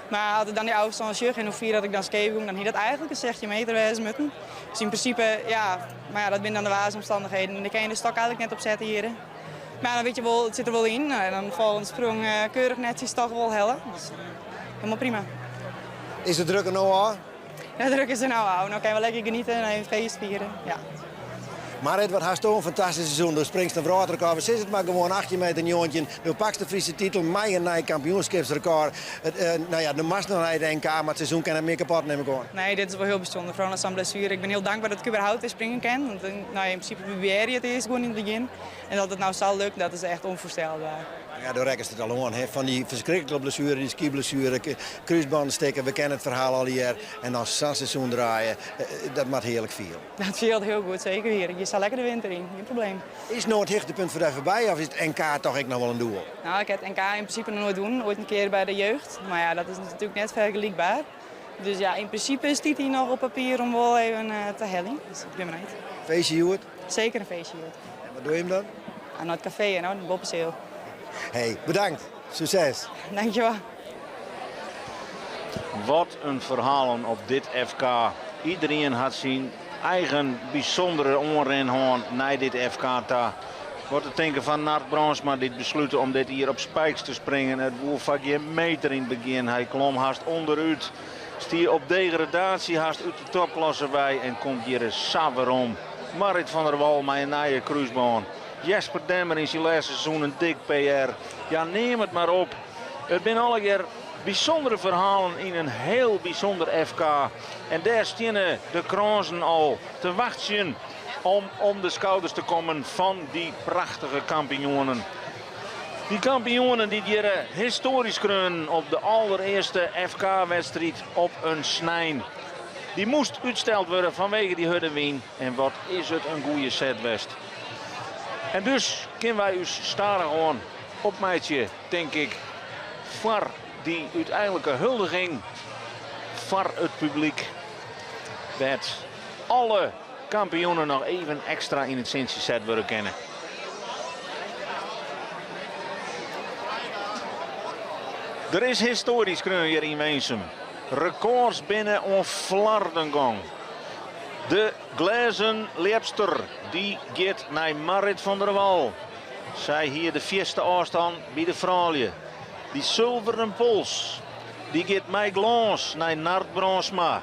Mar as ik dan dy ôfstân sjoch en hoe fier dat ik dan skeef gong, dan hie dat eigenlik in 16 meter wêze moatten. Dus yn prinsipe, ja, mar ja, dat binne dan de waarsomstannichheden. En dêr kin je de stok eigenlik net op sette hjir. Mar dan witte je wol, it sit der wol yn. En dan folgjende sprong keurich netsjes toch wol helle. Dus hielendal prima. Is de druk der no ôf? De druk is der no ôf. No kinne we lekker geniete en even feest fiere. Ja. Marrit, wat hasto in fantastysk seizoen. Do springst in wrâldrekôr. We sizze it mar gewoan, 18 meter 19. Do pakst de Fryske titel mei in nij kampioenskipsrekôr. No ja, do moatst noch nei it NK, mar it seizoen kin net mear kapot, nim ik oan. Nee, dit is wol hiel bysûnder. Foaral nei sa'n blessuere. Ik bin hiel dankber dat ik überhaupt wer springen kin. Want no, yn prinsipe probearje je it earst gewoan yn it begjin. En dat it no sa lukt, dat is echt ûnfoarstelber. Ja, do rekkest it al oan, hè? Fan dy ferskriklike blessuere, dy skyblessuere, krúsbannen stikken, we kenne it ferhaal allegear. En dan sa'n seizoen draaie, dat moat hearlik fiele. Dat fielt hiel goed, seker hjir. Ik gean sa lekker de winter yn, gjin probleem. Is no it hichtepunt foar dy foarby of is it NK toch ek noch wol in doel? No, ik ha it NK yn prinsipe noch noait wûn, oait in kear by de jeugd. Mar ja, dat is natuerlik net fergelykber. Dus ja, yn prinsipe stiet hy noch op papier om wol even te heljen. Dus ik bin benijd. Feestje hjoed? Seker in feestje hjoed. En wat dogge jim dan? Nei it kafee en de boppeseal. Hey, bedankt. Sukses. Dankjewol. Wat in ferhalen op dit FK. Iderien hat syn eigen bysûndere oanrin hân nei dit FK ta. Wat te tinken fan Nard Brandsma dy't beslute om dit jier op spikes te springen. It woe foar gjin meter yn it begjin. Hy klom hast ûnderút. Stie op degradaasje hast út de topklasse wei en komt hjir sa werom. Marrit van der Wal mei in nije krúsbân. Jesper Demmer yn syn lêste seizoen in dik PR. Ja, neam it mar op. It binne allegear bysûndere ferhalen yn in hiel bysûnder FK. En dêr steane de krânsen al te wachtsjen om om de skouders te kommen fan dy prachtige kampioenen. Dy kampioenen dy't hjir histoarysk skreaunen op de alderearste FK-wedstriid op in snein. Dy moast útsteld wurde fanwege dy hurde wyn. En wat is it in goede set west. En dus kinne wy ús stadichoan opmeitsje, tink ik, foar dy úteinlike huldiging foar it publyk. Wêr't alle kampioenen noch even ekstra yn it sintsje set wurde kinne. Der is histoarje skreaun hjir yn Winsum. Rekôrs binne oan flarden gong. De glêzen ljepster dy giet nei Marrit van der Wal. Sy hie de fierste ôfstân by de froulju. Dy sulveren pols dy giet mei glâns nei Nard Brandsma.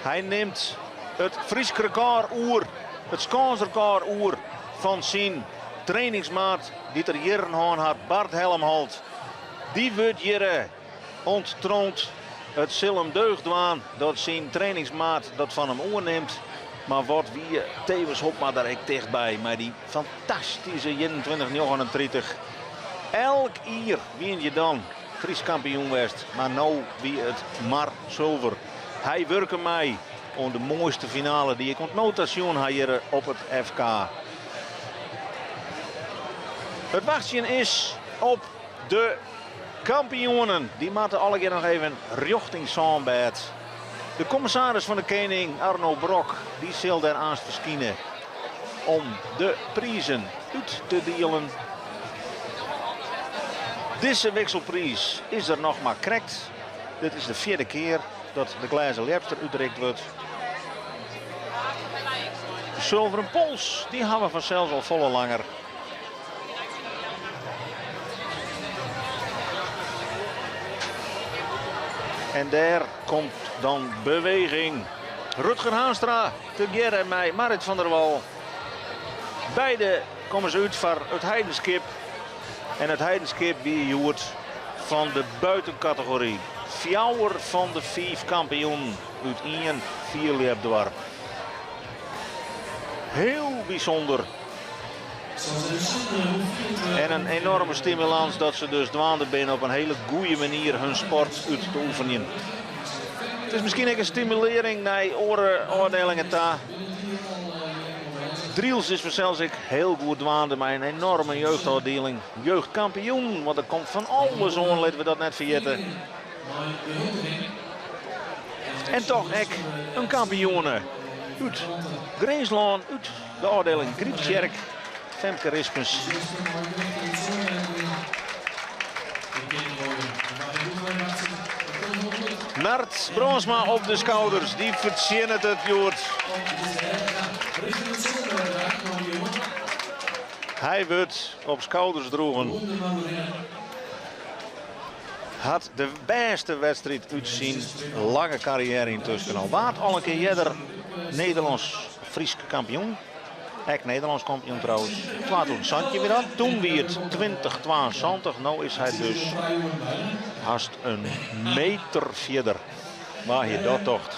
Hy nimt it Frysk rekôr oer, it skânsrekôr oer fan syn trainingsmaat dy't er jierren hân hat, Bart Helmholt. Dy wurdt hjir ûnttroand. It sil him deugd dwaan dat syn trainingsmaat dat fan him oernimt. Mar wat wie Thewis Hobma der ek tichtby mei dy fantastyske 21-39. Elk jier wiene je dan Frysk kampioen west, mar no wie it mar sulver. Hy wurke mei oan de moaiste finale dy't ik oant no ta sjoen ha hjir op it FK. It wachtsjen is op de kampioenen. Dy moatte allegear noch even rjochting Sânbêd. De kommissaris fan de Kening, Arno Brok, dy sil dêr aanst ferskine om de prizen út te dielen. Dizze wikselpriis is der noch mar krekt. Dit is de fjirde kear dat de glêzen ljepster útrikt wurdt. De sulveren pols, dy hawwe we fansels al folle langer. En dêr komt dan beweging. Rutger Haanstra tegearre mei Marrit van der Wal. Beide komme se út foar It Heidenskip. En It Heidenskip wie hjoed fan de buitenkategory. Fjouwer fan de fiif kampioenen út ien fierljepdoarp. Hiel bysûnder. En in enorme stimulans dat se dus dwaande binne op in hiele goede manier hun sport út te oefenjen. It is miskien ek in stimulearring nei oare ôfdielingen ta. Drylts is fansels ek hiel goed dwaande mei in enorme jeugdôfdieling. Jeugdkampioen, want der komt fan alles oan, litte we dat net ferjitte. En toch ek in kampioene út Grinslân, út de ôfdieling Gryptsjerk, Femke Rispens. Nard Brandsma op de skouders, dy fertsjinnet it hjoed. Hy wurdt op skouders droegen. Hat de bêste wedstriid út syn lange karriêre yntusken al. Waard al in kear earder Nederlânsk-Frysk kampioen. Ek Nederlânsk kampioen trouwens. 2017 wie dat. Toen wie it 2072. No is hy dus hast in meter fierder. Wa hie dat tocht?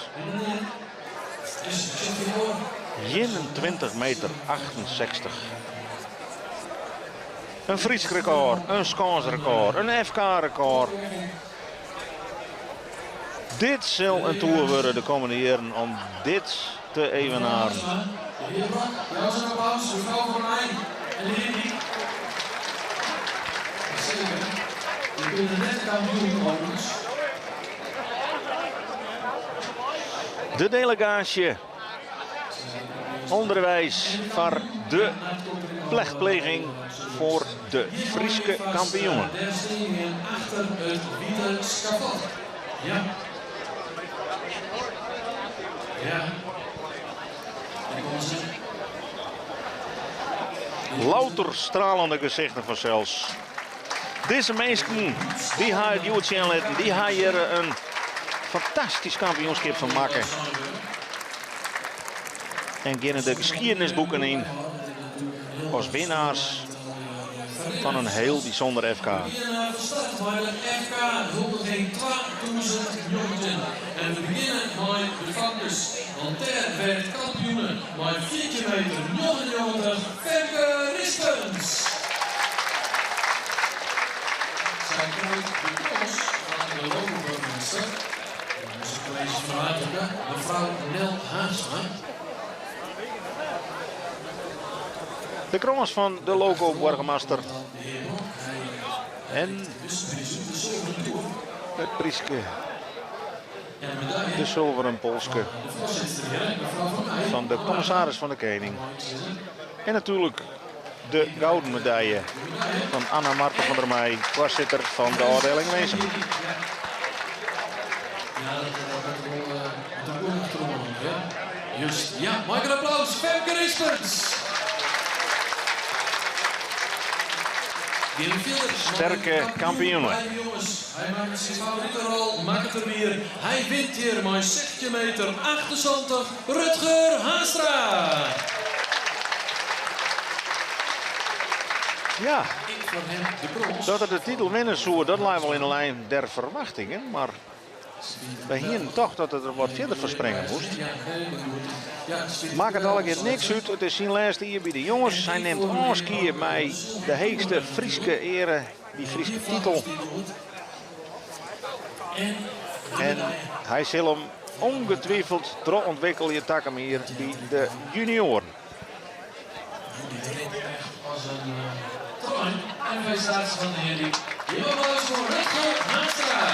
21 meter 68. In Frysk rekôr, in skânsrekôr, in FK-rekôr. Dit sil in toer wurde de kommende jierren om dit te evenaren. De delegaasje ûnderweis foar de plechtpleging foar de Fryske kampioen. Louter stralende gesichten fansels. Dizze minsken dy ha it hjoed sjen litten. Dy ha hjir in fantastysk kampioenskip fan makke. En geane de geskiednisboeken yn as winnaars fan in hiel bysûnder FK. We geane fan start mei de FK huldiging 2019. En we begjinne mei de famkes, want dêr werd kampioene mei 14 meter 99 Femke Rispens. Sy krijt de pols fan de lokoburgemeester. De muziekcollege van harte. Ja, mevrouw Nel Haagsma. De krâns fan de loko-boargemaster en it pryske, de sulveren polske fan de kommissaris fan de Kening. En natuerlik de gouden medalje fan Anna Marten van der Meij, foarsitter fan de ôfdieling Winsum. Just, ja, mei in applaus, Femke Rispens. Sterke kampioene. Hy makket syn favorite rol, makket er wier. Hy wint hjir mei 16 meter 78, Rutger Haanstra. Ja, dat er de titel winne soe, dat lei wol yn de lijn der ferwachtingen. Mar wy hienen tocht dat er wat fierder foar springe moast. Makket allegear niks út, it is syn lêste jier by de jonges. Hy nimt ôfskie mei de heechste Fryske eare, dy Fryske titel. En hy sil him ongetwijfeld trochûntwikkelje takom jier by de junioaren. As in trein. En felicitaties van de heer Diek. Hier applaus voor Rutger Haanstra.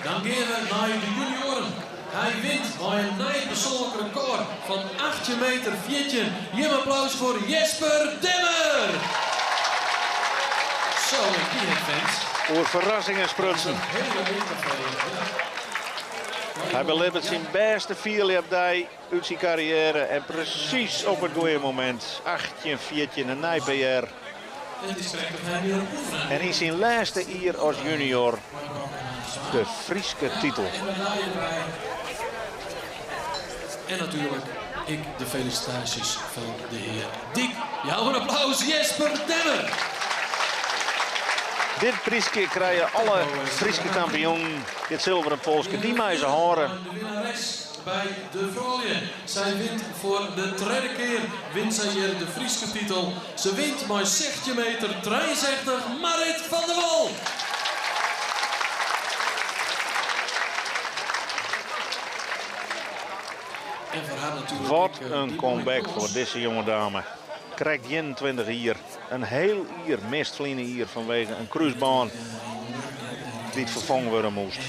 Dan gean we nei de junioaren. Hy wint mei in nij persoanlik rekôr fan 18 meter 14. Jim applaus foar Jesper Demmer. Zo, en die het fans. Oer ferrassingen sprutsen. Hy belibbet syn bêste fierljepdei út syn karriêre en presys op it goede momint. 18-14, in nij PR. En yn syn lêste jier as junior de Fryske titel. En natuerlik ek de felisitaasjes fan de hear Dyk. Jou in applaus, Jesper Demmer. Dit pryske krije alle Fryske kampioenen. Dit silveren polske, dy meie se hâlde. De winnares by de froulju. Sy wint foar de tredde kear wint sy hjir de Fryske titel. Se wint mei 16 meter 63 Marit van der Wal. En foar har natuerlik Wat ek, in dy comeback moaie foar dizze jonge dame. Krekt 21 jier. In hiel jier mist ferline jier fanwege in krúsbân dy't ferfongen wurde moast.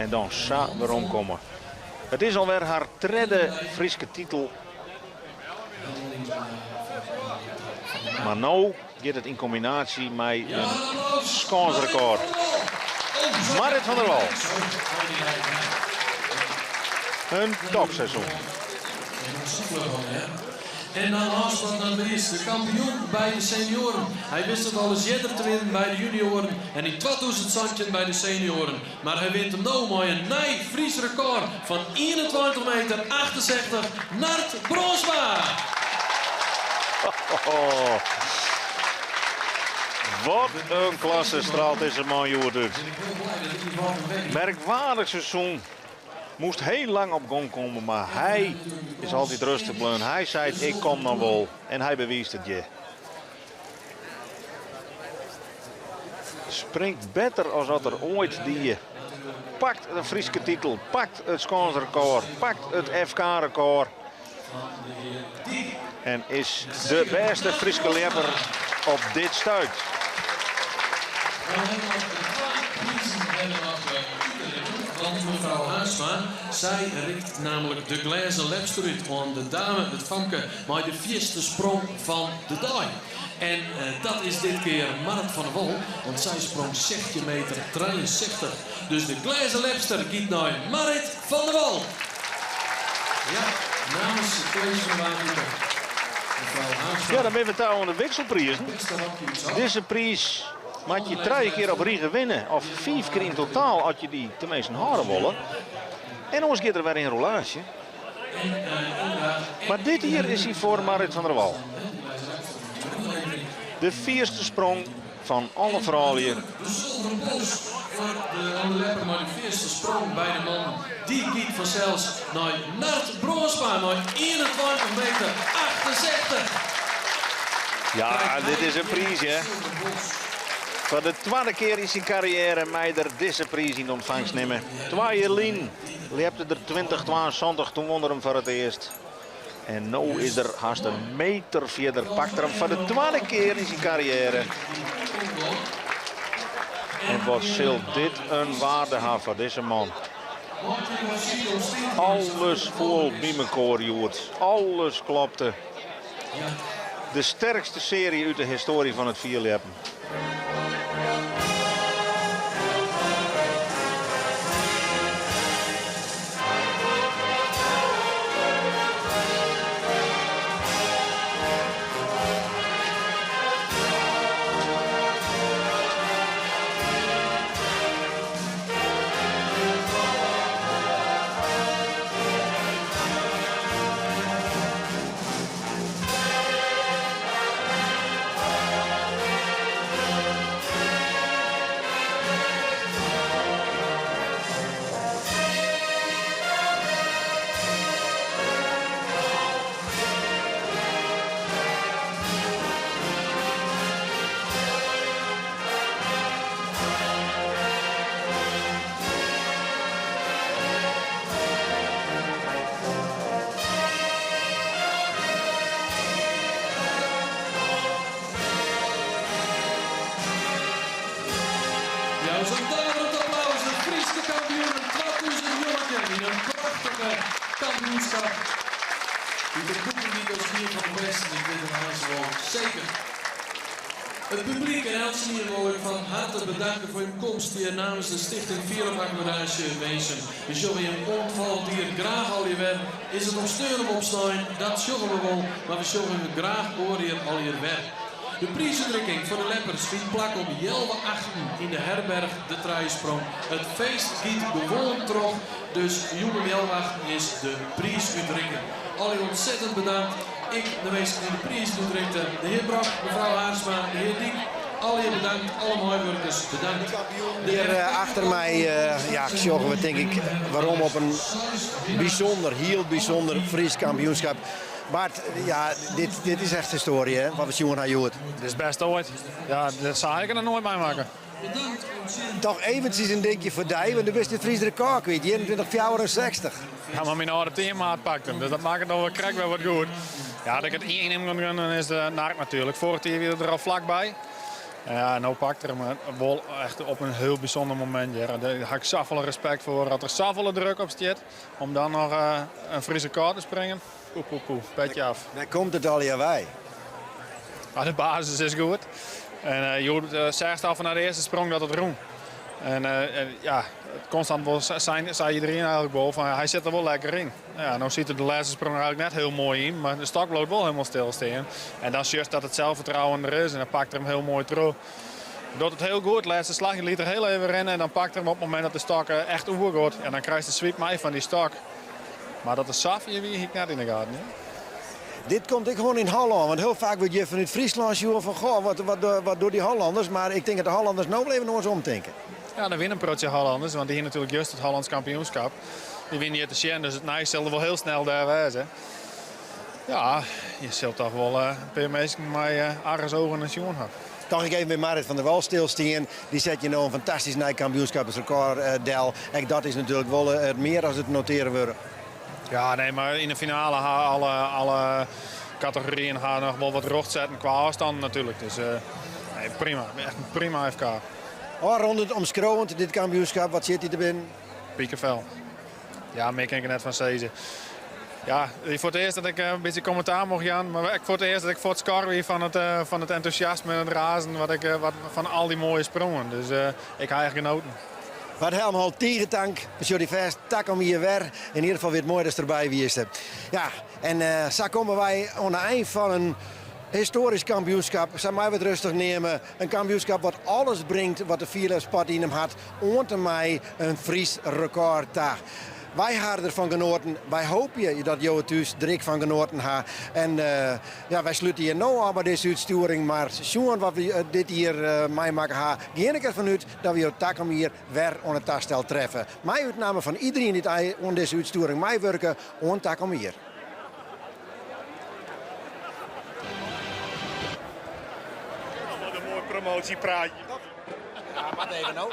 En dan sa weromkomme. It is alwer har tredde Fryske titel. Mar no giet it yn kombinaasje mei in skânsrekôr. Marit van der Wal. In topseizoen. En dan last but not least de kampioen by de senioaren. Hy wist it alris earder te winnen by de junioaren en yn 2017 by de senioaren. Mar hy wint him no mei in nij Fries rekôr fan 21 meter 68, Nard Bronsma! Wat in klasse straalt dizze man hjoed út. Merkwaardich seizoen. Moast hiel lang op gong komme, mar hy is altyd rêstich bleaun. Hy seit ik kom noch wol en hy bewiist it hjir. Springt better as at er oait die. Pakt de Fryske titel, pakt it skânsrekôr, pakt it FK-rekôr. En is de bêste Fryske ljepper op dit stuit. Want mevrouw Haansma, sy rikt namelijk de glêzen lepster út oan de dame, it famke, mei de fierste sprong fan de dei. En dat is dit kear Marit van der Wal, want sy sprong 16 meter 63. Dus de glêzen lepster giet nei Marit van der Wal. Ja, namens it kolleezje fan Waadhoeke, mevrouw Haansma. Ja, dan binne we ta oan de wikselprizen. Dizze priis moat je trije kear op rige winne, of fiif kear yn totaal as je dy teminsten hâlde wolle. En oars giet er wer yn rollaasje. Mar dit jier is hy foar Marit van der Wal. De fierste sprong fan alle froulju. De sulveren pols foar de ûnderlepper mei de fierste sprong by de mannen. Dy giet fansels nei Nard Bronsma mei 21 meter 68. Ja, dit is in priis, hè. Foar de twadde kear yn syn karriêre mei er dizze priis yn ûntfangst nimme. Twa jier lyn ljepte er 2072, toen wûn er him foar it earst. En no is er hast in meter fierder, pakt er him foar de twadde kear yn syn karriêre. En wat sil dit in waarde ha foar dizze man. Alles foel by mekoar hjoed. Alles klopte. De sterkste searje út de histoarje fan it fierljeppen. Jou se in daverend applaus, de Fryske kampioenen 2019 yn in prachtige kampioenskap. Dy't de boeken giet as ien fan de bêsten, ik wit it eins wol seker. It publyk en eltsenien wol ik fan harte bedanke foar jim komst hjir namens de Stichting Fierljepakkommodaasje Winsum. We sjogge jim oant folgjend jier graach allegear wer. Is it op sneon of op snein, dat sjogge we wol, mar we sjogge jim graach oar jier allegear wer. De priisútrikking foar de leppers fynt plak om healwei achten yn de herberch De Trijesprong. It feest giet gewoan troch, dus jûn om healwei achten is de priisútrikking. Allegear ontzettend bedankt. Ek de minsken dy't de priis útrikten, de hear Brok, mefrou Haarsma, de hear Dyk, allegear bedankt, alle meiwurkers bedankt. De Hjir achter my ja, sjogge we tink ik werom op in bysûnder, hiel bysûnder Frysk kampioenskip. Bart, ja, dit, dit is echt histoarje, hè, wat we sjoen ha hjoed. Dit is bêst oait. Ja, dat sa ik noch noait meimakke. Toch eventsjes in dinkje foar dy, want do bist it Frysk rekôr kwyt, 21,64. Ja, mar myn âlde teammaat pakt him, dus dat makket noch wol krekt wer wat goed. Ja, dat ik it ien him gunnen is de nark natuerlik. Foarich jier wie er der al flakby. Ja, no pakt er him wol echt op in hiel bysûnder momint. Ja. Dêr ha ik safolle respekt foar, dat der safolle druk op stiet om dan noch in Frysk rekôr te springen. Poe, poe, poe, petje af. Wêr komt it allegear wei? Ah, de basis is goed. En uh, hjoed uh, seachst al fanôf de earste sprong dat it rûn. En uh, ja, konstant wol sein, sei iedereen eigenlijk wol fan hy sit der wol lekker yn. Ja, no siet er de lêste sprong eigenlijk net hiel moai yn, mar de stok bliuwt wol hielendal stilstean. En dan sjochst dat it selsfertrouwen der is en dan pakt er him hiel moai troch. Docht it hiel goed, lêste slachje liet er hiel even rinne en dan pakt er him op it momint dat de stok echt oergiet. En dan krijst de swipe mei fan dy stok. Mar dat it sa fier wie, hie ik net yn de gaten. Ja. Dit komt ek gewoan yn Hollân, want hiel faak wurdt hjir fanút Fryslân sjoen fan goh, wat, wat, wat dogge dy Hollanders? Mar ik tink dat de Hollanders no wol even oars omtinke. Ja, der wiene in protsje Hollanders, want dy hiene natuerlik just it Hollânsk kampioenskip. Dy wiene hjir te sjen, dus it nijs sil der wol hiel snel dêr wêze. Ja, je sil toch wol in pear minsken mei argusogen nei sjoen ha. Toch ek even by Marit van der Wal stilstean. Dy set hjir no in fantastysk nij kampioenskipsrekôr del. Ek dat is natuerlik wol it mear as it notearre wurde. Ja, nee, mar yn de finale ha alle, alle kategoryen ha noch wol wat rjocht setten kwa ôfstannen natuerlik. Dus nee, prima, echt in prima FK. Ôfrûnend, omskriuwend dit kampioenskip, wat sjit dy te binnen? Pikevel. Ja, mear kin ik der net fan sizze. Ja, foar it earst dat ik in bytsje kommentaar mocht jaan, mar ek foar it earst dat ik fuortskor wie fan it, fan it entûsjasme en it razen wat ik, wat, fan al dy moaie sprongen. Dus ik ha echt genoten. Bart Helmholt, tige tank. We sjogge dy fêst takom jier wer. Yn ieder gefal wie it moai datst derby wiest. Ja, en sa komme wy oan de ein fan in histoarysk kampioenskip. Sa meie we it rêstich neame. In kampioenskip wat alles bringt wat de fierljepsport yn him hat, oant en mei in Frysk rekôr ta. Wy ha derfan genoaten. Wy hoopje dat jo thús der ek fan genoaten ha. En ja, wy slute hjir no ôf mei dizze útstjoering. Mar sjoen wat we dit jier meimakke ha, gean ik derfan út dat we jo takom jier wer oan it tastel treffe. Mei út namme fan iderien dy't oan dizze útstjoering meiwurke, oant takom jier. Wat in moai. promotiepraatje. Ja, wacht even no.